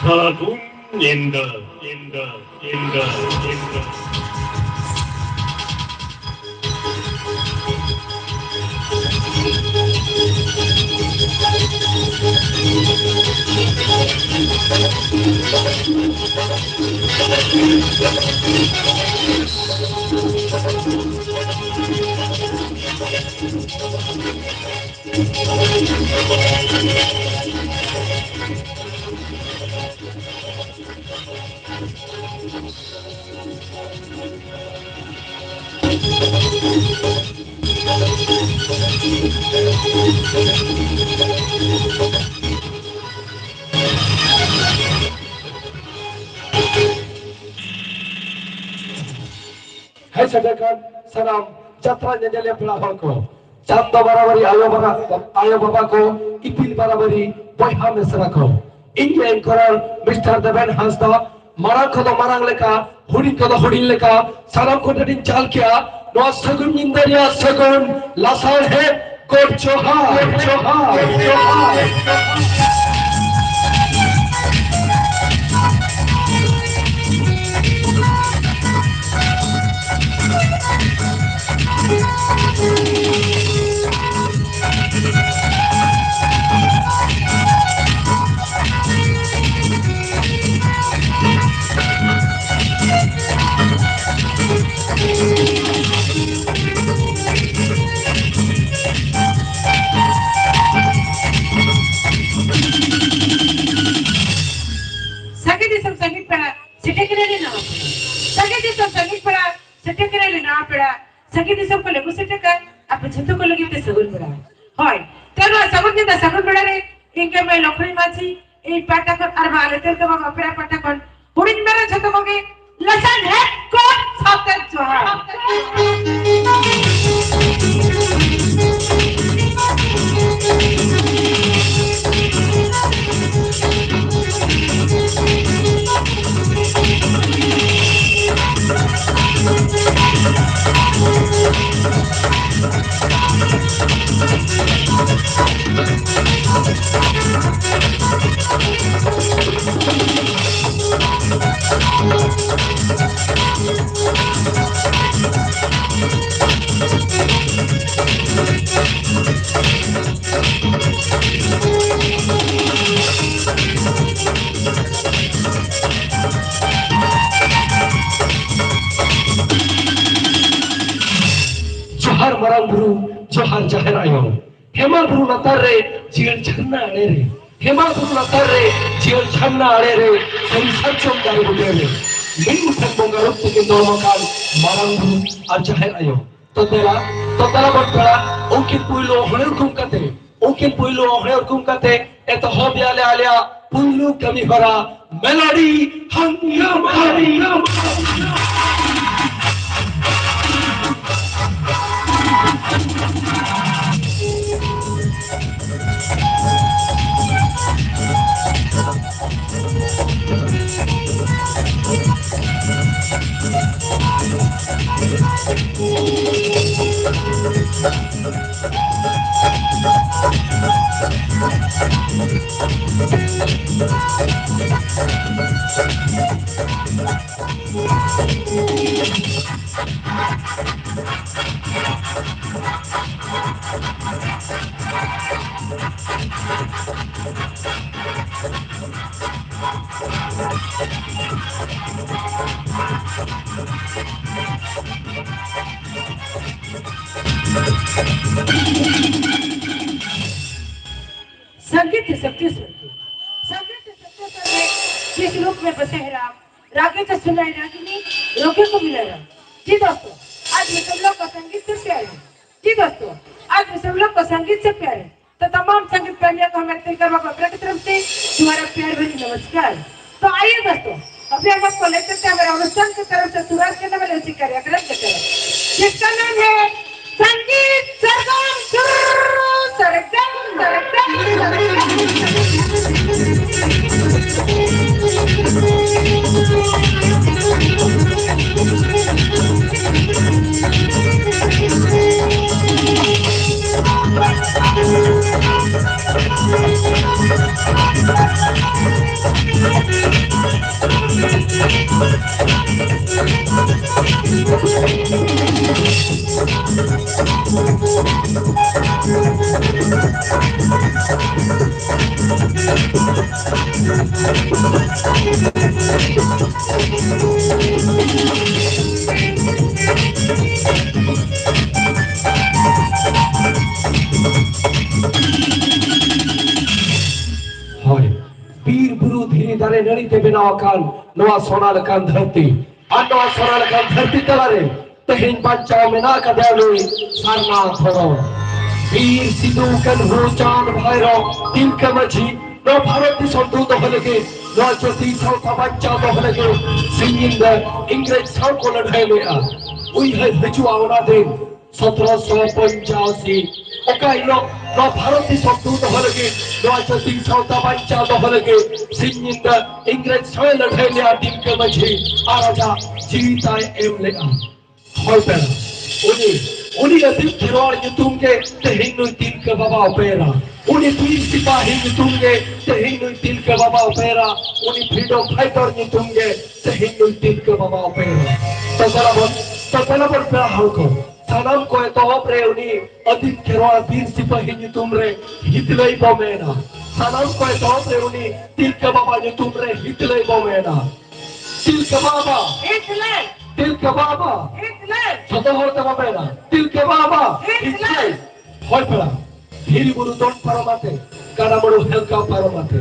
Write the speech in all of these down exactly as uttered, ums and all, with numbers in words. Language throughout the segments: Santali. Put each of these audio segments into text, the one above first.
ᱥᱟᱹᱜᱩᱱ ᱧᱤᱫᱟᱹ, ᱧᱤᱫᱟᱹ, ᱧᱤᱫᱟᱹ, ᱧᱤᱫᱟᱹ᱾ ᱦᱮᱡ ᱥᱮᱴᱮᱨ ᱠᱟᱱ ᱥᱟᱱᱟᱢ ᱡᱟᱛᱨᱟ ᱧᱮᱧᱮᱞᱤᱭᱟᱹ ᱯᱮᱲᱟ ᱦᱚᱲ ᱠᱚ, ᱪᱟᱸᱫᱚ ᱵᱟᱨᱟᱵᱟᱨᱤ ᱟᱭᱳ ᱵᱟᱵᱟ, ᱟᱭᱳ ᱵᱟᱵᱟ ᱠᱚ, ᱤᱯᱤᱞ ᱵᱟᱨᱟᱵᱟᱨᱤ ᱵᱚᱭᱦᱟ ᱢᱤᱥᱨᱟ ᱠᱚ, ᱤᱧ ᱜᱮ anchor ᱢᱤᱥᱴᱟᱨ ᱫᱮᱵᱮᱱ ᱦᱟᱸᱥᱫᱟ᱾ ᱢᱟᱨᱟᱝ ᱠᱚᱫᱚ ᱢᱟᱨᱟᱝ ᱞᱮᱠᱟ, ᱦᱩᱰᱤᱧ ᱠᱚᱫᱚ ᱦᱩᱰᱤᱧ ᱞᱮᱠᱟ, ᱥᱟᱱᱟᱢ ᱠᱚ ᱴᱷᱮᱱᱤᱧ ᱪᱟᱞ ᱠᱮᱜᱼᱟ ᱱᱚᱣᱟ ᱥᱟᱹᱜᱩᱱ ᱧᱤᱫᱟᱹ ᱨᱮᱭᱟᱜ ᱥᱟᱹᱜᱩᱱ ᱞᱟᱥᱟᱲᱦᱮᱫ ᱜᱚᱰ ᱡᱚᱦᱟᱨ, ᱡᱚᱦᱟᱨ, ᱡᱚᱦᱟᱨ᱾ ᱥᱟᱸᱜᱮ ᱫᱤᱥᱚᱢ ᱥᱟᱸᱜᱮ ᱯᱮᱲᱟ ᱥᱮᱴᱮᱨ ᱠᱮᱫᱟ ᱞᱮ ᱱᱟᱣᱟ ᱯᱮᱲᱟ᱾ ᱥᱟᱸᱜᱮ ᱫᱤᱥᱚᱢ ᱥᱟᱸᱜᱮ ᱯᱮᱲᱟ ᱥᱮᱴᱮᱨ ᱠᱮᱫᱟ ᱞᱮ ᱱᱟᱣᱟ ᱯᱮᱲᱟ᱾ ᱥᱟᱸᱜᱮ ᱫᱤᱥᱚᱢ ᱠᱚ ᱞᱮ ᱟᱹᱜᱩ ᱥᱮᱴᱮᱨ ᱠᱟᱜ ᱟᱯᱮ ᱡᱷᱚᱛᱚ ᱠᱚ ᱞᱟᱹᱜᱤᱫ ᱛᱮ ᱥᱟᱹᱜᱩᱱ ᱵᱮᱲᱟ᱾ ᱦᱳᱭ, ᱛᱚ ᱱᱚᱣᱟ ᱥᱟᱹᱜᱩᱱ ᱧᱤᱫᱟᱹ ᱥᱟᱹᱜᱩᱱ ᱵᱮᱲᱟ ᱨᱮ ᱤᱧ ᱜᱮ ᱢᱟᱹᱭ ᱞᱚᱠᱷᱢᱤ ᱢᱟᱹᱡᱷᱤ, ᱤᱧ ᱯᱟᱦᱴᱟ ᱠᱷᱚᱱ ᱟᱨ ᱵᱟᱝ ᱟᱞᱮ ᱛᱮᱞᱠᱟ ᱵᱟᱵᱟ ᱚᱯᱮᱨᱟ ᱯᱟᱦᱴᱟ ᱠᱷᱚᱱ ᱦᱩᱰᱤᱧ ᱢᱟᱨᱟᱝ ᱡᱷᱚᱛᱚ ᱠᱚᱜᱮ ᱞᱟᱥᱟᱲᱦᱮᱫ ᱠᱚ ᱥᱟᱶᱛᱮ ᱡᱚᱦᱟᱨ᱾ ᱢᱟᱨᱟᱝ ᱵᱩᱨᱩ, ᱡᱚᱦᱟᱨ ᱡᱟᱦᱮᱨ ᱟᱭᱳ᱾ ᱦᱮᱢᱟᱞ ᱵᱩᱨᱩ ᱞᱟᱛᱟᱨ ᱨᱮ ᱡᱤᱭᱟᱹᱲ ᱡᱷᱟᱨᱱᱟ ᱟᱲᱮ ᱨᱮ, ᱦᱮᱢᱟᱞ ᱵᱩᱨᱩ ᱞᱟᱛᱟᱨ ᱨᱮ ᱡᱤᱭᱟᱹᱲ ᱡᱷᱟᱨᱱᱟ ᱟᱲᱮ ᱨᱮ, ᱥᱟᱹᱨᱤ ᱥᱟᱨᱡᱚᱢ ᱫᱟᱨᱮ ᱵᱩᱴᱟᱹ ᱨᱮ ᱢᱤᱫ ᱢᱩᱴᱷᱟᱹᱱ ᱵᱚᱸᱜᱟ ᱨᱩᱯ ᱛᱮᱠᱤᱱ ᱫᱚᱲᱚᱢ ᱟᱠᱟᱱ ᱢᱟᱨᱟᱝ ᱵᱩᱨᱩ ᱟᱨ ᱡᱟᱦᱮᱨ ᱟᱭᱳ᱾ ᱛᱚ ᱫᱮᱞᱟ, ᱛᱚ ᱫᱮᱞᱟ ᱵᱚᱱ ᱯᱮᱲᱟ, ᱩᱱᱠᱤᱱ ᱯᱩᱭᱞᱩ ᱦᱚᱲᱮ ᱩᱨᱜᱩᱢ ᱠᱟᱛᱮ, ᱩᱱᱠᱤᱱ ᱯᱩᱭᱞᱩ ᱦᱚᱲᱮ ᱩᱨᱜᱩᱢ ᱠᱟᱛᱮ ᱮᱛᱚᱦᱚᱵ ᱮᱭᱟ ᱞᱮ ᱟᱞᱮᱭᱟᱜ ᱯᱩᱭᱞᱩ ᱠᱟᱹᱢᱤ ᱦᱚᱨᱟ, ᱢᱮᱞᱟᱰᱤ ᱦᱟᱝᱜᱟᱢᱟ᱾ संगीत है सबके स्वर के, संगीत है सबके स्वर में, जिस रूप में बसे हैं राम, रागे तो सुनाए रागिनी, रोगे को मिला राम। जी दोस्तों, आज मैं सब लोग का संगीत से प्यार है। जी दोस्तों, आज मैं सब लोग का संगीत से प्यार है। तो तमाम संगीत प्रेमियों को हमारे तिलकर बाबा की तरफ से तुम्हारा प्यार भरी नमस्कार। तो आइए दोस्तों, अभी हम आपको ले चलते हैं हमारे अनुष्ठान की तरफ से शुरुआत करने वाले उसी कार्यक्रम की तरफ, जिसका नाम है संगीत सरगम सुर। सरगम, सरगम, सरगम। ᱱᱟᱹᱲᱤ ᱛᱮ ᱵᱮᱱᱟᱣ ᱟᱠᱟᱱ ᱱᱚᱣᱟ ᱥᱚᱱᱟ ᱞᱮᱠᱟᱱ ᱫᱷᱟᱹᱨᱛᱤ, ᱟᱨ ᱱᱚᱣᱟ ᱥᱚᱱᱟ ᱞᱮᱠᱟᱱ ᱫᱷᱟᱹᱨᱛᱤ ᱛᱟᱞᱟᱨᱮ ᱛᱮᱦᱮᱧ ᱵᱟᱧᱪᱟᱣ ᱢᱮᱱᱟᱜ ᱟᱠᱟᱫᱮᱭᱟ ᱱᱩᱭ ᱥᱟᱨᱱᱟ ᱫᱷᱚᱨᱚᱢ᱾ ᱵᱤᱨ ᱥᱤᱫᱩ ᱠᱟᱹᱱᱦᱩ ᱪᱟᱸᱫ ᱵᱷᱟᱭᱨᱚ ᱛᱤᱞᱠᱟᱹ ᱢᱟᱹᱡᱷᱤ ᱱᱚᱣᱟ ᱵᱷᱟᱨᱚᱛ ᱫᱤᱥᱚᱢ ᱫᱩᱜ ᱫᱚᱦᱚ ᱞᱟᱹᱜᱤᱫ, ᱱᱚᱣᱟ ᱡᱟᱹᱛᱤ ᱥᱟᱶᱛᱟ ᱵᱟᱧᱪᱟᱣ ᱫᱚᱦᱚ ᱞᱟᱹᱜᱤᱫ ᱥᱤᱧ ᱧᱤᱫᱟᱹ ᱤᱝᱨᱮᱡᱽ ᱥᱟᱶ ᱠᱚ ᱞᱟᱹᱲᱦᱟᱹᱭ ᱞᱮᱫᱼᱟ᱾ ᱩᱭᱦᱟᱹᱨ ᱦᱤᱡᱩᱜᱼᱟ ᱚᱱᱟ ᱫᱤᱱ, ᱥᱚᱛᱨᱚᱥᱚ ᱯᱚᱧᱪᱟᱥᱤ, ᱚᱠᱟ ᱦᱤᱞᱳᱜ ᱱᱚᱣᱟ ᱵᱷᱟᱨᱚᱛ ᱫᱤᱥᱚᱢ ᱫᱩᱜ ᱫᱚᱦᱚ ᱞᱟᱹᱜᱤᱫ, ᱱᱚᱣᱟ ᱡᱟᱹᱛᱤ ᱥᱟᱶᱛᱟ ᱵᱟᱧᱪᱟᱣ ᱫᱚᱦᱚ ᱞᱟᱹᱜᱤᱫ ᱥᱤᱧ ᱧᱤᱫᱟᱹ ᱤᱝᱨᱮᱡᱽ ᱥᱟᱶ ᱞᱟᱹᱲᱦᱟᱹᱭ ᱞᱮᱫᱼᱟ ᱛᱤᱞᱠᱟᱹ ᱢᱟᱹᱡᱷᱤ ᱟᱨ ᱟᱡᱟᱜ ᱡᱤᱣᱤ ᱛᱟᱭ ᱮᱢ ᱞᱮᱫᱼᱟ᱾ ᱦᱳᱭ ᱯᱮᱲᱟ, ᱩᱱᱤ, ᱩᱱᱤ ᱟᱹᱫᱤᱢ ᱠᱷᱮᱨᱣᱟᱲ ᱧᱩᱛᱩᱢ ᱜᱮ ᱛᱮᱦᱮᱧ ᱱᱩᱭ ᱛᱤᱞᱠᱟᱹ ᱵᱟᱵᱟ ᱚᱯᱮᱨᱟ᱾ ᱩᱱᱤ ᱵᱤᱨ ᱥᱤᱯᱟᱦᱤ ᱧᱩᱛᱩᱢ ᱜᱮ ᱛᱮᱦᱮᱧ ᱱᱩᱭ ᱛᱤᱞᱠᱟᱹ ᱵᱟᱵᱟ ᱚᱯᱮᱨᱟ᱾ ᱩᱱᱤ freedom fighter ᱧᱩᱛᱩᱢ ᱜᱮ ᱛᱮᱦᱮᱧ ᱱᱩᱭ ᱛᱤᱞᱠᱟᱹ ᱵᱟᱵᱟ ᱚᱯᱮᱨᱟ᱾ ᱛᱚ ᱫᱮᱞᱟ ᱵᱚᱱ, ᱛᱚ ᱫᱮᱞᱟ ᱵᱚᱱ ᱯᱮᱲᱟ ᱦᱚᱲ ᱠᱚ, ᱥᱟᱱᱟᱢ ᱠᱚ ᱮᱛᱚᱦᱚᱵ ᱨᱮ ᱩᱱᱤ ᱟᱹᱫᱤᱢ ᱠᱷᱮᱨᱣᱟᱲ ᱵᱤᱨ ᱥᱤᱯᱟᱦᱤ ᱧᱩᱛᱩᱢ ᱨᱮ ᱦᱤᱛᱞᱟᱹᱭ ᱵᱚ ᱢᱮᱱᱟ᱾ ᱥᱟᱱᱟᱢ ᱠᱚ ᱮᱛᱚᱦᱚᱵ ᱨᱮ ᱩᱱᱤ ᱛᱤᱞᱠᱟᱹ ᱵᱟᱵᱟ ᱧᱩᱛᱩᱢ ᱨᱮ ᱦᱤᱛᱞᱟᱹᱭ ᱵᱚ ᱢᱮᱱᱟ᱾ ᱛᱤᱞᱠᱟᱹ ᱵᱟᱵᱟ᱾ ᱦᱤᱛᱞᱟᱹᱭ᱾ ᱛᱤᱞᱠᱟᱹ ᱵᱟᱵᱟ᱾ ᱦᱤᱛᱞᱟᱹᱭ᱾ ᱡᱚᱛᱚ ᱦᱚᱲ ᱛᱮᱵᱚ ᱢᱮᱱᱟ, ᱛᱤᱞᱠᱟᱹ ᱵᱟᱵᱟ᱾ ᱦᱤᱛᱞᱟᱹᱭ᱾ ᱦᱤᱛᱞᱟᱹᱭ᱾ ᱦᱳᱭ ᱯᱮᱲᱟ, ᱫᱷᱤᱨᱤ ᱵᱩᱨᱩ ᱫᱚᱱ ᱯᱟᱨᱚᱢ ᱟᱛᱮ, ᱜᱟᱰᱟ ᱢᱩᱰᱩ ᱦᱮᱞᱠᱟᱣ ᱯᱟᱨᱚᱢ ᱟᱛᱮ,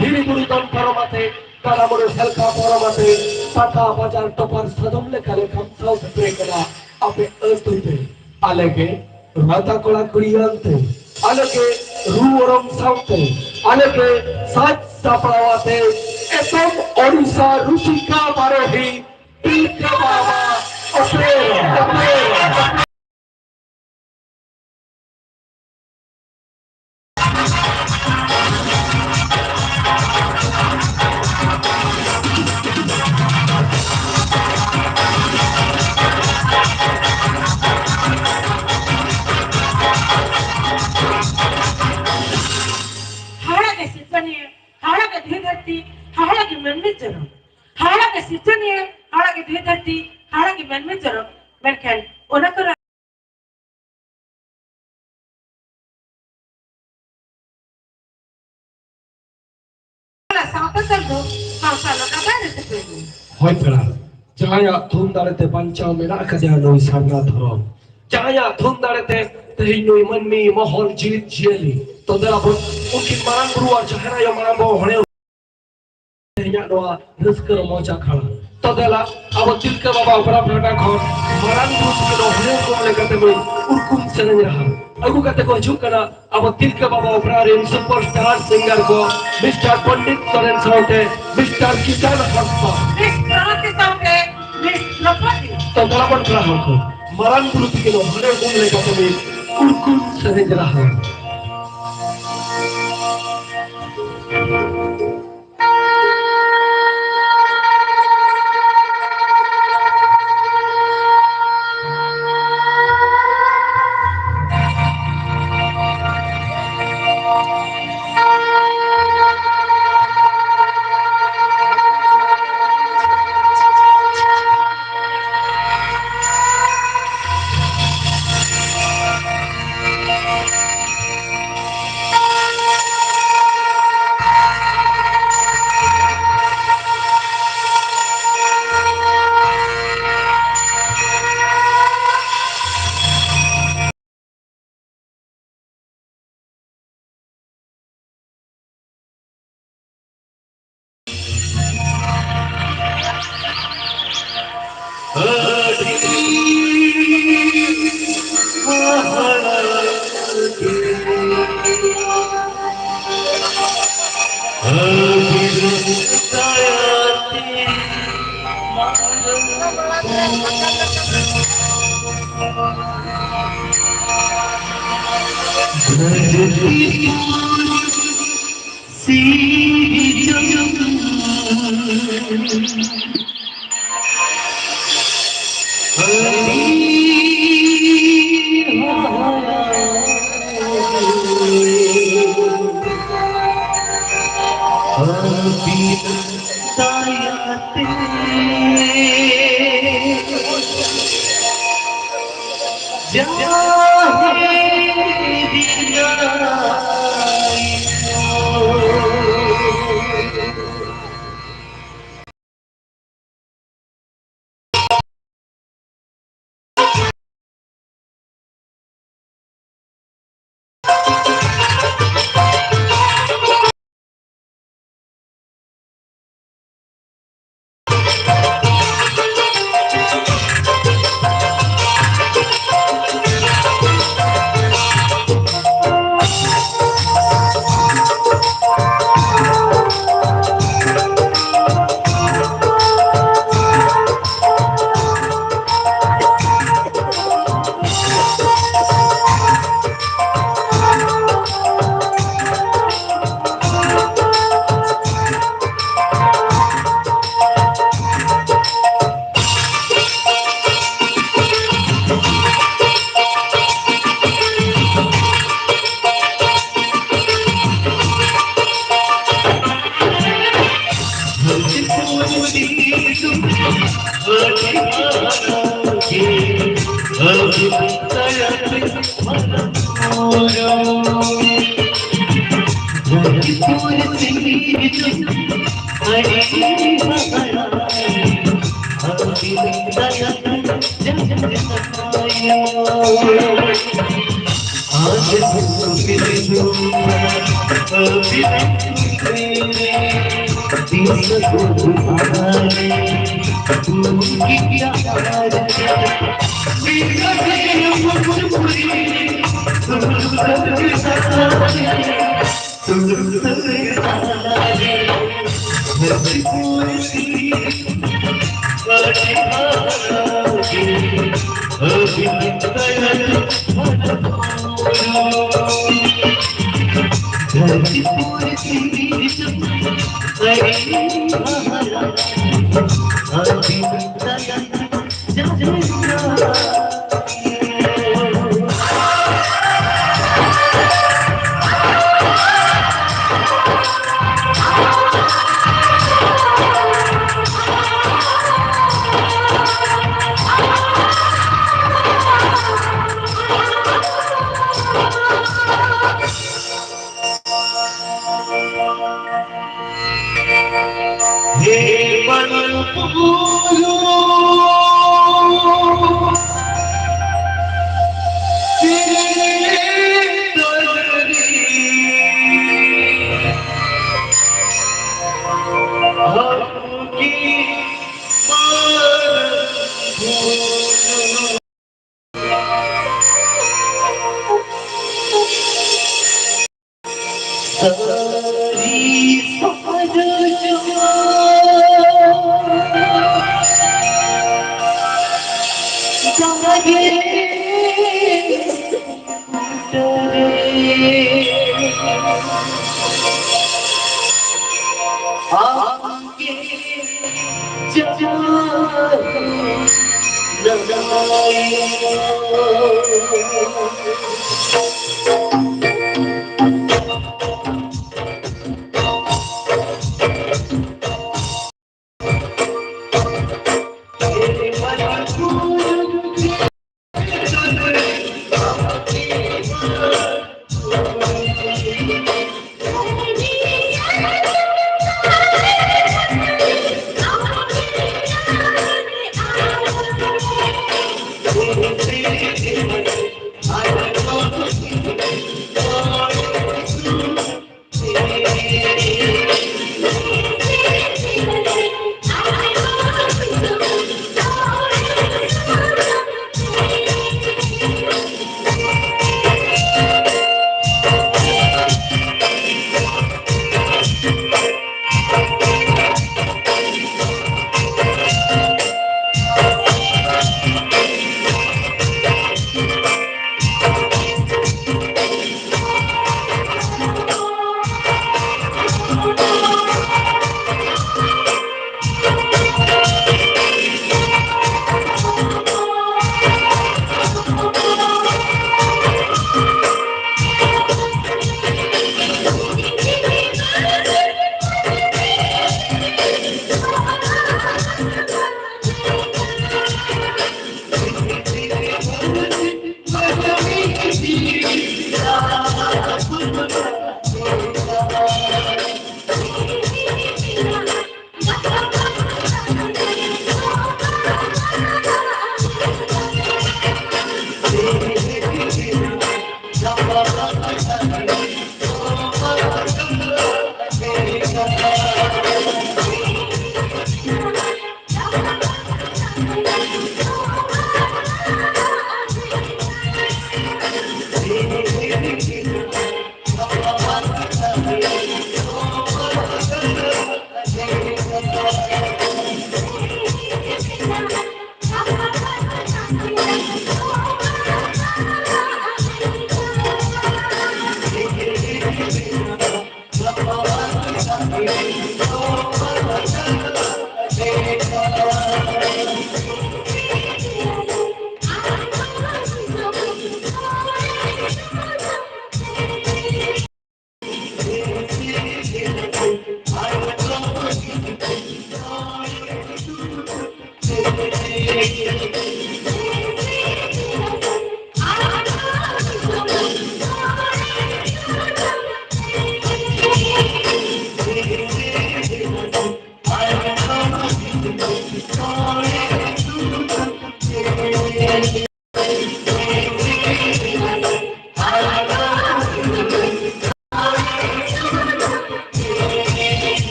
ᱫᱷᱤᱨᱤ ᱵᱩᱨᱩ ᱫᱚᱱ ᱯᱟᱨᱚᱢ ᱟᱛᱮ, ᱜᱟᱰᱟ ᱢᱩᱰᱩ ᱦᱮᱞᱠᱟᱣ ᱯᱟᱨᱚᱢ ᱟᱛᱮ, ᱯᱟᱛᱟ ᱵᱟᱡᱟᱨ ᱴᱚᱯᱟᱨ ᱥᱟᱫᱚᱢ ᱞᱮᱠᱟ ᱞᱮ ᱠᱷᱟᱢᱥᱟᱣ ᱥᱮᱴᱮᱨ ᱠᱟᱱᱟ ᱟᱯᱮ ᱟᱹᱛᱩ ᱛᱮ᱾ ᱟᱞᱮ ᱜᱮ ᱨᱟᱛᱟ ᱠᱚᱲᱟ ᱠᱩᱲᱤ ᱟᱱᱛᱮ, ᱟᱞᱮ ᱜᱮ ᱨᱩ ᱚᱨᱚᱝ ᱥᱟᱶᱛᱮ, ᱟᱞᱮ ᱜᱮ ᱥᱟᱡᱽ ᱥᱟᱯᱲᱟᱣ ᱟᱛᱮ, ᱮᱛᱚᱢ ᱳᱰᱤᱥᱟ ᱨᱩᱪᱤᱠᱟ ᱵᱟᱨᱚᱦᱤ ᱛᱤᱞᱠᱟᱹ ᱵᱟᱵᱟ ᱚᱯᱮᱨᱟ, ᱚᱯᱮᱨᱟ᱾ ᱦᱟᱦᱟᱲᱟ ᱜᱮ ᱥᱤᱨᱡᱚᱱᱤᱭᱟᱹ, ᱦᱟᱦᱟᱲᱟ ᱜᱮ ᱫᱷᱤᱨᱤ ᱫᱷᱟᱹᱨᱛᱤ, ᱦᱟᱦᱟᱲᱟ ᱜᱮ ᱢᱟᱹᱱᱢᱤ ᱡᱚᱱᱚᱢ᱾ ᱦᱟᱦᱟᱲᱟ ᱜᱮ ᱥᱤᱨᱡᱚᱱᱤᱭᱟᱹ, ᱦᱟᱦᱟᱲᱟ ᱜᱮ ᱫᱷᱤᱨᱤ ᱫᱷᱟᱹᱨᱛᱤ, ᱦᱟᱦᱟᱲᱟ ᱜᱮ ᱢᱟᱹᱱᱢᱤ ᱡᱚᱱᱚᱢ᱾ ᱢᱮᱱᱠᱷᱟᱱ ᱚᱱᱟ ᱠᱚᱨᱮ ᱥᱟᱶᱛᱟ ᱛᱟᱞ ᱫᱚ ᱥᱟᱶᱛᱟ ᱞᱮᱠᱟ ᱵᱟᱭ ᱨᱟᱹᱯᱩᱫ ᱞᱮᱱᱟ᱾ ᱦᱳᱭ ᱯᱮᱲᱟ, ᱡᱟᱦᱟᱸᱭᱟᱜ ᱛᱷᱩᱢ ᱫᱟᱲᱮᱛᱮ ᱵᱟᱧᱪᱟᱣ ᱢᱮᱱᱟᱜ ᱟᱠᱟᱫᱮᱭᱟ ᱱᱩᱭ ᱥᱟᱨᱱᱟ ᱫᱷᱚᱨᱚᱢ, ᱡᱟᱦᱟᱸᱭᱟᱜ ᱛᱷᱩᱢ ᱫᱟᱲᱮᱛᱮ ᱛᱮᱦᱮᱧ ᱱᱩᱭ ᱢᱟᱹᱱᱢᱤ ᱢᱚᱦᱚᱞ ᱡᱤᱣᱤᱫ ᱡᱤᱭᱟᱹᱞᱤ, ᱛᱚ ᱫᱮᱞᱟ ᱵᱚᱱ ᱩᱱᱠᱤᱱ ᱢᱟᱨᱟᱝ ᱵᱩᱨᱩ ᱟᱨ ᱡᱟᱦᱮᱨ ᱟᱭᱳ ᱢᱟᱨᱟᱝ ᱵᱚᱦᱚᱜ ᱦᱚᱲᱮ ᱤᱧᱟᱹᱜ ᱱᱚᱣᱟ ᱨᱟᱹᱥᱠᱟᱹ ᱨᱚᱢᱚᱡᱽ ᱟᱠᱷᱲᱟ᱾ ᱛᱚ ᱫᱮᱞᱟ, ᱟᱵᱚ ᱛᱤᱞᱠᱟᱹ ᱵᱟᱵᱟ ᱚᱯᱮᱨᱟ ᱯᱟᱦᱴᱟ ᱠᱷᱚᱱ ᱢᱟᱨᱟᱝ ᱵᱩᱨᱩ ᱛᱤᱠᱤᱱ ᱦᱚᱲᱮ ᱠᱚᱢ ᱞᱮᱠᱟᱛᱮ ᱢᱤᱫ ᱩᱨᱠᱩᱢ ᱥᱮᱨᱮᱧ ᱨᱟᱦᱟ ᱟᱹᱜᱩ ᱠᱟᱛᱮ ᱠᱚ ᱦᱤᱡᱩᱜ ᱠᱟᱱᱟ ᱟᱵᱚ ᱛᱤᱞᱠᱟᱹ ᱵᱟᱵᱟ ᱚᱯᱮᱨᱟ ᱨᱮᱱ ᱥᱩᱯᱟᱨ ᱥᱴᱟᱨ ᱥᱤᱝᱜᱟᱨ ᱠᱚ ᱢᱤᱥᱴᱟᱨ ᱯᱚᱱᱰᱤᱛ ᱥᱚᱨᱮᱱ ᱥᱟᱶᱛᱮ ᱢᱤᱥᱴᱟᱨ ᱠᱤᱥᱟᱱ ᱦᱟᱸᱥᱫᱟ᱾ ᱢᱤᱥ ᱯᱨᱚᱜᱚᱛᱤ ᱥᱟᱶᱛᱮ ᱢᱤᱥ ᱫᱨᱚᱯᱚᱫᱤ᱾ ᱛᱚ ᱫᱮᱞᱟ ᱵᱚᱱ ᱯᱮᱲᱟ ᱦᱚᱲ ᱠᱚ, ᱢᱟᱨᱟᱝ ᱵᱩᱨᱩ ᱛᱤᱠᱤᱱ ᱦᱚᱲᱮ ᱠᱚᱢ ᱞᱮᱠᱟᱛᱮ ᱢᱤᱫ ᱩᱨᱠᱩᱢ ᱥᱮᱨᱮᱧ ᱨᱟᱦᱟ᱾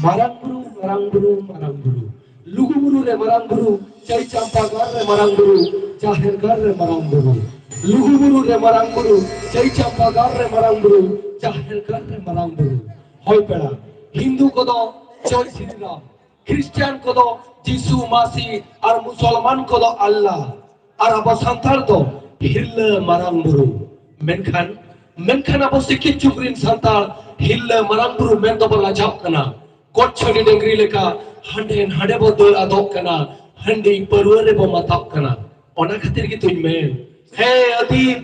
ᱢᱟᱨᱟᱝ ᱵᱩᱨᱩ, ᱢᱟᱨᱟᱝ ᱵᱩᱨᱩ, ᱢᱟᱨᱟᱝ ᱵᱩᱨᱩ᱾ ᱞᱩᱜᱩ ᱵᱩᱨᱩ ᱨᱮ ᱢᱟᱨᱟᱝ ᱵᱩᱨᱩ, ᱪᱟᱹᱭ ᱪᱟᱢᱯᱟ ᱜᱟᱲ ᱨᱮ ᱢᱟᱨᱟᱝ ᱵᱩᱨᱩ, ᱡᱟᱦᱮᱨ ᱜᱟᱲ ᱨᱮ ᱢᱟᱨᱟᱝ ᱵᱩᱨᱩ᱾ ᱞᱩᱜᱩ ᱵᱩᱨᱩ ᱨᱮ ᱢᱟᱨᱟᱝ ᱵᱩᱨᱩ, ᱪᱟᱹᱭ ᱪᱟᱢᱯᱟ ᱜᱟᱲ ᱨᱮ ᱢᱟᱨᱟᱝ ᱵᱩᱨᱩ, ᱡᱟᱦᱮᱨ ᱜᱟᱲ ᱨᱮ ᱢᱟᱨᱟᱝ ᱵᱩᱨᱩ᱾ ᱦᱳᱭ ᱯᱮᱲᱟ, ᱦᱤᱱᱫᱩ ᱠᱚᱫᱚ ᱡᱚᱭ ᱥᱨᱤ ᱨᱟᱢ, ᱠᱷᱨᱤᱥᱴᱟᱱ ᱠᱚᱫᱚ ᱡᱤᱥᱩ ᱢᱟᱥᱤ ᱟᱨ ᱢᱩᱥᱚᱞᱢᱟᱱ ᱠᱚᱫᱚ ᱟᱞᱞᱟ᱾ ᱟᱨ ᱟᱵᱚ ᱥᱟᱱᱛᱟᱲ ᱫᱚ ᱦᱤᱨᱞᱟᱹ ᱢᱟᱨᱟᱝ ᱵᱩᱨᱩ᱾ ᱢᱮᱱᱠᱷᱟᱱ, ᱢᱮᱱᱠᱷᱟᱱ ᱟᱵᱚ ᱥᱤᱠᱷᱤᱛ ᱡᱩᱜᱽ ᱨᱤᱱ ᱥᱟᱱᱛᱟᱲ ᱦᱤᱨᱞᱟᱹ ᱢᱟᱨᱟᱝ ᱵᱩᱨᱩ ᱢᱮᱱ ᱫᱚᱵᱚ ᱞᱟᱡᱟᱣᱜ ᱠᱟᱱᱟ᱾ ᱠᱚᱪ ᱪᱷᱟᱹᱰᱤ ᱰᱟᱹᱝᱨᱤ ᱞᱮᱠᱟ ᱦᱟᱸᱰᱮ ᱱᱟᱰᱮ ᱵᱚ ᱫᱟᱹᱲ ᱟᱫᱚᱜ ᱠᱟᱱᱟ, ᱦᱟᱺᱰᱤ ᱯᱟᱹᱨᱣᱟᱹ ᱨᱮᱵᱚ ᱢᱟᱛᱟᱜ ᱠᱟᱱᱟ᱾ ᱚᱱᱟ ᱠᱷᱟᱹᱛᱤᱨ ᱜᱮᱛᱩᱧ ᱢᱮᱱ, ᱦᱮ ᱟᱹᱫᱤᱢ,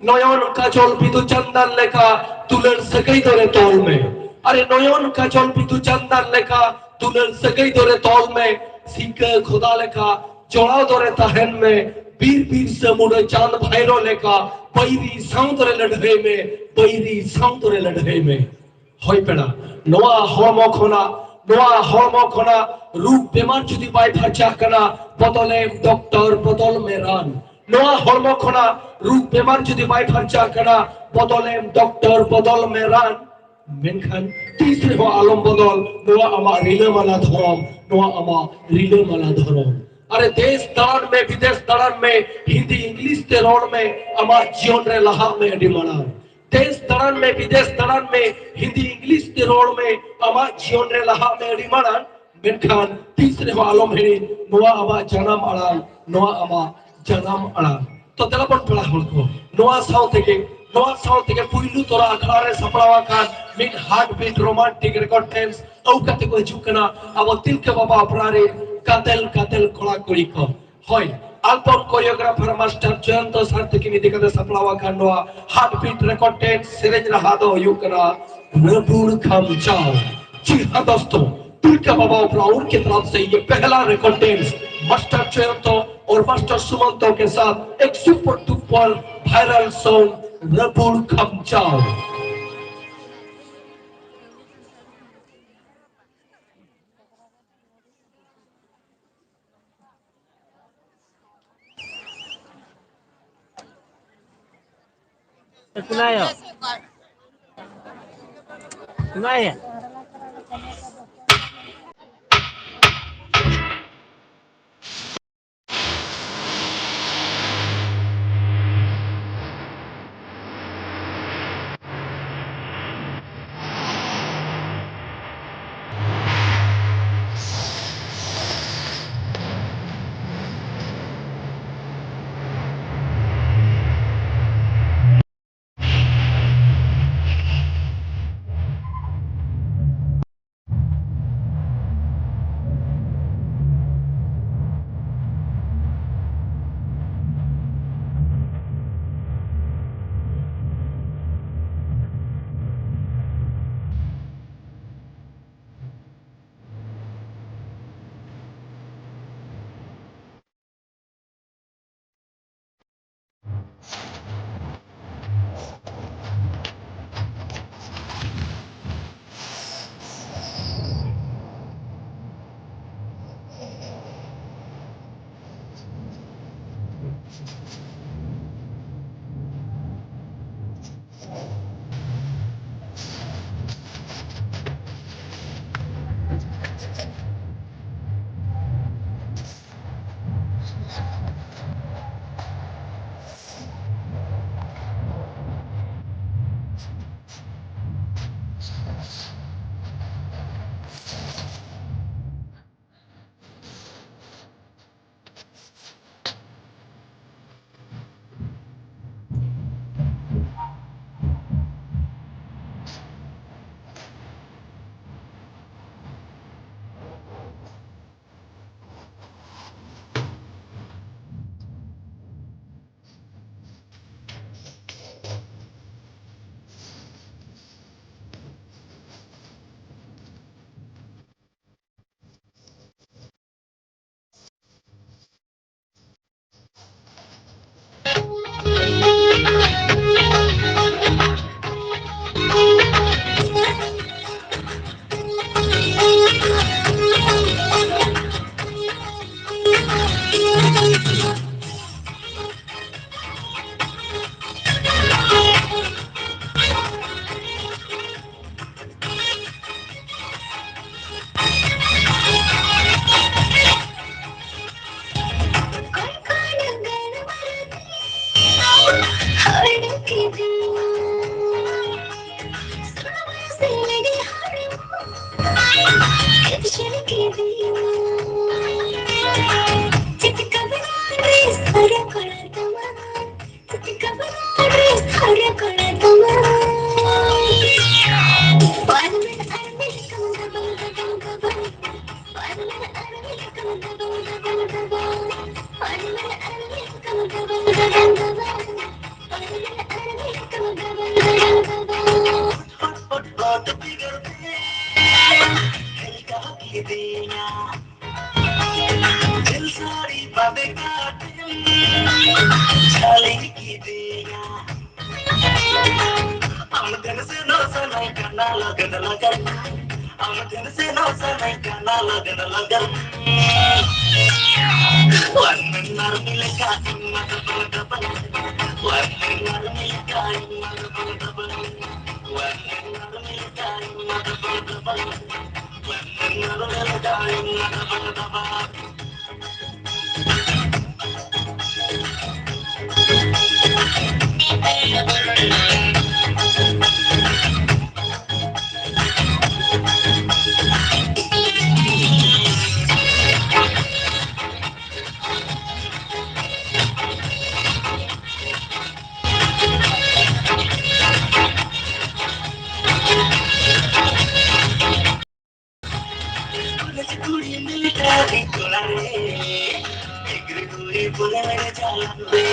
ᱱᱚᱭᱚᱱ ᱠᱟᱡᱚᱞ ᱵᱤᱫᱩ ᱪᱟᱸᱫᱟᱱ ᱞᱮᱠᱟ ᱫᱩᱞᱟᱹᱲ ᱥᱟᱹᱜᱟᱹᱭ ᱫᱚᱨᱮ ᱛᱚᱞ ᱢᱮ᱾ ᱟᱨᱮ ᱱᱚᱭᱚᱱ ᱠᱟᱡᱚᱞ ᱵᱤᱫᱩ ᱪᱟᱸᱫᱟᱱ ᱞᱮᱠᱟ ᱫᱩᱞᱟᱹᱲ ᱥᱟᱹᱜᱟᱹᱭ ᱫᱚᱨᱮ ᱛᱚᱞ ᱢᱮ᱾ ᱥᱤᱠᱟᱹ ᱠᱷᱚᱫᱟ ᱞᱮᱠᱟ ᱡᱚᱲᱟᱣ ᱫᱚᱨᱮ ᱛᱟᱦᱮᱱ ᱢᱮ᱾ ᱵᱤᱨ ᱵᱤᱨᱥᱟᱹ ᱢᱩᱸᱰᱟᱹ ᱪᱟᱸᱫ ᱵᱷᱟᱭᱨᱚ ᱞᱮᱠᱟ ᱵᱟᱹᱭᱨᱤ ᱥᱟᱶ ᱫᱚᱨᱮ ᱞᱟᱹᱰᱷᱟᱹᱭ ᱢᱮ, ᱵᱟᱹᱭᱨᱤ ᱥᱟᱶ ᱫᱚᱨᱮ ᱞᱟᱹᱰᱷᱟᱹᱭ ᱢᱮ᱾ ᱦᱳᱭ ᱯᱮᱲᱟ, ᱱᱚᱣᱟ ᱦᱚᱲᱢᱚ ᱠᱷᱚᱱᱟᱜ, ᱱᱚᱣᱟ ᱦᱚᱲᱢᱚ ᱠᱷᱚᱱᱟᱜ ᱨᱳᱜᱽ ᱵᱮᱢᱟᱨ ᱡᱩᱫᱤ ᱵᱟᱭ ᱯᱷᱟᱨᱪᱟᱜ ᱠᱟᱱᱟ, ᱵᱚᱫᱚᱞᱮᱢ ᱰᱚᱠᱴᱚᱨ, ᱵᱚᱫᱚᱞ ᱢᱮ ᱨᱟᱱ᱾ ᱱᱚᱣᱟ ᱦᱚᱲᱢᱚ ᱠᱷᱚᱱᱟᱜ ᱨᱳᱜᱽ ᱵᱮᱢᱟᱨ ᱡᱩᱫᱤ ᱵᱟᱭ ᱯᱷᱟᱨᱪᱟᱜ ᱠᱟᱱᱟ, ᱵᱚᱫᱚᱞᱮᱢ ᱰᱚᱠᱴᱚᱨ, ᱵᱚᱫᱚᱞ ᱢᱮ ᱨᱟᱱ᱾ ᱢᱮᱱᱠᱷᱟᱱ ᱛᱤᱥ ᱨᱮᱦᱚᱸ ᱟᱞᱚᱢ ᱵᱚᱫᱚᱞ ᱱᱚᱣᱟ ᱟᱢᱟᱜ ᱨᱤᱞᱟᱹᱢᱟᱞᱟ ᱫᱷᱚᱨᱚᱢ, ᱱᱚᱣᱟ ᱟᱢᱟᱜ ᱨᱤᱞᱟᱹᱢᱟᱞᱟ ᱫᱷᱚᱨᱚᱢ᱾ ᱟᱨᱮ ᱫᱮᱥ ᱫᱟᱬᱟᱱ ᱢᱮ, ᱵᱤᱫᱮᱥ ᱫᱟᱬᱟᱱ ᱢᱮ, ᱦᱤᱱᱫᱤ ᱤᱝᱞᱤᱥ ᱛᱮ ᱨᱚᱲ ᱢᱮ, ᱟᱢᱟᱜ ᱡᱤᱭᱚᱱ ᱨᱮ ᱞᱟᱦᱟᱜ ᱢᱮ ᱟᱹᱰᱤ ᱢᱟᱲᱟᱝ᱾ ᱫᱮᱥ ᱫᱟᱬᱟᱱ ᱢᱮ, ᱵᱤᱫᱮᱥ ᱫᱟᱬᱟᱱ ᱢᱮ, ᱦᱤᱱᱫᱤ ᱤᱝᱞᱤᱥ ᱛᱮ ᱨᱚᱲ ᱢᱮ, ᱟᱢᱟᱜ ᱡᱤᱭᱚᱱ ᱨᱮ ᱞᱟᱦᱟᱜ ᱢᱮ ᱟᱹᱰᱤ ᱢᱟᱲᱟᱝ᱾ ᱢᱮᱱᱠᱷᱟᱱ ᱛᱤᱥ ᱨᱮᱦᱚᱸ ᱟᱞᱚᱢ ᱦᱤᱲᱤᱧ ᱱᱚᱣᱟ ᱟᱢᱟᱜ ᱡᱟᱱᱟᱢ ᱟᱲᱟᱝ, ᱱᱚᱣᱟ ᱟᱢᱟᱜ ᱡᱟᱱᱟᱢ ᱟᱲᱟᱝ᱾ ᱛᱚ ᱫᱮᱞᱟ ᱵᱚᱱ ᱯᱮᱲᱟ ᱦᱚᱲ ᱠᱚ, ᱱᱚᱣᱟ ᱥᱟᱶ ᱛᱮᱜᱮ, ᱱᱚᱣᱟ ᱥᱟᱶ ᱛᱮᱜᱮ ᱯᱩᱭᱞᱩ ᱛᱚᱨᱟ ᱟᱠᱷᱲᱟ ᱨᱮ ᱥᱟᱯᱲᱟᱣ ᱟᱠᱟᱱ ᱢᱤᱫ heartbeat romantic record dance ᱟᱹᱜᱩ ᱠᱟᱛᱮ ᱠᱚ ᱦᱤᱡᱩᱜ ᱠᱟᱱᱟ ᱟᱵᱚ ᱛᱤᱞᱠᱟᱹ ᱵᱟᱵᱟ ᱚᱯᱮᱨᱟ ᱨᱮᱱ ᱜᱟᱫᱮᱞ ᱜᱟᱫᱮᱞ ᱠᱚᱲᱟ ᱠᱩᱲᱤ ᱠᱚ᱾ ᱦᱳᱭ, album choreographer master ᱡᱚᱭᱚᱱᱛᱚ ᱥᱟᱨ ᱛᱟᱹᱠᱤᱱ ᱤᱫᱤ ᱠᱟᱛᱮ ᱥᱟᱯᱲᱟᱣ ᱟᱠᱟᱱ ᱱᱚᱣᱟ heartbeat record dance ᱥᱮᱨᱮᱧ ᱨᱟᱦᱟ ᱫᱚ ᱦᱩᱭᱩᱜ ᱠᱟᱱᱟ ᱨᱟᱹᱵᱩᱲ ᱠᱷᱟᱢᱪᱟᱣ᱾ ᱡᱤ ᱦᱟᱸ ᱫᱳᱥᱛᱳ, ᱛᱤᱞᱠᱟᱹ ᱵᱟᱵᱟ ᱚᱯᱮᱨᱟ ᱩᱱᱠᱮ ᱛᱚᱨᱚᱯ ᱥᱮ ᱭᱮ ᱯᱮᱦᱞᱟ record dance master ᱡᱚᱭᱚᱱᱛᱚ ᱚᱨ master ᱥᱩᱢᱚᱱᱛᱚ ᱠᱮ ᱥᱟᱛᱷ ᱮᱠ super duper viral song ᱨᱟᱹᱵᱩᱲ ᱠᱷᱟᱢᱪᱟᱣ᱾ ᱠᱩᱞᱟᱭᱚ᱾ ᱠᱩᱞᱟᱭᱟ᱾ ᱦᱚᱴ ᱦᱚᱴ ᱦᱚᱴ ᱵᱤᱜᱟᱹᱲ ᱛᱮ ᱦᱮᱞᱠᱟᱣ ᱠᱤᱫᱤᱧᱟ᱾ ᱡᱷᱟᱹᱞ ᱥᱟᱹᱲᱤ ᱵᱟᱸᱫᱮ ᱠᱟᱛᱮᱢ ᱡᱷᱟᱹᱞᱤ ᱠᱤᱫᱤᱧᱟ᱾ ᱟᱢ ᱴᱷᱮᱱ ᱥᱮᱱᱚᱜ ᱥᱟᱱᱟᱧ ᱠᱟᱱᱟ ᱞᱚᱜᱚᱱ ᱞᱚᱜᱚᱱ᱾ ᱟᱢ ᱴᱷᱮᱱ ᱥᱮᱱᱚᱜ ᱥᱟᱱᱟᱧ ᱠᱟᱱᱟ ᱞᱚᱜᱚᱱ ᱞᱚᱜᱚᱱ᱾ ᱚᱣᱟᱱ ᱢᱮᱱ ᱟᱨᱢᱤ ᱞᱮᱠᱟ ᱤᱧ ᱢᱟ ᱰᱚᱵᱚᱞ ᱰᱚᱵᱚᱞ᱾ ᱚᱣᱟᱱ ᱢᱮᱱ ᱟᱨᱢᱤ ᱞᱮᱠᱟ ᱤᱧ ᱢᱟ ᱰᱚᱵᱚᱞ ᱰᱚᱵᱚᱞ᱾ ᱚᱣᱟᱱ ᱢᱮᱱ ᱟᱨᱢᱤ ᱞᱮᱠᱟ ᱤᱧ ᱢᱟ ᱰᱚᱵᱚᱞ ᱰᱚᱵᱚᱞ᱾ ᱚᱣᱟᱱ ᱢᱮᱱ ᱟᱨᱢᱤ ᱞᱮᱠᱟ ᱤᱧ ᱢᱟ ᱰᱚᱵᱚᱞ ᱰᱚᱵᱚᱞ᱾ ᱠᱚᱞᱮᱡᱽ ᱠᱩᱲᱤ ᱢᱤᱞᱤᱴᱟᱨᱤ ᱠᱚᱲᱟ ᱨᱮ, ᱰᱤᱜᱽᱨᱤ ᱠᱩᱲᱤ ᱵᱚᱞᱮ ᱢᱮᱨᱮ ᱪᱟᱞᱟᱣ ᱨᱮ᱾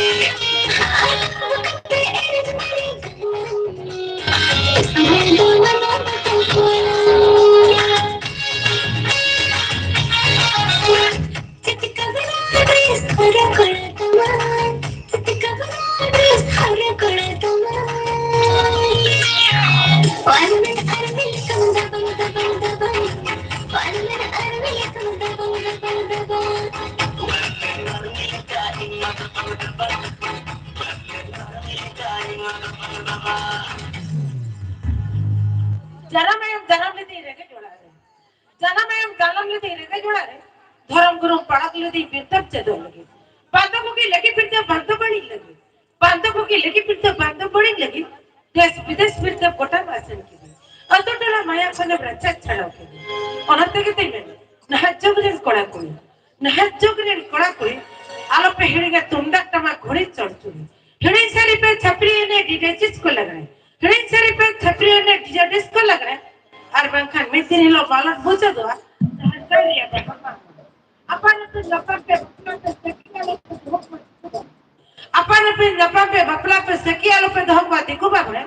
ᱡᱟᱱᱟᱢ ᱟᱭᱳᱢ ᱡᱟᱱᱟᱢ ᱞᱮᱫᱮ ᱨᱮᱸᱜᱮᱡ ᱚᱲᱟᱜ ᱨᱮ᱾ ᱡᱟᱱᱟᱢ ᱟᱭᱳᱢ ᱡᱟᱱᱟᱢ ᱞᱮᱫᱮ ᱨᱮᱸᱜᱮᱡ ᱚᱲᱟᱜ ᱨᱮ᱾ ᱫᱷᱚᱨᱚᱢ ᱜᱩᱨᱩᱢ ᱯᱟᱲᱟᱜ ᱞᱮᱫᱮ ᱵᱤᱨᱛᱟᱹᱢ ᱪᱮᱫᱚᱜ ᱞᱟᱹᱜᱤᱫ᱾ ᱵᱟᱸᱫᱚ ᱵᱩᱜᱤ ᱞᱟᱹᱜᱤᱫ ᱵᱤᱨᱛᱟᱹ ᱵᱟᱸᱫᱚ ᱵᱟᱹᱲᱤᱡ ᱞᱟᱹᱜᱤᱫ᱾ ᱵᱟᱸᱫᱚ ᱵᱩᱜᱤ ᱞᱟᱹᱜᱤᱫ ᱵᱤᱨᱛᱟᱹ ᱵᱟᱸᱫᱚ ᱵᱟᱹᱲᱤᱡ ᱞᱟᱹᱜᱤᱫ᱾ ᱫᱮᱥ ᱵᱤᱫᱮᱥ ᱵᱤᱨᱛᱟᱹ ᱜᱚᱴᱟ ᱟᱥᱮᱱ ᱠᱮᱫᱮ᱾ ᱟᱛᱳ ᱴᱚᱞᱟ ᱢᱟᱭᱟ ᱠᱷᱚᱱᱮᱢ ᱨᱟᱪᱟ ᱪᱷᱟᱲᱟᱣ ᱠᱮᱫᱮ᱾ ᱚᱱᱟ ᱛᱮᱜᱮ ᱛᱤᱧ ᱢᱮᱱᱟ, ᱱᱟᱦᱟᱜ ᱡᱩᱜᱽ ᱨᱮᱱ ᱠᱚᱲᱟ ᱠᱩᱲᱤ, ᱱᱟᱦᱟᱜ ᱡᱩᱜᱽ ᱨᱮᱱ ᱠᱚᱲᱟ ᱠᱩᱲᱤ, ᱟᱞᱚᱯᱮ ᱦᱤᱲᱤᱧᱟ ᱛᱩᱢᱫᱟᱜ ᱴᱟᱢᱟᱠ ᱜᱷᱚᱲᱤ ᱪᱚᱲᱪᱩᱲᱤ᱾ ᱦᱤᱲᱤᱧ ᱥᱟᱹᱨᱤ ᱯᱮ ᱪᱷᱟᱹᱯᱨᱤ ᱮᱱᱮᱡ ᱰᱤᱡᱮ ᱪᱤᱥ ᱠᱚ ᱞᱟᱜᱽᱲᱮ᱾ ᱦᱤᱲᱤᱧ ᱥᱟᱹᱨᱤ ᱯᱮ ᱪᱷᱟᱹᱯᱨᱤ ᱮᱱᱮᱡ ᱰᱤᱡᱮ ᱰᱤᱥ ᱠᱚ ᱞᱟᱜᱽᱲᱮ᱾ ᱟᱨ ᱵᱟᱝᱠᱷᱟᱱ ᱢᱤᱫ ᱫᱤᱱ ᱦᱤᱞᱳᱜ ᱢᱟᱞᱚᱴ ᱢᱩᱪᱟᱹᱫᱚᱜᱼᱟ᱾ ᱡᱟᱦᱟᱸ ᱫᱟᱲᱮᱭᱟᱜ ᱵᱟᱝ ᱵᱟᱝ᱾ ᱟᱯᱟᱱ ᱟᱹᱯᱤᱱ ᱧᱟᱯᱟᱢ ᱯᱮ ᱵᱟᱯᱞᱟ ᱯᱮ ᱥᱟᱹᱠᱷᱤ ᱟᱞᱚ ᱯᱮ ᱫᱚᱦᱚ ᱠᱚᱣᱟ ᱫᱤᱠᱩ ᱵᱟᱵᱲᱮ᱾ ᱟᱯᱟᱱ ᱟᱹᱯᱤᱱ ᱧᱟᱯᱟᱢ ᱯᱮ ᱵᱟᱯᱞᱟ ᱯᱮ ᱥᱟᱹᱠᱷᱤ ᱟᱞᱚ ᱯᱮ ᱫᱚᱦᱚ ᱠᱚᱣᱟ ᱫᱤᱠᱩ ᱵᱟᱵᱲᱮ᱾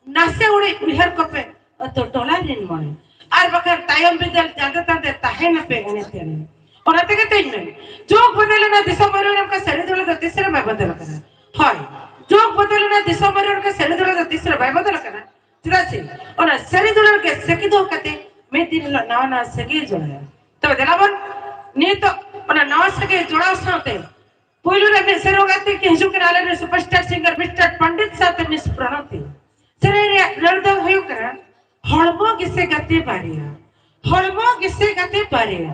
ᱱᱟᱥᱮ ᱩᱲᱤᱡ ᱩᱭᱦᱟᱹᱨ ᱠᱚᱯᱮ ᱟᱹᱛᱩ ᱴᱚᱞᱟ ᱨᱤᱱ ᱢᱚᱬᱮ, ᱟᱨ ᱵᱟᱠᱷᱟᱱ ᱛᱟᱭᱚᱢ ᱵᱤᱫᱟᱹᱞ ᱡᱟᱸᱜᱮ ᱛᱟᱸᱫᱮ ᱛᱟᱦᱮᱱᱟᱯᱮ ᱮᱱᱮ ᱛᱮᱱᱮ᱾ ᱚᱱᱟ ᱛᱮᱜᱮ ᱛᱚᱧ ᱢᱮᱱ, ᱡᱩᱜᱽ ᱵᱚᱫᱚᱞᱮᱱᱟ ᱫᱤᱥᱚᱢ ᱢᱟᱹᱨᱩ ᱚᱱᱠᱟ ᱥᱟᱹᱨᱤ ᱫᱩᱞᱟᱹᱲ ᱫᱚ ᱛᱤᱥ ᱨᱮ ᱵᱟᱭ ᱵᱚᱫᱚᱞ ᱟᱠᱟᱱᱟ᱾ ᱦᱳᱭ, ᱡᱩᱜᱽ ᱵᱚᱫᱚᱞᱮᱱᱟ ᱫᱤᱥᱚᱢ ᱢᱟᱹᱨᱩ ᱚᱱᱠᱟ ᱥᱟᱹᱨᱤ ᱫᱩᱞᱟᱹᱲ ᱫᱚ ᱛᱤᱥ ᱨᱮ ᱵᱟᱭ ᱵᱚᱫᱚᱞ ᱟᱠᱟᱱᱟ᱾ ᱪᱮᱫᱟᱜ ᱥᱮ ᱚᱱᱟ ᱥᱟᱹᱨᱤ ᱫᱩᱞᱟᱹᱲ ᱜᱮ ᱥᱟᱹᱠᱷᱤ ᱫᱚᱦᱚ ᱠᱟᱛᱮ ᱢᱤᱫ ᱫᱤᱱ ᱦᱤᱞᱳᱜ ᱱᱟᱣᱟ ᱱᱟᱣᱟ ᱥᱟᱹᱜᱟᱹᱭ ᱡᱚᱲᱟᱣᱟ᱾ ᱛᱚᱵᱮ ᱫᱮᱞᱟ ᱵᱚᱱ ᱱᱤᱛᱚᱜ ᱚᱱᱟ ᱱᱟᱣᱟ ᱥᱟᱹᱜᱟᱹᱭ ᱡᱚᱲᱟᱣ ᱥᱟᱶᱛᱮ ᱯᱩᱭᱞᱩ ᱨᱮ ᱢᱤᱫ ᱥᱮᱨᱣᱟ ᱜᱟᱛᱮ ᱠᱤᱱ ᱦᱤᱡᱩᱜ ᱠᱟᱱᱟ ᱟᱞᱮ ᱨᱮᱱ superstar singer Mister ᱯᱚᱱᱰᱤᱛ ᱥᱟᱶᱛᱮ Miss ᱯᱨᱚᱬᱚᱛᱤ᱾ ᱥᱮᱨᱮᱧ ᱨᱮᱭᱟᱜ ᱨᱟᱹᱲ ᱫᱚ ᱦᱩᱭᱩᱜ ᱠᱟᱱᱟ ᱦᱚᱲᱢᱚ ᱜᱮᱥᱮ ᱜᱟᱛᱮ ᱵᱟᱨᱭᱟ, ᱦᱚᱲᱢᱚ ᱜᱮᱥᱮ ᱜᱟᱛᱮ ᱵᱟᱨᱭᱟ᱾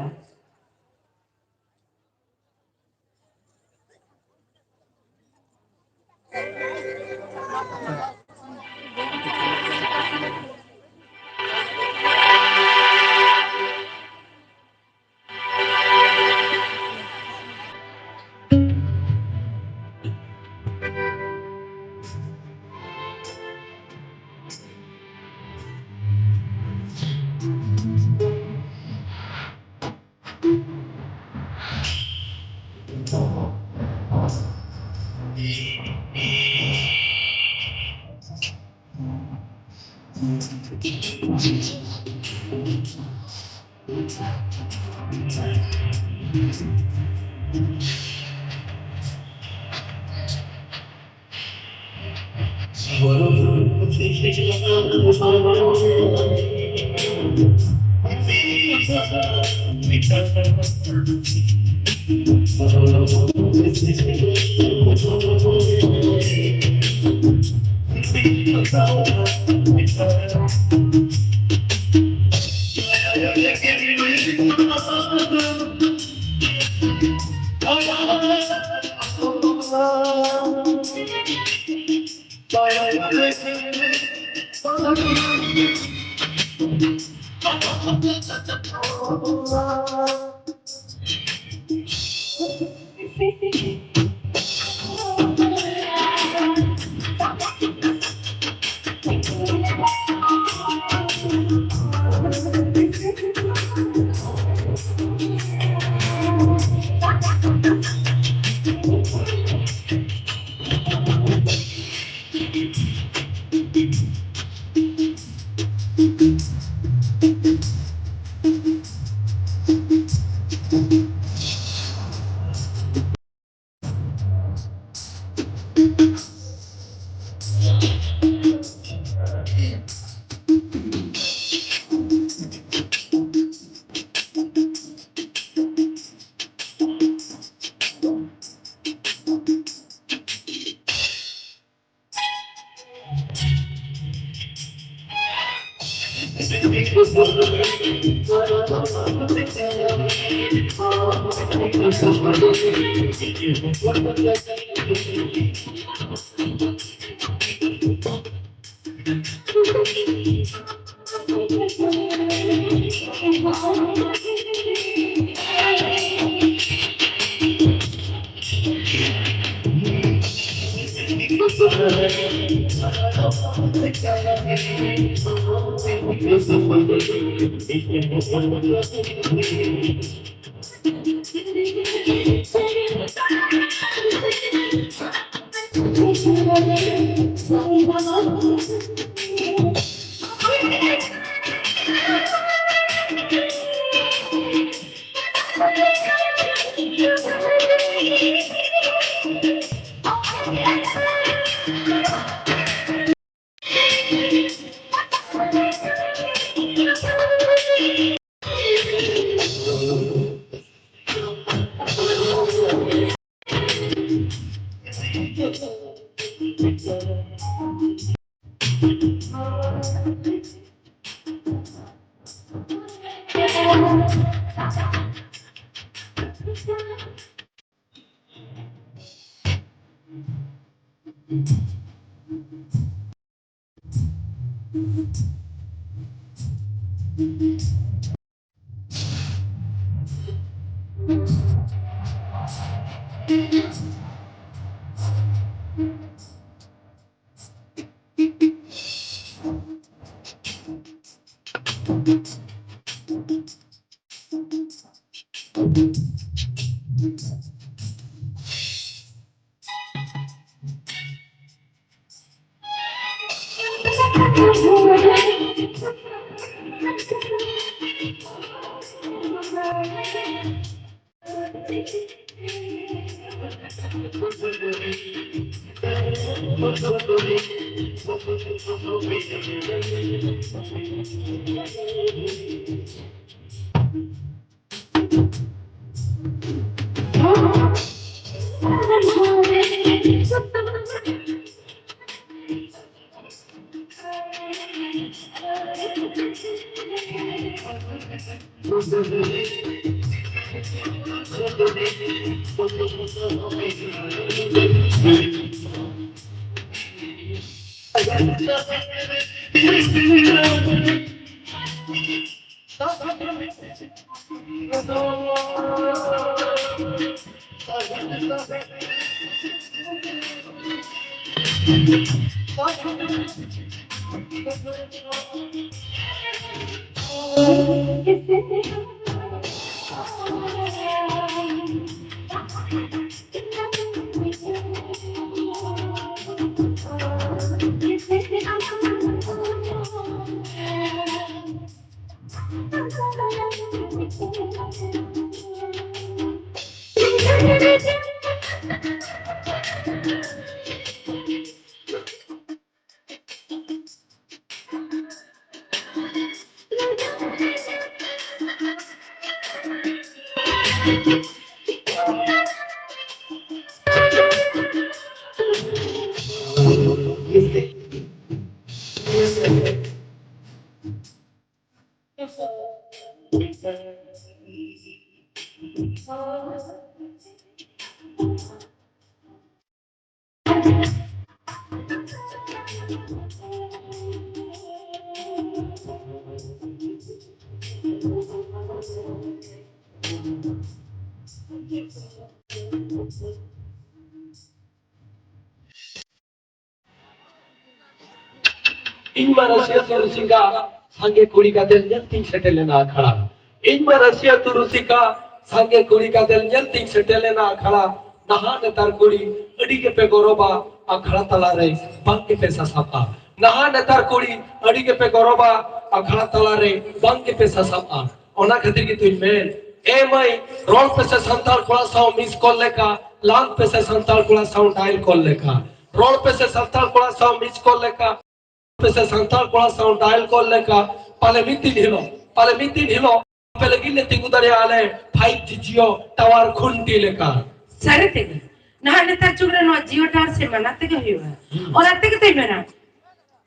ᱤᱧ ᱢᱟ ᱨᱟᱹᱥᱤ ᱟᱹᱛᱩ ᱨᱩᱥᱤᱠᱟ, ᱥᱟᱸᱜᱮ ᱠᱩᱲᱤ ᱜᱟᱫᱮᱞ ᱧᱮᱞ ᱛᱤᱧ ᱥᱮᱴᱮᱨ ᱞᱮᱱᱟ ᱟᱠᱷᱲᱟ᱾ ᱤᱧ ᱢᱟ ᱨᱟᱹᱥᱤ ᱟᱹᱛᱩ ᱨᱩᱥᱤᱠᱟ, ᱥᱟᱸᱜᱮ ᱠᱩᱲᱤ ᱜᱟᱫᱮᱞ ᱧᱮᱞ ᱛᱤᱧ ᱥᱮᱴᱮᱨ ᱞᱮᱱᱟ ᱟᱠᱷᱲᱟ᱾ ᱱᱟᱦᱟᱜ ᱱᱮᱛᱟᱨ ᱠᱩᱲᱤ ᱟᱹᱰᱤ ᱜᱮᱯᱮ ᱜᱚᱨᱚᱵᱟ, ᱟᱠᱷᱲᱟ ᱛᱟᱞᱟᱨᱮ ᱵᱟᱝ ᱜᱮᱯᱮ ᱥᱟᱥᱟᱵᱼᱟ᱾ ᱱᱟᱦᱟᱜ ᱱᱮᱛᱟᱨ ᱠᱩᱲᱤ ᱟᱹᱰᱤ ᱜᱮᱯᱮ ᱜᱚᱨᱚᱵᱟ, ᱟᱠᱷᱲᱟ ᱛᱟᱞᱟᱨᱮ ᱵᱟᱝ ᱜᱮᱯᱮ ᱥᱟᱥᱟᱵᱼᱟ᱾ ᱚᱱᱟ ᱠᱷᱟᱹᱛᱤᱨ ᱜᱮᱛᱚᱧ ᱢᱮᱱ, ᱮ ᱢᱟᱹᱭ, ᱨᱚᱲ ᱯᱮᱥᱮ ᱥᱟᱱᱛᱟᱲ ᱠᱚᱲᱟ ᱥᱟᱶ miss call ᱞᱮᱠᱟ, ᱞᱟᱸᱫᱽ ᱯᱮᱥᱮ ᱥᱟᱱᱛᱟᱲ ᱠᱚᱲᱟ ᱥᱟᱶ dial call ᱞᱮᱠᱟ᱾ ᱨᱚᱲ ᱯᱮᱥᱮ ᱥᱟᱱᱛᱟᱲ ᱠᱚᱲᱟ ᱥᱟᱶ miss call ᱞᱮᱠᱟ, ᱯᱮᱥᱮ ᱥᱟᱱᱛᱟᱲ ᱠᱚᱲᱟ ᱥᱟᱶ dial call ᱞᱮᱠᱟ᱾ ᱯᱟᱞᱮ ᱢᱤᱫ ᱫᱤᱱ ᱦᱤᱞᱳᱜ, ᱯᱟᱞᱮ ᱢᱤᱫ ᱫᱤᱱ ᱦᱤᱞᱳᱜ ᱟᱯᱮ ᱞᱟᱹᱜᱤᱫ ᱞᱮ ᱛᱤᱸᱜᱩ ᱫᱟᱲᱮᱭᱟᱜᱼᱟ ᱞᱮ five G Jio tower ᱠᱷᱩᱱᱴᱤ ᱞᱮᱠᱟ᱾ ᱥᱟᱹᱨᱤ ᱛᱮᱜᱮ, ᱱᱟᱦᱟᱜ ᱱᱮᱛᱟᱨ ᱡᱩᱜᱽ ᱨᱮ ᱱᱚᱣᱟ Jio tower ᱥᱮ ᱢᱟᱱᱟ ᱛᱮᱜᱮ ᱦᱩᱭᱩᱜᱼᱟ᱾ ᱦᱩᱸ᱾ ᱚᱱᱟ ᱛᱮᱜᱮ ᱛᱚᱧ ᱢᱮᱱᱟ,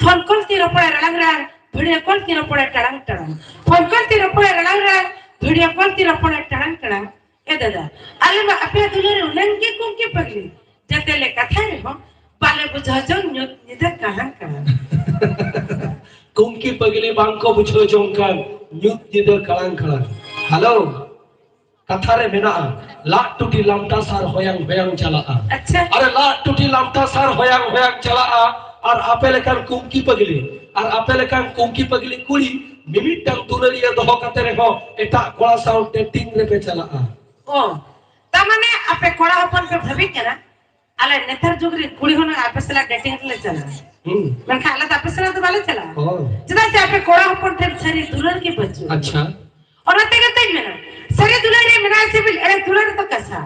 phone call ᱛᱮ ᱨᱚᱯᱚᱲᱟ ᱨᱟᱲᱟᱝ ᱨᱟᱲᱟᱝ, video call ᱛᱮ ᱨᱚᱯᱚᱲᱟ ᱴᱟᱲᱟᱝ ᱴᱟᱲᱟᱝ᱾ Phone call ᱛᱮ ᱨᱚᱯᱚᱲᱟ ᱨᱟᱲᱟᱝ ᱨᱟᱲᱟᱝ, video call ᱛᱮ ᱨᱚᱯᱚᱲᱟ ᱴᱟᱲᱟᱝ ᱴᱟᱲᱟᱝ᱾ ᱮ ᱫᱟᱫᱟ, ᱟᱞᱮ ᱢᱟ ᱟᱯᱮᱭᱟᱜ ᱫᱩᱞᱟᱹᱲ ᱨᱮ ᱩᱱᱟᱹᱝ ᱜᱮ ᱠᱩᱝᱠᱤ ᱯᱟᱜᱽᱞᱤ᱾ ᱡᱮᱛᱮ ᱞᱮ ᱠᱟᱛᱷᱟ ᱨᱮᱦᱚᱸ ᱵᱟᱞᱮ ᱵᱩᱡᱷᱟᱹᱣ ᱡᱚᱝ ᱧᱩᱛ ᱧᱤᱫᱟᱹ ᱠᱟᱲᱟᱝ ᱠᱟᱲᱟᱝ᱾ ᱠᱩᱝᱠᱤ ᱯᱟᱜᱽᱞᱤ ᱵᱟᱝ ᱠᱚ ᱵᱩᱡᱷᱟᱹᱣ ᱡᱚᱝ ᱠᱟᱱ ᱧᱩᱛ ᱧᱤᱫᱟᱹ ᱠᱟᱲᱟᱝ ᱠᱟᱲᱟᱝ᱾ Hello, ᱠᱟᱛᱷᱟ ᱨᱮ ᱢᱮᱱᱟᱜᱼᱟ, ᱞᱟᱫ ᱴᱩᱴᱤ ᱞᱟᱢᱴᱟ ᱥᱟᱨ ᱦᱚᱭᱟᱝ ᱦᱚᱭᱟᱝ ᱪᱟᱞᱟᱜᱼᱟ᱾ ᱟᱪᱪᱷᱟ᱾ ᱟᱨᱮ ᱞᱟᱫ ᱴᱩᱴᱤ ᱞᱟᱢᱴᱟ ᱥᱟᱨ ᱦᱚᱭᱟᱝ ᱦᱚᱭᱟᱝ ᱪᱟᱞᱟᱜᱼᱟ᱾ ᱟᱨ ᱟᱯᱮ ᱞᱮᱠᱟᱱ ᱠᱩᱝᱠᱤ ᱯᱟᱜᱽᱞᱤ, ᱟᱨ ᱟᱯᱮ ᱞᱮᱠᱟᱱ ᱠᱩᱝᱠᱤ ᱯᱟᱜᱽᱞᱤ ᱠᱩᱲᱤ ᱢᱤᱢᱤᱫᱴᱟᱝ ᱫᱩᱞᱟᱹᱲᱤᱭᱟᱹ ᱫᱚᱦᱚ ᱠᱟᱛᱮ ᱨᱮᱦᱚᱸ ᱮᱴᱟᱜ ᱠᱚᱲᱟ ᱥᱟᱶ dating ᱨᱮᱯᱮ ᱪᱟᱞᱟᱜᱼᱟ᱾ ᱚ, ᱛᱟᱨ ᱢᱟᱱᱮ ᱟᱯᱮ ᱠᱚᱲᱟ ᱦᱚᱯᱚᱱ ᱯᱮ ᱵᱷᱟᱹᱵᱤ ᱠᱟᱱᱟ, ᱟᱞᱮ ᱱᱮᱛᱟᱨ ᱡᱩᱜᱽ ᱨᱮ ᱠᱩᱲᱤ ᱦᱚᱸ ᱟᱯᱮ ᱥᱟᱞᱟᱜ dating ᱨᱮᱞᱮ ᱪᱟᱞᱟᱜᱼᱟ᱾ ᱦᱩᱸ᱾ ᱢᱮᱱᱠᱷᱟᱱ ᱟᱞᱮ ᱫᱚ ᱟᱯᱮ ᱥᱟᱞᱟᱜ ᱫᱚ ᱵᱟᱞᱮ ᱪᱟᱞᱟᱜᱼᱟ᱾ ᱚ᱾ ᱪᱮᱫᱟᱜ ᱥᱮ ᱟᱯᱮ ᱠᱚᱲᱟ ᱦᱚᱯᱚᱱ ᱴᱷᱮᱱ ᱥᱟᱹᱨᱤ ᱫᱩᱞᱟᱹᱲ ᱜᱮ ᱵᱟᱹᱪᱩᱜᱼᱟ᱾ ᱟᱪᱪᱷᱟ᱾ ᱚᱱᱟ ᱛᱮᱜᱮ ᱛᱚᱧ ᱢᱮᱱᱟ, ᱥᱟᱹᱨᱤ ᱫᱩᱞᱟᱹᱲ ᱨᱮ ᱢᱮᱱᱟᱜᱼᱟ ᱥᱤᱵᱤᱞ, ᱮᱲᱮ ᱫᱩᱞᱟᱹᱲ ᱫᱚ ᱠᱟᱥᱟ᱾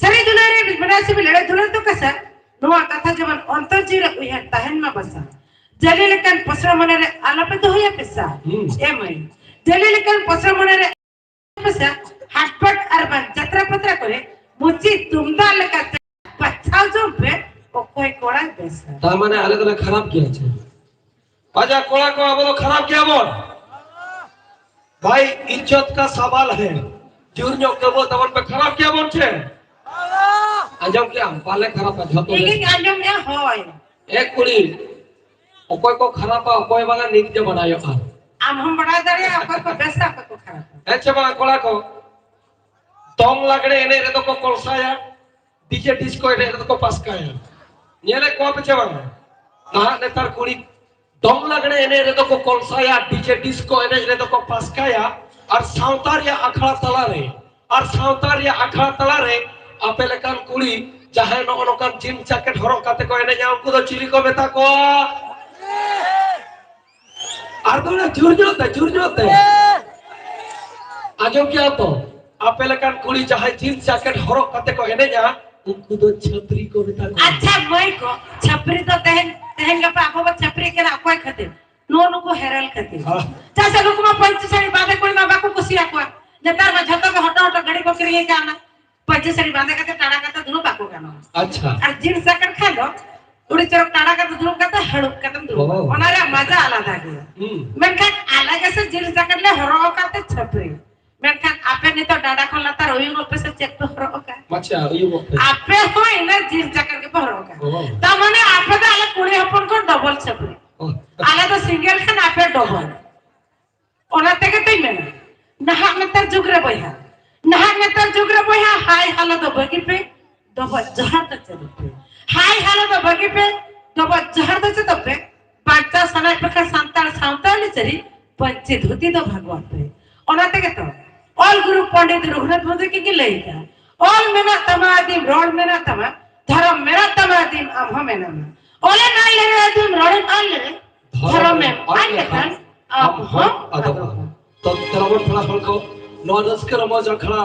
ᱥᱟᱹᱨᱤ ᱫᱩᱞᱟᱹᱲ ᱨᱮ ᱢᱮᱱᱟᱜᱼᱟ ᱥᱤᱵᱤᱞ, ᱮᱲᱮ ᱫᱩᱞᱟᱹᱲ ᱫᱚ ᱠᱟᱥᱟ᱾ ᱱᱚᱣᱟ ᱠᱟᱛᱷᱟ ᱡᱮᱢᱚᱱ ᱚᱱᱛᱚᱨ ᱡᱤᱣᱤ ᱨᱮ ᱩᱭᱦᱟᱹᱨ ᱛᱟᱦᱮᱱ ᱢᱟ ᱵᱟᱥᱟ᱾ ᱡᱟᱹᱞᱤ ᱞᱮᱠᱟᱱ ᱯᱚᱥᱨᱟ ᱢᱚᱱᱮ ᱨᱮ ᱟᱞᱚᱯᱮ ᱫᱚᱦᱚᱭᱟ ᱯᱮᱥᱟ᱾ ᱦᱩᱸ᱾ ᱮ ᱢᱟᱹᱭ, ᱡᱟᱹᱞᱤ ᱞᱮᱠᱟᱱ ᱯᱚᱥᱨᱟ ᱢᱚᱱᱮ ᱨᱮ ᱯᱮᱥᱟ, ᱦᱟᱴᱯᱟᱴ ᱟᱨ ᱵᱟᱝ ᱡᱟᱛᱨᱟ ᱯᱟᱛᱨᱟ ᱠᱚᱨᱮ ᱢᱩᱪᱤ ᱛᱩᱢᱫᱟᱜ ᱞᱮᱠᱟᱛᱮ ᱵᱟᱪᱷᱟᱣ ᱡᱚᱝ ᱯᱮ ᱚᱠᱚᱭ ᱠᱚᱲᱟ ᱵᱮᱥᱟ᱾ ᱛᱟᱨ ᱢᱟᱱᱮ ᱟᱞᱮ ᱫᱚᱞᱮ ᱠᱷᱟᱨᱟᱯ ᱜᱮᱭᱟ ᱪᱮ? ᱵᱟᱡᱟ ᱠᱚᱲᱟ ᱠᱚ, ᱟᱵᱚ ᱫᱚ ᱠᱷᱟᱨᱟᱯ ᱜᱮᱭᱟ ᱵᱚᱱ᱾ ᱵᱷᱟᱭ, ᱤᱡᱽᱡᱚᱛ ᱠᱟ ᱥᱟᱣᱟᱞ ᱦᱮ᱾ ᱡᱳᱨ ᱧᱚᱜ ᱠᱮᱵᱚ ᱛᱟᱵᱚᱱ ᱯᱮ, ᱠᱷᱟᱨᱟᱯ ᱜᱮᱭᱟ ᱵᱚᱱ ᱪᱮ? ᱟᱸᱡᱚᱢ ᱠᱮᱜ ᱟᱢ? ᱵᱟᱞᱮ ᱠᱷᱟᱨᱟᱯᱟ, ᱡᱷᱚᱛᱚ ᱜᱮ᱾ ᱤᱧᱤᱧ ᱟᱸᱡᱚᱢᱮᱜᱼᱟ, ᱦᱳᱭ᱾ ᱮ ᱠᱩᱲᱤ, ᱚᱠᱚᱭ ᱠᱚ ᱠᱷᱟᱨᱟᱯᱟ, ᱚᱠᱚᱭ ᱵᱟᱝᱟ, ᱱᱤᱛ ᱜᱮ ᱵᱟᱰᱟᱭᱚᱜᱼᱟ᱾ ᱟᱢ ᱦᱚᱸᱢ ᱵᱟᱰᱟᱭ ᱫᱟᱲᱮᱭᱟᱜᱼᱟ ᱚᱠᱚᱭ ᱠᱚ ᱵᱮᱥᱟ, ᱚᱠᱚᱭ ᱠᱚ ᱠᱷᱟᱨᱟᱯᱟ᱾ ᱦᱮᱸ ᱪᱮ ᱵᱟᱝᱟ ᱠᱚᱲᱟ ᱠᱚ? ᱫᱚᱝ ᱞᱟᱜᱽᱲᱮ ᱮᱱᱮᱡ ᱨᱮᱫᱚ ᱠᱚ ᱠᱚᱞᱥᱟᱭᱟ, DJ disco ᱮᱱᱮᱡ ᱨᱮᱫᱚ ᱠᱚ ᱯᱟᱥᱠᱟᱭᱟ᱾ ᱧᱮᱞᱮᱫ ᱠᱚᱣᱟ ᱯᱮ ᱪᱮ ᱵᱟᱝᱟ? ᱱᱟᱦᱟᱜ ᱱᱮᱛᱟᱨ ᱠᱩᱲᱤ ᱫᱚᱝ ᱞᱟᱜᱽᱲᱮ ᱮᱱᱮᱡ ᱨᱮᱫᱚ ᱠᱚ ᱠᱚᱞᱥᱟᱭᱟ, DJ disco ᱮᱱᱮᱡ ᱨᱮᱫᱚ ᱠᱚ ᱯᱟᱥᱠᱟᱭᱟ, ᱟᱨ ᱥᱟᱶᱛᱟ ᱨᱮᱭᱟᱜ ᱟᱠᱷᱲᱟ ᱛᱟᱞᱟᱨᱮ, ᱟᱨ ᱥᱟᱶᱛᱟ ᱨᱮᱭᱟᱜ ᱟᱠᱷᱲᱟ ᱛᱟᱞᱟᱨᱮ ᱟᱯᱮ ᱞᱮᱠᱟᱱ ᱠᱩᱲᱤ ᱡᱟᱦᱟᱸᱭ ᱱᱚᱜᱼᱚ ᱱᱚᱝᱠᱟᱱ jeans jacket ᱦᱚᱨᱚᱜ ᱠᱟᱛᱮ ᱠᱚ ᱮᱱᱮᱡᱟ, ᱩᱱᱠᱩ ᱫᱚ ᱪᱤᱞᱤ ᱠᱚ ᱢᱮᱛᱟ ᱠᱚᱣᱟ? ᱟᱨ ᱫᱚ ᱡᱳᱨ ᱧᱚᱜ ᱛᱮ, ᱡᱳᱨ ᱧᱚᱜ ᱛᱮ᱾ ᱟᱸᱡᱚᱢ ᱠᱮᱜᱼᱟ ᱛᱚ? ᱟᱯᱮ ᱞᱮᱠᱟᱱ ᱠᱩᱲᱤ ᱡᱟᱦᱟᱸᱭ jeans jacket ᱦᱚᱨᱚᱜ ᱠᱟᱛᱮ ᱠᱚ ᱮᱱᱮᱡᱟ, ᱩᱱᱠᱩ ᱫᱚ ᱪᱷᱟᱹᱯᱨᱤ ᱠᱚ ᱢᱮᱛᱟ ᱠᱚᱣᱟ᱾ ᱟᱪᱪᱷᱟ ᱢᱟᱹᱭ ᱠᱚ, ᱪᱷᱟᱹᱯᱨᱤ ᱫᱚ ᱛᱮᱦᱮᱧ, ᱛᱮᱦᱮᱧ ᱜᱟᱯᱟ ᱟᱵᱚ ᱵᱚ ᱪᱷᱟᱹᱯᱨᱤ ᱠᱟᱱᱟ, ᱚᱠᱚᱭ ᱠᱷᱟᱹᱛᱤᱨ? ᱱᱩᱜᱼᱩ ᱱᱩᱠᱩ ᱦᱮᱨᱮᱞ ᱠᱷᱟᱹᱛᱤᱨ᱾ ᱦᱮᱸ᱾ ᱪᱮᱫᱟᱜ ᱥᱮ ᱱᱩᱠᱩ ᱢᱟ ᱯᱟᱹᱧᱪᱤ ᱥᱟᱹᱲᱤ ᱵᱟᱸᱫᱮ ᱠᱩᱲᱤ ᱢᱟ ᱵᱟᱠᱚ ᱠᱩᱥᱤᱭᱟᱠᱚᱣᱟ᱾ ᱱᱮᱛᱟᱨ ᱢᱟ ᱡᱷᱚᱛᱚ ᱜᱮ ᱦᱚᱴᱚ ᱦᱚᱴᱚ ᱜᱟᱹᱰᱤ ᱠᱚ ᱠᱤᱨᱤᱧ ᱟᱠᱟᱫᱼᱟ᱾ ᱯᱟᱹᱧᱪᱤ ᱥᱟᱹᱲᱤ ᱵᱟᱸᱫᱮ ᱠᱟᱛᱮ ᱴᱟᱲᱟ ᱠᱟᱛᱮ ᱫᱩᱲᱩᱵ ᱵᱟᱠᱚ ᱜᱟᱱᱚᱜᱼᱟ᱾ ᱟᱪᱪᱷᱟ᱾ ᱟᱨ jeans jacket ᱠᱷᱟᱱ ᱫᱚ ᱠᱩᱲᱤ ᱪᱚᱨᱚᱠ ᱴᱟᱲᱟ ᱠᱟᱛᱮ ᱫᱩᱲᱩᱵ ᱠᱟᱛᱮ ᱦᱟᱹᱲᱩᱵ ᱠᱟᱛᱮᱢ ᱫᱩᱲᱩᱵ᱾ ᱚ᱾ ᱚᱱᱟ ᱨᱮᱭᱟᱜ ᱢᱟᱡᱟ ᱟᱞᱟᱫᱟ ᱜᱮᱭᱟ᱾ ᱦᱩᱸ᱾ ᱢᱮᱱᱠᱷᱟᱱ ᱟᱞᱮ ᱜᱮᱥᱮ ᱡᱤᱞ ᱡᱟᱠᱮᱴ ᱞᱮ ᱦᱚᱨᱚᱜ ᱟᱠᱟᱫ ᱛᱮ ᱪᱷᱟᱹᱯᱨᱤ᱾ ᱢᱮᱱᱠᱷᱟᱱ ᱟᱯᱮ ᱱᱤᱛᱚᱜ ᱰᱟᱸᱰᱟ ᱠᱷᱚᱱ ᱞᱟᱛᱟᱨ ᱩᱭᱩᱝᱚᱜ ᱯᱮ ᱥᱮ ᱪᱮᱫ ᱯᱮ ᱦᱚᱨᱚᱜ ᱟᱠᱟᱫ? ᱢᱟᱪᱷᱟ, ᱩᱭᱩᱝᱚᱜ ᱯᱮ᱾ ᱟᱯᱮ ᱦᱚᱸ ᱤᱱᱟᱹ ᱡᱤᱞ ᱡᱟᱠᱮᱴ ᱜᱮᱯᱮ ᱦᱚᱨᱚᱜ ᱟᱠᱟᱫ᱾ ᱚ᱾ ᱛᱟᱨ ᱢᱟᱱᱮ ᱟᱯᱮ ᱫᱚ ᱟᱞᱮ ᱠᱩᱲᱤ ᱦᱚᱯᱚᱱ ᱠᱷᱚᱱ ᱰᱚᱵᱚᱞ ᱪᱷᱟᱹᱯᱨᱤ᱾ ᱚ᱾ ᱟᱞᱮ ᱫᱚ ᱥᱤᱝᱜᱮᱞ ᱠᱷᱟᱱ ᱟᱯᱮ ᱰᱚᱵᱚᱞ᱾ ᱚᱱᱟ ᱛᱮᱜᱮ ᱛᱚᱧ ᱢᱮᱱᱟ, ᱱᱟᱦᱟᱜ ᱱᱮᱛᱟᱨ ᱡᱩᱜᱽ ᱨᱮ ᱵᱚᱭᱦᱟ, ᱱᱟᱦᱟᱜ ᱱᱮᱛᱟᱨ ᱡᱩᱜᱽ ᱨᱮ ᱵᱚᱭᱦᱟ, ᱦᱟᱭ ᱦᱟᱞᱚ ᱫᱚ ᱵᱟᱹᱜᱤ ᱯᱮ, ᱰᱚᱵᱚᱜ ᱡᱚᱦᱟᱨ ᱫᱚ ᱪᱟᱹᱞᱩ ᱯᱮ᱾ ᱦᱟᱭ ᱦᱟᱞᱚ ᱫᱚ ᱵᱟᱹᱜᱤ ᱯᱮ, ᱰᱚᱵᱚᱜ ᱡᱚᱦᱟᱨ ᱫᱚ ᱪᱮᱫᱚᱜ ᱯᱮ᱾ ᱵᱟᱧᱪᱟᱣ ᱥᱟᱱᱟᱭᱮᱫ ᱯᱮ ᱠᱷᱟᱱ ᱥᱟᱱᱛᱟᱲ ᱥᱟᱶᱛᱟ ᱟᱹᱨᱤᱪᱟᱹᱞᱤ, ᱯᱟᱹᱧᱪᱤ ᱫᱷᱩᱛᱤ ᱫᱚ ᱵᱷᱟᱜᱚᱣᱟᱜ ᱯᱮ᱾ ᱚᱱᱟ ᱛᱮᱜᱮ ᱛᱚ ᱚᱞ ᱜᱩᱨᱩ ᱯᱚᱱᱰᱤᱛ ᱨᱚᱜᱷᱩᱱᱟᱛᱷ ᱢᱩᱨᱢᱩ ᱛᱟᱹᱠᱤᱱ ᱠᱤᱱ ᱞᱟᱹᱭ ᱠᱟᱜᱼᱟ, "ᱚᱞ ᱢᱮᱱᱟᱜ ᱛᱟᱢᱟ ᱟᱹᱫᱤᱢ, ᱨᱚᱲ ᱢᱮᱱᱟᱜ ᱛᱟᱢᱟ, ᱫᱷᱚᱨᱚᱢ ᱢᱮᱱᱟᱜ ᱛᱟᱢᱟ ᱟᱹᱫᱤᱢ, ᱟᱢ ᱦᱚᱸ ᱢᱮᱱᱟᱢᱟ᱾ ᱚᱞᱮᱢ ᱟᱫ ᱞᱮᱨᱮ ᱟᱹᱫᱤᱢ, ᱨᱚᱲᱮᱢ ᱟᱫ ᱞᱮᱨᱮ, ᱫᱷᱚᱨᱚᱢᱮᱢ ᱟᱫ ᱞᱮᱠᱷᱟᱱ ᱟᱢ ᱦᱚᱸ ᱟᱫᱚᱜ ᱟᱢ᱾" ᱛᱚ, ᱛᱮᱨᱟᱵᱚᱱ ᱯᱮᱲᱟ ᱦᱚᱲ ᱠᱚ, ᱱᱚᱣᱟ ᱨᱟᱹᱥᱠᱟᱹ ᱨᱚᱢᱚᱡᱽ ᱟᱠᱷᱲᱟ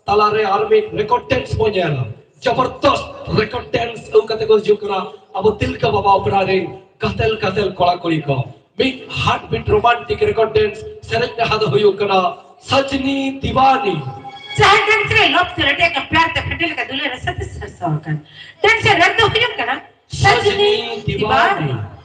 ᱛᱟᱞᱟᱨᱮ ᱟᱨ ᱢᱤᱫ ᱨᱮᱠᱚᱨᱰ ᱰᱮᱱᱥ ᱵᱚᱱ ᱧᱮᱞᱟ᱾ ᱡᱚᱵᱚᱨᱫᱚᱥᱛ ᱨᱮᱠᱚᱨᱰ ᱰᱮᱱᱥ ᱟᱹᱜᱩ ᱠᱟᱛᱮ ᱠᱚ ᱦᱤᱡᱩᱜ ᱠᱟᱱᱟ ᱟᱵᱚ ᱛᱤᱞᱠᱟᱹ ᱵᱟᱵᱟ ᱚᱯᱮᱨᱟ ᱨᱮᱱ ᱜᱟᱛᱮᱞ ᱜᱟᱛᱮᱞ ᱠᱚᱲᱟ ᱠᱩᱲᱤ ᱠᱚ᱾ ᱢᱤᱫ ᱦᱟᱨᱴ ᱵᱤᱴ ᱨᱳᱢᱟᱱᱴᱤᱠ ᱨᱮᱠᱚᱨᱰ ᱰᱮᱱᱥ ᱥᱮᱨᱮᱧ ᱨᱟᱦᱟ ᱫᱚ ᱦᱩᱭᱩᱜ ᱠᱟᱱᱟ ᱥᱟᱡᱽᱱᱤ ᱫᱤᱣᱟᱱᱤ᱾ ᱡᱟᱦᱟᱸ ᱰᱮᱱᱥ ᱨᱮ ᱞᱚᱵᱽ ᱛᱮ ᱨᱮᱰᱤ ᱟᱠᱟᱱ, ᱯᱭᱟᱨ ᱛᱮ ᱯᱷᱮᱰᱮ ᱞᱮᱠᱟ ᱫᱩᱞᱟᱹᱲ ᱨᱟᱥᱟ ᱛᱮ ᱥᱟᱨᱥᱟᱣ ᱟᱠᱟᱱ ᱰᱮᱱᱥ ᱨᱮ ᱨᱟᱹᱲ ᱫᱚ ᱦᱩᱭᱩᱜ ᱠᱟᱱᱟ ᱥᱟᱡᱽᱱᱤ ᱥᱟᱡᱽᱱᱤ ᱫᱤᱣᱟᱱᱤ᱾ ᱫᱤᱣᱟᱱᱤ᱾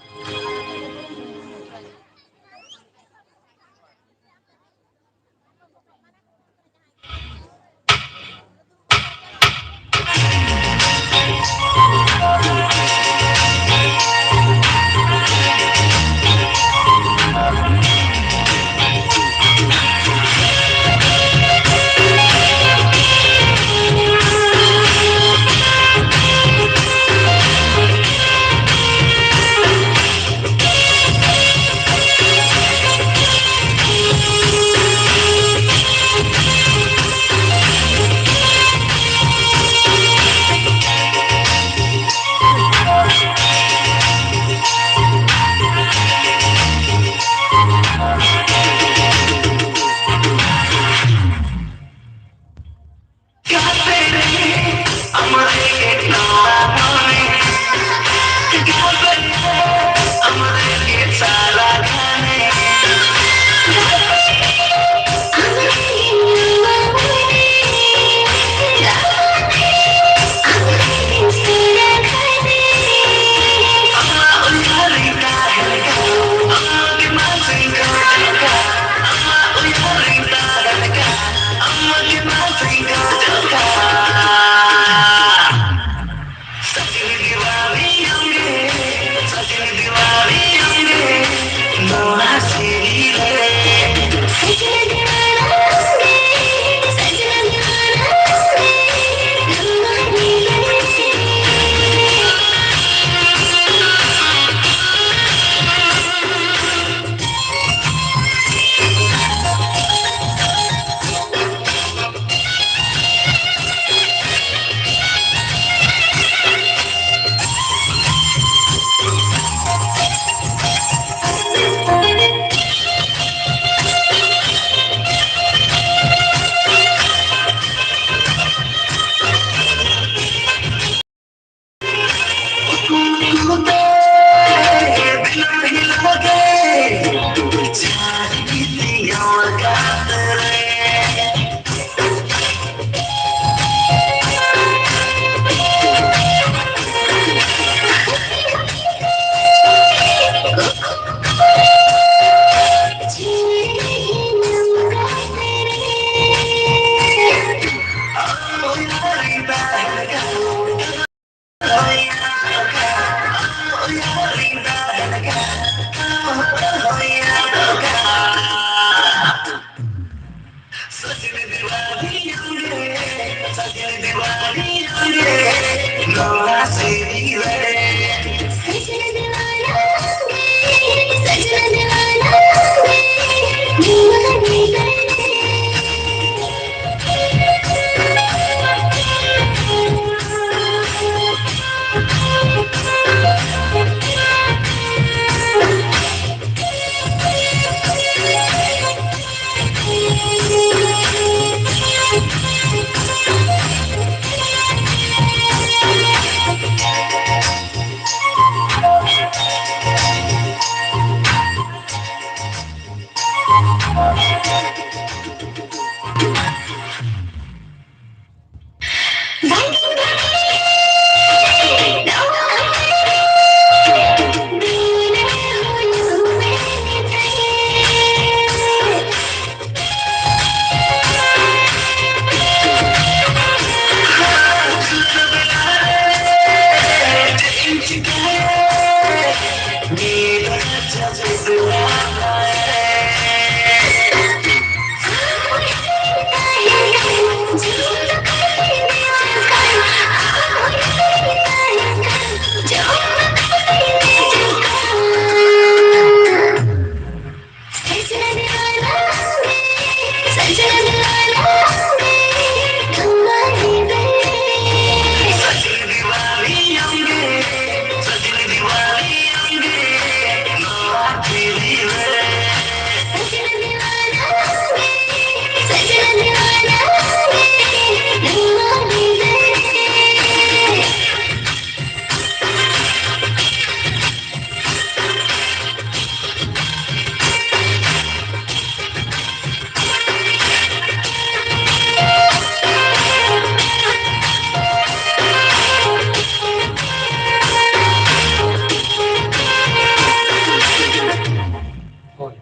ᱦᱳᱭ᱾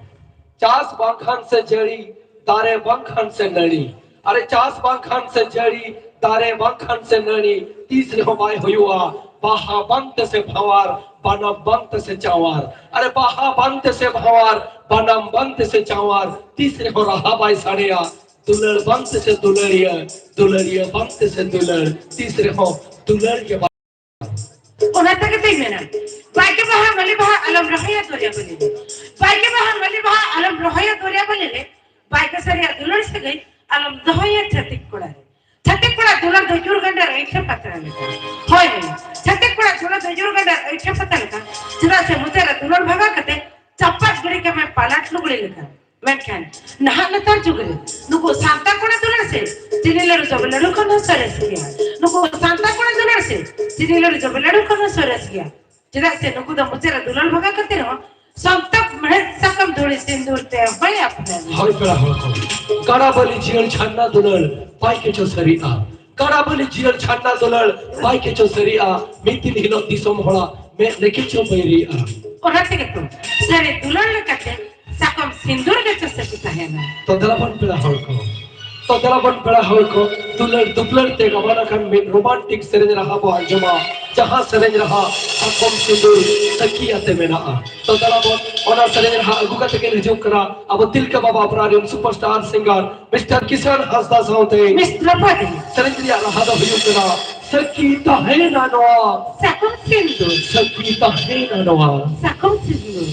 ᱪᱟᱥ ᱵᱟᱝᱠᱷᱟᱱ ᱥᱮ ᱡᱟᱹᱲᱤ, ᱫᱟᱨᱮ ᱵᱟᱝᱠᱷᱟᱱ ᱥᱮ ᱱᱟᱹᱲᱤ᱾ ᱟᱨᱮ, ᱪᱟᱥ ᱵᱟᱝᱠᱷᱟᱱ ᱥᱮ ᱡᱟᱹᱲᱤ, ᱫᱟᱨᱮ ᱵᱟᱝᱠᱷᱟᱱ ᱥᱮ ᱱᱟᱹᱲᱤ, ᱛᱤᱥ ᱨᱮᱦᱚᱸ ᱵᱟᱭ ᱦᱩᱭᱩᱜᱼᱟ᱾ ᱵᱟᱦᱟ ᱵᱟᱝ ᱛᱮ ᱥᱮ ᱵᱷᱟᱶᱟᱨ, ᱵᱟᱱᱟᱢ ᱵᱟᱝ ᱛᱮ ᱥᱮ ᱪᱟᱶᱟᱨ᱾ ᱟᱨᱮ, ᱵᱟᱦᱟ ᱵᱟᱝ ᱛᱮ ᱥᱮ ᱵᱷᱟᱶᱟᱨ, ᱵᱟᱱᱟᱢ ᱵᱟᱝ ᱛᱮ ᱥᱮ ᱪᱟᱶᱟᱨ, ᱛᱤᱥ ᱨᱮᱦᱚᱸ ᱨᱟᱦᱟ ᱵᱟᱭ ᱥᱟᱰᱮᱭᱟ᱾ ᱫᱩᱞᱟᱹᱲ ᱵᱟᱝ ᱛᱮ ᱥᱮ ᱫᱩᱞᱟᱹᱲᱤᱭᱟᱹ, ᱫᱩᱞᱟᱹᱲᱤᱭᱟᱹ ᱵᱟᱝ ᱛᱮ ᱥᱮ ᱫᱩᱞᱟᱹᱲ, ᱛᱤᱥ ᱨᱮᱦᱚᱸ ᱫᱩᱞᱟᱹᱲ ᱜᱮ ᱵᱟᱝ᱾ ᱚᱱᱟ ᱛᱮᱜᱮ ᱛᱚᱧ ᱢᱮᱱᱟ, ᱵᱟᱲᱜᱮ ᱵᱟᱦᱟ ᱢᱟᱹᱞᱤ ᱵᱟᱦᱟ ᱟᱞᱚᱢ ᱨᱚᱦᱚᱭᱟ ᱫᱚᱨᱭᱟ ᱵᱟᱹᱞᱤ ᱨᱮ᱾ ᱵᱟᱲᱜᱮ ᱵᱟᱦᱟ ᱢᱟᱹᱞᱤ ᱵᱟᱦᱟ ᱟᱞᱚᱢ ᱨᱚᱦᱚᱭᱟ ᱫᱚᱨᱭᱟ ᱵᱟᱹᱞᱤ ᱨᱮ᱾ ᱵᱟᱲᱜᱮ ᱥᱟᱹᱨᱤᱭᱟᱜ ᱫᱩᱞᱟᱹᱲ ᱥᱟᱹᱜᱟᱹᱭ ᱟᱞᱚᱢ ᱫᱚᱦᱚᱭᱟ ᱪᱷᱟᱹᱛᱤᱠ ᱠᱚᱲᱟ ᱨᱮ᱾ ᱪᱷᱟᱹᱛᱤᱠ ᱠᱚᱲᱟ ᱫᱩᱞᱟᱹᱲ ᱫᱚ ᱡᱩᱨ ᱜᱟᱱᱰᱟᱨ ᱟᱹᱭᱴᱷᱟᱹ ᱯᱟᱛᱲᱟ ᱞᱮᱠᱟ᱾ ᱦᱳᱭ, ᱦᱳᱭ᱾ ᱪᱷᱟᱹᱛᱤᱠ ᱠᱚᱲᱟ ᱫᱩᱞᱟᱹᱲ ᱫᱚ ᱡᱩᱨ ᱜᱟᱱᱰᱟᱨ ᱟᱹᱭᱴᱷᱟᱹ ᱯᱟᱛᱲᱟ ᱞᱮᱠᱟ᱾ ᱪᱮᱫᱟᱜ ᱥᱮ ᱢᱚᱪᱟ ᱨᱮ ᱫᱩᱞᱟᱹᱲ ᱵᱷᱟᱜᱟ ᱠᱟᱛᱮ ᱪᱟᱯᱟᱫ ᱜᱤᱰᱤ ᱠᱟᱢᱮ ᱯᱟᱞᱟᱴ ᱞᱩᱜᱽᱲᱤ ᱞᱮᱠᱟ᱾ ᱢᱮᱱᱠᱷᱟᱱ ᱱᱟᱦᱟᱜ ᱱᱮᱛᱟᱨ ᱡᱩᱜᱽ ᱨᱮ ᱱᱩᱠᱩ ᱥᱟᱱᱛᱟᱲ ᱠᱚᱲᱟ ᱫᱩᱞᱟᱹᱲ ᱥᱮ ᱪᱤᱱᱤ ᱞᱟᱹᱰᱩ ᱡᱚᱵᱮ ᱞᱟᱹᱰᱩ ᱠᱷᱚᱱ ᱦᱚᱸ ᱥᱚᱨᱮᱥ ᱜᱮᱭᱟ᱾ ᱱᱩᱠᱩ ᱥᱟᱱᱛᱟᱲ ᱠᱚᱲᱟ ᱫᱩᱞᱟᱹᱲ ᱥᱮ ᱪᱤᱱᱤ ᱞᱟᱹᱰᱩ ᱡᱚᱵᱮ ᱞᱟᱹᱰᱩ ᱠᱷᱚᱱ ᱦᱚᱸ ᱥᱚᱨᱮᱥ ᱜᱮᱭᱟ᱾ ᱪᱮᱫᱟᱜ ᱥᱮ ᱱᱩᱠᱩ ᱫᱚ ᱢᱚᱪᱟ ᱨᱮ ᱫᱩᱞᱟᱹᱲ ᱵᱷᱟᱜᱟ ᱠᱟᱛᱮ ᱨᱮᱦᱚᱸ ᱥᱚᱱᱛᱚᱯ ᱢᱮᱲᱦᱮᱫ ᱥᱟᱠᱟᱢ ᱫᱷᱩᱲᱤ ᱥᱤᱢ ᱛᱮ ᱦᱚᱭ ᱟᱯᱱᱟᱨ᱾ ᱦᱳᱭ ᱯᱮᱲᱟ ᱦᱚᱲ ᱠᱚ, ᱜᱟᱰᱟ ᱵᱟᱹᱞᱤ ᱡᱤᱭᱟᱹᱲ ᱡᱷᱟᱨᱱᱟ ᱫᱩᱞᱟᱹᱲ ᱵᱟᱭ ᱠᱮᱪᱚ ᱥᱟᱹᱨᱤᱜᱼᱟ᱾ ᱜᱟᱰᱟ ᱵᱟᱹᱞᱤ ᱡᱤᱭᱟᱹᱲ ᱡᱷᱟᱨᱱᱟ ᱫᱩᱞᱟᱹᱲ ᱵᱟᱭ ᱠᱮᱪᱚ ᱥᱟᱹᱨᱤᱜᱼᱟ᱾ ᱢᱤᱫ ᱫᱤᱱ ᱦᱤᱞᱳᱜ ᱫᱤᱥᱚᱢ ᱦᱚᱲᱟᱜ ᱢᱮᱫ ᱞᱮᱠᱮ ᱪᱚ ᱵᱟᱹᱭᱨᱤᱜᱼᱟ᱾ ᱚᱱᱟ ᱛᱮᱜᱮ ᱛᱚ ᱥᱟᱹᱨᱤ ᱫᱩᱞᱟᱹᱲ ᱞᱮᱠᱟᱛᱮ ᱥᱟᱠᱚᱢ ᱥᱤᱸᱫᱩᱨ ᱜᱮ ᱪᱚ ᱥᱟᱹᱠᱷᱤ ᱛᱟᱦᱮᱱᱟ᱾ ᱛᱚ ᱫᱮᱞᱟ ᱵᱚᱱ ᱯᱮᱲᱟ ᱦᱚᱲ ᱠᱚ, ᱛᱚ ᱫᱮᱞᱟ ᱵᱚᱱ ᱯᱮᱲᱟ ᱦᱚᱲ ᱠᱚ, ᱫᱩᱞᱟᱹᱲ ᱫᱩᱯᱞᱟᱹᱲ ᱛᱮ ᱜᱟᱵᱟᱱ ᱟᱠᱟᱱ ᱢᱤᱫ ᱨᱳᱢᱟᱱᱴᱤᱠ ᱥᱮᱨᱮᱧ ᱨᱟᱦᱟ ᱵᱚ ᱟᱸᱡᱚᱢᱟ, ᱡᱟᱦᱟᱸ ᱥᱮᱨᱮᱧ ᱨᱟᱦᱟ ᱥᱟᱠᱚᱢ ᱥᱤᱸᱫᱩᱨ ᱥᱟᱹᱠᱷᱤ ᱟᱛᱮ ᱢᱮᱱᱟᱜᱼᱟ᱾ ᱛᱚ ᱫᱮᱞᱟ ᱵᱚᱱ ᱚᱱᱟ ᱥᱮᱨᱮᱧ ᱨᱟᱦᱟ ᱟᱹᱜᱩ ᱠᱟᱛᱮ ᱜᱮ ᱦᱤᱡᱩᱜ ᱠᱟᱱᱟ ᱟᱵᱚ ᱛᱤᱞᱠᱟᱹ ᱵᱟᱵᱟ ᱚᱯᱮᱨᱟ ᱨᱮᱱ ᱥᱩᱯᱟᱨᱥᱴᱟᱨ ᱥᱤᱝᱜᱟᱨ ᱢᱤᱥᱴᱟᱨ ᱠᱤᱥᱟᱱ ᱦᱟᱸᱥᱫᱟ ᱥᱟᱶᱛᱮ᱾ ᱢᱤᱥ ᱫᱨᱚᱯᱚᱫᱤ᱾ ᱥᱮᱨᱮᱧ ᱨᱮᱭᱟᱜ ᱨᱟᱦᱟ ᱫᱚ ᱦᱩᱭᱩᱜ ᱠᱟᱱᱟ ᱥᱟᱹᱠᱷᱤ ᱛᱟᱦᱮᱱᱟ ᱱᱚᱣᱟ᱾ ᱥᱟᱠᱚᱢ ᱥᱤᱸᱫᱩᱨ᱾ ᱥᱟᱹᱠᱷᱤ ᱛᱟᱦᱮᱱᱟ ᱱᱚᱣᱟ᱾ ᱥᱟᱠᱚᱢ ᱥᱤᱸᱫᱩᱨ᱾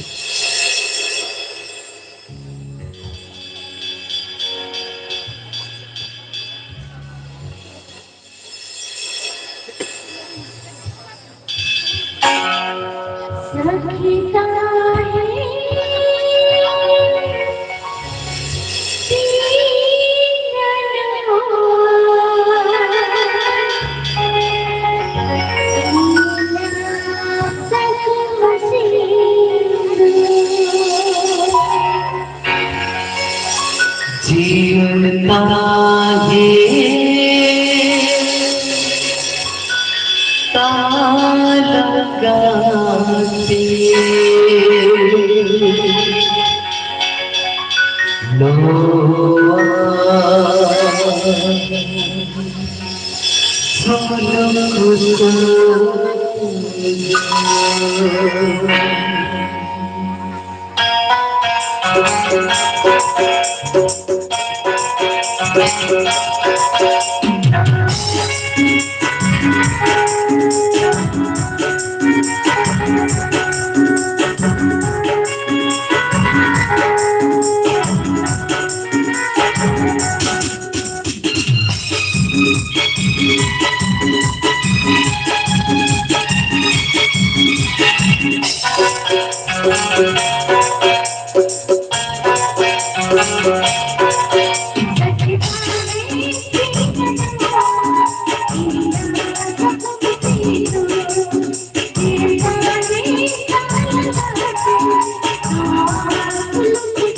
ᱡᱤᱭᱚᱱ ᱛᱟᱦᱮᱸ ᱛᱟᱞᱟᱝ ᱜᱟᱛᱮ᱾ ᱱᱚᱣᱟ ᱥᱩᱞᱩᱠ ᱥᱩᱞᱩᱠ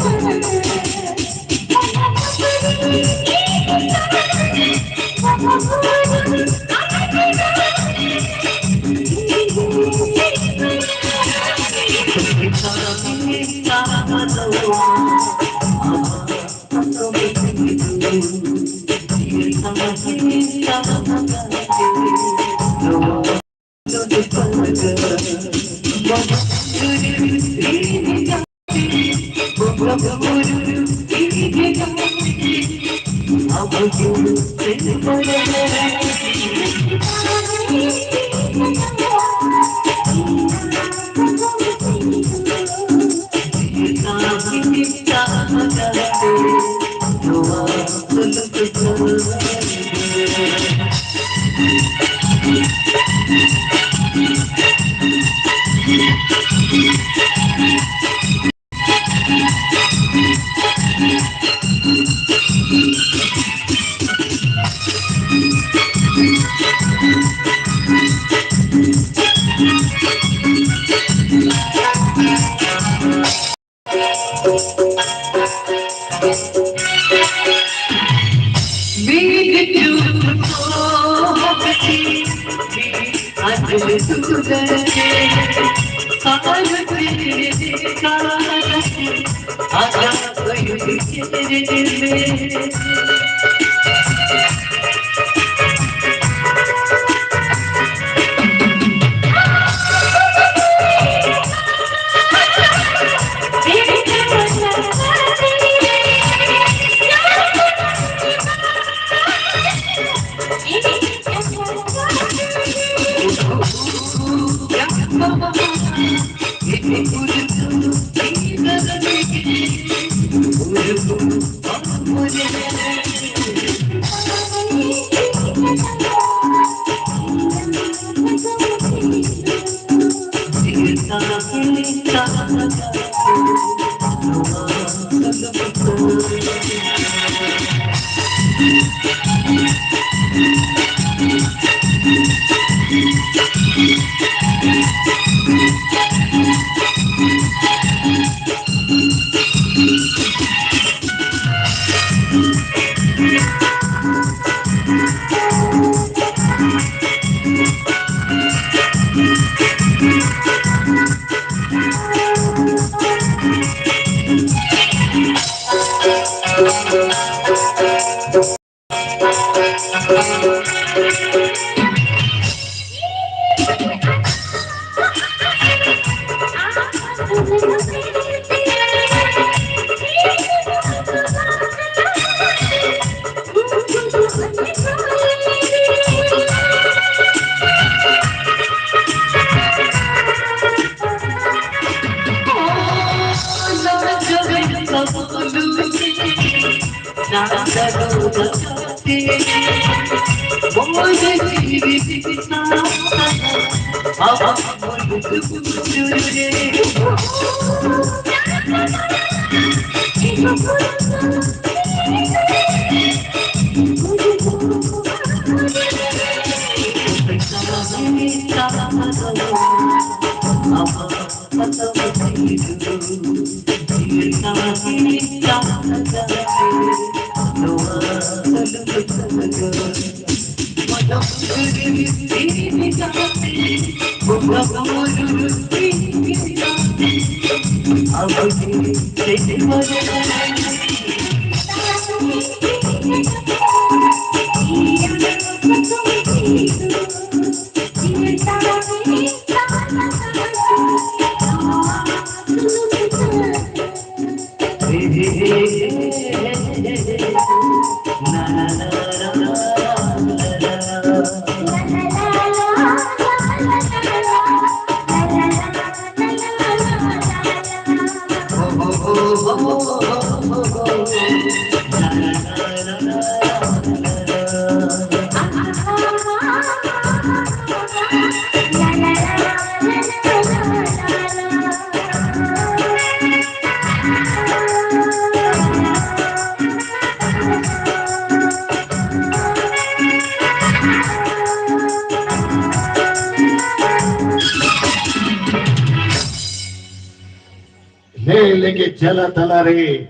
ᱞᱮ ᱞᱮᱜᱮ ᱪᱟᱞᱟ ᱛᱟᱞᱟᱨᱮ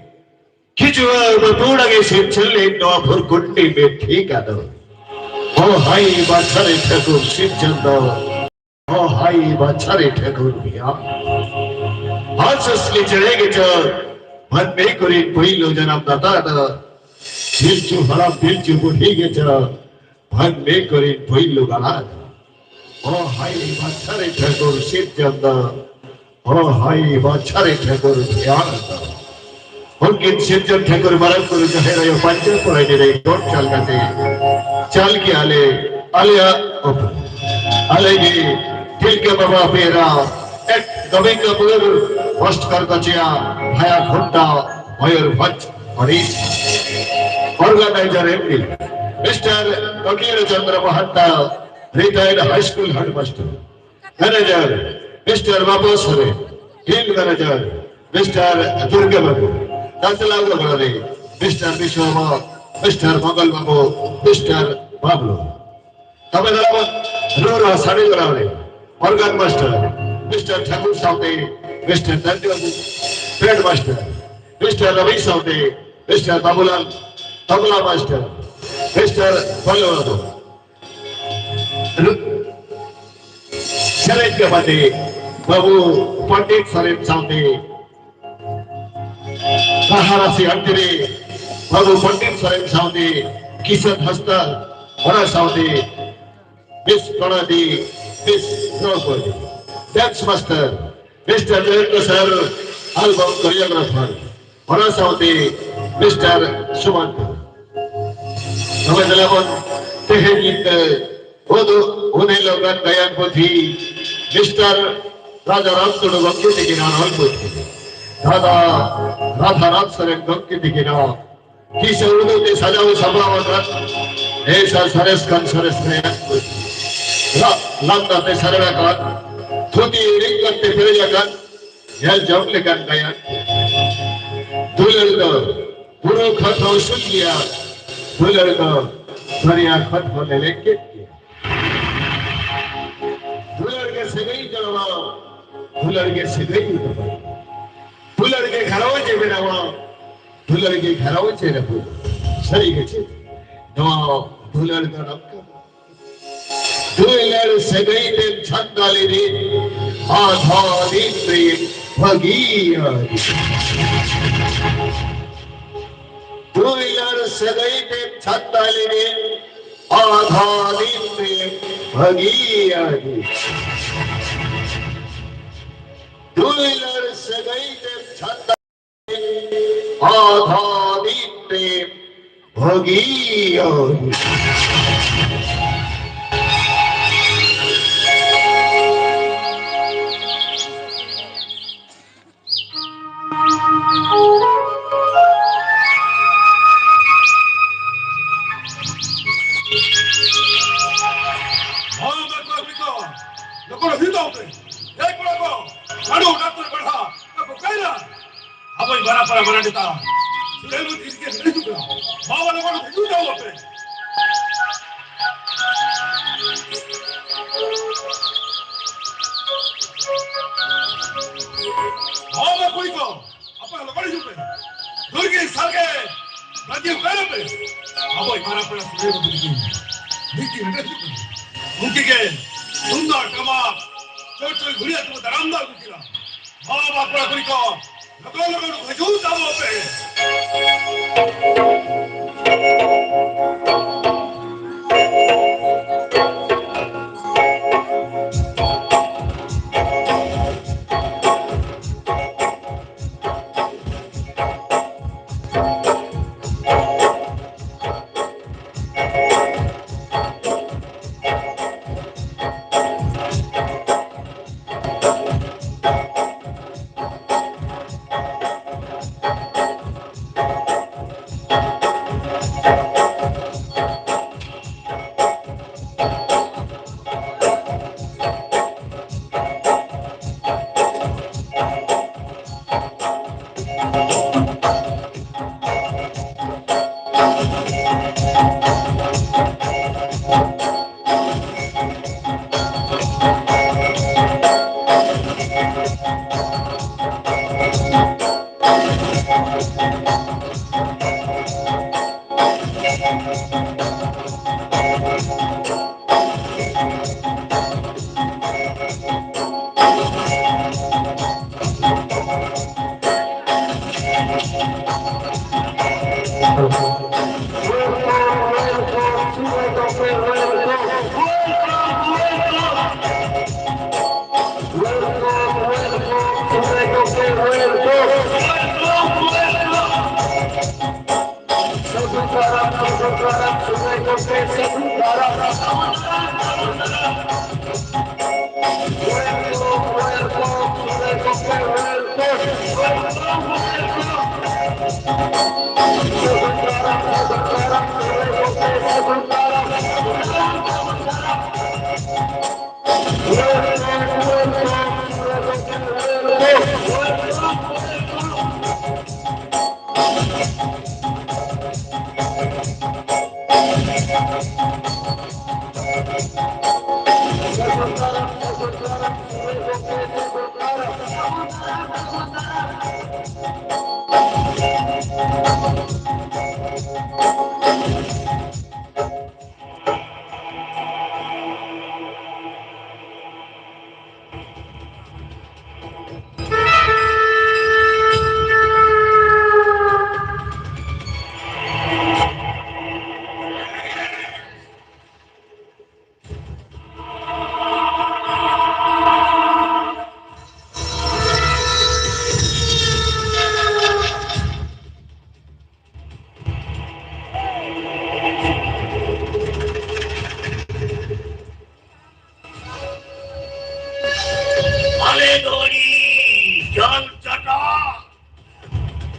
ᱠᱤᱪᱩᱣᱟᱹ ᱵᱟᱹᱵᱩᱲᱟ ᱜᱮ ᱥᱤᱨᱡᱚᱱ ᱞᱮᱫ ᱱᱚᱣᱟ ᱵᱷᱩᱨᱠᱩᱴᱱᱤ ᱢᱮ ᱴᱷᱤᱠ ᱟᱫᱚ᱾ ᱚ ᱦᱟᱭ ᱵᱟᱪᱷᱟᱨᱮ ᱴᱷᱟᱹᱠᱩᱨ ᱥᱤᱨᱡᱚᱱ ᱫᱚ᱾ ᱚ ᱦᱟᱭ ᱵᱟᱪᱷᱟᱨᱮ ᱴᱷᱟᱹᱠᱩᱨ ᱵᱤᱭᱟ᱾ ᱦᱟᱸᱥ ᱦᱟᱸᱥᱞᱤ ᱪᱮᱬᱮ ᱜᱮ ᱪᱚ ᱢᱟᱹᱱᱢᱤ ᱠᱚᱨᱤᱱ ᱯᱩᱭᱞᱩ ᱡᱟᱱᱟᱢ ᱫᱟᱛᱟ ᱫᱚ᱾ ᱯᱤᱞᱪᱩ ᱦᱟᱲᱟᱢ ᱯᱤᱞᱪᱩ ᱵᱩᱰᱷᱤ ᱜᱮ ᱪᱚ ᱢᱟᱹᱱᱢᱤ ᱠᱚᱨᱤᱱ ᱯᱩᱭᱞᱩ ᱜᱟᱲᱟ ᱫᱚ᱾ ᱚ ᱦᱟᱭ ᱵᱟᱪᱷᱟᱨᱮ ᱴᱷᱟᱹᱠᱩᱨ ᱥᱤᱨᱡᱚᱱ ᱫᱚ᱾ ᱚ ᱦᱟᱭ ᱵᱟᱪᱷᱟᱨᱮ ᱴᱷᱟᱹᱠᱩᱨ ᱫᱷᱮᱭᱟᱱ ᱫᱚ᱾ ᱩᱱᱠᱤᱱ ᱥᱤᱨᱡᱚᱱ ᱴᱷᱟᱹᱠᱩᱨ ᱢᱟᱨᱟᱝ ᱵᱩᱨᱩ ᱡᱟᱦᱮᱨ ᱟᱭᱳ ᱯᱟᱧᱪᱮᱛ ᱯᱚᱨᱟᱭᱱᱤ ᱨᱮ ᱜᱚᱴ ᱪᱟᱞ ᱠᱟᱛᱮ ᱪᱟᱞ ᱠᱮᱜᱼᱟ ᱞᱮ ᱟᱞᱮᱭᱟᱜ ᱩᱯᱨᱩᱢ᱾ ᱟᱞᱮ ᱜᱮ ᱛᱤᱞᱠᱟᱹ ᱵᱟᱵᱟ ᱯᱮᱨᱟ ᱮᱴ ᱜᱳᱵᱤᱱᱫᱚᱯᱩᱨ ᱯᱳᱥᱴ ᱠᱟᱨᱠᱟᱪᱤᱭᱟ ᱵᱷᱟᱭᱟ ᱠᱷᱩᱱᱴᱟ ᱢᱚᱭᱩᱨᱵᱷᱚᱸᱡᱽ ᱦᱚᱨᱤᱥ᱾ Organizer M D, Mister Tokir Chandra Mahanta, retired high school headmaster. Manager, Mister Baba Sare, field manager, Mister Durga Babu, Tatla Gogolari, Mister Bishwama, Mister Mangal Babu, Mister Pablo. Tabe dalam Rura Sari Gogolari, organ master, Mister Thakur Saute, Mister Tandu Babu, band master, Mister Ravi Saute, Mister Babulal, tabla master, Mister Palo. Ru-, ᱥᱮᱨᱮᱧ ᱠᱚ ᱵᱟᱸᱫᱮ ᱵᱟᱹᱵᱩ ᱯᱚᱱᱰᱤᱛ ᱥᱚᱨᱮᱱ ᱥᱟᱶᱛᱮ ᱨᱟᱦᱟ ᱨᱟᱥᱤ ᱟᱱᱛᱤᱨᱮ ᱵᱟᱹᱵᱩ ᱯᱚᱱᱰᱤᱛ ᱥᱚᱨᱮᱱ ᱥᱟᱶᱛᱮ ᱠᱤᱥᱟᱱ ᱦᱟᱸᱥᱫᱟ, ᱚᱱᱟ ᱥᱟᱶᱛᱮ ᱢᱤᱥ ᱯᱨᱚᱬᱚᱫᱤ, Miss Draupadi, dance master Mister Jayanta sir, album choreographer, ᱚᱱᱟ ᱥᱟᱶᱛᱮ Mister ᱥᱩᱢᱟᱱᱛᱚ᱾ ᱛᱚᱵᱮ ᱫᱮᱞᱟ ᱵᱚᱱ ᱛᱮᱦᱮᱧ ᱧᱤᱫᱟᱹ ᱩᱫᱩᱜ ᱩᱱᱤ ᱞᱚᱜᱟᱱ ᱜᱟᱭᱟᱱ ᱯᱩᱛᱷᱤ Mister ᱨᱟᱡᱟ ᱨᱟᱢ ᱴᱩᱰᱩ ᱜᱚᱢᱠᱮ ᱛᱤᱠᱤᱱᱟᱜ ᱚᱞ ᱯᱩᱛᱷᱤ, ᱫᱟᱫᱟ ᱨᱟᱫᱷᱟ ᱨᱟᱢ ᱥᱚᱨᱮᱱ ᱜᱚᱢᱠᱮ ᱛᱤᱠᱤᱱᱟᱜ ᱠᱤᱥᱟᱹ ᱩᱫᱩᱜ ᱛᱮ ᱥᱟᱡᱟᱣ ᱥᱟᱯᱲᱟᱣ ᱟᱠᱟᱫ ᱮᱥᱟ ᱥᱚᱨᱮᱥ ᱠᱷᱟᱱ ᱥᱚᱨᱮᱥ ᱜᱟᱭᱟᱱ ᱯᱩᱛᱷᱤ, ᱨᱟᱜ ᱞᱟᱸᱫᱟ ᱛᱮ ᱥᱟᱨᱮᱲ ᱟᱠᱟᱫ, ᱛᱷᱩᱛᱤ ᱨᱤᱧ ᱠᱟᱛᱮ ᱯᱮᱨᱮᱡ ᱟᱠᱟᱫ, ᱧᱮᱞ ᱡᱚᱝ ᱞᱮᱠᱟᱱ ᱜᱟᱭᱟᱱ᱾ ᱫᱩᱞᱟᱹᱲ ᱫᱚ ᱵᱩᱨᱩ ᱠᱷᱚᱱ ᱦᱚᱸ ᱩᱥᱩᱞ ᱜᱮᱭᱟ, ᱫᱩᱞᱟᱹᱲ ᱫᱚ ᱫᱚᱨᱭᱟ ᱠᱷᱚᱱ ᱦᱚᱸ ᱞᱮᱞᱮᱧ ᱜᱮᱭᱟ᱾ ᱫᱩᱞᱟᱹᱲ ᱜᱮ ᱥᱟᱹᱜᱟᱹᱭ ᱡᱚᱲᱟᱣᱟ, ᱫᱩᱞᱟᱹᱲ ᱜᱮ ᱥᱟᱹᱜᱟᱹᱭ ᱩᱛᱯᱟᱫᱟ, ᱫᱩᱞᱟᱹᱲ ᱜᱮ ᱜᱷᱟᱨᱚᱸᱡᱽ ᱮ ᱵᱮᱱᱟᱣᱟ, ᱫᱩᱞᱟᱹᱲ ᱜᱮ ᱜᱷᱟᱨᱚᱸᱡᱽ ᱮ ᱨᱟᱹᱯᱩᱫᱟ᱾ ᱥᱟᱹᱨᱤ ᱜᱮ ᱪᱮ? ᱱᱚᱣᱟ ᱫᱩᱞᱟᱹᱲ ᱫᱚ ᱱᱚᱝᱠᱟ᱾ ᱫᱩᱞᱟᱹᱲ ᱥᱟᱹᱜᱟᱹᱭ ᱛᱮᱢ ᱪᱷᱟᱱᱫᱟ ᱞᱮᱫᱮ, ᱟᱫᱷᱟ ᱫᱤᱱ ᱨᱮ ᱵᱷᱟᱹᱜᱤᱭᱟ᱾ ᱫᱩᱞᱟᱹᱲ ᱥᱟᱹᱜᱟᱹᱭ ᱛᱮᱢ ᱪᱷᱟᱱᱫᱟ ᱞᱮᱫᱮ, ᱟᱫᱷᱟ ᱫᱤᱱ ᱨᱮ ᱵᱷᱟᱹᱜᱤᱭᱟ᱾ ᱫᱩᱞᱟᱹᱲ ᱥᱟᱹᱜᱟᱹᱭ ᱛᱮᱢ ᱪᱷᱟᱱᱫᱟ ᱟᱫᱷᱟ ᱫᱤᱱ ᱨᱮ ᱵᱷᱟᱹᱜᱤᱭᱟ᱾ ᱦᱩᱭᱩᱜ ᱛᱟᱵᱚᱱ ᱯᱮ᱾ ᱮᱭ ᱠᱚᱲᱟ ᱠᱚ, ᱪᱟᱸᱰᱚ ᱰᱟᱠᱛᱚᱨ ᱵᱟᱲᱦᱟ, ᱚᱠᱟ ᱠᱚ ᱠᱟᱭᱨᱟ? ᱟᱵᱚᱭ ᱵᱟᱨᱟ ᱯᱟᱲᱟ ᱵᱟᱨᱟ ᱱᱮᱛᱟ᱾ ᱥᱩᱨᱮᱱ ᱵᱩᱫᱷᱤ ᱜᱮ ᱦᱤᱡᱩᱜ ᱠᱟᱱᱟ᱾ ᱵᱟᱵᱟ ᱞᱚᱜᱚᱱ ᱦᱤᱡᱩᱜ ᱛᱟᱵᱚᱱ ᱯᱮ᱾ ᱵᱟᱵᱟ ᱠᱩᱲᱤ ᱠᱚ, ᱟᱯᱮ ᱞᱚᱜᱚᱱ ᱦᱤᱡᱩᱜ ᱯᱮ᱾ ᱫᱩᱨᱜᱮ ᱥᱟᱞᱜᱮ ᱨᱟᱡᱽᱭᱚ ᱠᱟᱭᱨᱟ ᱯᱮ᱾ ᱟᱵᱚᱭ ᱢᱟᱨᱟ ᱯᱮᱲᱟ ᱥᱩᱨᱮᱱ ᱵᱩᱫᱷᱤ ᱜᱮ ᱢᱤᱫ ᱫᱤᱱ ᱦᱤᱡᱩᱜ ᱠᱟᱱᱟ᱾ ᱩᱱᱠᱤ ᱜᱮ ᱛᱩᱢᱫᱟᱜ ᱴᱟᱢᱟᱠ ᱪᱚᱲ ᱪᱚᱲ ᱜᱷᱩᱲᱤ ᱟᱛᱮ ᱠᱚ ᱫᱟᱨᱟᱢ ᱫᱟ ᱟᱹᱜᱩ ᱠᱤᱱᱟ᱾ ᱵᱟᱵᱟ ᱠᱚᱲᱟ ᱠᱩᱲᱤ ᱠᱚ, ᱞᱚᱜᱚᱱ ᱞᱚᱜᱚᱱ ᱦᱤᱡᱩᱜ ᱛᱟᱵᱚᱱ ᱯᱮ᱾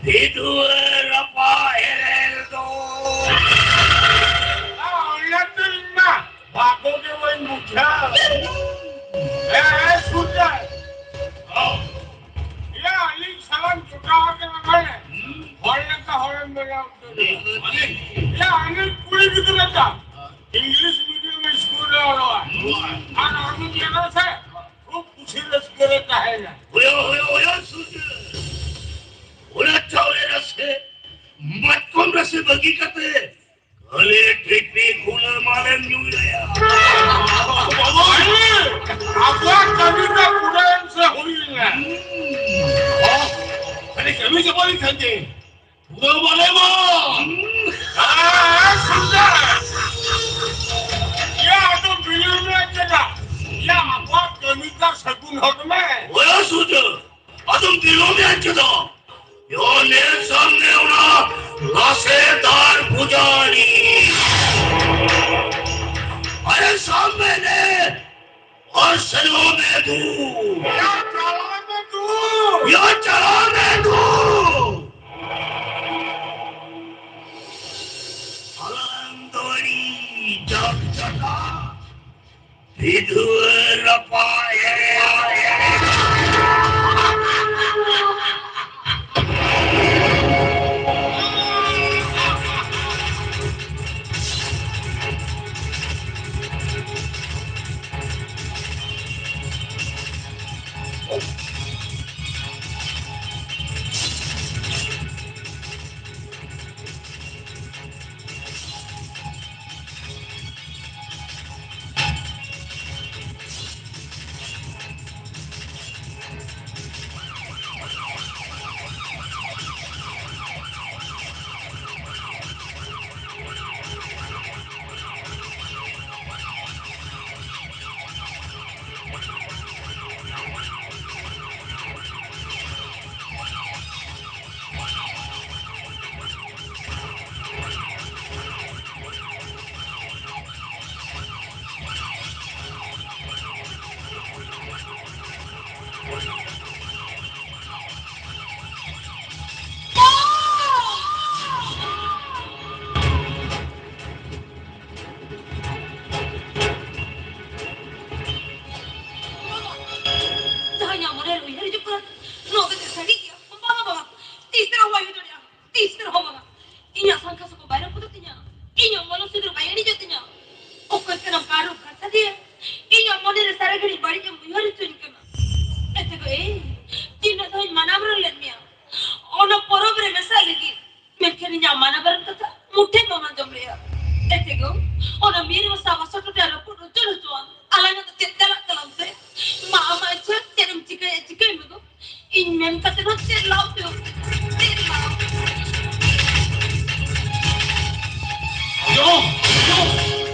ᱵᱷᱤᱫᱩᱣᱟᱹ ᱨᱟᱯᱟᱜ ᱮᱨᱮᱞ ᱫᱚ᱾ ᱚᱱᱟ ᱛᱤᱧ ᱢᱟ, ᱵᱟᱠᱚ ᱜᱮ ᱵᱟᱹᱧ ᱵᱩᱡᱷᱟᱹᱣ᱾ ᱮ, ᱮ, ᱥᱩᱨᱡᱚᱭ᱾ ᱚ᱾ ᱭᱟ, ᱟᱹᱞᱤᱧ ᱥᱟᱞᱟᱜ ᱡᱚᱴᱟᱣ ᱟᱠᱟᱱᱟ ᱢᱟᱱᱮ, ᱦᱩᱸ᱾ ᱦᱚᱲ ᱞᱮᱠᱟ ᱦᱚᱲᱮᱢ ᱵᱮᱱᱟᱣ ᱩᱛᱟᱹᱨ ᱮᱱᱟ᱾ ᱦᱩᱸ᱾ ᱭᱟ, ᱩᱱᱤ ᱠᱩᱲᱤ ᱜᱤᱫᱽᱨᱟᱹ ᱴᱟᱜ, ᱤᱝᱞᱤᱥ ᱢᱤᱰᱤᱭᱟᱢ ᱥᱠᱩᱞ ᱨᱮ ᱚᱞᱚᱜᱼᱟ᱾ ᱦᱩᱸ᱾ ᱟᱨ ᱟᱢ ᱧᱮᱞᱟ ᱥᱮ, ᱠᱷᱩᱵ ᱠᱩᱥᱤ ᱨᱟᱹᱥᱠᱟᱹ ᱨᱮ ᱛᱟᱦᱮᱱᱟ᱾ ᱦᱳᱭᱳ, ᱦᱳᱭᱳ, ᱦᱳᱭᱳ, ᱥᱩᱨᱡᱚ᱾ ᱚᱱᱟ ᱪᱟᱣᱞᱮ ᱨᱟᱥᱮ, ᱢᱟᱛᱠᱚᱢ ᱨᱟᱥᱮ ᱵᱟᱹᱜᱤ ᱠᱟᱛᱮ, ᱠᱷᱟᱹᱞᱤ ᱴᱷᱤᱠ ᱴᱷᱤᱠ ᱦᱩᱞᱟᱹ ᱢᱟᱞᱮᱢ ᱧᱩᱭᱟ᱾ ᱵᱟᱵᱟ, ᱟᱵᱚᱣᱟᱜ ᱠᱟᱹᱢᱤ ᱫᱚ ᱯᱩᱨᱟᱹᱣᱮᱱ ᱥᱮ ᱦᱩᱭ ᱮᱱᱟ? ᱦᱩᱸ᱾ ᱚ, ᱠᱷᱟᱹᱞᱤ ᱠᱟᱹᱢᱤ ᱪᱟᱵᱟ ᱞᱮᱠᱷᱟᱱ ᱜᱮ᱾ ᱯᱩᱨᱟᱹ ᱢᱟᱞᱮ ᱢᱟ᱾ ᱦᱩᱸ᱾ ᱦᱮᱸ, ᱥᱩᱱᱫᱚᱨ᱾ ᱭᱟ, ᱟᱫᱚ ᱵᱤᱞᱚᱢ ᱢᱮ ᱪᱮᱫᱟᱜ? ᱭᱟ, ᱟᱵᱚᱣᱟᱜ ᱠᱟᱹᱢᱤ ᱫᱚ ᱥᱟᱹᱜᱩᱱ ᱦᱚᱫ ᱢᱮ᱾ ᱚᱭᱟ ᱥᱩᱱᱫᱚᱨ᱾ ᱟᱫᱚᱢ ᱵᱤᱞᱚᱢᱮᱜᱼᱟ ᱪᱮᱫᱟᱜ? ᱭᱚ, ᱱᱮ ᱥᱟᱢᱱᱮ ᱚᱱᱟ ᱞᱟᱥᱮᱨᱫᱟᱨ ᱯᱩᱡᱟᱨᱤ᱾ ᱟᱨᱮ ᱥᱟᱢᱱᱮ ᱱᱮ, ᱟᱨ ᱪᱟᱞᱟᱣ ᱢᱮ ᱫᱩ᱾ ᱭᱟ, ᱪᱟᱞᱟᱣ ᱢᱮ ᱫᱩ᱾ ᱭᱟ, ᱪᱟᱞᱟᱣ ᱢᱮ ᱫᱩ᱾ ᱟᱞᱟᱝ ᱫᱚ ᱟᱹᱰᱤ ᱡᱟᱠ ᱡᱟᱠᱟ᱾ ᱵᱤᱫᱷᱩᱣᱟᱹ ᱨᱟᱯᱟᱜ ᱮ᱾ ᱛᱤᱥ ᱨᱮᱦᱚᱸ ᱵᱟᱝᱟ᱾ ᱤᱧᱟᱜ ᱥᱟᱝᱠᱷᱟ ᱥᱚᱠᱚ ᱵᱟᱭ ᱨᱟᱹᱯᱩᱫᱚᱜ ᱛᱤᱧᱟ᱾ ᱤᱧᱟᱜ ᱢᱚᱱᱚ ᱥᱤᱸᱫᱩᱨ ᱵᱟᱭ ᱤᱬᱤᱡᱚᱜ ᱛᱤᱧᱟ᱾ ᱚᱠᱚᱭ ᱠᱟᱱᱟᱢ ᱠᱟᱹᱨᱩ ᱠᱟᱛᱷᱟ ᱫᱤᱭᱮ? ᱤᱧᱟᱜ ᱢᱚᱱᱮ ᱨᱮ ᱥᱟᱨᱟ ᱜᱷᱟᱹᱲᱤᱡ ᱵᱟᱹᱲᱤᱡ ᱮᱢ ᱩᱭᱦᱟᱹᱨ ᱦᱚᱪᱚᱧ ᱠᱟᱱᱟ᱾ ᱮᱛᱮ ᱜᱚ, ᱮᱭ, ᱛᱤᱱᱟᱹᱜ ᱫᱷᱟᱣᱤᱧ ᱢᱟᱱᱟ ᱵᱟᱨᱚᱱ ᱞᱮᱫ ᱢᱮᱭᱟ ᱚᱱᱟ ᱯᱚᱨᱚᱵᱽ ᱨᱮ ᱢᱮᱥᱟᱜ ᱞᱟᱹᱜᱤᱫ, ᱢᱮᱱᱠᱷᱟᱱ ᱤᱧᱟᱜ ᱢᱟᱱᱟ ᱵᱟᱨᱚᱱ ᱠᱟᱛᱷᱟ ᱢᱩᱴᱷᱟᱹᱱ ᱵᱟᱢ ᱟᱸᱡᱚᱢ ᱞᱮᱜᱼᱟ᱾ ᱮᱛᱮ ᱜᱚ, ᱚᱱᱟ ᱢᱤᱨ ᱢᱚᱥᱟ ᱵᱟᱥᱚ ᱴᱚᱴᱷᱟ ᱨᱟᱹᱯᱩᱫ ᱩᱪᱟᱹᱲ ᱦᱚᱪᱚᱣᱟᱱ ᱟᱞᱟᱝ ᱟᱜ ᱫᱚ ᱪᱮᱫ ᱪᱟᱞᱟᱜ ᱛᱟᱞᱟᱝ ᱥᱮ? ᱢᱟ ᱟᱢᱟᱜ ᱤᱪᱪᱷᱟᱹ ᱪᱮᱫ ᱮᱢ ᱪᱤᱠᱟᱹᱭᱟ ᱪᱤᱠᱟᱹᱭ ᱢᱮ ᱜᱚ᱾ ᱤᱧ ᱢᱮᱱ ᱠᱟᱛᱮ ᱦᱚᱸ ᱪᱮᱫ ᱞᱟᱵᱷ ᱫᱚ? ᱪᱮᱫ ᱞᱟᱵᱷ? ᱡᱚ, ᱡᱚ,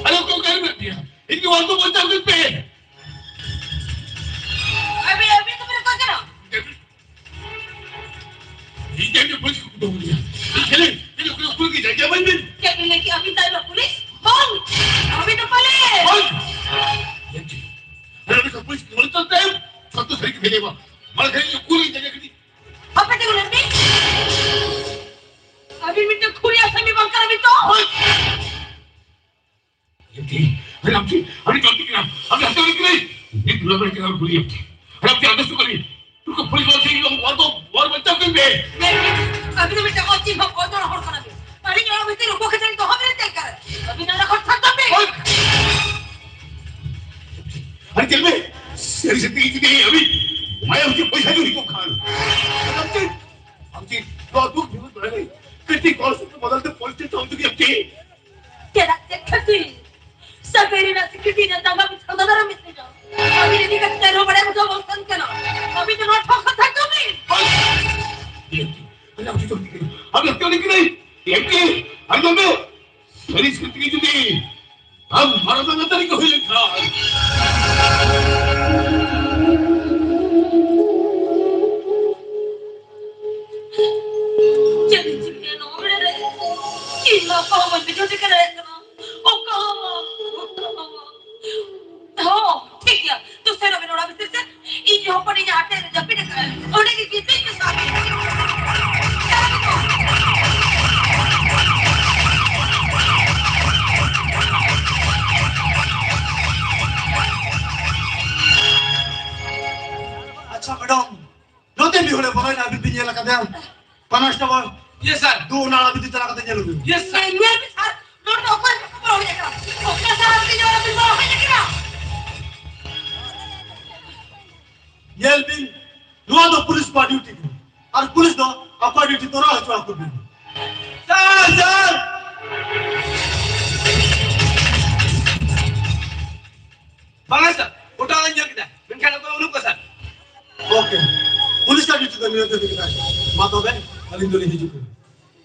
ᱟᱞᱚ ᱠᱚ ᱜᱟᱱ ᱢᱮ ᱯᱮᱭᱟ᱾ ᱤᱧ ᱜᱮ ᱵᱚᱱᱫᱚ ᱵᱚᱱᱫᱚ ᱟᱹᱜᱩᱭ ᱯᱮ᱾ ᱟᱹᱵᱤᱱ, ᱟᱹᱵᱤᱱ ᱫᱚᱵᱤᱱ ᱚᱠᱚᱭ ᱠᱟᱱᱟ? ᱤᱧ ᱜᱮ ᱯᱩᱞᱤᱥ ᱠᱚ ᱫᱚᱦᱚ ᱞᱮᱭᱟ᱾ ᱪᱮᱞᱮ, ᱪᱮᱞᱮ, ᱚᱠᱚᱭ, ᱚᱠᱚᱭ ᱜᱮ ᱡᱟᱭᱜᱟ ᱵᱟᱹᱧ ᱢᱮᱱ᱾ ᱪᱮᱫ ᱵᱤᱱ ᱞᱟᱹᱭ ᱠᱮᱜᱼᱟ? ᱟᱹᱵᱤᱱ ᱫᱚ ᱟᱭᱢᱟ ᱯᱩᱞᱤᱥ? ᱵᱟᱝ! ᱟᱹᱵᱤᱱ ᱫᱚ ᱯᱟᱞᱮ! ᱵᱟᱝ! ᱟᱨ ᱩᱱᱤ ᱠᱚ ᱯᱩᱞᱤᱥ ᱠᱚ ᱢᱚᱱᱤᱴᱚᱨ ᱛᱟᱭᱚᱢ, ᱥᱚᱛᱛᱚ ᱥᱟᱹᱨᱤ ᱠᱚ ᱵᱷᱮᱡᱟᱭᱟ᱾ ᱢᱟ ᱠᱷᱟᱱ ᱤᱧ ᱠᱩᱞᱤ ᱡᱟᱭᱜᱟ ᱠᱟᱹᱴᱤᱡ᱾ ᱦᱟᱯᱮ ᱛᱤᱸᱜᱩ ᱞᱮᱱ ᱵᱤᱱ᱾ ᱟᱹᱵᱤᱱ ᱢᱤᱫᱴᱟᱝ ᱠᱷᱩᱲᱤ ᱟᱥᱟᱢᱤ ᱵᱟᱝ ᱠᱟᱱᱟ ᱵᱤᱱ ᱛᱚ? ᱵᱟᱝ! ᱟᱨᱮ ᱟᱢ ᱪᱮᱫ? ᱟᱨᱮ ᱪᱚᱞ ᱛᱤᱠᱤᱱᱟ, ᱟᱢ ᱦᱟᱥᱟ ᱨᱮ ᱠᱤᱱᱟᱹᱭ᱾ ᱱᱤᱛ ᱫᱩᱞᱟᱹᱲ ᱨᱮ ᱪᱟᱞᱟᱣ ᱵᱷᱩᱞᱤ ᱟᱢ ᱪᱮᱫ? ᱟᱨᱮ ᱟᱢ ᱪᱮᱫ ᱟᱫᱚ ᱪᱩᱠᱟᱹᱞᱤ? ᱛᱩᱠᱚ ᱯᱷᱩᱞᱤ ᱵᱚᱞ ᱥᱮ ᱤᱧ ᱫᱚ ᱵᱚᱞ ᱫᱚ ᱵᱚᱞ ᱵᱟᱧᱪᱟᱣ ᱠᱟᱹᱧ ᱢᱮ᱾ ᱟᱹᱵᱤᱱ ᱫᱚ ᱢᱤᱫᱴᱟᱝ ᱚᱪᱤᱱᱦᱚ ᱵᱚᱫᱚᱞ ᱦᱚᱲ ᱠᱟᱱᱟ ᱵᱤᱱ᱾ ᱟᱹᱞᱤᱧ ᱚᱲᱟᱜ ᱵᱷᱤᱛᱤᱨ ᱨᱮ ᱩᱠᱩ ᱠᱟᱛᱮ ᱫᱚᱦᱚ ᱵᱤᱱ ᱪᱮᱫ ᱠᱟᱨᱮ? ᱟᱹᱵᱤᱱ ᱚᱱᱟ ᱠᱷᱚᱱ ᱥᱟᱵ ᱠᱟᱜ ᱵᱤᱱ᱾ ᱦᱳᱭ᱾ ᱟᱨᱮ ᱪᱮᱫ ᱢᱮ? ᱥᱟᱹᱨᱤ ᱥᱟᱹᱨᱤ ᱛᱮᱜᱮ ᱡᱩᱫᱤ ᱟᱹᱵᱤᱱ ᱢᱟᱭᱟᱢ ᱪᱮᱫ ᱯᱚᱭᱥᱟ ᱡᱩᱫᱤ ᱠᱚ ᱠᱷᱟᱱ᱾ ᱟᱨᱮ ᱟᱢ ᱪᱮᱫ? ᱟᱢ ᱪᱮᱫ? ᱱᱚᱣᱟ ᱫᱩᱠ ᱵᱤᱯᱚᱫ ᱵᱮᱲᱟ ᱨᱮ ᱠᱟᱹᱴᱤᱡ ᱜᱚᱲᱚ ᱥᱚᱯᱚᱦᱚᱫ ᱵᱚᱫᱚᱞ ᱛᱮ ᱯᱚᱧᱪᱟᱥ ᱴᱟᱠᱟ ᱡᱩᱫᱤ ᱟᱢ ᱪᱮᱫ? ᱪᱮᱫᱟᱜ ᱪᱮᱫ ᱠᱷᱟᱹᱛᱤᱨ? ᱥᱟᱹᱜᱟᱹᱭ ᱨᱮᱱᱟᱜ ᱥᱤᱠᱨᱤᱛᱤ ᱨᱮᱱᱟᱜ ᱫᱟᱢ ᱟᱢ ᱴᱷᱟᱶ ᱫᱟᱨᱟᱢ ᱢᱮ ᱥᱮ ᱪᱚ? ᱟᱹᱵᱤᱱ ᱤᱫᱤ ᱠᱟᱛᱮ ᱨᱚᱲ ᱵᱟᱲᱟᱭ ᱵᱩᱡᱷᱟᱹᱣ ᱵᱟᱝ ᱥᱟᱱ ᱠᱟᱱᱟ᱾ ᱟᱹᱵᱤᱱ ᱫᱚ ᱱᱚᱣᱟ ᱴᱷᱟᱶ ᱠᱷᱚᱱ ᱛᱷᱟᱠ ᱠᱟᱜ ᱵᱤᱱ᱾ ᱟᱢ ᱡᱚᱛᱚ ᱴᱷᱤᱠ ᱜᱮᱭᱟ᱾ ᱟᱢ ᱡᱚᱛᱚ ᱴᱷᱤᱠ ᱜᱮᱭᱟ᱾ ᱟᱢ ᱡᱚᱛᱚ ᱴᱷᱤᱠ ᱜᱮᱭᱟ᱾ ᱟᱢ ᱡᱚᱛᱚ ᱴᱷᱤᱠ ᱜᱮᱭᱟ᱾ ᱟᱢ ᱡᱚᱛᱚ ᱴᱷᱤᱠ ᱜᱮᱭᱟ᱾ ᱟᱢ ᱡᱚᱛᱚ ᱴᱷᱤᱠ ᱜᱮᱭᱟ᱾ ᱟᱢ ᱢᱟᱨᱟᱝ ᱢᱟᱨᱟᱝ ᱛᱟᱹᱨᱤ ᱠᱚ ᱦᱩᱭ ᱞᱮᱱᱠᱷᱟᱱ᱾ ᱪᱮᱫ ᱤᱧ ᱪᱤᱠᱟᱹᱭᱟ ᱱᱚᱣᱟ ᱵᱮᱲᱟ ᱨᱮ? ᱤᱧ ᱢᱟ ᱚᱠᱟ ᱦᱚᱸ ᱵᱟᱹᱧ ᱵᱩᱡᱷᱟᱹᱣ ᱴᱷᱤᱠᱟᱹ ᱫᱟᱲᱮᱭᱟᱜ ᱠᱟᱱᱟ᱾ ᱚᱠᱟ ᱦᱚᱸ ᱵᱟᱝ, ᱚᱠᱟ ᱦᱚᱸ ᱵᱟᱝ᱾ ᱦᱚᱸ, ᱴᱷᱤᱠ ᱜᱮᱭᱟ᱾ ᱛᱚ ᱥᱮᱱᱚᱜ ᱵᱮᱱ ᱚᱲᱟᱜ ᱵᱷᱤᱛᱤᱨ ᱥᱮᱫ᱾ ᱤᱧ ᱦᱚᱯᱚᱱ ᱤᱧ ᱟᱴᱮᱫ ᱨᱮ ᱡᱟᱹᱯᱤᱫ ᱟᱠᱟᱫ᱾ ᱚᱸᱰᱮ ᱜᱮ ᱜᱤᱛᱤᱡ ᱢᱮ ᱥᱟᱵ᱾ ᱟᱪᱪᱷᱟ, ᱢᱮᱰᱟᱢ, ᱱᱚᱛᱮ ᱢᱤᱫ ᱦᱚᱲᱮ ᱵᱚᱞᱚᱭᱮᱱᱟ, ᱟᱹᱵᱤᱱ ᱵᱤᱱ ᱧᱮᱞ ᱟᱠᱟᱫᱮᱭᱟ? ᱠᱚᱱᱮᱥᱴᱮᱵᱚᱞ, Yes, sir. ᱫᱩ ᱚᱱᱟ ᱵᱷᱤᱛᱤᱨ ᱪᱟᱞᱟᱣ ᱠᱟᱛᱮ ᱧᱮᱞ ᱟᱹᱜᱩᱭ ᱢᱮ᱾ Yes, sir. ᱧᱮᱞ ᱢᱮ, sir. ᱱᱚᱰᱮ ᱫᱚ ᱚᱠᱚᱭ ᱠᱚᱠᱚ ᱨᱚᱲ ᱠᱟᱱᱟ? ᱚᱠᱟ ᱥᱟᱦᱟᱨ ᱛᱮ ᱱᱚᱰᱮ ᱵᱤᱱ ᱵᱚᱞᱚ ᱦᱮᱡ ᱟᱠᱟᱱᱟ? ᱧᱮᱞ ᱵᱤᱱ, ᱱᱚᱣᱟ ᱫᱚ ᱯᱩᱞᱤᱥ ᱠᱚᱣᱟᱜ ᱰᱤᱭᱩᱴᱤ ᱠᱟᱱᱟ᱾ ᱟᱨ ᱯᱩᱞᱤᱥ ᱫᱚ ᱟᱠᱚᱣᱟᱜ ᱰᱤᱭᱩᱴᱤ ᱛᱚᱨᱟᱣ ᱦᱚᱪᱚ ᱟᱠᱚ ᱵᱤᱱ᱾ ᱥᱟᱨ, ᱥᱟᱨ! ᱵᱟᱝᱟ, ᱥᱟᱨ᱾ ᱜᱚᱴᱟ ᱞᱤᱧ ᱧᱮᱞ ᱠᱮᱫᱟ, ᱢᱮᱱᱠᱷᱟᱱ ᱚᱠᱚᱭ ᱦᱚᱸ ᱵᱟᱹᱱᱩᱜ ᱠᱚᱣᱟ, ᱥᱟᱨ᱾ ᱳᱠᱮ᱾ ᱯᱩᱞᱤᱥ ᱠᱚᱣᱟᱜ ᱰᱤᱭᱩᱴᱤ ᱫᱚ ᱱᱤᱭᱟᱹ ᱜᱮ ᱠᱟᱱᱟ᱾ ᱢᱟ ᱛᱚᱵᱮ, ᱟᱹᱞᱤᱧ ᱫᱚᱞᱤᱧ ᱦᱤᱡᱩᱜ ᱠᱟᱱᱟ᱾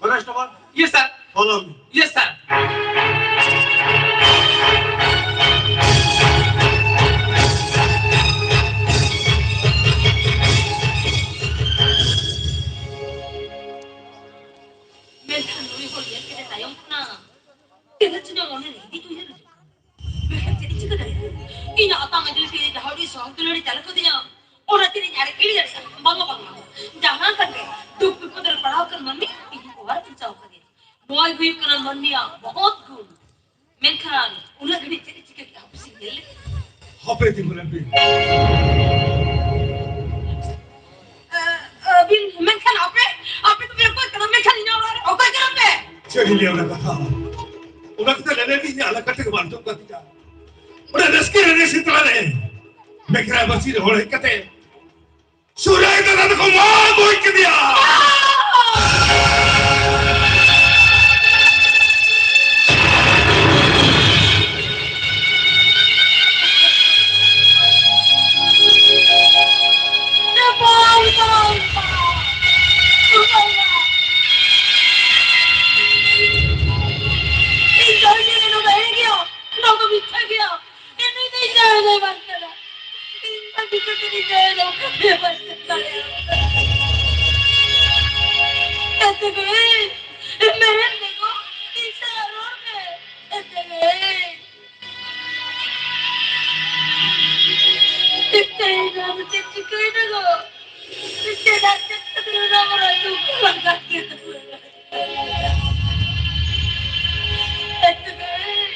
ᱠᱚᱱᱮᱥᱴᱮᱵᱚᱞ, Yes, sir. Follow me. Yes, sir. ᱢᱮᱱᱠᱷᱟᱱ ᱱᱩᱭ ᱦᱚᱲ ᱧᱮᱞ ᱠᱟᱛᱮ ᱛᱟᱭᱚᱢ ᱠᱷᱚᱱᱟᱜ ᱛᱤᱱᱟᱹᱜ ᱪᱚᱧ ᱢᱚᱱᱮ ᱨᱮ ᱦᱤᱫᱤᱡ ᱩᱭᱦᱟᱹᱨ ᱦᱤᱡᱩᱜ ᱠᱟᱱᱟ᱾ ᱢᱮᱱᱠᱷᱟᱱ ᱪᱮᱫ ᱤᱧ ᱪᱤᱠᱟᱹ ᱫᱟᱲᱮᱭᱟᱜᱼᱟ? ᱤᱧᱟᱜ ᱟᱛᱟᱝ ᱟᱹᱫᱟᱹᱭ ᱛᱮ ᱡᱟᱦᱟᱸ ᱩᱰᱤ ᱥᱚᱦᱚᱫ ᱫᱩᱞᱟᱹᱲ ᱮ ᱪᱟᱞ ᱠᱟᱫᱤᱧᱟ, ᱚᱱᱟ ᱪᱮᱫ ᱤᱧ ᱟᱨᱮᱡ ᱜᱤᱰᱤ ᱫᱟᱲᱮᱭᱟᱜᱼᱟ? ᱵᱟᱝᱟ, ᱵᱟᱝᱟ, ᱵᱟᱝᱟ᱾ ᱡᱟᱦᱟᱸ ᱠᱟᱛᱮ ᱫᱩᱠ ᱵᱤᱯᱚᱫ ᱨᱮ ᱯᱟᱲᱟᱣ ᱟᱠᱟᱱ ᱢᱟᱹᱱᱢᱤ ᱤᱧ ᱠᱚ ᱚᱣᱟᱨ ᱵᱟᱧᱪᱟᱣ ᱠᱟᱫᱮᱭᱟ᱾ ᱱᱚᱣᱟ ᱜᱮ ᱦᱩᱭᱩᱜ ᱠᱟᱱᱟ ᱢᱟᱹᱱᱢᱤᱭᱟᱜ ᱵᱚᱦᱚᱛ ᱜᱩᱱ᱾ ᱢᱮᱱᱠᱷᱟᱱ ᱩᱱᱟᱹᱜ ᱜᱷᱟᱹᱲᱤᱡ ᱪᱮᱫ ᱮ ᱪᱤᱠᱟᱹ ᱠᱮᱫᱟ? ᱦᱟᱯᱮ ᱥᱮᱧ ᱧᱮᱞ ᱞᱮᱜᱮ᱾ ᱦᱟᱯᱮ ᱛᱤᱸᱜᱩ ᱞᱮᱱ ᱵᱤᱱ᱾ ᱟᱹᱵᱤᱱ ᱢᱮᱱᱠᱷᱟᱱ ᱟᱯᱮ, ᱟᱯᱮ ᱫᱚᱯᱮ ᱚᱠᱚᱭ ᱠᱟᱱᱟ? ᱢᱮᱱᱠᱷᱟᱱ ᱤᱧᱟᱹᱜ ᱚᱲᱟᱜ ᱨᱮ ᱚᱠᱚᱭ ᱠᱟᱱᱟ ᱯᱮ? ᱪᱮᱫ ᱤᱧ ᱞᱟᱹᱭᱟ ᱚᱱᱟ ᱠᱟᱛᱷᱟ? ᱚᱱᱟ ᱠᱟᱛᱷᱟ ᱞᱟᱹᱭ ᱞᱟᱹᱜᱤᱫ ᱤᱧᱟᱹᱜ ᱮᱞᱟᱠᱟ ᱛᱮᱜᱮ ᱵᱟᱝ ᱪᱚᱜ ᱠᱟᱱ ᱛᱤᱧᱟ᱾ ᱚᱱᱟ ᱨᱟᱹᱥᱠᱟᱹ ᱨᱮ ᱥᱮᱛᱟ ᱨᱮ ᱢᱮᱠᱷᱨᱟ ᱵᱟᱹᱥᱤ ᱨᱮ ᱦᱚᱲ ᱦᱮᱡ ᱠᱟᱛᱮ ᱥᱩᱨᱟᱭ ᱫᱟᱫᱟ ᱫᱚᱠᱚ ᱢᱟᱨ ᱜᱚᱡ ᱠᱮᱫᱮᱭᱟ᱾ ᱱᱚᱣᱟ ᱫᱚ ᱢᱤᱛᱷᱭᱟ ᱜᱮᱭᱟ᱾ ᱤᱧ ᱫᱚ ᱤᱧ ᱡᱟᱶᱟᱭ ᱫᱚ ᱵᱟᱝ ᱠᱟᱱᱟ᱾ ᱤᱧ ᱫᱚ ᱪᱤᱠᱟᱹᱛᱮ ᱤᱧ ᱡᱟᱶᱟᱭ ᱫᱚ ᱵᱟᱹᱧ ᱫᱟᱲᱮᱭᱟᱜᱼᱟ᱾ ᱮᱛᱮ ᱜᱟᱹᱭ, ᱢᱮᱨᱮᱢ ᱵᱮᱜᱚ, ᱤᱧ ᱥᱟᱞᱟᱜ ᱨᱚᱲ ᱢᱮ᱾ ᱮᱛᱮ ᱜᱟᱹᱭ᱾ ᱮᱛᱮ ᱜᱟᱹᱭ, ᱪᱮᱫ ᱪᱤᱠᱟᱹᱭᱮᱱᱟ ᱜᱚ? ᱪᱮᱫᱟᱜ ᱪᱮᱫ ᱠᱷᱟᱹᱛᱤᱨ ᱩᱱᱟᱹᱜ ᱢᱟᱨᱟᱝ ᱫᱩᱠ ᱞᱟᱜᱟ ᱠᱮᱫᱟ? ᱮᱛᱮ ᱜᱟᱹᱭ᱾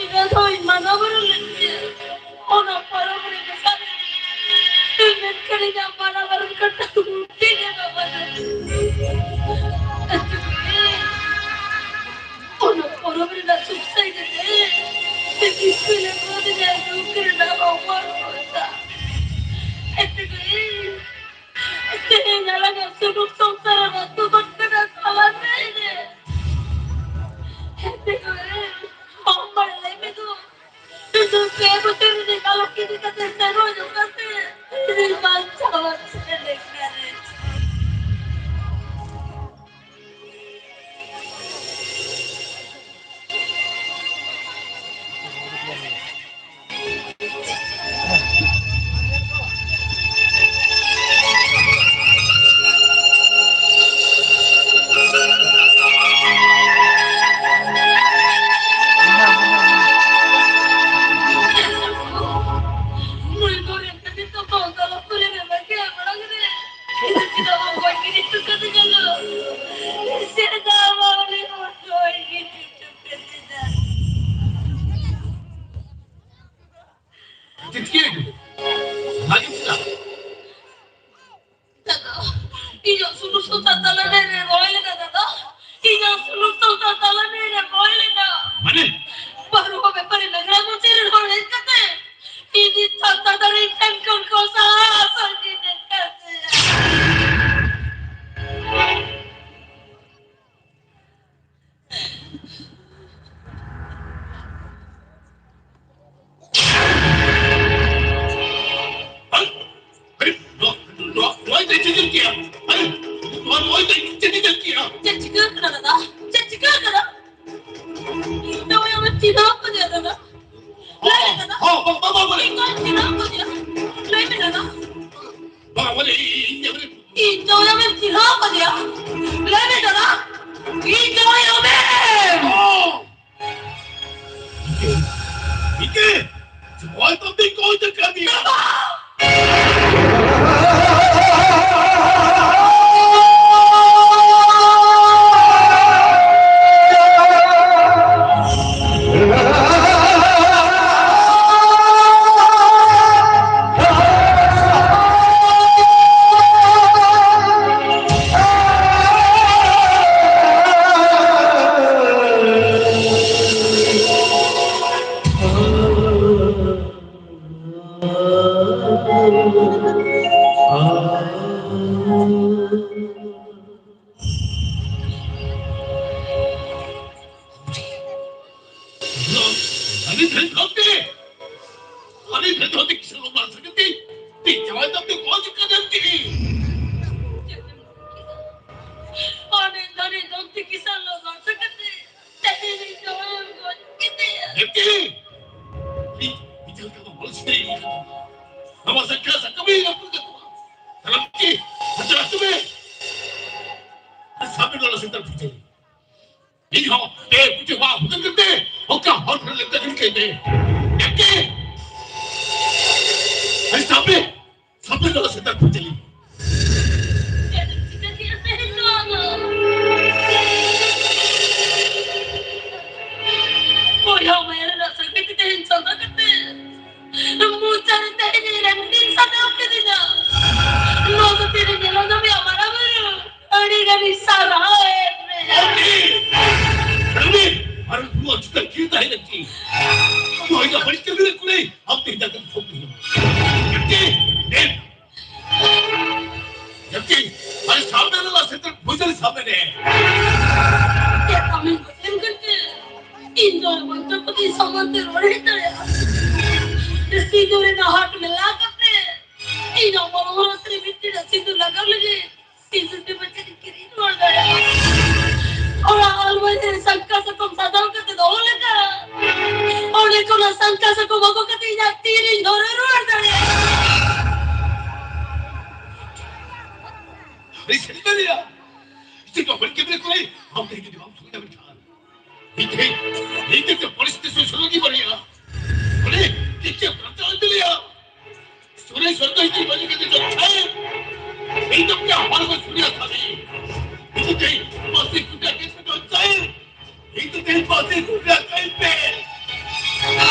ᱤᱧ ᱫᱚ ᱤᱧ ᱢᱟᱱᱟ ᱵᱟᱨᱚᱱ ᱞᱮᱫ ᱢᱮᱭᱟ᱾ ᱚᱱᱟ ᱯᱚᱨᱚᱵᱽ ᱨᱮ ᱢᱮᱥᱟ ᱞᱮᱱ᱾ ᱢᱮᱱᱠᱷᱟᱱ ᱤᱧᱟᱜ ᱢᱟᱱᱟ ᱵᱟᱨᱚᱱ ᱠᱟᱛᱷᱟ ᱫᱚ ᱢᱩᱴᱷᱟᱹ ᱜᱮ ᱵᱟᱢ ᱛᱮᱦᱮᱧ ᱟᱞᱟᱝᱟᱜ ᱥᱩᱱᱩᱢ ᱥᱚᱝᱥᱟᱨ ᱮᱢ ᱟᱹᱛᱩ ᱜᱚᱫ ᱠᱟᱫᱟ ᱛᱟᱞᱟ ᱰᱟᱹᱦᱤ ᱨᱮ᱾ ᱦᱮᱸ ᱫᱮ ᱜᱚ, ᱟᱢ ᱵᱟᱲᱟᱭ ᱢᱮ ᱫᱚ, ᱤᱧ ᱫᱚ ᱯᱮ ᱵᱚᱪᱷᱚᱨ ᱨᱤᱱᱤᱡ ᱵᱟᱞᱚᱠ ᱤᱫᱤ ᱠᱟᱛᱮ ᱥᱮᱱᱚᱜ ᱡᱚᱠᱷᱟᱱ ᱛᱮ ᱤᱧ ᱵᱟᱧᱪᱟᱣ ᱟᱨ ᱪᱮᱫ ᱞᱮᱠᱟ ᱨᱮ᱾ ᱱᱩᱭ ᱜᱚᱨᱮᱵ ᱠᱟᱹᱴᱤᱡ ᱛᱚᱯᱟ ᱛᱟᱞᱟ ᱯᱩᱨᱤ ᱨᱮ ᱵᱟᱹᱠᱤ ᱢᱟᱲᱟᱝ ᱨᱮ ᱪᱮᱫᱟᱜ ᱵᱟᱢ ᱜᱚᱡ ᱜᱤᱰᱤ ᱦᱚᱴᱚ ᱠᱟᱹᱫᱤᱧᱟ ᱞᱳ? ᱪᱮᱫᱟᱜ ᱵᱟᱢ ᱞᱟᱹᱭ ᱦᱚᱴᱚ ᱠᱟᱹᱫᱤᱧᱟ? ᱪᱮᱫ ᱪᱤᱠᱟᱹᱭᱮᱱᱟ? ᱵᱷᱟᱜᱮ ᱪᱮᱫᱟᱜ? ᱫᱟᱫᱟ, ᱤᱧᱟᱹᱜ ᱥᱩᱱᱩᱢ ᱥᱚᱝᱥᱟᱨ ᱛᱟᱞᱟ ᱰᱟᱹᱦᱤ ᱨᱮ ᱨᱚᱦᱚᱭ ᱞᱮᱱᱟ ᱫᱟᱫᱟ᱾ ᱤᱧᱟᱹᱜ ᱥᱩᱱᱩᱢ ᱥᱚᱝᱥᱟᱨ ᱛᱟᱞᱟ ᱰᱟᱹᱦᱤ ᱨᱮ ᱨᱚᱦᱚᱭ ᱞᱮᱱᱟ᱾ ᱢᱟᱱᱮ? ᱵᱟᱹᱨᱩᱣᱟ ᱵᱮᱯᱟᱨᱤ ᱱᱟᱜᱽᱨᱟ ᱢᱩᱪᱟᱹᱫ ᱨᱮ ᱦᱚᱲ ᱦᱮᱡ ᱠᱟᱛᱮ ᱤᱧᱤᱡ ᱛᱟᱛᱟ ᱫᱟᱨᱮ ᱴᱷᱮᱱ ᱠᱷᱚᱱ ᱠᱚ ᱥᱟᱦᱟ ᱥᱟᱺᱜᱤᱧ ᱟᱠᱟᱫᱮᱭᱟ᱾ ᱟᱨᱮ, ᱱᱚᱣᱟ, ᱱᱚᱣᱟ, ᱱᱚᱣᱟ ᱫᱚ ᱪᱮᱫ ᱮᱢ ᱠᱮᱜᱼᱟ? ᱟᱨᱮ, ᱱᱚᱣᱟ, ᱱᱚᱣᱟ ᱫᱚ ᱪᱮᱫ ᱮᱢ ᱠᱮᱜᱼᱟ? ᱪᱮᱫ ᱪᱤᱠᱟᱹ ᱟᱠᱟᱱᱟ ᱫᱟᱫᱟ? ᱪᱮᱫ ᱪᱤᱠᱟᱹ ᱟᱠᱟᱱᱟ? ᱤᱧ ᱫᱚ ᱩᱱᱤ ᱟᱢᱮᱢ ᱪᱤᱱᱦᱟᱹᱣ ᱟᱠᱟᱫᱮᱭᱟ ᱫᱟᱫᱟ? ᱞᱟᱹᱭ ᱢᱮ ᱫᱟᱫᱟ᱾ ᱦᱚᱸ, ᱦᱚᱸ, ᱵᱟᱝ, ᱵᱟᱝ, ᱵᱟᱝ, ᱵᱟᱝ᱾ ᱤᱧ ᱫᱚ ᱪᱤᱱᱦᱟᱹᱣ ᱟᱠᱟᱫᱮᱭᱟ᱾ ᱞᱟᱹᱭ ᱢᱮ ᱫᱟᱫᱟ᱾ ᱵᱟᱝ, ᱵᱟᱝ, ᱤᱧ, ᱤᱧ, ᱤᱧ, ᱤᱧ ᱡᱟᱶᱟᱭ ᱟᱢᱮᱢ ᱪᱤᱱᱦᱟᱹᱣ ᱟᱠᱟᱫᱮᱭᱟ? ᱞᱟᱹᱭ ᱢᱮ ᱫᱟᱫᱟ, ᱤᱧ ᱡᱟᱶᱟᱭ ᱟᱢᱮᱢ! ᱚ! ᱤᱧ ᱜᱮ, ᱤᱧ ᱜᱮ ᱡᱟᱶᱟᱭ ᱛᱟᱢ ᱫᱚᱧ ᱜᱚᱡ ᱟᱠᱟᱫᱮᱭᱟ᱾ ᱵᱟᱵᱟ! ᱟᱹᱰᱤ ᱰᱷᱮᱨ ᱫᱷᱟᱹᱨᱛᱤ, ᱟᱹᱰᱤ ᱰᱷᱮᱨ ᱫᱷᱟᱹᱨᱛᱤ ᱠᱤᱥᱟᱹᱬ ᱞᱚᱵᱟᱱ ᱥᱟᱹᱜᱟᱹᱛᱤ, ᱛᱤ ᱡᱟᱶᱟᱭ ᱛᱟᱢ ᱫᱚ ᱜᱚᱡ ᱠᱟᱱᱟ ᱛᱤ᱾ ᱟᱹᱰᱤ ᱰᱷᱮᱨ ᱫᱷᱟᱹᱨᱛᱤ ᱠᱤᱥᱟᱹᱬ ᱞᱚᱵᱟᱱ ᱥᱟᱹᱜᱟᱹᱛᱤ, ᱛᱮᱦᱮᱧ ᱤᱧ ᱡᱟᱶᱟᱭ ᱜᱚᱡ ᱠᱮᱫᱮᱭᱟ᱾ ᱵᱤᱴᱤ, ᱤᱧ ᱵᱤᱪᱟᱹᱨ ᱠᱟᱢᱟ ᱢᱚᱞ ᱥᱮ ᱤᱧ ᱠᱟᱢᱟ᱾ ᱱᱚᱣᱟ ᱥᱟᱠᱷᱟ ᱥᱟᱠᱟᱢ ᱤᱧ ᱨᱟᱹᱯᱩᱫ ᱠᱟᱛᱟᱢᱟ᱾ ᱛᱟᱦᱞᱮ ᱵᱤᱴᱤ, ᱦᱟᱛᱟᱣ ᱦᱚᱪᱚ ᱢᱮ᱾ ᱟᱨ ᱥᱟᱵ ᱢᱮ ᱱᱚᱣᱟ ᱥᱮᱸᱫᱽᱨᱟ ᱯᱩᱡᱟᱹ᱾ ᱤᱧ ᱦᱚᱸ ᱯᱮ ᱯᱩᱡᱟᱹ ᱵᱟ ᱦᱩᱫᱟᱹᱨ ᱠᱟᱛᱮ ᱚᱠᱟ ᱦᱚᱲ ᱴᱷᱮᱱ ᱞᱮ ᱛᱟᱹᱠᱤᱱ ᱠᱮᱫ ᱢᱮ᱾ ᱵᱤᱴᱤ, ᱟᱨ ᱥᱟᱵ ᱢᱮ᱾ ᱥᱟᱵᱮ ᱞᱟᱜᱟ ᱥᱮᱛᱟ ᱠᱚ ᱪᱟᱹᱞᱤ᱾ ᱪᱮᱫ ᱮᱢ ᱪᱤᱠᱟᱹ ᱠᱮᱫᱼᱟ ᱛᱮᱦᱮᱧ ᱱᱚᱣᱟ ᱫᱚ? ᱵᱚᱭᱦᱟ ᱢᱟᱭᱟ ᱨᱮᱱᱟᱜ ᱥᱟᱹᱜᱟᱹᱭ ᱛᱮ ᱛᱮᱦᱮᱧ ᱥᱟᱫᱟ ᱠᱟᱛᱮ, ᱢᱚᱪᱟ ᱨᱮ ᱛᱮᱦᱮᱧ ᱤᱧ ᱨᱮᱱ ᱫᱤᱱ ᱥᱟᱡᱟᱣ ᱠᱤᱫᱤᱧᱟ᱾ ᱱᱚᱣᱟ ᱫᱚ ᱛᱤᱨᱮ ᱧᱮᱞᱚᱜ ᱫᱚ ᱢᱮᱭᱟ ᱢᱟᱨᱟᱝ ᱵᱩᱨᱩ? ᱟᱹᱰᱤ ᱜᱟᱱᱤᱧ ᱥᱟᱨᱦᱟᱣᱮᱫ ᱢᱮᱭᱟ᱾ ᱨᱟᱱᱤ! ᱨᱟᱱᱤ! ᱟᱨ ᱱᱚᱣᱟ ᱪᱤᱠᱟᱹ ᱠᱤ ᱛᱟᱦᱮᱸ ᱞᱟᱹᱠᱛᱤ? ᱱᱚᱣᱟ ᱤᱧᱟᱹᱜ ᱵᱟᱹᱲᱤᱡ ᱠᱟᱹᱢᱤ ᱨᱮ ᱠᱩᱲᱟᱹᱭ ᱟᱢ ᱛᱮᱦᱮᱧ ᱫᱟᱠᱟ ᱠᱚᱢ ᱦᱩᱭᱩᱜᱼᱟ᱾ ᱡᱟᱹᱯᱴᱤ! ᱮ! ᱡᱟᱹᱯᱴᱤ! ᱟᱨᱮ ᱥᱟᱢᱱᱮ ᱨᱮ ᱞᱟᱥᱮᱛ ᱵᱩᱡᱷᱟᱹᱣ ᱥᱟᱢᱱᱮ ᱨᱮ᱾ ᱪᱮᱫ ᱟᱢᱮᱢ ᱵᱩᱡᱷᱟᱹᱣ ᱠᱟᱱ ᱛᱮ? ᱤᱧ ᱫᱚ ᱵᱚᱱᱪᱚ ᱠᱚ ᱤᱧ ᱥᱟᱢᱟᱝ ᱛᱮ ᱨᱚᱲ ᱦᱮᱡ ᱫᱟᱲᱮᱭᱟᱜᱼᱟ᱾ ᱥᱤᱸᱫᱩᱨ ᱨᱮᱱᱟᱜ ᱦᱟᱴ ᱢᱮᱞᱟ ᱠᱟᱛᱮ ᱤᱧ ᱟᱢᱟᱜ ᱦᱚᱨᱚᱜ ᱨᱮ ᱢᱤᱫᱴᱮᱱ ᱥᱤᱸᱫᱩᱨ ᱞᱟᱜᱟᱣ ᱞᱟᱹᱜᱤᱫ ᱥᱤᱸᱫᱩᱨ ᱴᱤᱯᱟᱹ ᱪᱮᱫ ᱤᱧ ᱠᱤᱨᱤᱧ ᱨᱩᱣᱟᱹᱲ ᱫᱟᱲᱮᱭᱟᱜᱼᱟ? ᱚᱲᱟᱜ ᱟᱞᱢᱟᱨᱤ ᱨᱮ ᱥᱟᱝᱠᱟ ᱥᱟᱠᱟᱢ ᱥᱟᱡᱟᱣ ᱠᱟᱛᱮ ᱫᱚᱦᱚ ᱞᱮᱫᱟ᱾ ᱚᱸᱰᱮ ᱠᱷᱚᱱᱟᱜ ᱥᱟᱝᱠᱟ ᱥᱟᱠᱟᱢ ᱟᱹᱜᱩ ᱠᱟᱛᱮ ᱤᱧᱟᱜ ᱛᱤ ᱨᱤᱧ ᱫᱷᱚᱨᱮ ᱨᱩᱣᱟᱹᱲ ᱫᱟᱲᱮᱭᱟᱜᱼᱟ᱾ ᱟᱹᱰᱤ ᱥᱟᱹᱨᱤ ᱠᱟᱱ ᱜᱮᱭᱟ᱾ ᱪᱮᱫ ᱠᱚ ᱵᱟᱹᱲᱤᱡ ᱠᱟᱹᱢᱤ ᱠᱚᱨᱮ ᱟᱢ ᱛᱮᱜᱮ ᱡᱩᱫᱤ ᱵᱟᱢ ᱥᱩᱵᱤᱫᱷᱟ ᱢᱮᱱᱠᱷᱟᱱ᱾ ᱤᱧ ᱛᱮ, ᱤᱧ ᱛᱮ ᱯᱚᱨᱤᱥᱛᱷᱤᱛᱤ ᱥᱩᱥᱟᱹᱨ ᱞᱟᱹᱜᱤᱫ ᱵᱟᱹᱱᱩᱜᱼᱟ᱾ ᱵᱚᱞᱮ, ᱤᱧ ᱛᱮ ᱯᱨᱟᱱᱛᱚ ᱟᱹᱫᱤᱞᱮᱭᱟ᱾ ᱥᱩᱨᱮ ᱥᱚᱨᱫᱚ ᱤᱧ ᱵᱟᱹᱱᱩᱜ ᱠᱟᱛᱮ ᱪᱚ ᱪᱷᱟᱭ᱾ ᱤᱧ ᱫᱚ ᱯᱮ ᱦᱚᱲ ᱠᱚ ᱥᱩᱨᱮ ᱠᱷᱟᱹᱞᱤ᱾ ᱤᱧ ᱛᱮ ᱯᱟᱥᱤ ᱠᱩᱴᱟ ᱠᱮ ᱥᱮ ᱪᱚ ᱪᱷᱟᱭ᱾ ᱤᱧ ᱫᱚ ᱛᱮ ᱯᱟᱥᱤ ᱠᱩᱴᱟ ᱠᱟᱹᱧ ᱯᱮ᱾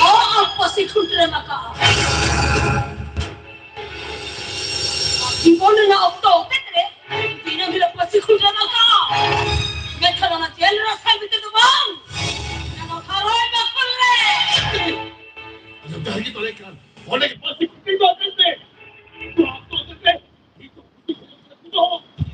ᱚ, ᱟᱢ ᱯᱟᱥᱤ ᱠᱷᱩᱱᱴᱟᱹ ᱨᱮ ᱢᱟᱠᱟ᱾ ᱡᱤᱵᱚᱱ ᱨᱮᱱᱟᱜ ᱚᱠᱛᱚ ᱚᱛᱮᱛ ᱨᱮ ᱫᱤᱱᱟᱹᱢ ᱦᱤᱞᱳᱜ ᱯᱟᱹᱥᱤ ᱠᱷᱩᱱᱴᱟᱹᱣ ᱫᱚ ᱠᱟᱜᱼᱟ᱾ ᱢᱮᱱᱠᱷᱟᱱ ᱚᱱᱟ ᱡᱮᱞ ᱨᱮᱱᱟᱜ ᱥᱟᱭ ᱵᱷᱤᱛᱤᱨ ᱫᱚ ᱵᱟᱝ᱾ ᱚᱱᱟ ᱫᱚ ᱦᱟᱨᱚᱭ ᱵᱟᱠᱷᱳᱞ ᱨᱮ᱾ ᱟᱫᱚ ᱡᱟᱦᱟᱸ ᱜᱮ ᱛᱚᱞᱮ ᱠᱟᱱ, ᱚᱸᱰᱮ ᱜᱮ ᱯᱟᱹᱥᱤ ᱠᱷᱩᱱᱴᱟᱹᱣ ᱫᱚ ᱟᱹᱛᱤᱧ ᱯᱮ᱾ ᱤᱧ ᱫᱚ ᱚᱠᱛᱚ ᱚᱛᱮᱛ ᱨᱮ, ᱤᱧ ᱫᱚ ᱯᱟᱹᱥᱤ ᱠᱷᱩᱱᱴᱟᱹᱣ ᱫᱚ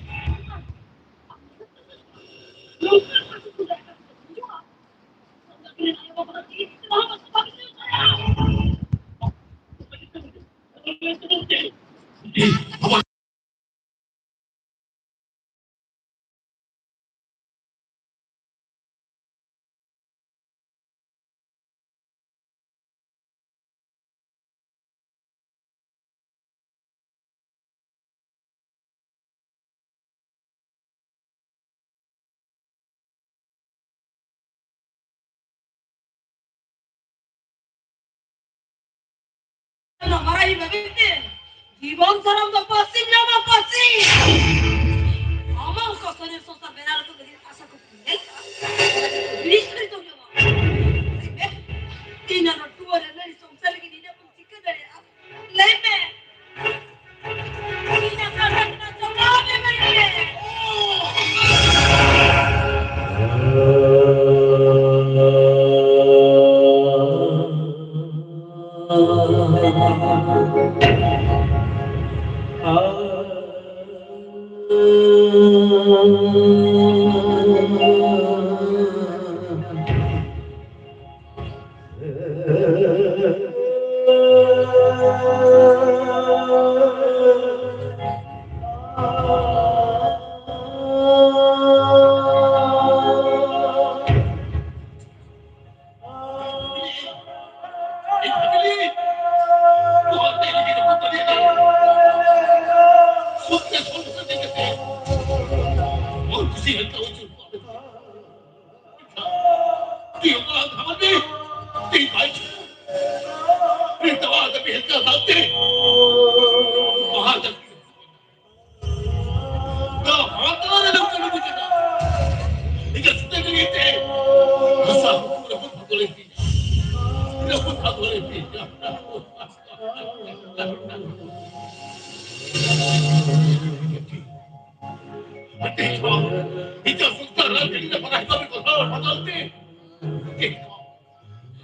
ᱢᱟᱨᱟᱝ ᱵᱟᱹᱜᱤ ᱛᱮ ᱡᱤᱵᱚᱱ ᱫᱷᱚᱨᱚᱢ ᱫᱚ ᱯᱟᱹᱥᱤ ᱧᱟᱢᱟ, ᱯᱟᱹᱥᱤ᱾ ᱟᱢᱟᱜ ᱚᱱᱠᱟ ᱥᱚᱨᱤᱨ ᱥᱚᱝᱥᱟᱨ ᱵᱮᱱᱟᱣ ᱨᱮᱫᱚ ᱞᱟᱹᱜᱤᱫ ᱟᱥᱟ ᱠᱚ ᱧᱮᱞ ᱠᱟᱜᱼᱟ᱾ ᱦᱤᱲᱤᱧ ᱠᱟᱛᱮ ᱫᱚ ᱧᱟᱢᱟ᱾ ᱞᱟᱹᱭ ᱢᱮ, ᱤᱧ ᱟᱨ ᱴᱩᱣᱟᱹᱨ ᱨᱮ ᱱᱟᱹᱲᱤ ᱥᱚᱝᱥᱟᱨ ᱞᱟᱹᱜᱤᱫ ᱤᱧ ᱪᱤᱠᱟᱹ ᱫᱟᱲᱮᱭᱟᱜᱼᱟ? ᱞᱟᱹᱭ ᱢᱮ᱾ ᱤᱧᱟᱜ ᱠᱟᱛᱷᱟ ᱠᱟᱱᱟ, ᱡᱚᱵᱟᱵ ᱮᱢ ᱮᱢᱟᱹᱧ ᱢᱮ᱾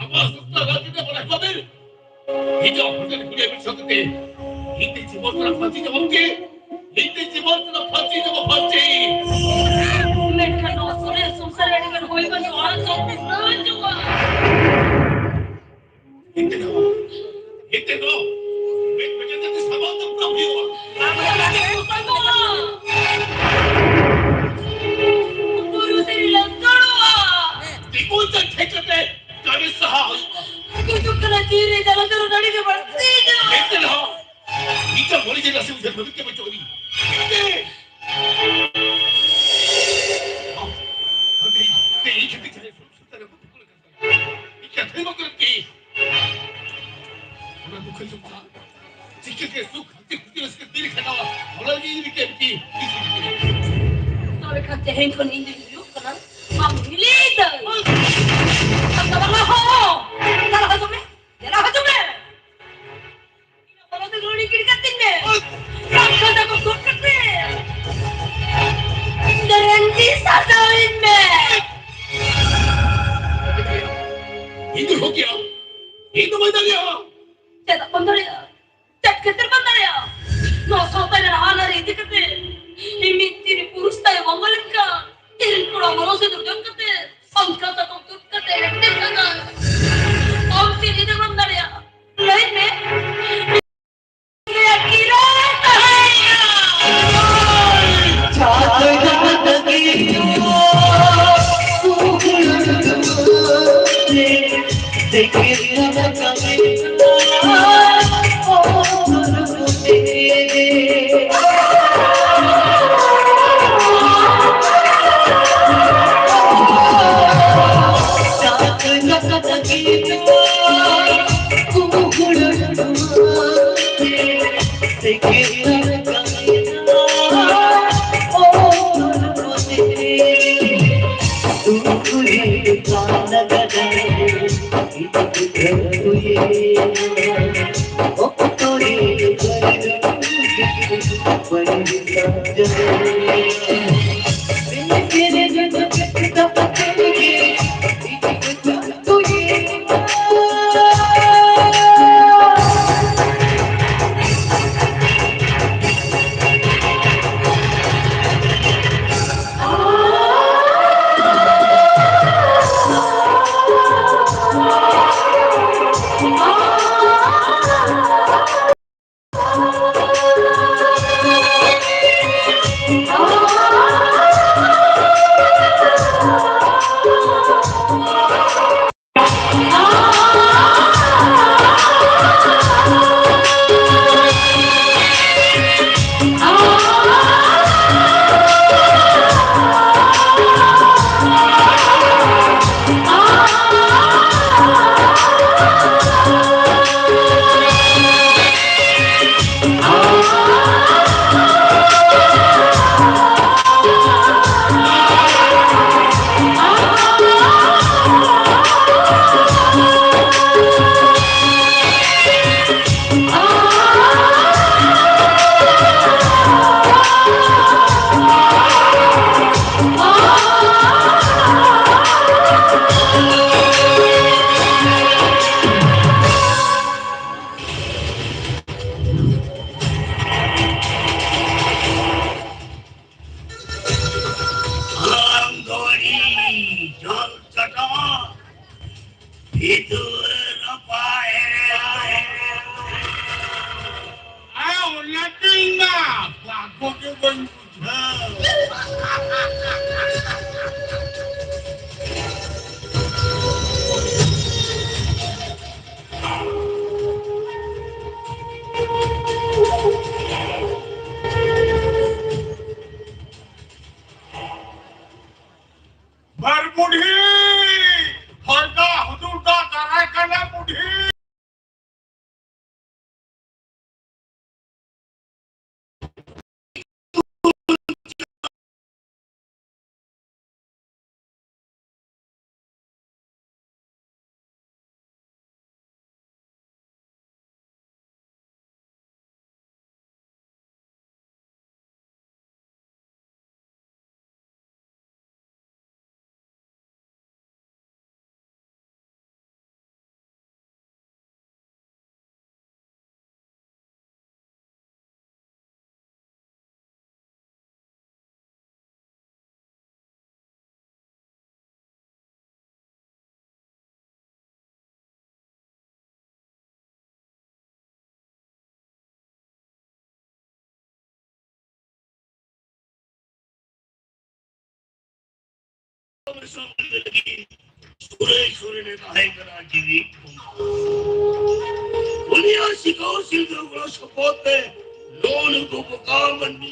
ᱟᱵᱚᱣᱟᱜ ᱥᱚᱝᱥᱟᱨ ᱨᱟᱡᱽᱱᱤᱛᱤ ᱵᱟᱲᱟᱭ ᱵᱟᱵᱮᱱ᱾ ᱦᱤᱡᱩᱜ ᱦᱚᱲ ᱠᱚ ᱠᱩᱞᱤᱭᱟ ᱢᱤᱫ ᱥᱚᱸᱜᱮ ᱛᱮ᱾ ᱦᱤᱱᱫᱤ ᱡᱤᱵᱚᱱ ᱨᱮᱱᱟᱜ ᱯᱷᱟᱹᱥᱤ ᱪᱟᱵᱟᱢ ᱠᱮ? ᱦᱤᱱᱫᱤ ᱡᱤᱵᱚᱱ ᱨᱮᱱᱟᱜ ᱯᱷᱟᱹᱥᱤ ᱪᱟᱵᱟ ᱯᱷᱟᱹᱥᱤ᱾ ᱢᱮᱱᱠᱷᱟᱱ ᱱᱚᱣᱟ ᱥᱚᱨᱮᱥ ᱥᱚᱝᱥᱟᱨ ᱨᱮ ᱟᱹᱰᱤᱜᱟᱱ ᱦᱩᱭ ᱵᱟᱹᱱᱩᱜᱼᱟ, ᱚᱱᱟ ᱥᱟᱶᱛᱮ ᱥᱟᱦᱟᱡᱽᱡᱚᱜᱼᱟ᱾ ᱦᱤᱱᱫᱤ ᱫᱚ, ᱦᱤᱱᱫᱤ ᱫᱚ ᱢᱤᱫ ᱵᱟᱡᱮ ᱛᱮ ᱥᱟᱵᱟ ᱫᱚ ᱵᱟᱝ ᱦᱩᱭᱩᱜᱼᱟ᱾ ᱵᱩᱨᱩ ᱛᱮ ᱞᱟᱝᱜᱟᱲᱚᱜᱼᱟ᱾ ᱛᱤᱸᱜᱩ ᱥᱮ ᱴᱷᱮᱠᱟᱛᱮ ᱠᱟᱹᱢᱤ ᱥᱟᱦᱟ ᱦᱩᱭᱩᱜᱼᱟ᱾ ᱜᱩᱡᱩᱜ ᱠᱟᱱᱟ ᱡᱤᱣᱤ ᱨᱮ ᱡᱟᱞᱟ ᱫᱚ ᱱᱟᱹᱲᱤ ᱜᱮ ᱵᱟᱹᱲᱛᱤ ᱧᱚᱜ᱾ ᱮᱱᱛᱮ ᱨᱮᱦᱚᱸ ᱱᱤᱡᱮ ᱢᱚᱱᱮ ᱡᱮ ᱱᱟᱥᱮ ᱩᱭᱦᱟᱹᱨ ᱵᱷᱟᱹᱵᱤᱛ ᱜᱮ ᱵᱟᱹᱪᱩᱜᱼᱟ᱾ ᱛᱮᱦᱮᱧ ᱠᱷᱚᱱ ᱤᱧ ᱫᱚᱧ ᱦᱩᱭᱩᱜ ᱠᱟᱱᱟ ᱟᱢ ᱦᱤᱞᱤ ᱫᱟᱹᱭ᱾ ᱟᱢ ᱫᱚ ᱵᱟᱝᱟ ᱦᱚ᱾ ᱪᱟᱞᱟᱣ ᱦᱤᱡᱩᱜ ᱢᱮ, ᱪᱟᱞᱟᱣ ᱦᱤᱡᱩᱜ ᱢᱮ᱾ ᱤᱧ ᱫᱚ ᱵᱚᱞᱚ ᱫᱩᱣᱟᱹᱨ ᱜᱤᱰᱤ ᱠᱟᱹᱛᱤᱧ ᱢᱮ᱾ ᱵᱟᱝᱠᱷᱟᱱ ᱫᱚ ᱜᱚᱥᱚ ᱠᱟᱛᱮ ᱤᱧ ᱫᱚ ᱨᱮᱱᱡᱤ ᱥᱟᱡᱟᱣᱤᱧ ᱢᱮ᱾ ᱤᱧ ᱫᱚ ᱦᱚᱸ ᱠᱮᱭᱟ, ᱤᱧ ᱫᱚ ᱵᱟᱹᱧ ᱫᱟᱲᱮᱭᱟᱜᱼᱟ᱾ ᱪᱮᱫᱟᱜ ᱵᱟᱢ ᱫᱟᱲᱮᱭᱟᱜᱼᱟ? ᱪᱮᱫ ᱠᱷᱟᱹᱛᱤᱨ ᱵᱟᱢ ᱫᱟᱲᱮᱭᱟᱜᱼᱟ? ᱱᱚᱣᱟ ᱥᱟᱶᱛᱟ ᱨᱮᱱᱟᱜ ᱟᱹᱱ ᱟᱹᱨᱤ ᱤᱫᱤ ᱠᱟᱛᱮ ᱢᱤᱢᱤᱫ ᱛᱤᱨᱤ ᱯᱩᱨᱩᱥ ᱛᱟᱭᱚᱢ ᱵᱚᱸᱜᱟ ᱞᱮᱱᱠᱷᱟᱱ ᱛᱤᱨᱤ ᱠᱚᱲᱟ ᱢᱚᱱᱚ ᱥᱮ ᱫᱩᱨᱡᱚᱱ ᱠᱟᱛᱮ ᱚᱱᱠᱟ ᱛᱟᱠᱚ ᱛᱩᱫ ᱠᱟᱛᱮ ᱮᱱᱛᱮ ᱠᱟᱱᱟ᱾ ᱟᱢ ᱪᱮᱫ ᱤᱫᱤ ᱵᱟᱢ ᱫᱟᱲᱮᱭᱟᱜᱼᱟ? ᱞᱟᱹᱭ ᱢᱮ᱾ ᱥᱩᱨ ᱞᱟᱹᱜᱤᱫ ᱥᱩᱨᱮ ᱥᱩᱨᱮ ᱨᱮ ᱛᱟᱦᱮᱸ ᱠᱟᱱᱟ ᱡᱤᱣᱤ ᱵᱚᱸᱜᱟ᱾ ᱩᱱᱤᱭᱟᱜ ᱥᱤᱠᱷᱟᱹᱣ ᱥᱤᱞᱫᱟᱹ ᱜᱚᱲᱚ ᱥᱚᱯᱚᱦᱚᱫ ᱛᱮ ᱱᱚᱜᱼᱚ ᱱᱩᱠᱩ ᱵᱚᱠᱟ ᱢᱟᱹᱱᱢᱤ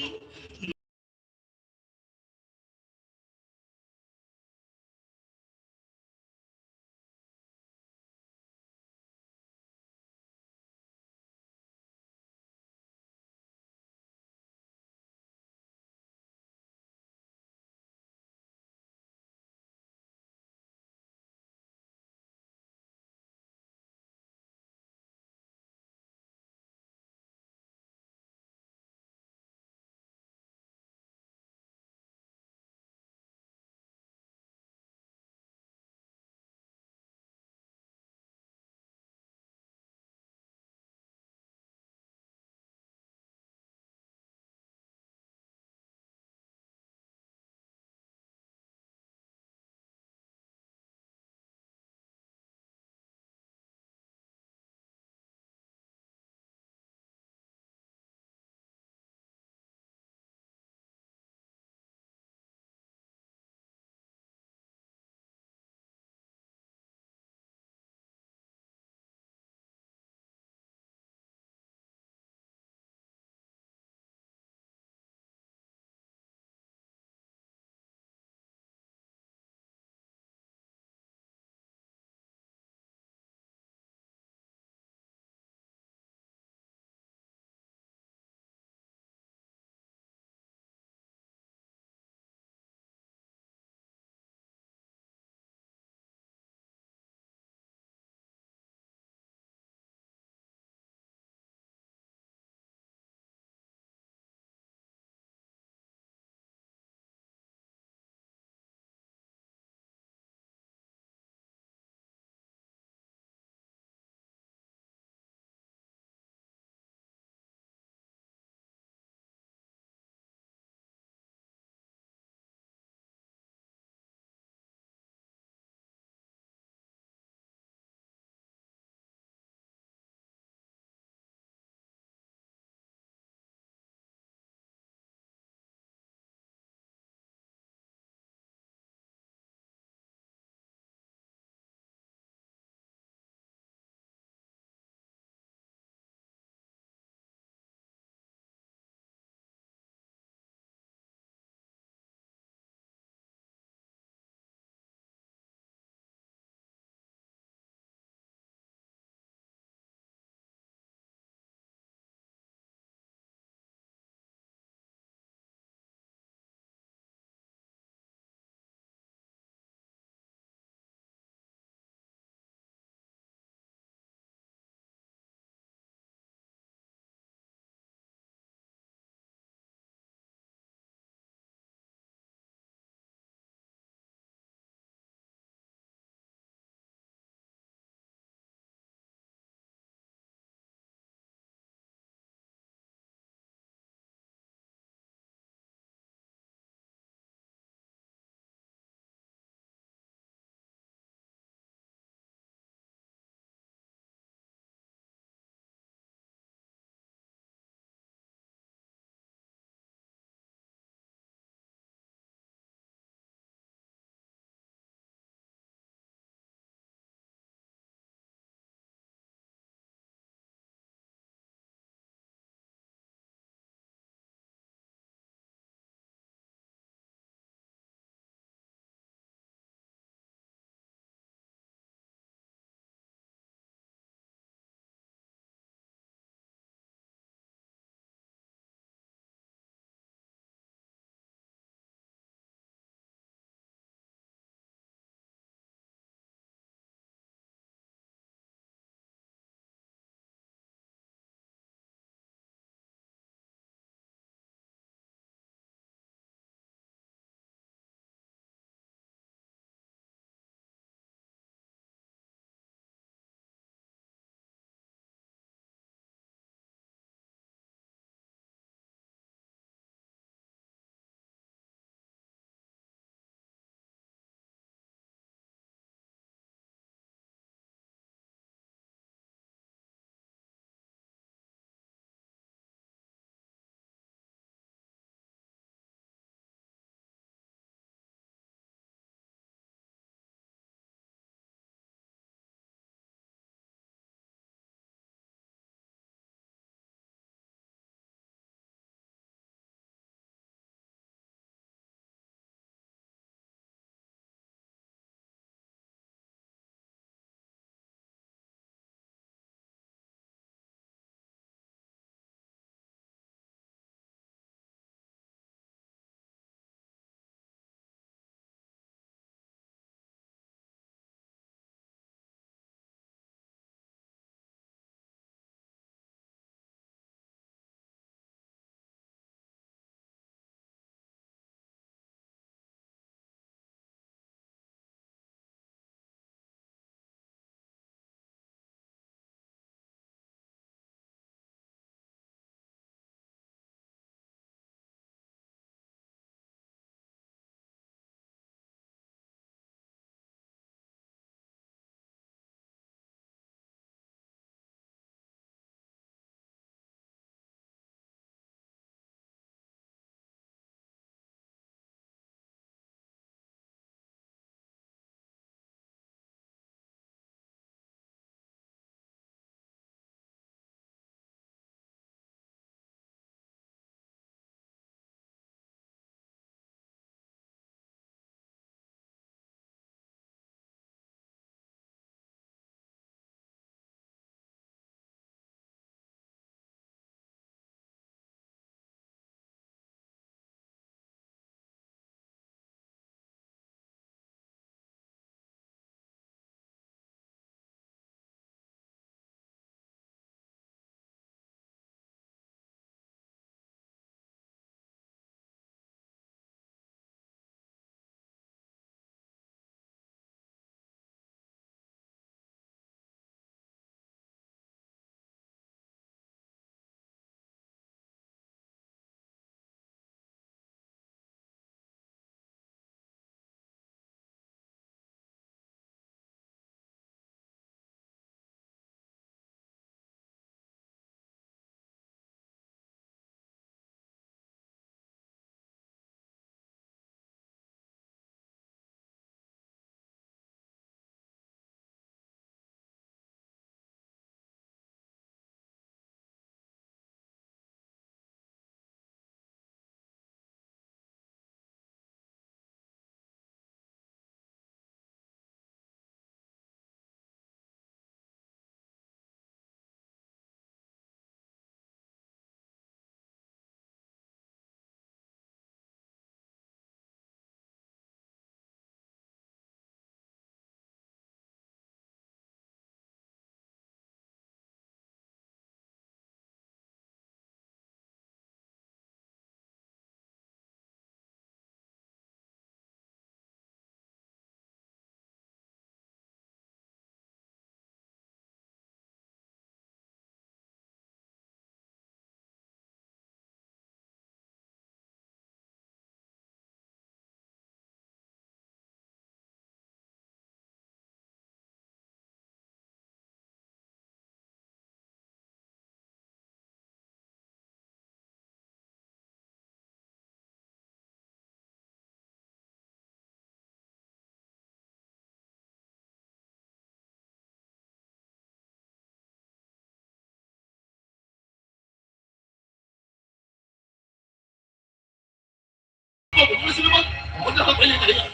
ᱩᱱᱤ ᱥᱤᱱᱮᱢᱟ ᱢᱚᱡᱟ ᱦᱚᱸ ᱵᱟᱹᱧ ᱞᱟᱹᱭ ᱫᱟᱲᱮᱭᱟᱜᱼᱟ᱾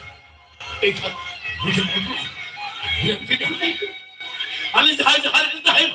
ᱮᱱᱠᱷᱟᱱ ᱵᱩᱡᱷᱟᱹᱣ ᱟᱹᱜᱩ, ᱟᱹᱞᱤᱧ ᱡᱟᱦᱟᱸᱭ ᱡᱟᱦᱟᱸ ᱨᱮᱞᱤᱧ ᱛᱟᱦᱮᱱ,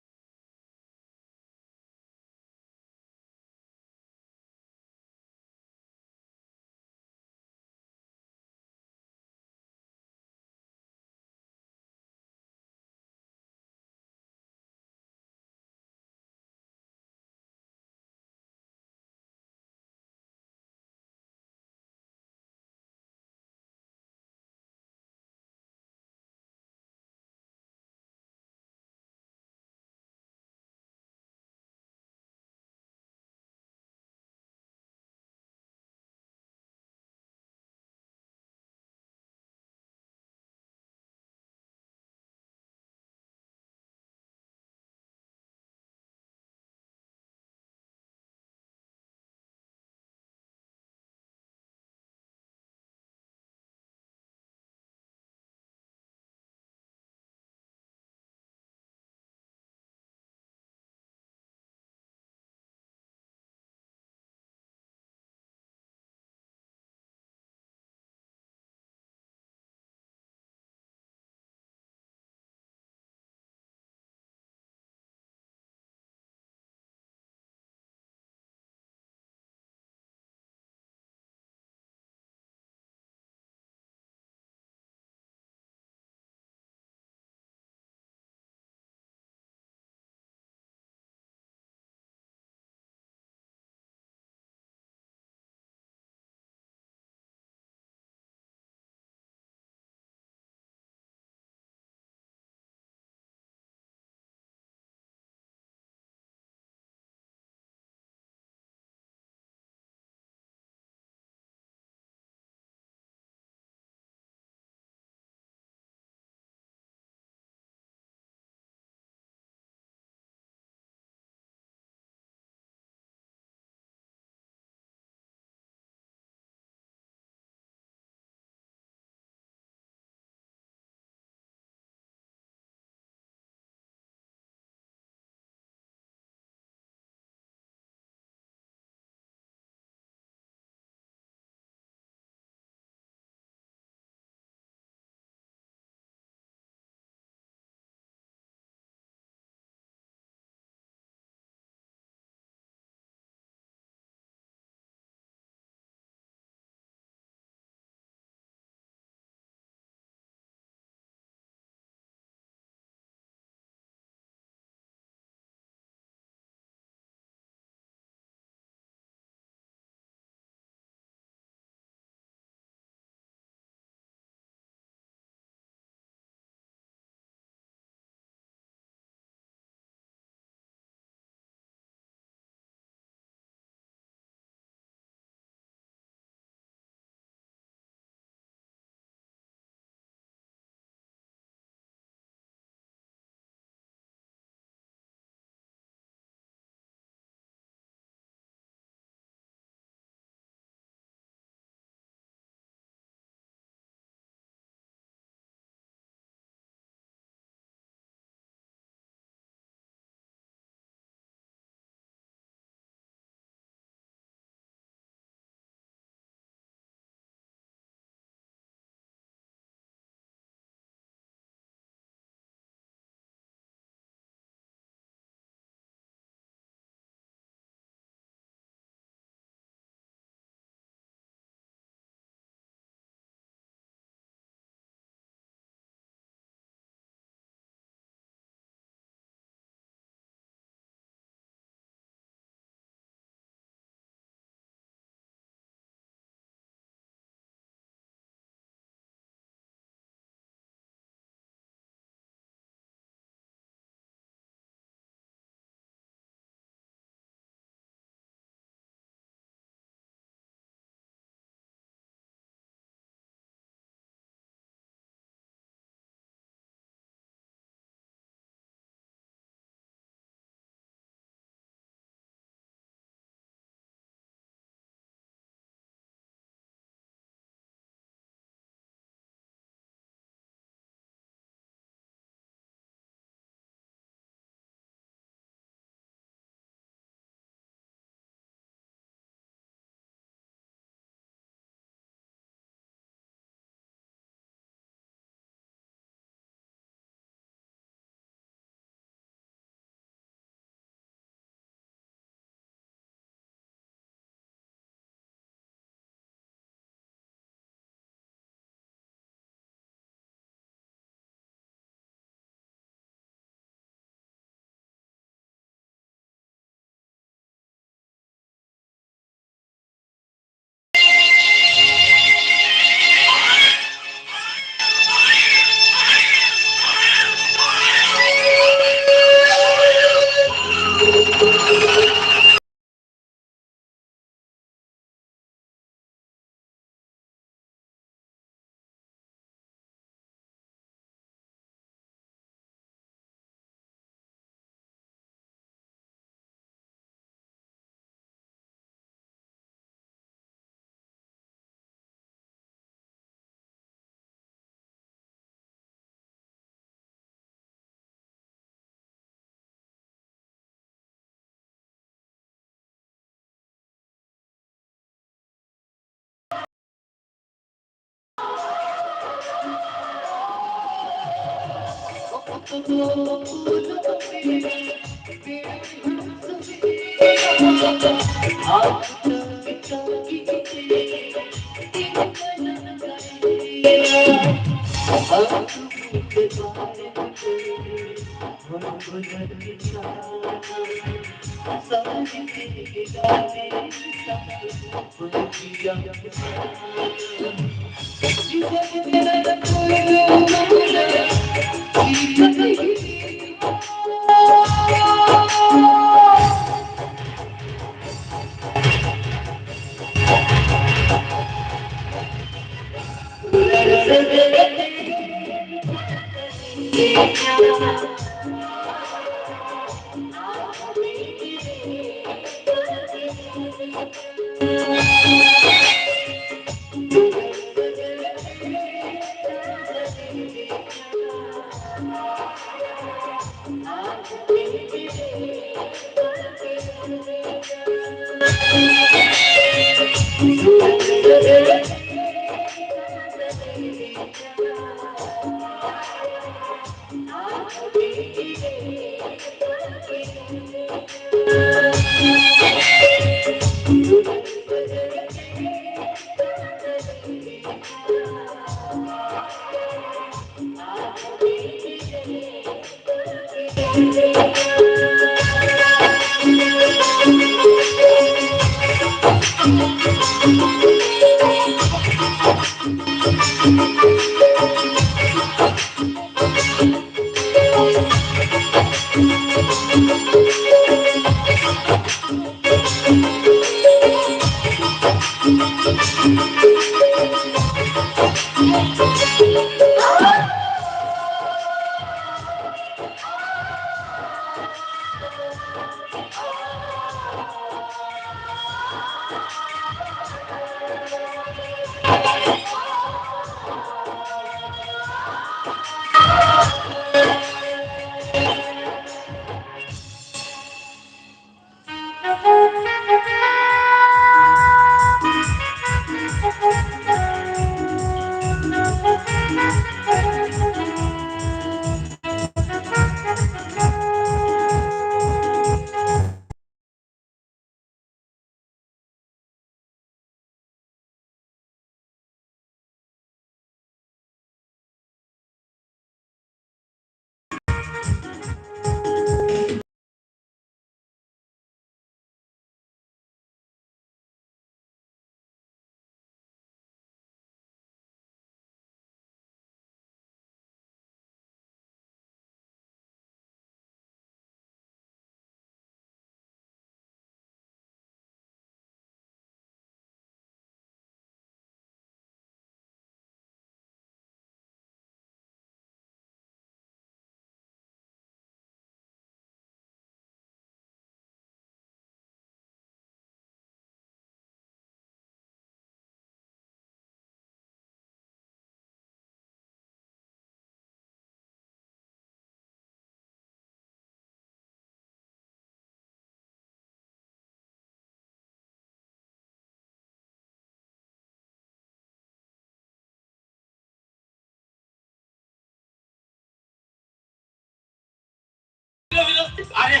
ᱟᱨᱮ,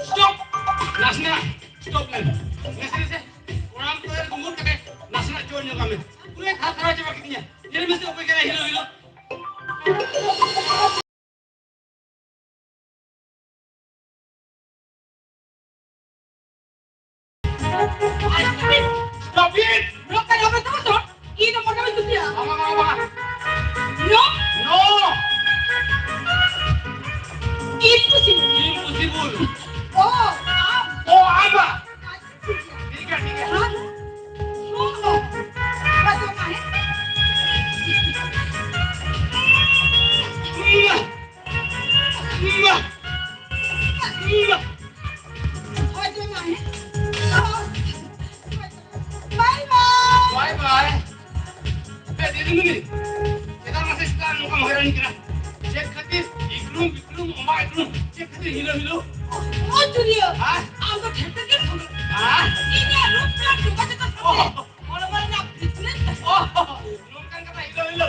stop! ᱱᱟᱥᱮᱱᱟᱜ stop ᱞᱮᱢ᱾ ᱱᱟᱥᱮ ᱱᱟᱥᱮ ᱠᱚᱲᱟᱢ ᱠᱚᱨᱮ ᱜᱩᱢᱩᱨ ᱠᱟᱛᱮ ᱱᱟᱥᱮᱱᱟᱜ ᱪᱚᱞ ᱧᱚᱜᱟᱜ ᱢᱮ᱾ ᱯᱩᱨᱟᱹ ᱛᱷᱟᱨ ᱛᱷᱟᱨᱟᱣ ᱪᱟᱵᱟ ᱠᱤᱫᱤᱧᱟ᱾ ᱧᱮᱞ ᱢᱮᱥᱮ ᱚᱠᱚᱭ ᱠᱟᱱᱟᱭ ᱦᱤᱞᱳ ᱦᱤᱞᱳ᱾ Stop it! ᱱᱚᱝᱠᱟ ᱡᱟᱵᱮ ᱛᱟᱢᱟ ᱛᱚ, ᱤᱧ ᱫᱚ ᱢᱚᱴᱟ ᱵᱟᱹᱧ ᱠᱩᱥᱤᱭᱟᱜᱼᱟ᱾ ᱵᱟᱝᱟ, ᱵᱟᱝᱟ, ᱵᱟᱝᱟ᱾ No? No! Impossible. Impossible. ᱚ, ᱟᱢ᱾ ᱚ, ᱟᱢ ᱵᱟ᱾ ᱟᱪᱪᱷᱟ, ᱴᱷᱤᱠ ᱜᱮᱭᱟ᱾ ᱴᱷᱤᱠ ᱜᱮᱭᱟ, ᱴᱷᱤᱠ ᱜᱮᱭᱟ᱾ ᱦᱮᱸ? ᱱᱚ, ᱱᱚ᱾ ᱵᱟᱡᱟᱣ ᱢᱟ, ᱦᱮᱸ? ᱵᱟᱡᱟᱣ ᱢᱟ, ᱦᱮᱸ? Bye bye. Bye bye. ᱮ, ᱫᱤᱫᱤᱢᱩᱱᱤ, ᱪᱮᱫᱟᱜ ᱢᱟᱥᱮ ᱪᱮᱫᱟᱜ ᱱᱚᱝᱠᱟᱢ ᱦᱚᱭᱨᱟᱱᱤ ᱠᱟᱱᱟ? ᱪᱮᱫ ᱠᱷᱟᱹᱛᱤᱨ ᱤᱠᱲᱩᱢ ᱵᱤᱠᱲᱩᱢ ᱚᱢᱵᱟ ᱤᱠᱲᱩᱢ ᱪᱮᱫ ᱠᱷᱟᱹᱛᱤᱨ ᱦᱤᱞᱳ ᱦᱤᱞᱳ? ᱚ, ᱪᱩᱨᱤᱭᱟᱹ᱾ ᱦᱮᱸ? ᱟᱢ ᱫᱚ ᱴᱷᱮᱠ ᱴᱷᱮᱠ ᱜᱮᱢ ᱥᱚᱫᱚᱨ᱾ ᱦᱮᱸ? ᱤᱧᱟᱹᱜ ᱨᱩᱯ ᱨᱮᱱᱟᱜ ᱡᱳᱜᱟᱡᱳᱜ ᱚ᱾ ᱦᱚᱲᱢᱚ ᱨᱮᱱᱟᱜ fitness᱾ ᱚ, ᱱᱚᱝᱠᱟᱱ ᱠᱟᱛᱷᱟ ᱦᱤᱞᱳ ᱦᱤᱞᱳ᱾